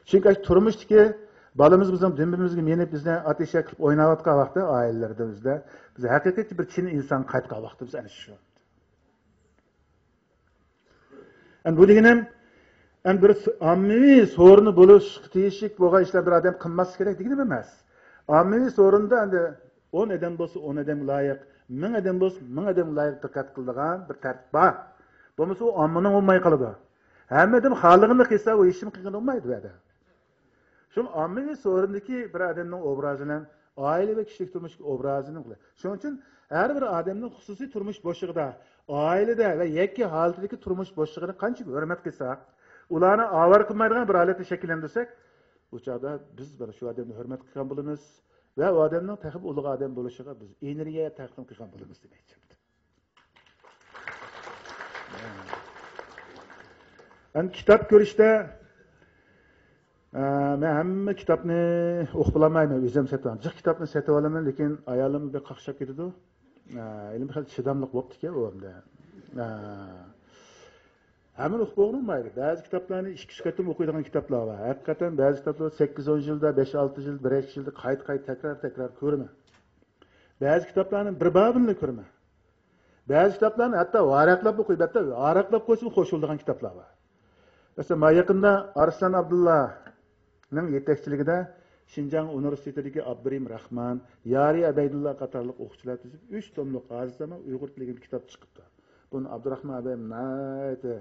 چۈنكى ئاشۇ تۇرمۇشتىكى بالىمىز بىزنىڭ دۈمبىمىزگە مىنىپ، بىزنى ئات ئېشەك قىلىپ ئويناۋاتقان ۋاقىتتا ئائىلىلەردە بىزدە، بىز ھەقىقىي بىر چىن ئىنسانغا قايتقان ۋاقتىمىز ئەنە شۇ. ئەمدى بۇ دېگىنىم، ئەمدى بىر س-، ئاممىۋى سورۇنى بولۇشقا تېگىشلىك بولغان ئىشلار بىر ئادەم قىلماسلىق كېرەك دېگىنىم ئەمەس. ئاممىۋى سورۇندا ئەمدى ئون ئادەم بولسا ئون ئادەمگە لايىق، مىڭ ئادەم بولسا مىڭ ئادەمگە لايىق دىققەت قىلىدىغان بىر تەرتىپ بار. بولمىسا ئۇ ئاممىنىڭ بولماي قالىدۇ. ھەممە ئادەم خالىغىنىنى قىلسا، ئۇ ھېچنېمە قىلغىلى بولمايدۇ بۇ يەردە. شۇڭا ئاممىۋى سورۇندىكى بىر ئادەمنىڭ ئوبرازىنى، ئائىلە ۋە كىشىلىك تۇرمۇشتىكى ئوبرازىنى قىلىدۇ. شۇنىڭ ئۈچۈن ھەر بىر ئادەمنىڭ خۇسۇسىي تۇرمۇش بوشلۇقىدا، ئائىلىدە ۋە يەككە ھالىتىدىكى تۇرمۇش بوشلۇقىنى قانچىلىك ھۆرمەت قىلساق، ئۇلارنى ئاۋارە قىلمايدىغان بىر ھالەتنى شەكىللەندۈرسەك، ئۇ چاغدا بىز مانا شۇ ئادەمنى ھۆرمەت قىلغان بولىمىز ۋە ئۇ ئادەمنىڭ تېخىمۇ ئۇلۇغ ئادەم بولۇشىغا بىز ئېنېرگىيە تەقدىم قىلغان بولىمىز دېمەكچى. ئەمدى كىتاب كۆرۈشتە، ئە، مەن ھەممە كىتابنى ئوقۇپ بولالمايمەن، ئۆزۈم سېتىۋالىمەن. جىق كىتابنى سېتىۋالىمەن، لېكىن ئايالىم بەك قاقشاپ كېتىدۇ. ئە، ئەلىم خېلى چىداملىق بوپتىكەن ئۇ ئەمدى. ئە، ھەممىنى ئوقۇپ بولغىلى بولمايدۇ. بەزى كىتابلارنى ئىككى، ئۈچ قېتىم ئوقۇيدىغان كىتابلار بار. ھەقىقەتەن بەزى كىتابلار سەككىز، ئون يىلدا، بەش، ئالتە يىل، بىر نەچچە يىلدا قايتا، قايتا، تەكرار، تەكرار كۆرىمەن. بەزى كىتابلارنى بىر بار بىلەنلا كۆرىمەن. بەزى كىتابلارنى ھەتتا ۋاراقلاپ ئوقۇيمەن، ھەتتا ۋاراقلاپ قويسىمۇ خوش بولىدىغان كىتابلار بار. مەسىلەن، مانا يېقىندا ئارسلان ئابدۇللانىڭ يېتەكچىلىكىدە شىنجاڭ ئۇنىۋېرسىتېتىدىكى ئابدۇرېھىم راخمان، يارى ئەبەيدۇللا قاتارلىق ئوقۇتقۇچىلار تۈزۈپ، ئۈچ توملۇق ھازىر زامان ئۇيغۇر تىلى دېگەن كىتاب چىقىپتۇ. بۇنى ئابدۇراخمان ئەبەي ناھايىتى،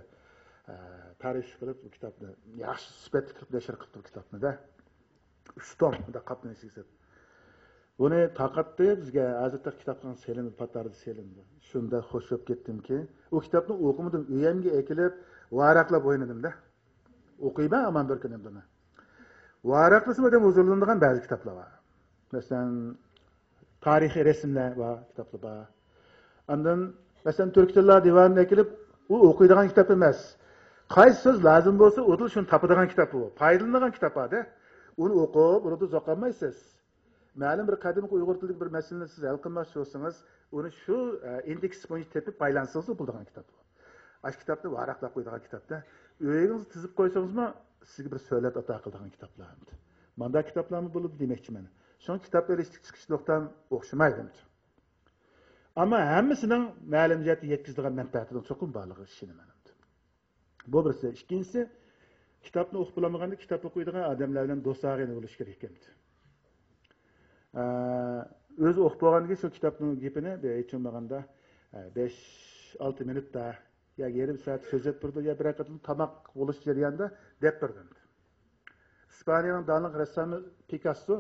ئە، تەرىپلىك قىلىپ، بۇ كىتابنى ياخشى سۈپەتلىك قىلىپ نەشر قىلىپتۇ، بۇ كىتابنى-دە. ئۈچ توم، مۇنداق قاپنىڭ ئىچىگە سېلىپ. بۇنى تارقاتتى، بىزگە ھازىر تېخى كىتابخانىغا سېلىنىدۇ، پاتاردا سېلىنىدۇ. شۇنداق خوش بولۇپ كەتتىمكى، ئۇ كىتابنى ئوقۇمىدىم، ئۆيۈمگە ئەكېلىپ ۋاراقلاپ ئوينىدىم-دە. ئوقۇيمەن ھامان بىر كۈنى بۇنى. ۋاراقلىسىمۇ ئادەم ھۇزۇرلىنىدىغان بەزى كىتابلار بار. مەسىلەن، تارىخىي رەسىملەر بار، كىتابلار بار. ئاندىن، مەسىلەن، تۈركىي تىللار دىۋانىنى ئەكېلىپ، ئۇ ئوقۇيدىغان كىتاب ئەمەس. قايسى سۆز لازىم بولسا، ئۇدۇل شۇنى تاپىدىغان كىتاب بۇ. پايدىلىنىدىغان كىتاب بار-دە. ئۇنى ئوقۇپ، ئۇنىڭدىن زوقلانمايسىز. مەلۇم بىر قەدىمكى ئۇيغۇر تىلىدىكى بىر مەسىلىنى سىز ھەل قىلماقچى بولسىڭىز، ئۇنى شۇ، ئە، ئىندېكس بويىچە تېپىپ پايدىلانسىڭىزلا بولىدىغان كىتاب بۇ. ئاشۇ كىتابنى ۋاراقلاپ قويىدىغان كىتاب-دە. ئۆيىڭىزگە تىزىپ قويسىڭىزمۇ، سىزگە بىر سۆلەت ئاتا قىلىدىغان كىتابلار ئەمدى. مانداق كىتابلارمۇ بولىدۇ دېمەكچىمەن. شۇڭا كىتاب ئېلىشتىكى چىقىش نۇقتام ئوخشىمايدۇ ئەمدى. ئەمما ھەممىسىنىڭ مەلۇم جەھەتتە يەتكۈزىدىغان مەنپەئەتىنىڭ چوقۇم بارلىقىغا ئىشىنىمەن ئەمدى. بۇ بىرسى. ئىككىنچىسى، كىتابنى ئوقۇپ بولالمىغاندا كىتاب ئوقۇيدىغان ئادەملەر بىلەن دوستانە بولۇش كېرەك ئەمدى. ئە، ئۆزى ئوقۇپ بولغاندىن كېيىن شۇ كىتابنىڭ گېپىنى بىر ھېچ بولمىغاندا، ئە، بەش، ئالتە مىنۇتتا يا يېرىم سائەت سۆزلەپ بېرىدۇ، يا بىرەر قېتىم تاماق بولۇش جەريانىدا دەپ بېرىدۇ. ئىسپانىيەنىڭ داڭلىق رەسسامى پىكاسسو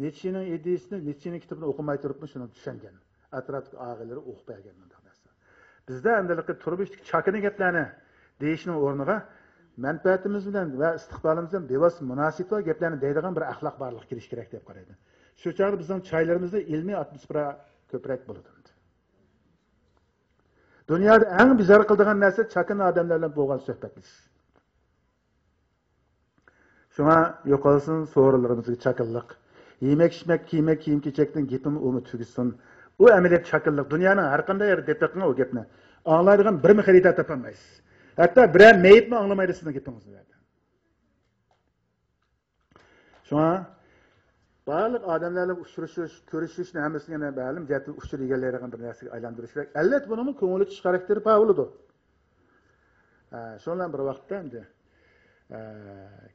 نىتشېنىڭ ئىدىيىسىنى، نىتشېنىڭ كىتابىنى ئوقۇماي تۇرۇپمۇ شۇنى چۈشەنگەن. ئەتراپتىكى ئاغىنىلىرى ئوقۇپ بەرگەن مۇنداق نەرسە. بىزدە ئەمدىلىكى تۇرمۇشتىكى چاكىنا گەپلەرنى دېيىشنىڭ ئورنىغا، مەنپەئەتىمىز بىلەن ۋە ئىستىقبالىمىز بىلەن بىۋاسىتە مۇناسىۋىتى بار گەپلەرنى دەيدىغان بىر ئەخلاق بارلىققا كېلىشى كېرەك دەپ قارايمەن. شۇ چاغدا بىزنىڭ چايلىرىمىزدا ئىلمىي ئاتموسفېرا كۆپرەك بولىدۇ. دۇنيادا ئەڭ بىزار قىلىدىغان نەرسە چاكىنا ئادەملەر بىلەن بولغان سۆھبەتلىشىش. شۇڭا يوقالسۇن سورۇنلىرىمىزدىكى چاكىنىلىق. يېمەك-ئىچمەك، كىيمەك، كىيىم-كېچەكتىن گېپىمۇ ئۇمۇ تۈگىسۇن. ئۇ ئەمەلىيەت چاكىنىلىق. دۇنيانىڭ ھەر قانداق يېرىدە دەپ بېقىڭ ئۇ گەپنى. ئاڭلايدىغان بىرمۇ خېرىدار تاپالمايسىز. ھەتتا بىرەر مېيىپمۇ ئاڭلىمايدۇ سىزنىڭ گېپىڭىزنى ئۇ يەردە. شۇڭا بارلىق ئادەملەر بىلەن ئۇچرىشىش، كۆرۈشۈشنى ھەممىسىنى يەنە مەلۇم جەھەتتىن ئۇچۇر ئىگىلەيدىغان بىر نەرسىگە ئايلاندۇرۇش كېرەك. ئەلۋەتتە، بۇنىڭمۇ كۆڭۈل ئېچىش خاراكتېرى بار بولىدۇ. ئە، شۇنىڭ بىلەن بىر ۋاقىتتا ئەمدى، ئە،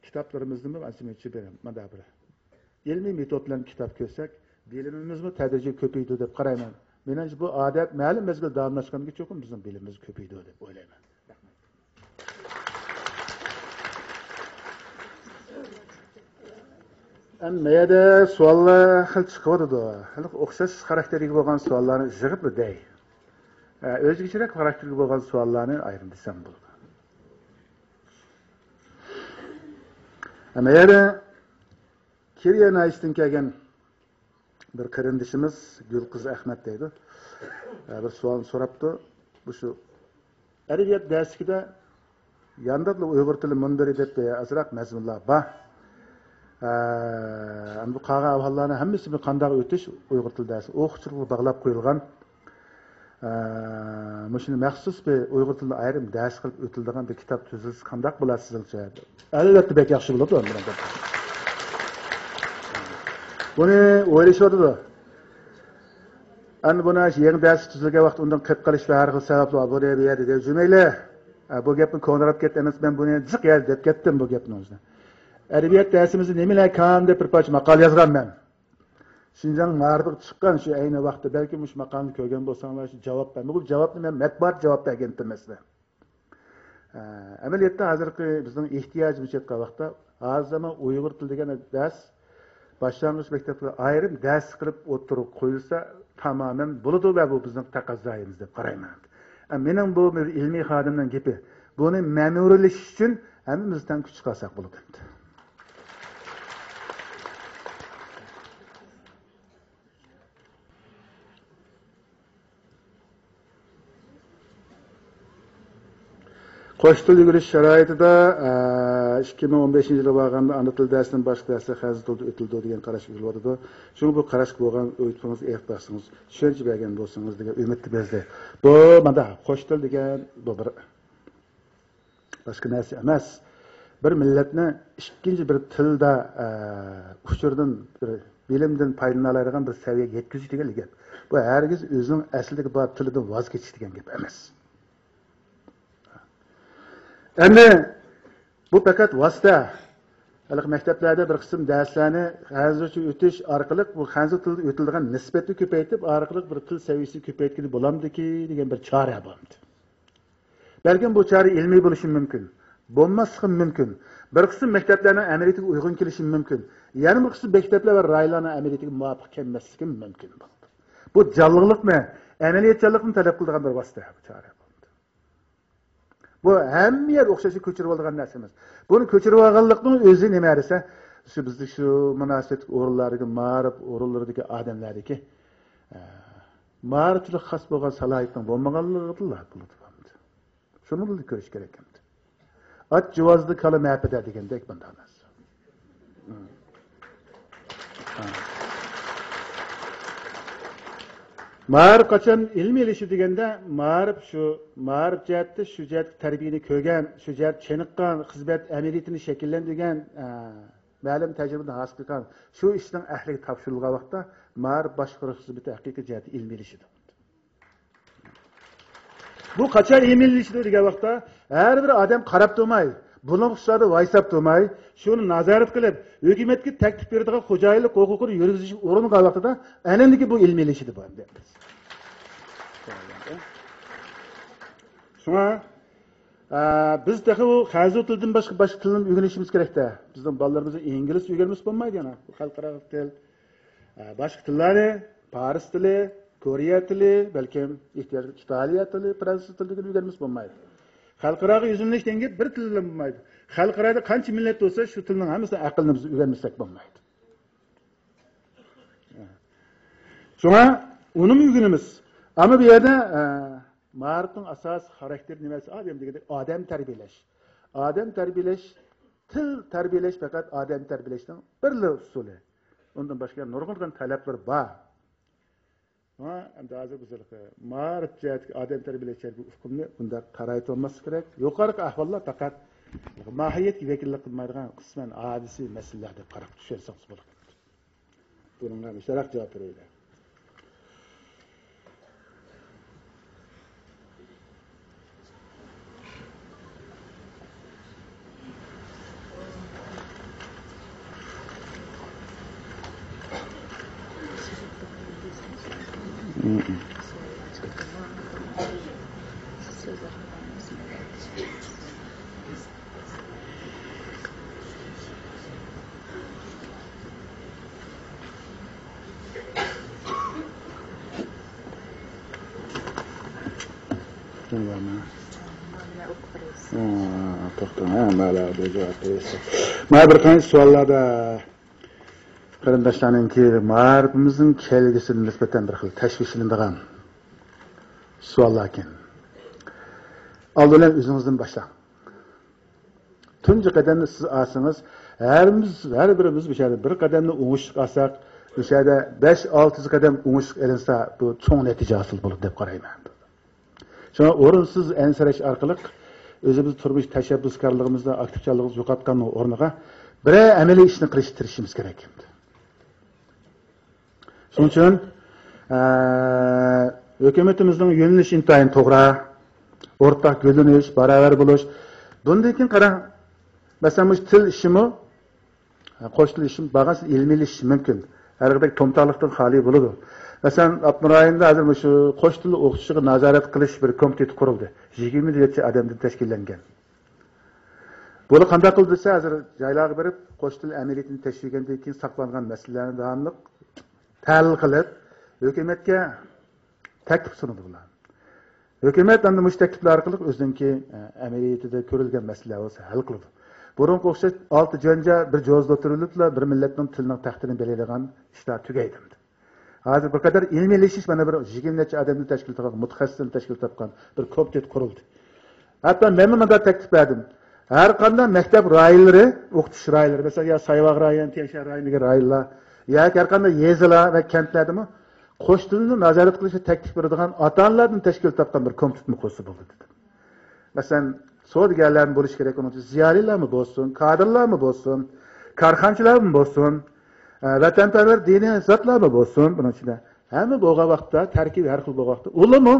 كىتابلىرىمىزنىمۇ ئانچە-مۇنچە بىر، مۇنداق بىر ئىلمىي مېتود بىلەن كىتاب كۆرسەك، بىلىمىمىزمۇ تەدرىجىي كۆپىيىدۇ دەپ قارايمەن. مېنىڭچە، بۇ ئادەت مەلۇم مەزگىل داۋاملاشقاندىكىن چوقۇم بىزنىڭ بىلىمىمىز كۆپىيىدۇ دەپ ئويلايمەن. ئەمما مەيەدە سوئاللار خېلى چىقىۋاتىدۇ. خېلى ئوخشاش خاراكتېرىگە بولغان سوئاللارنى يىغىپ دەي. ئە، ئۆزگىچىرەك خاراكتېرىگە بولغان سوئاللارنى ئايرىم دېسەم بولىدۇ. ئەمما يەنە كېرىيە ناھىيەسىدىن كەلگەن بىر قېرىندىشىمىز گۈلقىز ئەخمەت دەيدۇ. ئە، بىر سوئالنى سوراپتۇ. مۇشۇ ئەدەبىيات دەرسلىكىدە يانداپلا ئۇيغۇر تىلى مۇنبىرى دەپ ئازراق مەزمۇنلار بار. ئە، ئەمدى بۇ قالغان ئەھۋاللارنى ھەممىسى بىر قانداق ئۆتۈش ئۇيغۇر تىلى دەرسى ئوقۇغۇچىلىققا باغلاپ قويۇلغان. ئە، مۇشۇنى مەخسۇس بىر ئۇيغۇر تىلىدا ئايرىم دەرس قىلىپ ئۆتۈلىدىغان بىر كىتاب تۈزۈلسە قانداق بولار سىزنىڭچە؟ ئەلۋەتتە، بەك ياخشى بولىدۇ. بۇنى ئويلىشىۋاتىدۇ. ئەمدى بۇنى يېڭى دەرس تۈزۈلگەن ۋاقىت ئۇندىن قېلىپ قېلىش ۋە ھەر خىل سەۋەبلەر بار، بۇنى بۇ يەردە دەپ يۈرمەيلى. ئە، بۇ گەپنى كونىراپ كەتتى ئەمەس، مەن بۇنى جىق يەردە دەپ كەتتىم بۇ گەپنى ئۆزىنى. ئەدەبىيات دەرسىمىزدە نېمىلەر كەم دەپ بىر پارچە ماقالە يازغان مەن. شىنجاڭ مائارىپىغا چىققان شۇ ئەينى ۋاقىتتا، بەلكىم مۇشۇ ماقالىنى كۆرگەن بولساڭلار، شۇ جاۋاب بەرمە. بۇ جاۋابنى مەن مەتبۇئات جاۋاب بەرگەنتىم ئەسلى. ئە، ئەمەلىيەتتە ھازىرقى بىزنىڭ ئېھتىياجىمىز يەتكەن ۋاقىتتا، ھازىر زامان ئۇيغۇر تىلى دېگەن دەرس باشلانغۇچ مەكتەپلەر ئايرىم دەرس قىلىپ ئوتتۇرىغا قويۇلسا تامامەن بولىدۇ ۋە بۇ بىزنىڭ تەقەززايىمىز دەپ قارايمەن. ئە، مېنىڭ بۇ بىر ئىلمىي خادىمنىڭ گېپى. بۇنى مەمۇرىيلىشىش ئۈچۈن ھەممىمىز تەڭ كۈچ چىقارساق بولىدۇ ئەمدى. قوش تىل ئۆگىنىش شارائىتىدا، ئىككى مىڭ ئون بەشىنچى يىلغا بارغاندا ئانا تىل دەرسىدىن باشقا دەرسلەر خەنزۇ تىلدا ئۆتۈلىدۇ دېگەن قاراشقا ئۆتۈلۈۋاتىدۇ. شۇڭا بۇ قاراشقا بولغان ئۆيتىڭىز ئېلىپ بەرسىڭىز، چۈشەنچە بەرگەن بولسىڭىز دېگەن ئۈمىدتە بىزدە. بۇ مانا قوش تىل دېگەن بۇ بىر باشقا نەرسە ئەمەس. بىر مىللەتنى ئىككىنچى بىر تىلدا، ئە، ئۇچۇردىن، بىر بىلىمدىن پايدىلىنالايدىغان بىر سەۋىيەگە يەتكۈزۈش دېگەنلىك گەپ. بۇ ھەرگىز ئۆزىنىڭ ئەسلىدىكى بار تىلىدىن ۋاز كېچىش دېگەن گەپ ئەمەس. ئەمدى بۇ پەقەت ۋاسىتە. ھېلىقى مەكتەپلەردە بىر قىسىم دەرسلەرنى خەنزۇچە ئۆتۈش ئارقىلىق بۇ خەنزۇ تىلىدا ئۆتۈلىدىغان نىسبەتنى كۆپەيتىپ، ئارقىلىق بىر تىل سەۋىيەسىنى كۆپەيتكىلى بولامدىكى دېگەن بىر چارە بار. بەلكىم بۇ چارە ئىلمىي بولۇشى مۇمكىن، بولماسلىقى مۇمكىن. بىر قىسىم مەكتەپلەرنىڭ ئەمەلىيىتىگە ئۇيغۇن كېلىشى مۇمكىن. يەنە بىر قىسىم مەكتەپلەر ۋە رايونلارنىڭ ئەمەلىيىتىگە مۇۋاپىق كەلمەسلىكى مۇمكىن بولىدۇ. بۇ جانلىقلىقنى، ئەمەلىيەتچانلىقنى تەلەپ قىلىدىغان بىر ۋاسىتە، بۇ چارە. بۇ ھەممە يەردە ئوخشاشلا كۆچۈرۈپ ئالىدىغان نەرسە ئەمەس. بۇنى كۆچۈرۈپ ئالغانلىقنىڭ ئۆزى نېمە دېسە، شۇ بىزدە شۇ مۇناسىۋەتلىك ئورۇنلاردىكى مائارىپ ئورۇنلىرىدىكى ئادەملەردىكى، ئە، مائارىپچىلىققا خاس بولغان سالاھىيىتىنىڭ بولمىغانلىقىدىنلا بولىدۇ. شۇنى بىلدە كۆرۈش كېرەك ئەمدى. ئات جۇۋازدا، كالا مەپىدە دېگەندەك مۇنداق نەرسە. مائارىپ قاچان ئىلمىيلىشىدۇ دېگەندە، مائارىپ شۇ، مائارىپ جەھەتتە شۇ جەھەتتە تەربىيەنى كۆرگەن، شۇ جەھەتتە چېنىققان، خىزمەت ئەمەلىيىتىنى شەكىللەندۈرگەن، ئە، مەلۇم تەجرىبىنى ھاسىل قىلغان، شۇ ئىشنىڭ ئەھلىگە تاپشۇرۇلغان ۋاقىتتا مائارىپ باشقۇرۇش خىزمىتى ھەقىقىي جەھەتتە ئىلمىيلىشىدۇ. بۇ قاچان ئىلمىيلىشىدۇ دېگەن ۋاقىتتا، ھەر بىر ئادەم قاراپ تۇرماي، بۇنىڭغا ئۇستازى ۋايساپ تۇرماي، شۇنى نازارەت قىلىپ، ھۆكۈمەتكە تەكلىپ بېرىدىغان خوجايىنلىق ھوقۇقىنى يۈرگۈزۈشكە ئۇرۇنغان ۋاقتىدا، ئەنەندىكى بۇ ئىلمىيلىشىدۇ بۇ ئەمدى. شۇڭا، ئە، بىز تېخى ئۇ خەنزۇ تىلىدىن باشقا، باشقا تىلنى ئۆگىنىشىمىز كېرەكتە. بىزنىڭ بالىلىرىمىزنى ئىنگلىزچە ئۆگەنمىسە بولمايدۇ يەنە. بۇ خەلقئارالىق تىل. ئە، باشقا تىللارنى، پارس تىلى، كورېيە تىلى، بەلكىم ئېھتىياج ئىتالىيە تىلى، فرانسۇز تىلى دېگەن ئۆگەنمىسە بولمايدۇ. خەلقئاراغا يۈزلىنىش دېگەن گەپ بىر تىل بىلەن بولمايدۇ. خەلقئارادا قانچە مىللەت بولسا، شۇ تىلنىڭ ھەممىسىنىڭ ئەقلىنى بىز ئۆگەنمىسەك بولمايدۇ. شۇڭا ئۇنىمۇ ئۆگىنىمىز. ئەمما بۇ يەردە، ئە، مائارىپنىڭ ئاساسىي خاراكتېرى نېمە دېسە، ئادەم دېگەندەك ئادەم تەربىيەلەش. ئادەم تەربىيەلەش، تىل تەربىيەلەش پەقەت ئادەم تەربىيەلەشنىڭ بىرلا ئۇسۇلى. ئۇندىن باشقا نۇرغۇنلىغان تەلەپلەر بار. شۇڭا ئەمدى ھازىر بىز مائارىپ جەھەتتىكى ئادەم تەربىيەلەش جەھەتتىكى ئۇقۇمنى بۇنداق قارايتۇرماسلىق كېرەك. يۇقىرىقى ئەھۋاللار پەقەت ماھىيەتكە ۋەكىللىك قىلمايدىغان قىسمەن ھادىسىي مەسىلىلەر دەپ قاراپ چۈشەنسىڭىز بولىدۇ. بۇنىڭغا مۇشۇنداق جاۋاب بېرەيلى. توختاڭ، ھە، مانا بىر قانچە سوئاللاردا قېرىنداشلارنىڭكى مائارىپىمىزنىڭ كەلگۈسىگە نىسبەتەن بىر خىل تەشۋىشلىنىدىغان سوئاللاركەن. ئالدى بىلەن ئۆزىڭىزدىن باشلاڭ. تۇنجى قەدەمنى سىز ئالسىڭىز، ھەرىمىز، ھەر بىرىمىز مۇشۇ يەردە بىر قەدەمنى ئوڭۇشلۇق ئالساق، مۇشۇ يەردە بەش، ئالتە قەدەم ئوڭۇشلۇق ئېلىنسا، بۇ چوڭ نەتىجە ھاسىل بولىدۇ دەپ قارايمەن. شۇڭا ئورۇنسىز ئەنسىرەش ئارقىلىق ئۆزىمىز تۇرمۇش تەشەببۇسكارلىقىمىزدا ئاكتىپچانلىقىمىزنى يوقاتقاننىڭ ئورنىغا بىرەر ئەمەلىي ئىشنى قىلىشقا تىرىشىشىمىز كېرەك. شۇنىڭ ئۈچۈن، ئە، ھۆكۈمىتىمىزنىڭ يۆنىلىشى ئىنتايىن توغرا. ئورتاق گۈللىنىش، باراۋەر بولۇش. بۇندىن كېيىن قاراڭ، مەسىلەن، مۇشۇ تىل ئىشىمۇ، قوش تىل ئىشىمۇ بارغانسېرى ئىلمىيلىشىشى مۇمكىن. ھەر قېتىم تومتارلىقتىن خالىي بولىدۇ. مەسىلەن، ئاپتونوم رايوندا ھازىر مۇشۇ قوش تىل ئوقۇتۇشىغا نازارەت قىلىش بىر كومىتېتى قۇرۇلدى. يىگىرمە نەچچە ئادەمدىن تەشكىللەنگەن. بۇلار قانداق قىلدى دېسە، ھازىر جايلارغا بېرىپ، قوش تىل ئەمەلىيىتىنى تەكشۈرگەندىن كېيىن ساقلانغان مەسىلىلەرنى داۋاملىق تەھلىل قىلىپ، ھۆكۈمەتكە تەكلىپ سۇنىدۇ بۇلار. ھۆكۈمەت ئەمدى مۇشۇ تەكلىپلەر ئارقىلىق ئۆزىنىڭكى، ئە، ئەمەلىيىتىدە كۆرۈلگەن مەسىلىلەر بولسا ھەل قىلىدۇ. بۇرۇنقىغا ئوخشاش ئالتە جۆنجە بىر جوزىدا ئولتۇرۇۋېلىپلا بىر مىللەتنىڭ تىلىنىڭ تەقدىرىنى بەلگىلەيدىغان ئىشلار تۈگەيدى ئەمدى. ھازىر بىر قەدەر ئىلمىيلىشىش، مانا بىر يىگىرمە نەچچە ئادەمدىن تەشكىل تاپقان، مۇتەخەسسىستىن تەشكىل تاپقان بىر كومىتېت قۇرۇلدى. ھەتتا مەنمۇ مۇنداق تەكلىپ بەردىم. ھەر قانداق مەكتەپ رايونلىرى، ئوقۇتۇش رايونلىرى، مەسىلەن، يا سايۋاغ رايونى، تيەنشان رايونىدىكى رايونلار، ياكى ھەر قانداق يېزىلار ۋە كەنتلەردىمۇ قوش تىلنى نازارەت قىلىشقا تەكلىپ بېرىدىغان ئاتا-ئانىلاردىن تەشكىل تاپقان بىر كومىتېتمۇ قۇرسا بولدى دېدىم. مەسىلەن، سودىگەرلەرمۇ بولۇشى كېرەك، ئۇنىڭ ئۈچۈن زىيالىيلارمۇ بولسۇن، كادىرلارمۇ بولسۇن، كارخانىچىلارمۇ بولسۇن، ئە، ۋەتەنپەرۋەر دىنىي زاتلارمۇ بولسۇن، بۇنىڭ ئىچىدە ھەممە بولغان ۋاقىتتا، تەركىبى ھەر خىل بولغان ۋاقىتتا، ئۇلارمۇ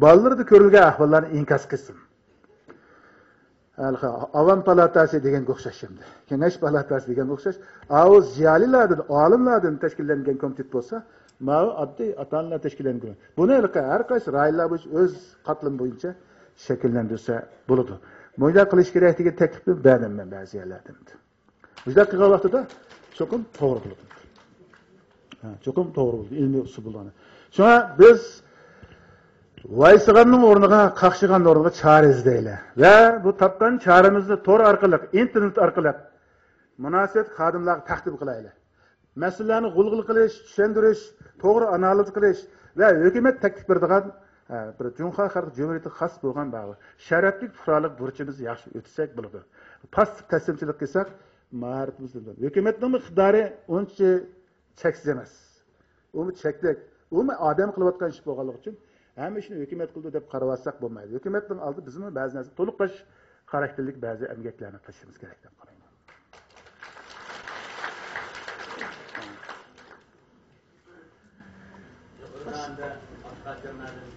بالىلىرىدا كۆرۈلگەن ئەھۋاللارنى ئىنكاس قىلسۇن. ھېلىقى ئاۋام پالاتاسى دېگەنگە ئوخشاش ئەمدى. كېڭەش پالاتاسى دېگەنگە ئوخشاش. ئاۋۇ زىيالىيلاردىن، ئالىملاردىن تەشكىللەنگەن كومىتېت بولسا، ماۋۇ ئاددىي ئاتا-ئانىلار تەشكىللەنگەن. بۇنى ھېلىقى ھەر قايسى رايونلار بويىچە ئۆز قاتلىمى بويىچە شەكىللەندۈرسە بولىدۇ. مۇنداق قىلىش كېرەك دېگەن تەكلىپنى بەردىم مەن بەزى يەرلەردە. مۇنداق قىلغان ۋاقتىدا چوقۇم توغرا بولىدۇ. ھە، چوقۇم توغرا بولىدۇ، ئىلمىي ئۇسۇل بىلەن. شۇڭا بىز ۋايسىغاننىڭ ئورنىغا، قاقشىغاننىڭ ئورنىغا چارە ئىزدەيلى ۋە بۇ تاپقان چارىمىزنى تور ئارقىلىق، ئىنتېرنېت ئارقىلىق مۇناسىۋەتلىك خادىملارغا تەقدىم قىلايلى. مەسىلىلەرنى غۇلغۇلا قىلىش، چۈشەندۈرۈش، توغرا ئانالىز قىلىش ۋە ھۆكۈمەت تەكلىپ بېرىدىغان، ھە، بىر جۇڭخۇا خەلق جۇمھۇرىيىتىگە خاس بولغان بار شەرەپلىك پۇقرالىق بۇرچىمىزنى ياخشى ئۆتىسەك بولىدۇ. پاسسىپ تەسلىمچىلىك قىلساق، ماھارىتىمىز ھۆكۈمەتنىڭمۇ ئىقتىدارى ئۇنچە چەكسىز ئەمەس. ئۇمۇ چەكلىك. ئۇمۇ ئادەم قىلىۋاتقان ئىش بولغانلىقى ئۈچۈن ھەممە ئىشنى ھۆكۈمەت قىلىدۇ دەپ قارىۋالساق بولمايدۇ. ھۆكۈمەتنىڭ ئالدىدا بىزمۇ بەزى نەرسە تولۇقلاش خاراكتېرلىك بەزى ئەمگەكلەرنى قىلىشىمىز كېرەك دەپ قارايمەن. يۇقىرىدا ئەمدى ئابدۇقادىر مەلىم،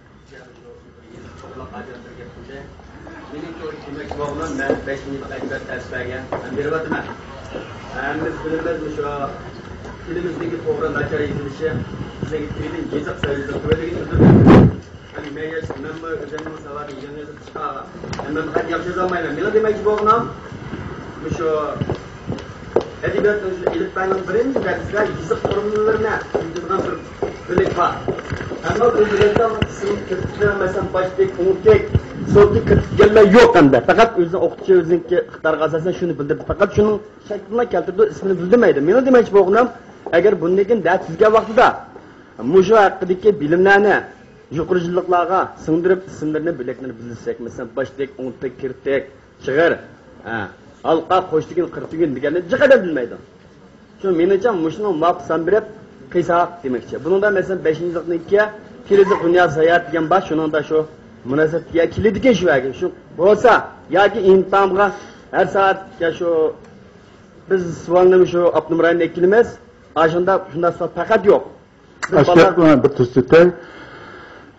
مېنىڭ شۇ دېمەكچى بولغىنىم، مەن بەش مىنۇتلۇق ئەكبەر دەرس بەرگەن، مەن بېرىۋاتىمەن. ھەممىمىز بىلىمىز، مۇشۇ تىلىمىزدىكى توغرا ناچار يېزىلىشى بىزنىڭ تىلنى يېزىق سەۋىيىسىگە قويىدىكىنى بىلدۈرمەيدۇ. يەنى مەن ياش، مەنمۇ ئۆزۈمنىڭ ساۋاتىم يېڭى يېزىپ چىقارغان. مەن خەت ياخشى يازالمايمەن. مېنىڭ دېمەكچى بولغىنىم، مۇشۇ ئەدەبىياتنىڭ شۇ ئېلىپبەنىڭ بىرىنچى دەرسىدە يېزىق فورمۇلىلىرىنى يېزىدىغان بىر بۆلەك بار. ئەمما بۇ بۆلەكتە ئىسىم كىرىتىپ، مەسىلەن، باش تىك، ئوڭ تىك، سول تىك كىرىتىپ كەلمەي يوق ئەمدى. پەقەت ئۆزىنىڭ ئوقۇتقۇچى ئۆزىنىڭكى ئىقتىدارىغا ئاساسەن شۇنى بىلدۈرىدۇ. پەقەت شۇنىڭ شەكلىنى كەلتۈرىدۇ، ئىسمىنى بىلدۈرمەيدۇ. مېنىڭ دېمەكچى بولغىنىم، ئەگەر بۇندىن كېيىن دەرس تۈزگەن ۋاقتىدا مۇشۇ ھەققىدىكى بىلىملەرنى يۇقىرى يىللىقلارغا سىڭدۈرۈپ، ئىسىملىرىنى، بۆلەكلىرىنى بىلدۈرسەك، مەسىلەن، باش تىك، ئوڭ تىك، كىرىتىك، چىغىر، ھە، ھالقا، قوش تىك، قىرتىك دېگەننى جىق ئادەم بىلمەيدۇ. شۇ مېنىڭچە مۇشۇنىڭ مۇۋاپىق سان بېرىپ قىلساق دېمەكچى. بۇنىڭدا، مەسىلەن، بەشىنچى يىللىقنىڭكى كېلىدىكى دۇنيا ساياھەت دېگەن بار، شۇنىڭدا شۇ مۇناسىۋەتكە كېلىدىكەن شۇ ھەرگە. شۇ بولسا، ياكى ئىمتىھانغا ھەر سائەتكە شۇ بىز سوئالنى شۇ ئاپتونوم رايوندا ئەكېلىمىز. ئاشۇنداق، شۇنداق سوئال پەقەت يوق. بىز ئاشۇ بالىلار گەپنى بىر تۈزىتەي.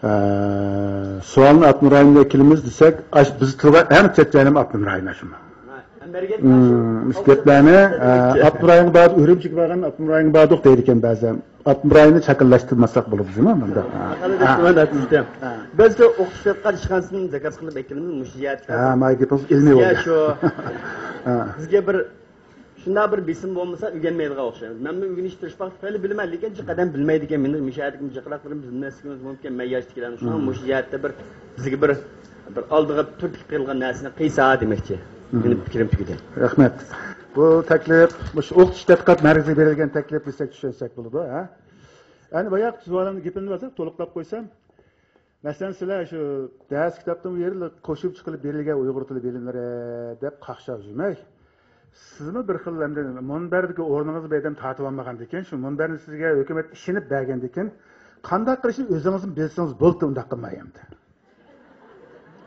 ئە، سوئالنى ئاپتونوم رايوندا ئەكېلىمىز دېسەك، ئاش-، بىز تۇرغان ھەم چەت جايلىمۇ ئاپتونوم رايون شۇ. ھە، ھەم بەرگەن مم، ئاشۇ گەپلەرنى، ئە، ئاپتونوم رايونغا بارىدۇ، ئۈرۈمچىگە بارغان ئاپتونوم رايونغا باردۇق دەيدىكەن بەزەن. ئاپتونوم رايوننى چاكىنىلاشتۇرماساق بولىدۇ، دېمە مۇنداق. ھە. ھە. بىز شۇ ئوقۇتۇش تەتقىقات ئىشخانىسىدىن زاكاز قىلىپ ئەكېلىمىز مۇشۇ جەھەتتە. ھە، ما گېپىڭىز ئىلمىي بولدى. شۇ ھە. بىزگە بىر شۇنداق بىر بېسىم بولمىسا، ئۆگەنمەيدىغان ئوخشايمىز. مەنمۇ ئۆگىنىشكە تىرىشماقچى، خېلى بىلىمەن، لېكىن جىق ئادەم بىلمەيدىكەن. مېنىڭ مۇشۇ يەردىكى جىقراقلىرىم بىلمەسلىكىمىز مۇمكىن، مەن ياشتىكىلەرنىڭ. شۇڭا مۇشۇ جەھەتتە بىر، بىزگە بىر، بىر ئالدىغا تۈرتكە قىلغان نەرسىنى قىلسا دېمەكچى. مېنىڭ پىكرىم تۈگىدى. رەھمەت. بۇ تەكلىپ، مۇشۇ ئوقۇتۇش تەتقىقات مەركىزىگە بېرىلگەن تەكلىپ دېسەك چۈشەنسەك بولىدۇ، ھە؟ ئەنە باياقى سوئالىمنىڭ گېپىنى بولسا تولۇقلاپ قويسام، مەسىلەن، سىلەر شۇ دەرس كىتابتىن بۇ يەردە قوشۇپ چىقىرىپ بېرىلگەن ئۇيغۇر تىلى بىلىملىرى دەپ قاقشاپ يۈرمەي، سىزمۇ بىر خىل ئەمدى مۇنبەردىكى ئورنىڭىزنى بىر ئادەم تارتىۋالمىغاندىكىن، شۇ مۇنبەرنى سىزگە ھۆكۈمەت ئىشىنىپ بەرگەندىكىن، قانداق قىلىشنى ئۆزىڭىزمۇ بىلسىڭىز بولدى، ئۇنداق قىلماي ئەمدى.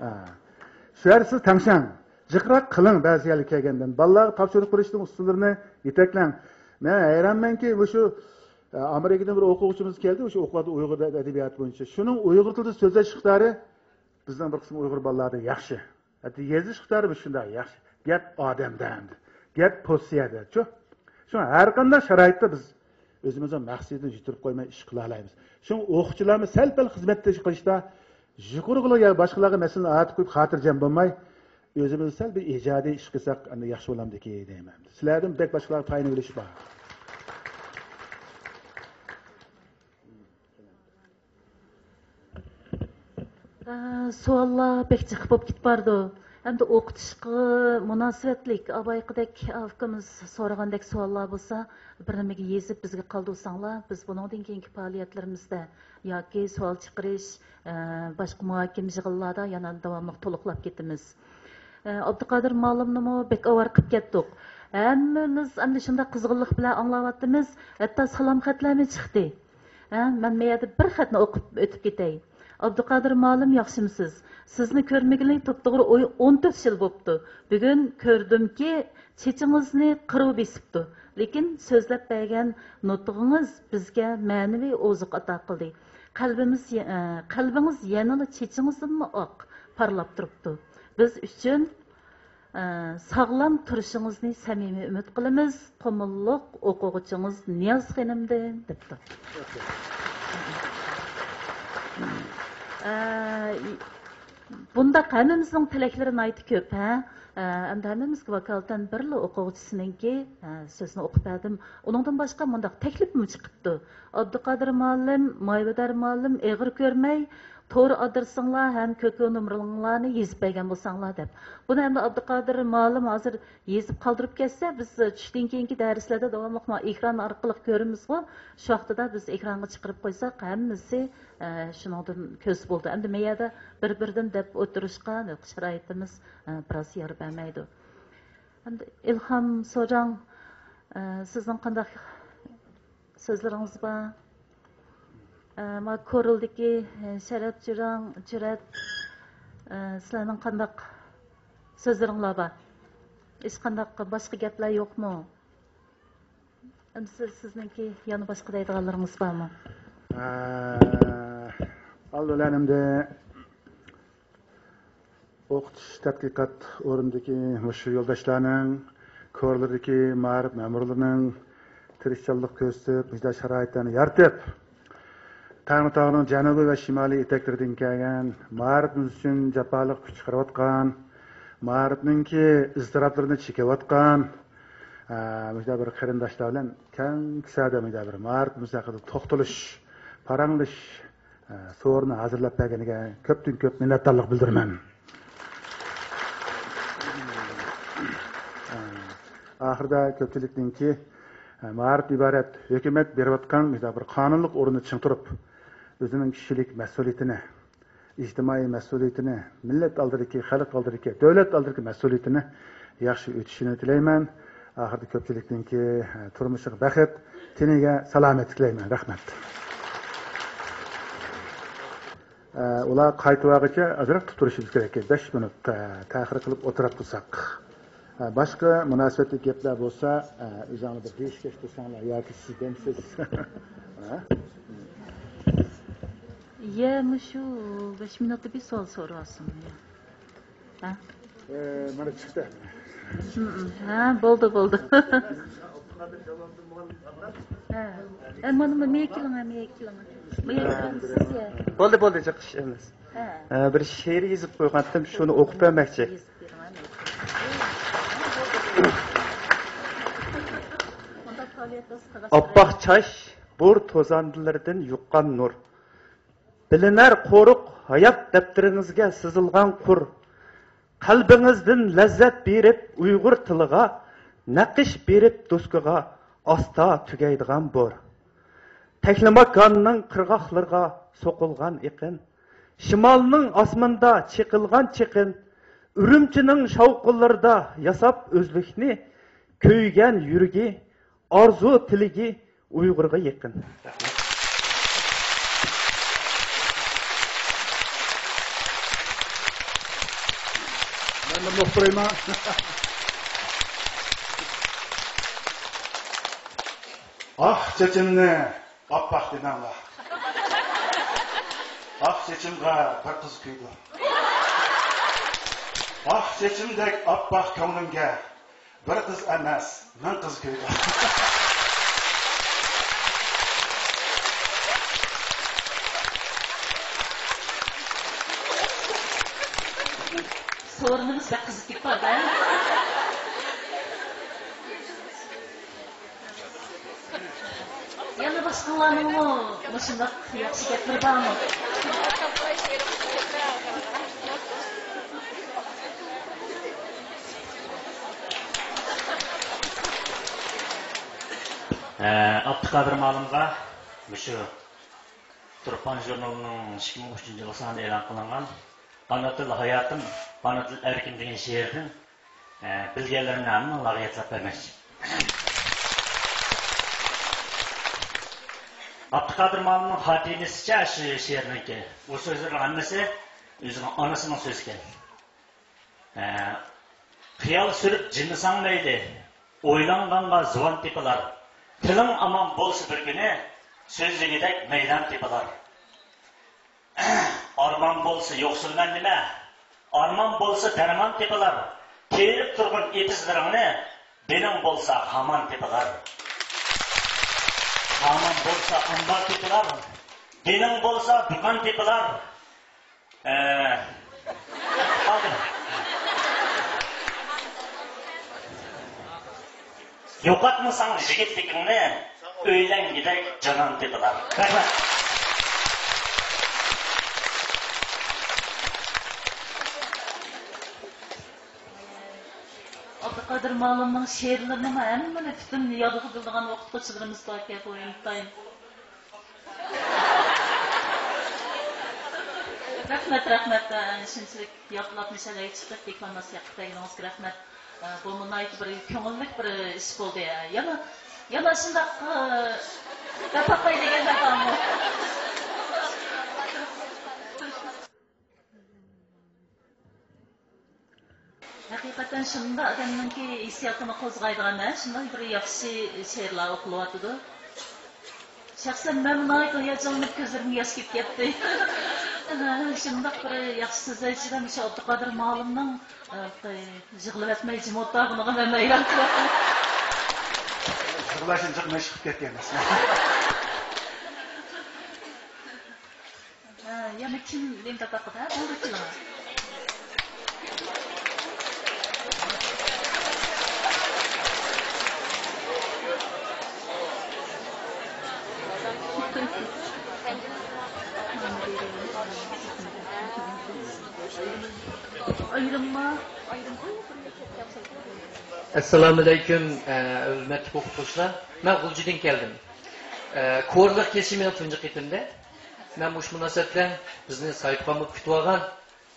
ھە. شۇ يەردە سىز تەڭشەڭ. جىقراق قىلىڭ بەزى يەرلەرگە كەلگەندىن. بالىلارغا تاپشۇرۇق بېرىشنىڭ ئۇسۇللىرىنى يېتەكلەڭ. مەن ھەيرانمەنكى، مۇشۇ، ئە، ئامېرىكىدىن بىر ئوقۇغۇچىمىز كەلدى، مۇشۇ ئوقۇۋاتىدۇ ئۇيغۇر ئەدەبىياتى بويىچە. شۇنىڭ ئۇيغۇر تىلىدا سۆزلەش ئىقتىدارى بىزنىڭ بىر قىسىم ئۇيغۇر بالىلاردا ياخشى. ھەتتا يېزىش ئىقتىدارى شۇنداق ياخشى. گەپ ئادەمدە ئەمدى. گەپ پوزىتسىيەدەچۇ. شۇڭا ھەر قانداق شارائىتتا بىز ئۆزىمىزنىڭ مەقسىتىنى يىتىرىپ قويماي ئىش قىلالايمىز. شۇڭا ئوقۇغۇچىلارمۇ سەل-پەل خىزمەت قىلىشتا يۇقىرىغىلا يا باشقىلارغا مەسىلىنى ئارتىپ قويۇپ خاتىرجەم بولماي، ئۆزىمىز سەل بىر ئىجادىي ئىش قىلساق ئەمدى ياخشى بولامدىكى دەيمەن. سىلەردىن بەك باشقىلارغا تايىنىۋېلىش بار. ئە، سوئاللار بەك جىق بولۇپ كېتىپ بارىدۇ. ئەمدى ئوقۇتۇشقا مۇناسىۋەتلىك، ئاۋۋايقىدەك ئاكىمىز سورىغاندەك سوئاللار بولسا، بىر نېمىگە يېزىپ بىزگە قالدۇرساڭلار، بىز بۇنىڭدىن كېيىنكى پائالىيەتلىرىمىزدە ياكى سوئال چىقىرىش، ئە، باشقا مۇھاكىمە يىغىنلاردا يەنە داۋاملىق تولۇقلاپ كېتىمىز. ئە، ئابدۇقادىر مالىمنىمۇ بەك ئاۋارە قىلىپ كەتتۇق. ھەممىمىز ئەمدى شۇنداق قىزغىنلىق بىلەن ئاڭلاۋاتىمىز، ھەتتا سالام خەتلەرمۇ چىقتى. ھە، مەن مەيەردە بىر خەتنى ئوقۇپ ئۆتۈپ كېتەي. ئابدۇقادىر مالىم، ياخشىمۇسىز؟ سىزنى كۆرمىگىلى توپتوغرا ئوي-، ئون تۆت يىل بوپتۇ. بۈگۈن كۆردۈمكى، چېچىڭىزنى قىرىۋ بېسىپتۇ. لېكىن سۆزلەپ بەرگەن نۇتقىڭىز بىزگە مەنىۋى ئوزۇق ئاتا قىلدى. قەلبىمىز يە-، ئە، قەلبىڭىز يەنىلا چېچىڭىزدىنمۇ ئاق پارلاپ تۇرۇپتۇ. بىز ئۈچۈن ئە، ساغلام تۇرۇشىڭىزنى سەمىمىي ئۈمىد قىلىمىز. قۇمۇللۇق ئوقۇغۇچىڭىز نىياز خېنىمدىن، دەپتۇ. ئە، بۇنداق ھەممىمىزنىڭ تىلەكلىرى ناھايىتى كۆپ، ھە؟ ئە، ئەمدى ھەممىمىزگە ۋاكالىتەن بىرلا ئوقۇغۇچىسىنىڭكى، ئە، سۆزىنى ئوقۇپ بەردىم. ئۇنىڭدىن باشقا مۇنداق تەكلىپمۇ چىقىپتۇ. ئابدۇقادىر مۇئەللىم، مايۋىدەر مۇئەللىم، ئېغىر كۆرمەي، تور ئادرېسىڭلار ھەم كۆكو نومۇرلىرىڭلارنى يېزىپ بەرگەن بولساڭلار دەپ. بۇنى ئەمدى ئابدۇقادىر مۇئەللىم ھازىر يېزىپ قالدۇرۇپ كەتسە، بىز چۈشتىن كېيىنكى دەرسلەردە داۋاملىق مانا ئېكران ئارقىلىق كۆرىمىزغۇ، شۇ ۋاقتىدا بىز ئېكرانغا چىقىرىپ قويساق، ھەممىسى، ئە، شۇنىڭدىن كۆز بولدى. ئەمدى مەيەردە بىر-بىردىن دەپ ئولتۇرۇشقا شارائىتىمىز، ئە، بىراز يار بەرمەيدۇ. ئەمدى ئىلھام سوجاڭ، ئە، سىزنىڭ قانداق سۆزلىرىڭىز بار؟ ئە، ما كورلىدىكى، ئە، شەرەپ جۈرەڭ، جۈرەت، ئە، سىلەرنىڭ قانداق سۆزلىرىڭلار بار؟ ھېچقانداق باشقا گەپلەر يوقمۇ؟ ئەمدى سىز، سىزنىڭكى يەنە باشقا دەيدىغانلىرىڭىز بارمۇ؟ ئە، ئالدى بىلەن ئەمدى ئوقۇتۇش تەتقىقات ئورنىدىكى مۇشۇ يولداشلارنىڭ، كورلىرىدىكى مائارىپ مەمۇرلىرىنىڭ تىرىشچانلىق كۆرسىتىپ، مۇشۇنداق شارائىتلارنى يارىتىپ، تەڭرىتاغنىڭ جەنۇبىي ۋە شىمالىي ئېتەكلىرىدىن كەلگەن، مائارىپىمىز ئۈچۈن جاپالىق كۈچ چىقىرىۋاتقان، مائارىپنىڭكى ئىزتىراپلىرىنى چېكىۋاتقان، ئە، مۇشۇنداق بىر قېرىنداشلار بىلەن كەڭ كىسەدە مۇشۇنداق بىر مائارىپىمىز ھەققىدە توختىلىش، پاراڭلىشىش، ئە، سورۇنى ھازىرلاپ بەرگىنىگە كۆپتىن كۆپ مىننەتدارلىق بىلدۈرىمەن. ئە، ئاخىرىدا كۆپچىلىكنىڭكى، ئە، مائارىپتىن ئىبارەت ھۆكۈمەت بېرىۋاتقان مۇشۇنداق بىر قانۇنلۇق ئورۇندا چىڭ تۇرۇپ، ئۆزىنىڭ كىشىلىك مەسئۇلىيىتىنى، ئىجتىمائىي مەسئۇلىيىتىنى، مىللەت ئالدىدىكى، خەلق ئالدىدىكى، دۆلەت ئالدىدىكى مەسئۇلىيىتىنى ياخشى ئۆتىشىنى تىلەيمەن. ئاخىرىدا كۆپچىلىكنىڭكى، ئە، تۇرمۇشىغا بەخت، تېنىگە سالامەتلىك تىلەيمەن. رەھمەت. ئە، ئۇلار قايتىۋالغۇچە ئازراق تۇرۇشىمىز كېرەك. بەش مىنۇت، ئە، تەخىر قىلىپ ئولتۇرۇپ قالساق. ئە، باشقا مۇناسىۋەتلىك گەپلەر بولسا، ئە، ئۆزۈڭلار بىر دېيىشكەچ تۇرساڭلار ياكى سىز دەمسىز. ھە؟ يە، مۇشۇ بەش مىنۇتتا بىر سوئال سورىۋالسۇن. ھە؟ ئە، مانا چىقتى. ھە، بولدى، بولدى. ھە. ئە، مانا، مانا، مېيىپ كېلىڭ، ھە، مېيىپ كېلىڭ. مېيىپ كېلىڭ، سىز يە. بولدى، بولدى، جىق ئىش ئەمەس. ھە. ئە، بىر شېئىر يېزىپ قويغانتىم، شۇنى ئوقۇپ بەرمەكچى. يېزىپ بېرىڭ، ھە، مېيىپ كېلىڭ. ئاپئاق چاچ، بۇر توزانلىرىدىن يۇققان نۇر. بىلىنەر قورۇق ھايات دەپتىرىڭىزگە سىزىلغان قۇر. قەلبىڭىزدىن لەززەت بېرىپ ئۇيغۇر تىلىغا، نەقىش بېرىپ دوسكىغا ئاستا تۈگەيدىغان بور. تەكلىماكاننىڭ قىرغاقلىرىغا سوقۇلغان ئېقىن، شىمالنىڭ ئاسمىنىدا چېقىلغان چېقىن، ئۈرۈمچىنىڭ شاۋقۇنلىرىدا ياساپ ئۆزلۈكنى، كۆيگەن يۈرىكى، ئارزۇ تىلىكى ئۇيغۇرغا يېقىن. رەھمەت. ئوقۇيمەن. ئاق چېچىمنى ئاپئاق دېمەڭلار. ئاق چېچىمغا بىر قىز كۆيىدۇ. ئاق چېچىمدەك ئاپئاق كۆڭلۈمگە بىر قىز ئەمەس، مىڭ قىز كۆيىدۇ. سورۇنىمىز بەك قىزىپ كېتىپ باردا. يەنە باشقىلارنىڭمۇ مۇشۇنداق ياخشى گەپلىرى بارمۇ؟ ئە، ئابدۇقادىر مالىمغا مۇشۇ تۇرپان ژۇرنىلىنىڭ ئىككى مىڭ ئۈچىنچى يىل سانىدا ئېلان قىلىنغان ئانا تىل ھاياتىم، ئانا تىل ئەركىم دېگەن شېئىردىن، ئە، بىلگەنلىرىمنى ھەممىڭلارغا يادلاپ بەرمەكچى. ئابدۇقادىر مالىمنىڭ خاتىمىسىچە شۇ شېئىرنىڭكى، ئۇ سۆزلەرنىڭ ھەممىسى ئۆزىنىڭ ئانىسىنىڭ سۆزى ئىكەن. ئە، خىيال سۈرۈپ جىمىساڭ مەيلى، ئويلانغانغا زۇۋان تېپىلار. تىلىڭ ئامان بولسا بىر كۈنى، سۆزلىگۈدەك مەيدان تېپىلار. ئارمان بولسا يوقسۇلمەن نېمە؟ ئارمان بولسا دەرمان تېپىلار. تېرىپ تۇرغىن ئېتىزلىرىڭنى، بېلىڭ بولسا خامان تېپىلار. خامان بولسا ئامبار تېپىلار. بېلىڭ بولسا دۇكان تېپىلار. ئە، قالدىم. يوقاتمىساڭ يىگىتلىكىڭنى، ئۆيلەنگۈدەك جانان تېپىلار. رەھمەت. ئابدۇقادىر مالىمنىڭ شېئىرلىرىنىمۇ ھەممىنى پۈتۈن يادىغا بىلىدىغان ئوقۇتقۇچىلىرىمىز باركەن، بۇ ئىنتايىن. رەھمەت، رەھمەت. شۇنچىلىك ياپلاپ مۇشەلەرگە چىقىپ دېكلاماتسىيە قىلىپ بەرگىنىڭىزگە رەھمەت. بۇمۇ ناھايىتى بىر كۆڭۈللۈك بىر ئىش بولدى. يەنە، يەنە شۇنداق، ئە، دەپ باقاي دېگەنلەر بارمۇ؟ ھەقىقەتەن شۇنداق ئادەمنىڭكى ھېسسىياتىنى قوزغايدىغان، ھە، شۇنداق بىر ياخشى شېئىرلار ئوقۇلۇۋاتىدۇ. شەخسەن مەنمۇ ناھايىتى ھاياجانلىنىپ كۆزلىرىمگە ياش كېلىپ كەتتى. شۇنداق بىر ياخشى سۆزلەيدىغان مۇشۇ ئابدۇقادىر مالىمنىڭ، ئە، يىغلىۋەتمەي جىم ئولتۇرغىنىغا مەن ھەيران قالدىم. يىغلاشنى جىقماي چىقىپ كەتكەن. ھە، يەنە كىم نېمە تاپاقىدا؟ ھە، بولدى، كېلىڭ. ئايرىمما؟ ئەسسالامۇئەلەيكۇم، ھۆرمەتلىك ئوقۇتقۇچىلار. مەن غۇلجىدىن كەلدىم. ئە، كورلۇق كېلىشى مېنىڭ تۇنجى قېتىمدە. مەن مۇشۇ مۇناسىۋەت بىلەن بىزنى سايىپقامۇپ كۈتۈۋالغان،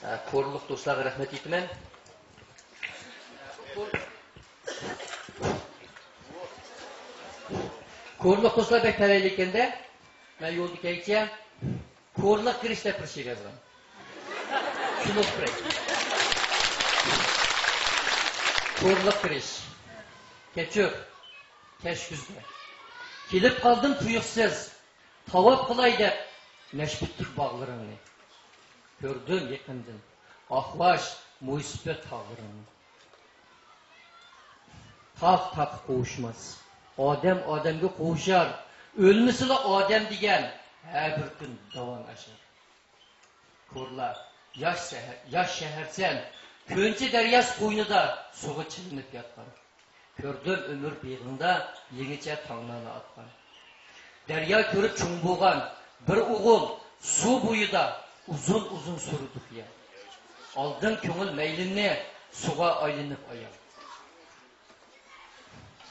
ئە، كورلۇق دوستلارغا رەھمەت ئېيتىمەن. كورلۇق دوستلار بەك تەلەيلىككەندە، مەن يولدا كەيچە كورلۇق كىرىش دەپ بىر شېئىر يازغان. شۇنى ئوقۇپ بېرەي. كورلۇق كىرىش. كەچۈر. كەچ كۈزدە. كېلىپ قالدىم تۇيۇقسىز. تاۋاپ قىلاي دەپ نەشپۈتتۈك باغلىرىڭنى. كۆردۈم يېقىندىن ئاقلاش مويسىپىت تاغلىرىڭنى. تاغ تاغقا قوۋۇشماس. ئادەم ئادەمگە قوۋۇشار. ئۆلمىسىلا ئادەم دېگەن ھەر بىر كۈن داۋان ئاشار. كورلا، ياش سەھەر، ياش شەھەرسەن، كۆنچى دەرياسى قوينىدا سۇغا چىلىنىپ ياتقان. كۆردۈم ئۆمۈر بېغىڭدا يېڭىچە تاڭلارنى ئاتقان. دەريا كۆرۈپ چوڭ بولغان بىر ئوغۇل سۇ بويىدا ئۇزۇن-ئۇزۇن سۈرىدۇ خىيال. ئالدىڭ كۆڭۈل مەيلىننى سۇغا ئايلىنىپ ئايال.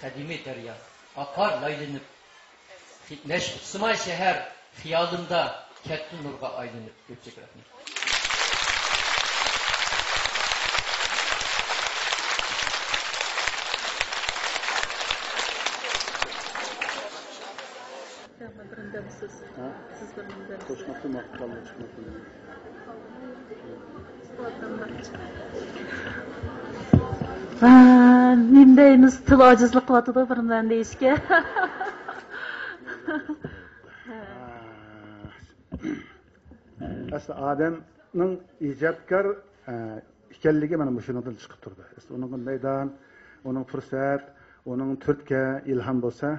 قەدىمىي دەريا ئاقار لايلىنىپ. نەشپۈتسىمان شەھەر خىيالىمدا كەتتى نۇرغا ئايلىنىپ. كۆپچىلىك رەھمەت. بىرىنى دەمسىز؟ ھە؟ سىز بىرىنى دەمسىز؟ قوشماقتا ماقۇل قالدى، چىقماقتا. ھە، نېمە دەيمىز، تىل ئاجىزلىق قىلىۋاتىدۇ بىر نېمىلەرنى دېيىشكە. ئەسلى ئادەمنىڭ ئىجادكار، ئە، ئىكەنلىكى مانا مۇشۇنىڭدىن چىقىپ تۇرىدۇ. ئەسلى ئۇنىڭ مەيدان، ئۇنىڭ پۇرسەت، ئۇنىڭ تۈرتكە، ئىلھام بولسا،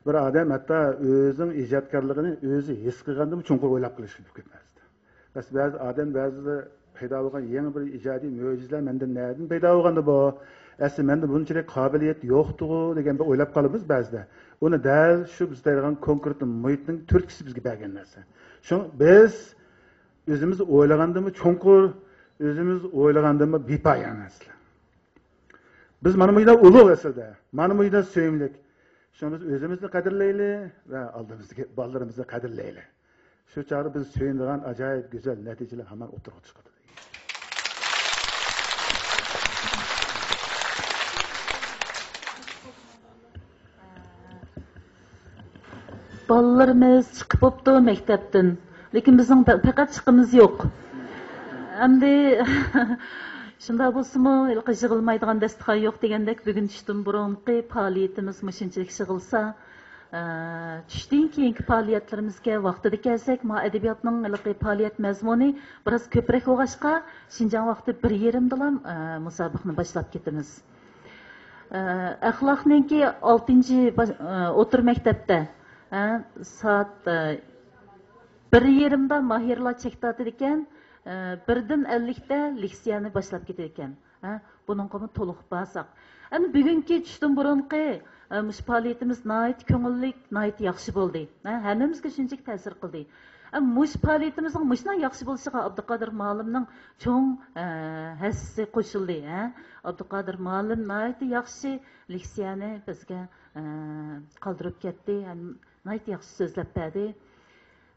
بىر ئادەم ھەتتا ئۆزىنىڭ ئىجادكارلىقىنى ئۆزى ھېس قىلغاندىمۇ چوڭقۇر ئويلاپ قېلىشى مۇمكىن بەزىدە. بەس، بەزى ئادەم بەزىدە پەيدا بولغان يېڭى بىر ئىجادىي مۆجىزىلەر مەندىن نەدىن پەيدا بولغاندى بۇ؟ ئەسلى مەندە بۇنچىلىك قابىلىيەت يوقتىغۇ دېگەن بىر ئويلاپ قالىمىز بەزىدە. ئۇنى دەل شۇ بىز دەيدىغان كونكرېت مۇھىتنىڭ تۈرتكىسى بىزگە بەرگەن نەرسە. شۇڭا بىز ئۆزىمىز ئويلىغاندىنمۇ چوڭقۇر، ئۆزىمىز ئويلىغاندىنمۇ بىپايان ئەسلى. بىز مانا مۇنداق ئۇلۇغ ئەسلىدە، مانا مۇنداق سۆيۈملۈك. شۇڭا بىز ئۆزىمىزنى قەدىرلەيلى ۋە ئالدىمىزدىكى بالىلىرىمىزنى قەدىرلەيلى. شۇ چاغدا بىز سۆيۈنىدىغان ئاجايىپ گۈزەل نەتىجىلەر ھامان ئوتتۇرىغا چىقىدۇ. بالىلىرىمىز چىقىپ بوپتۇ مەكتەپتىن، لېكىن بىزنىڭ پە-، پەقەت چىققىنىمىز يوق. ئەمدى شۇنداق بولسىمۇ، ھېلىقى يىغىلمايدىغان داستىخان يوق دېگەندەك، بۈگۈن چۈشتىن بۇرۇنقى پائالىيىتىمىز مۇشۇنچىلىك يىغىلسا، ئە، چۈشتىن كېيىنكى پائالىيەتلىرىمىزگە ۋاقتىدا كەلسەك، ما ئەدەبىياتنىڭ ھېلىقى پائالىيەت مەزمۇنى بىراز كۆپرەك بولغاچقا، شىنجاڭ ۋاقتى بىر يېرىمدىلا، ئە، مۇسابىقىنى باشلاپ كېتىمىز. ئە، ئەخلاقنىڭكى ئالتىنچى باش-، ئە، ئوتتۇرا مەكتەپتە، ئە، سائەت، ئە، بىر يېرىمدا ماھىرلار چەك تارتىدىكەن، ئە، بىردىن ئەللىكتە لېكسىيەنى باشلاپ كېتىدىكەن. ھە، بۇنىڭغىمۇ تولۇق بارساق. ئەمدى بۈگۈنكى چۈشتىن بۇرۇنقى، ئە، مۇشۇ پائالىيىتىمىز ناھايىتى كۆڭۈللۈك، ناھايىتى ياخشى بولدى. ھە، ھەممىمىزگە شۇنچىلىك تەسىر قىلدى. ئە، مۇشۇ پائالىيىتىمىزنىڭ مۇشۇنداق ياخشى بولۇشىغا ئابدۇقادىر مۇئەللىمنىڭ چوڭ، ئە، ھەسسىسى قوشۇلدى. ھە، ئابدۇقادىر مۇئەللىم ناھايىتى ياخشى لېكسىيەنى بىزگە، ئە، قالدۇرۇپ كەتتى ھەم ناھايىتى ياخشى سۆزلەپ بەردى.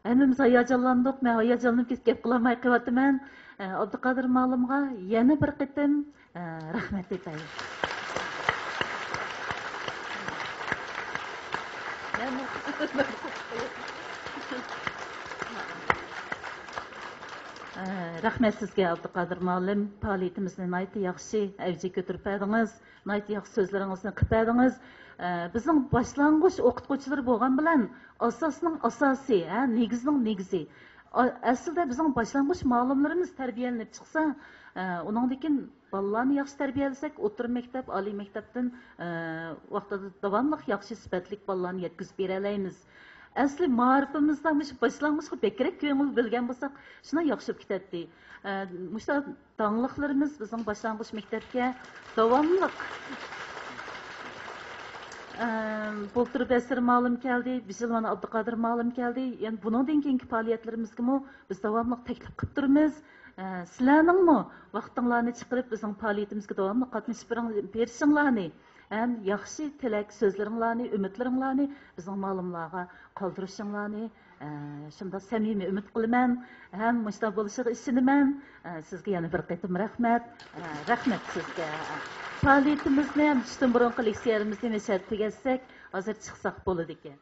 ھەممىمىز ھاياجانلاندۇق، مەن ھاياجانلىنىپ كېتىپ گەپ قىلالماي قېلىۋاتىمەن. ئە، ئابدۇقادىر مۇئەللىمغا يەنە بىر قېتىم، ئە، رەھمەت ئېيتايلى. ئە، رەھمەت سىزگە، ئابدۇقادىر مۇئەللىم. پائالىيىتىمىزنى ناھايىتى ياخشى ئەۋجىگە كۆتۈرۈپ بەردىڭىز. ناھايىتى ياخشى سۆزلىرىڭىزنى قىلىپ بەردىڭىز. ئە، بىزنىڭ باشلانغۇچ ئوقۇتقۇچىلىرى بولغان بىلەن ئاساسنىڭ ئاساسى، ھە، نېگىزنىڭ نېگىزى. ئا-، ئەسلىدە بىزنىڭ باشلانغۇچ مۇئەللىملىرىمىز تەربىيەلىنىپ چىقسا، ئە، ئۇنىڭدىن كېيىن بالىلارنى ياخشى تەربىيەلىسەك، ئوتتۇرا مەكتەپ، ئالىي مەكتەپتىن، ئە، ۋاقتىدا داۋاملىق ياخشى سۈپەتلىك بالىلارنى يەتكۈزۈپ بېرەلەيمىز. ئەسلى مائارىپىمىزدا مۇشۇ باشلانغۇچقا بەكرەك كۆڭۈل بۆلگەن بولساق، شۇنداق ياخشى بولۇپ كېتەتتى. ئە، مۇشۇنداق داڭلىقلىرىمىز بىزنىڭ باشلانغۇچ مەكتەپكە داۋاملىق، ئەم، بۇلتۇر بەسىر مۇئەللىم كەلدى، بىژىلۋان ئابدۇقادىر مۇئەللىم كەلدى. يەنى بۇنىڭدىن كېيىنكى پائالىيەتلىرىمىزگىمۇ بىز داۋاملىق تەكلىپ قىلىپ تۇرىمىز. ئە، سىلەرنىڭمۇ ۋاقتىڭلارنى چىقىرىپ بىزنىڭ پائالىيىتىمىزگە داۋاملىق قاتنىشىپ بېرىڭ-، بېرىشىڭلارنى، ھەم ياخشى تىلەك سۆزلىرىڭلارنى، ئۈمىدلىرىڭلارنى بىزنىڭ مۇئەللىملارغا قالدۇرۇشۇڭلارنى، ئە، شۇنداق سەمىمىي ئۈمىد قىلىمەن ھەم مۇشۇنداق بولۇشىغا ئىشىنىمەن. ئە، سىزگە يەنە بىر قېتىم رەھمەت. ئە، رەھمەت سىزگە. پائالىيىتىمىزنى ھەم چۈشتىن بۇرۇنقى لېكسىيەلىرىمىزنى نەشرىيات تۈگەتسەك، ھازىر چىقساق بولىدىكەن.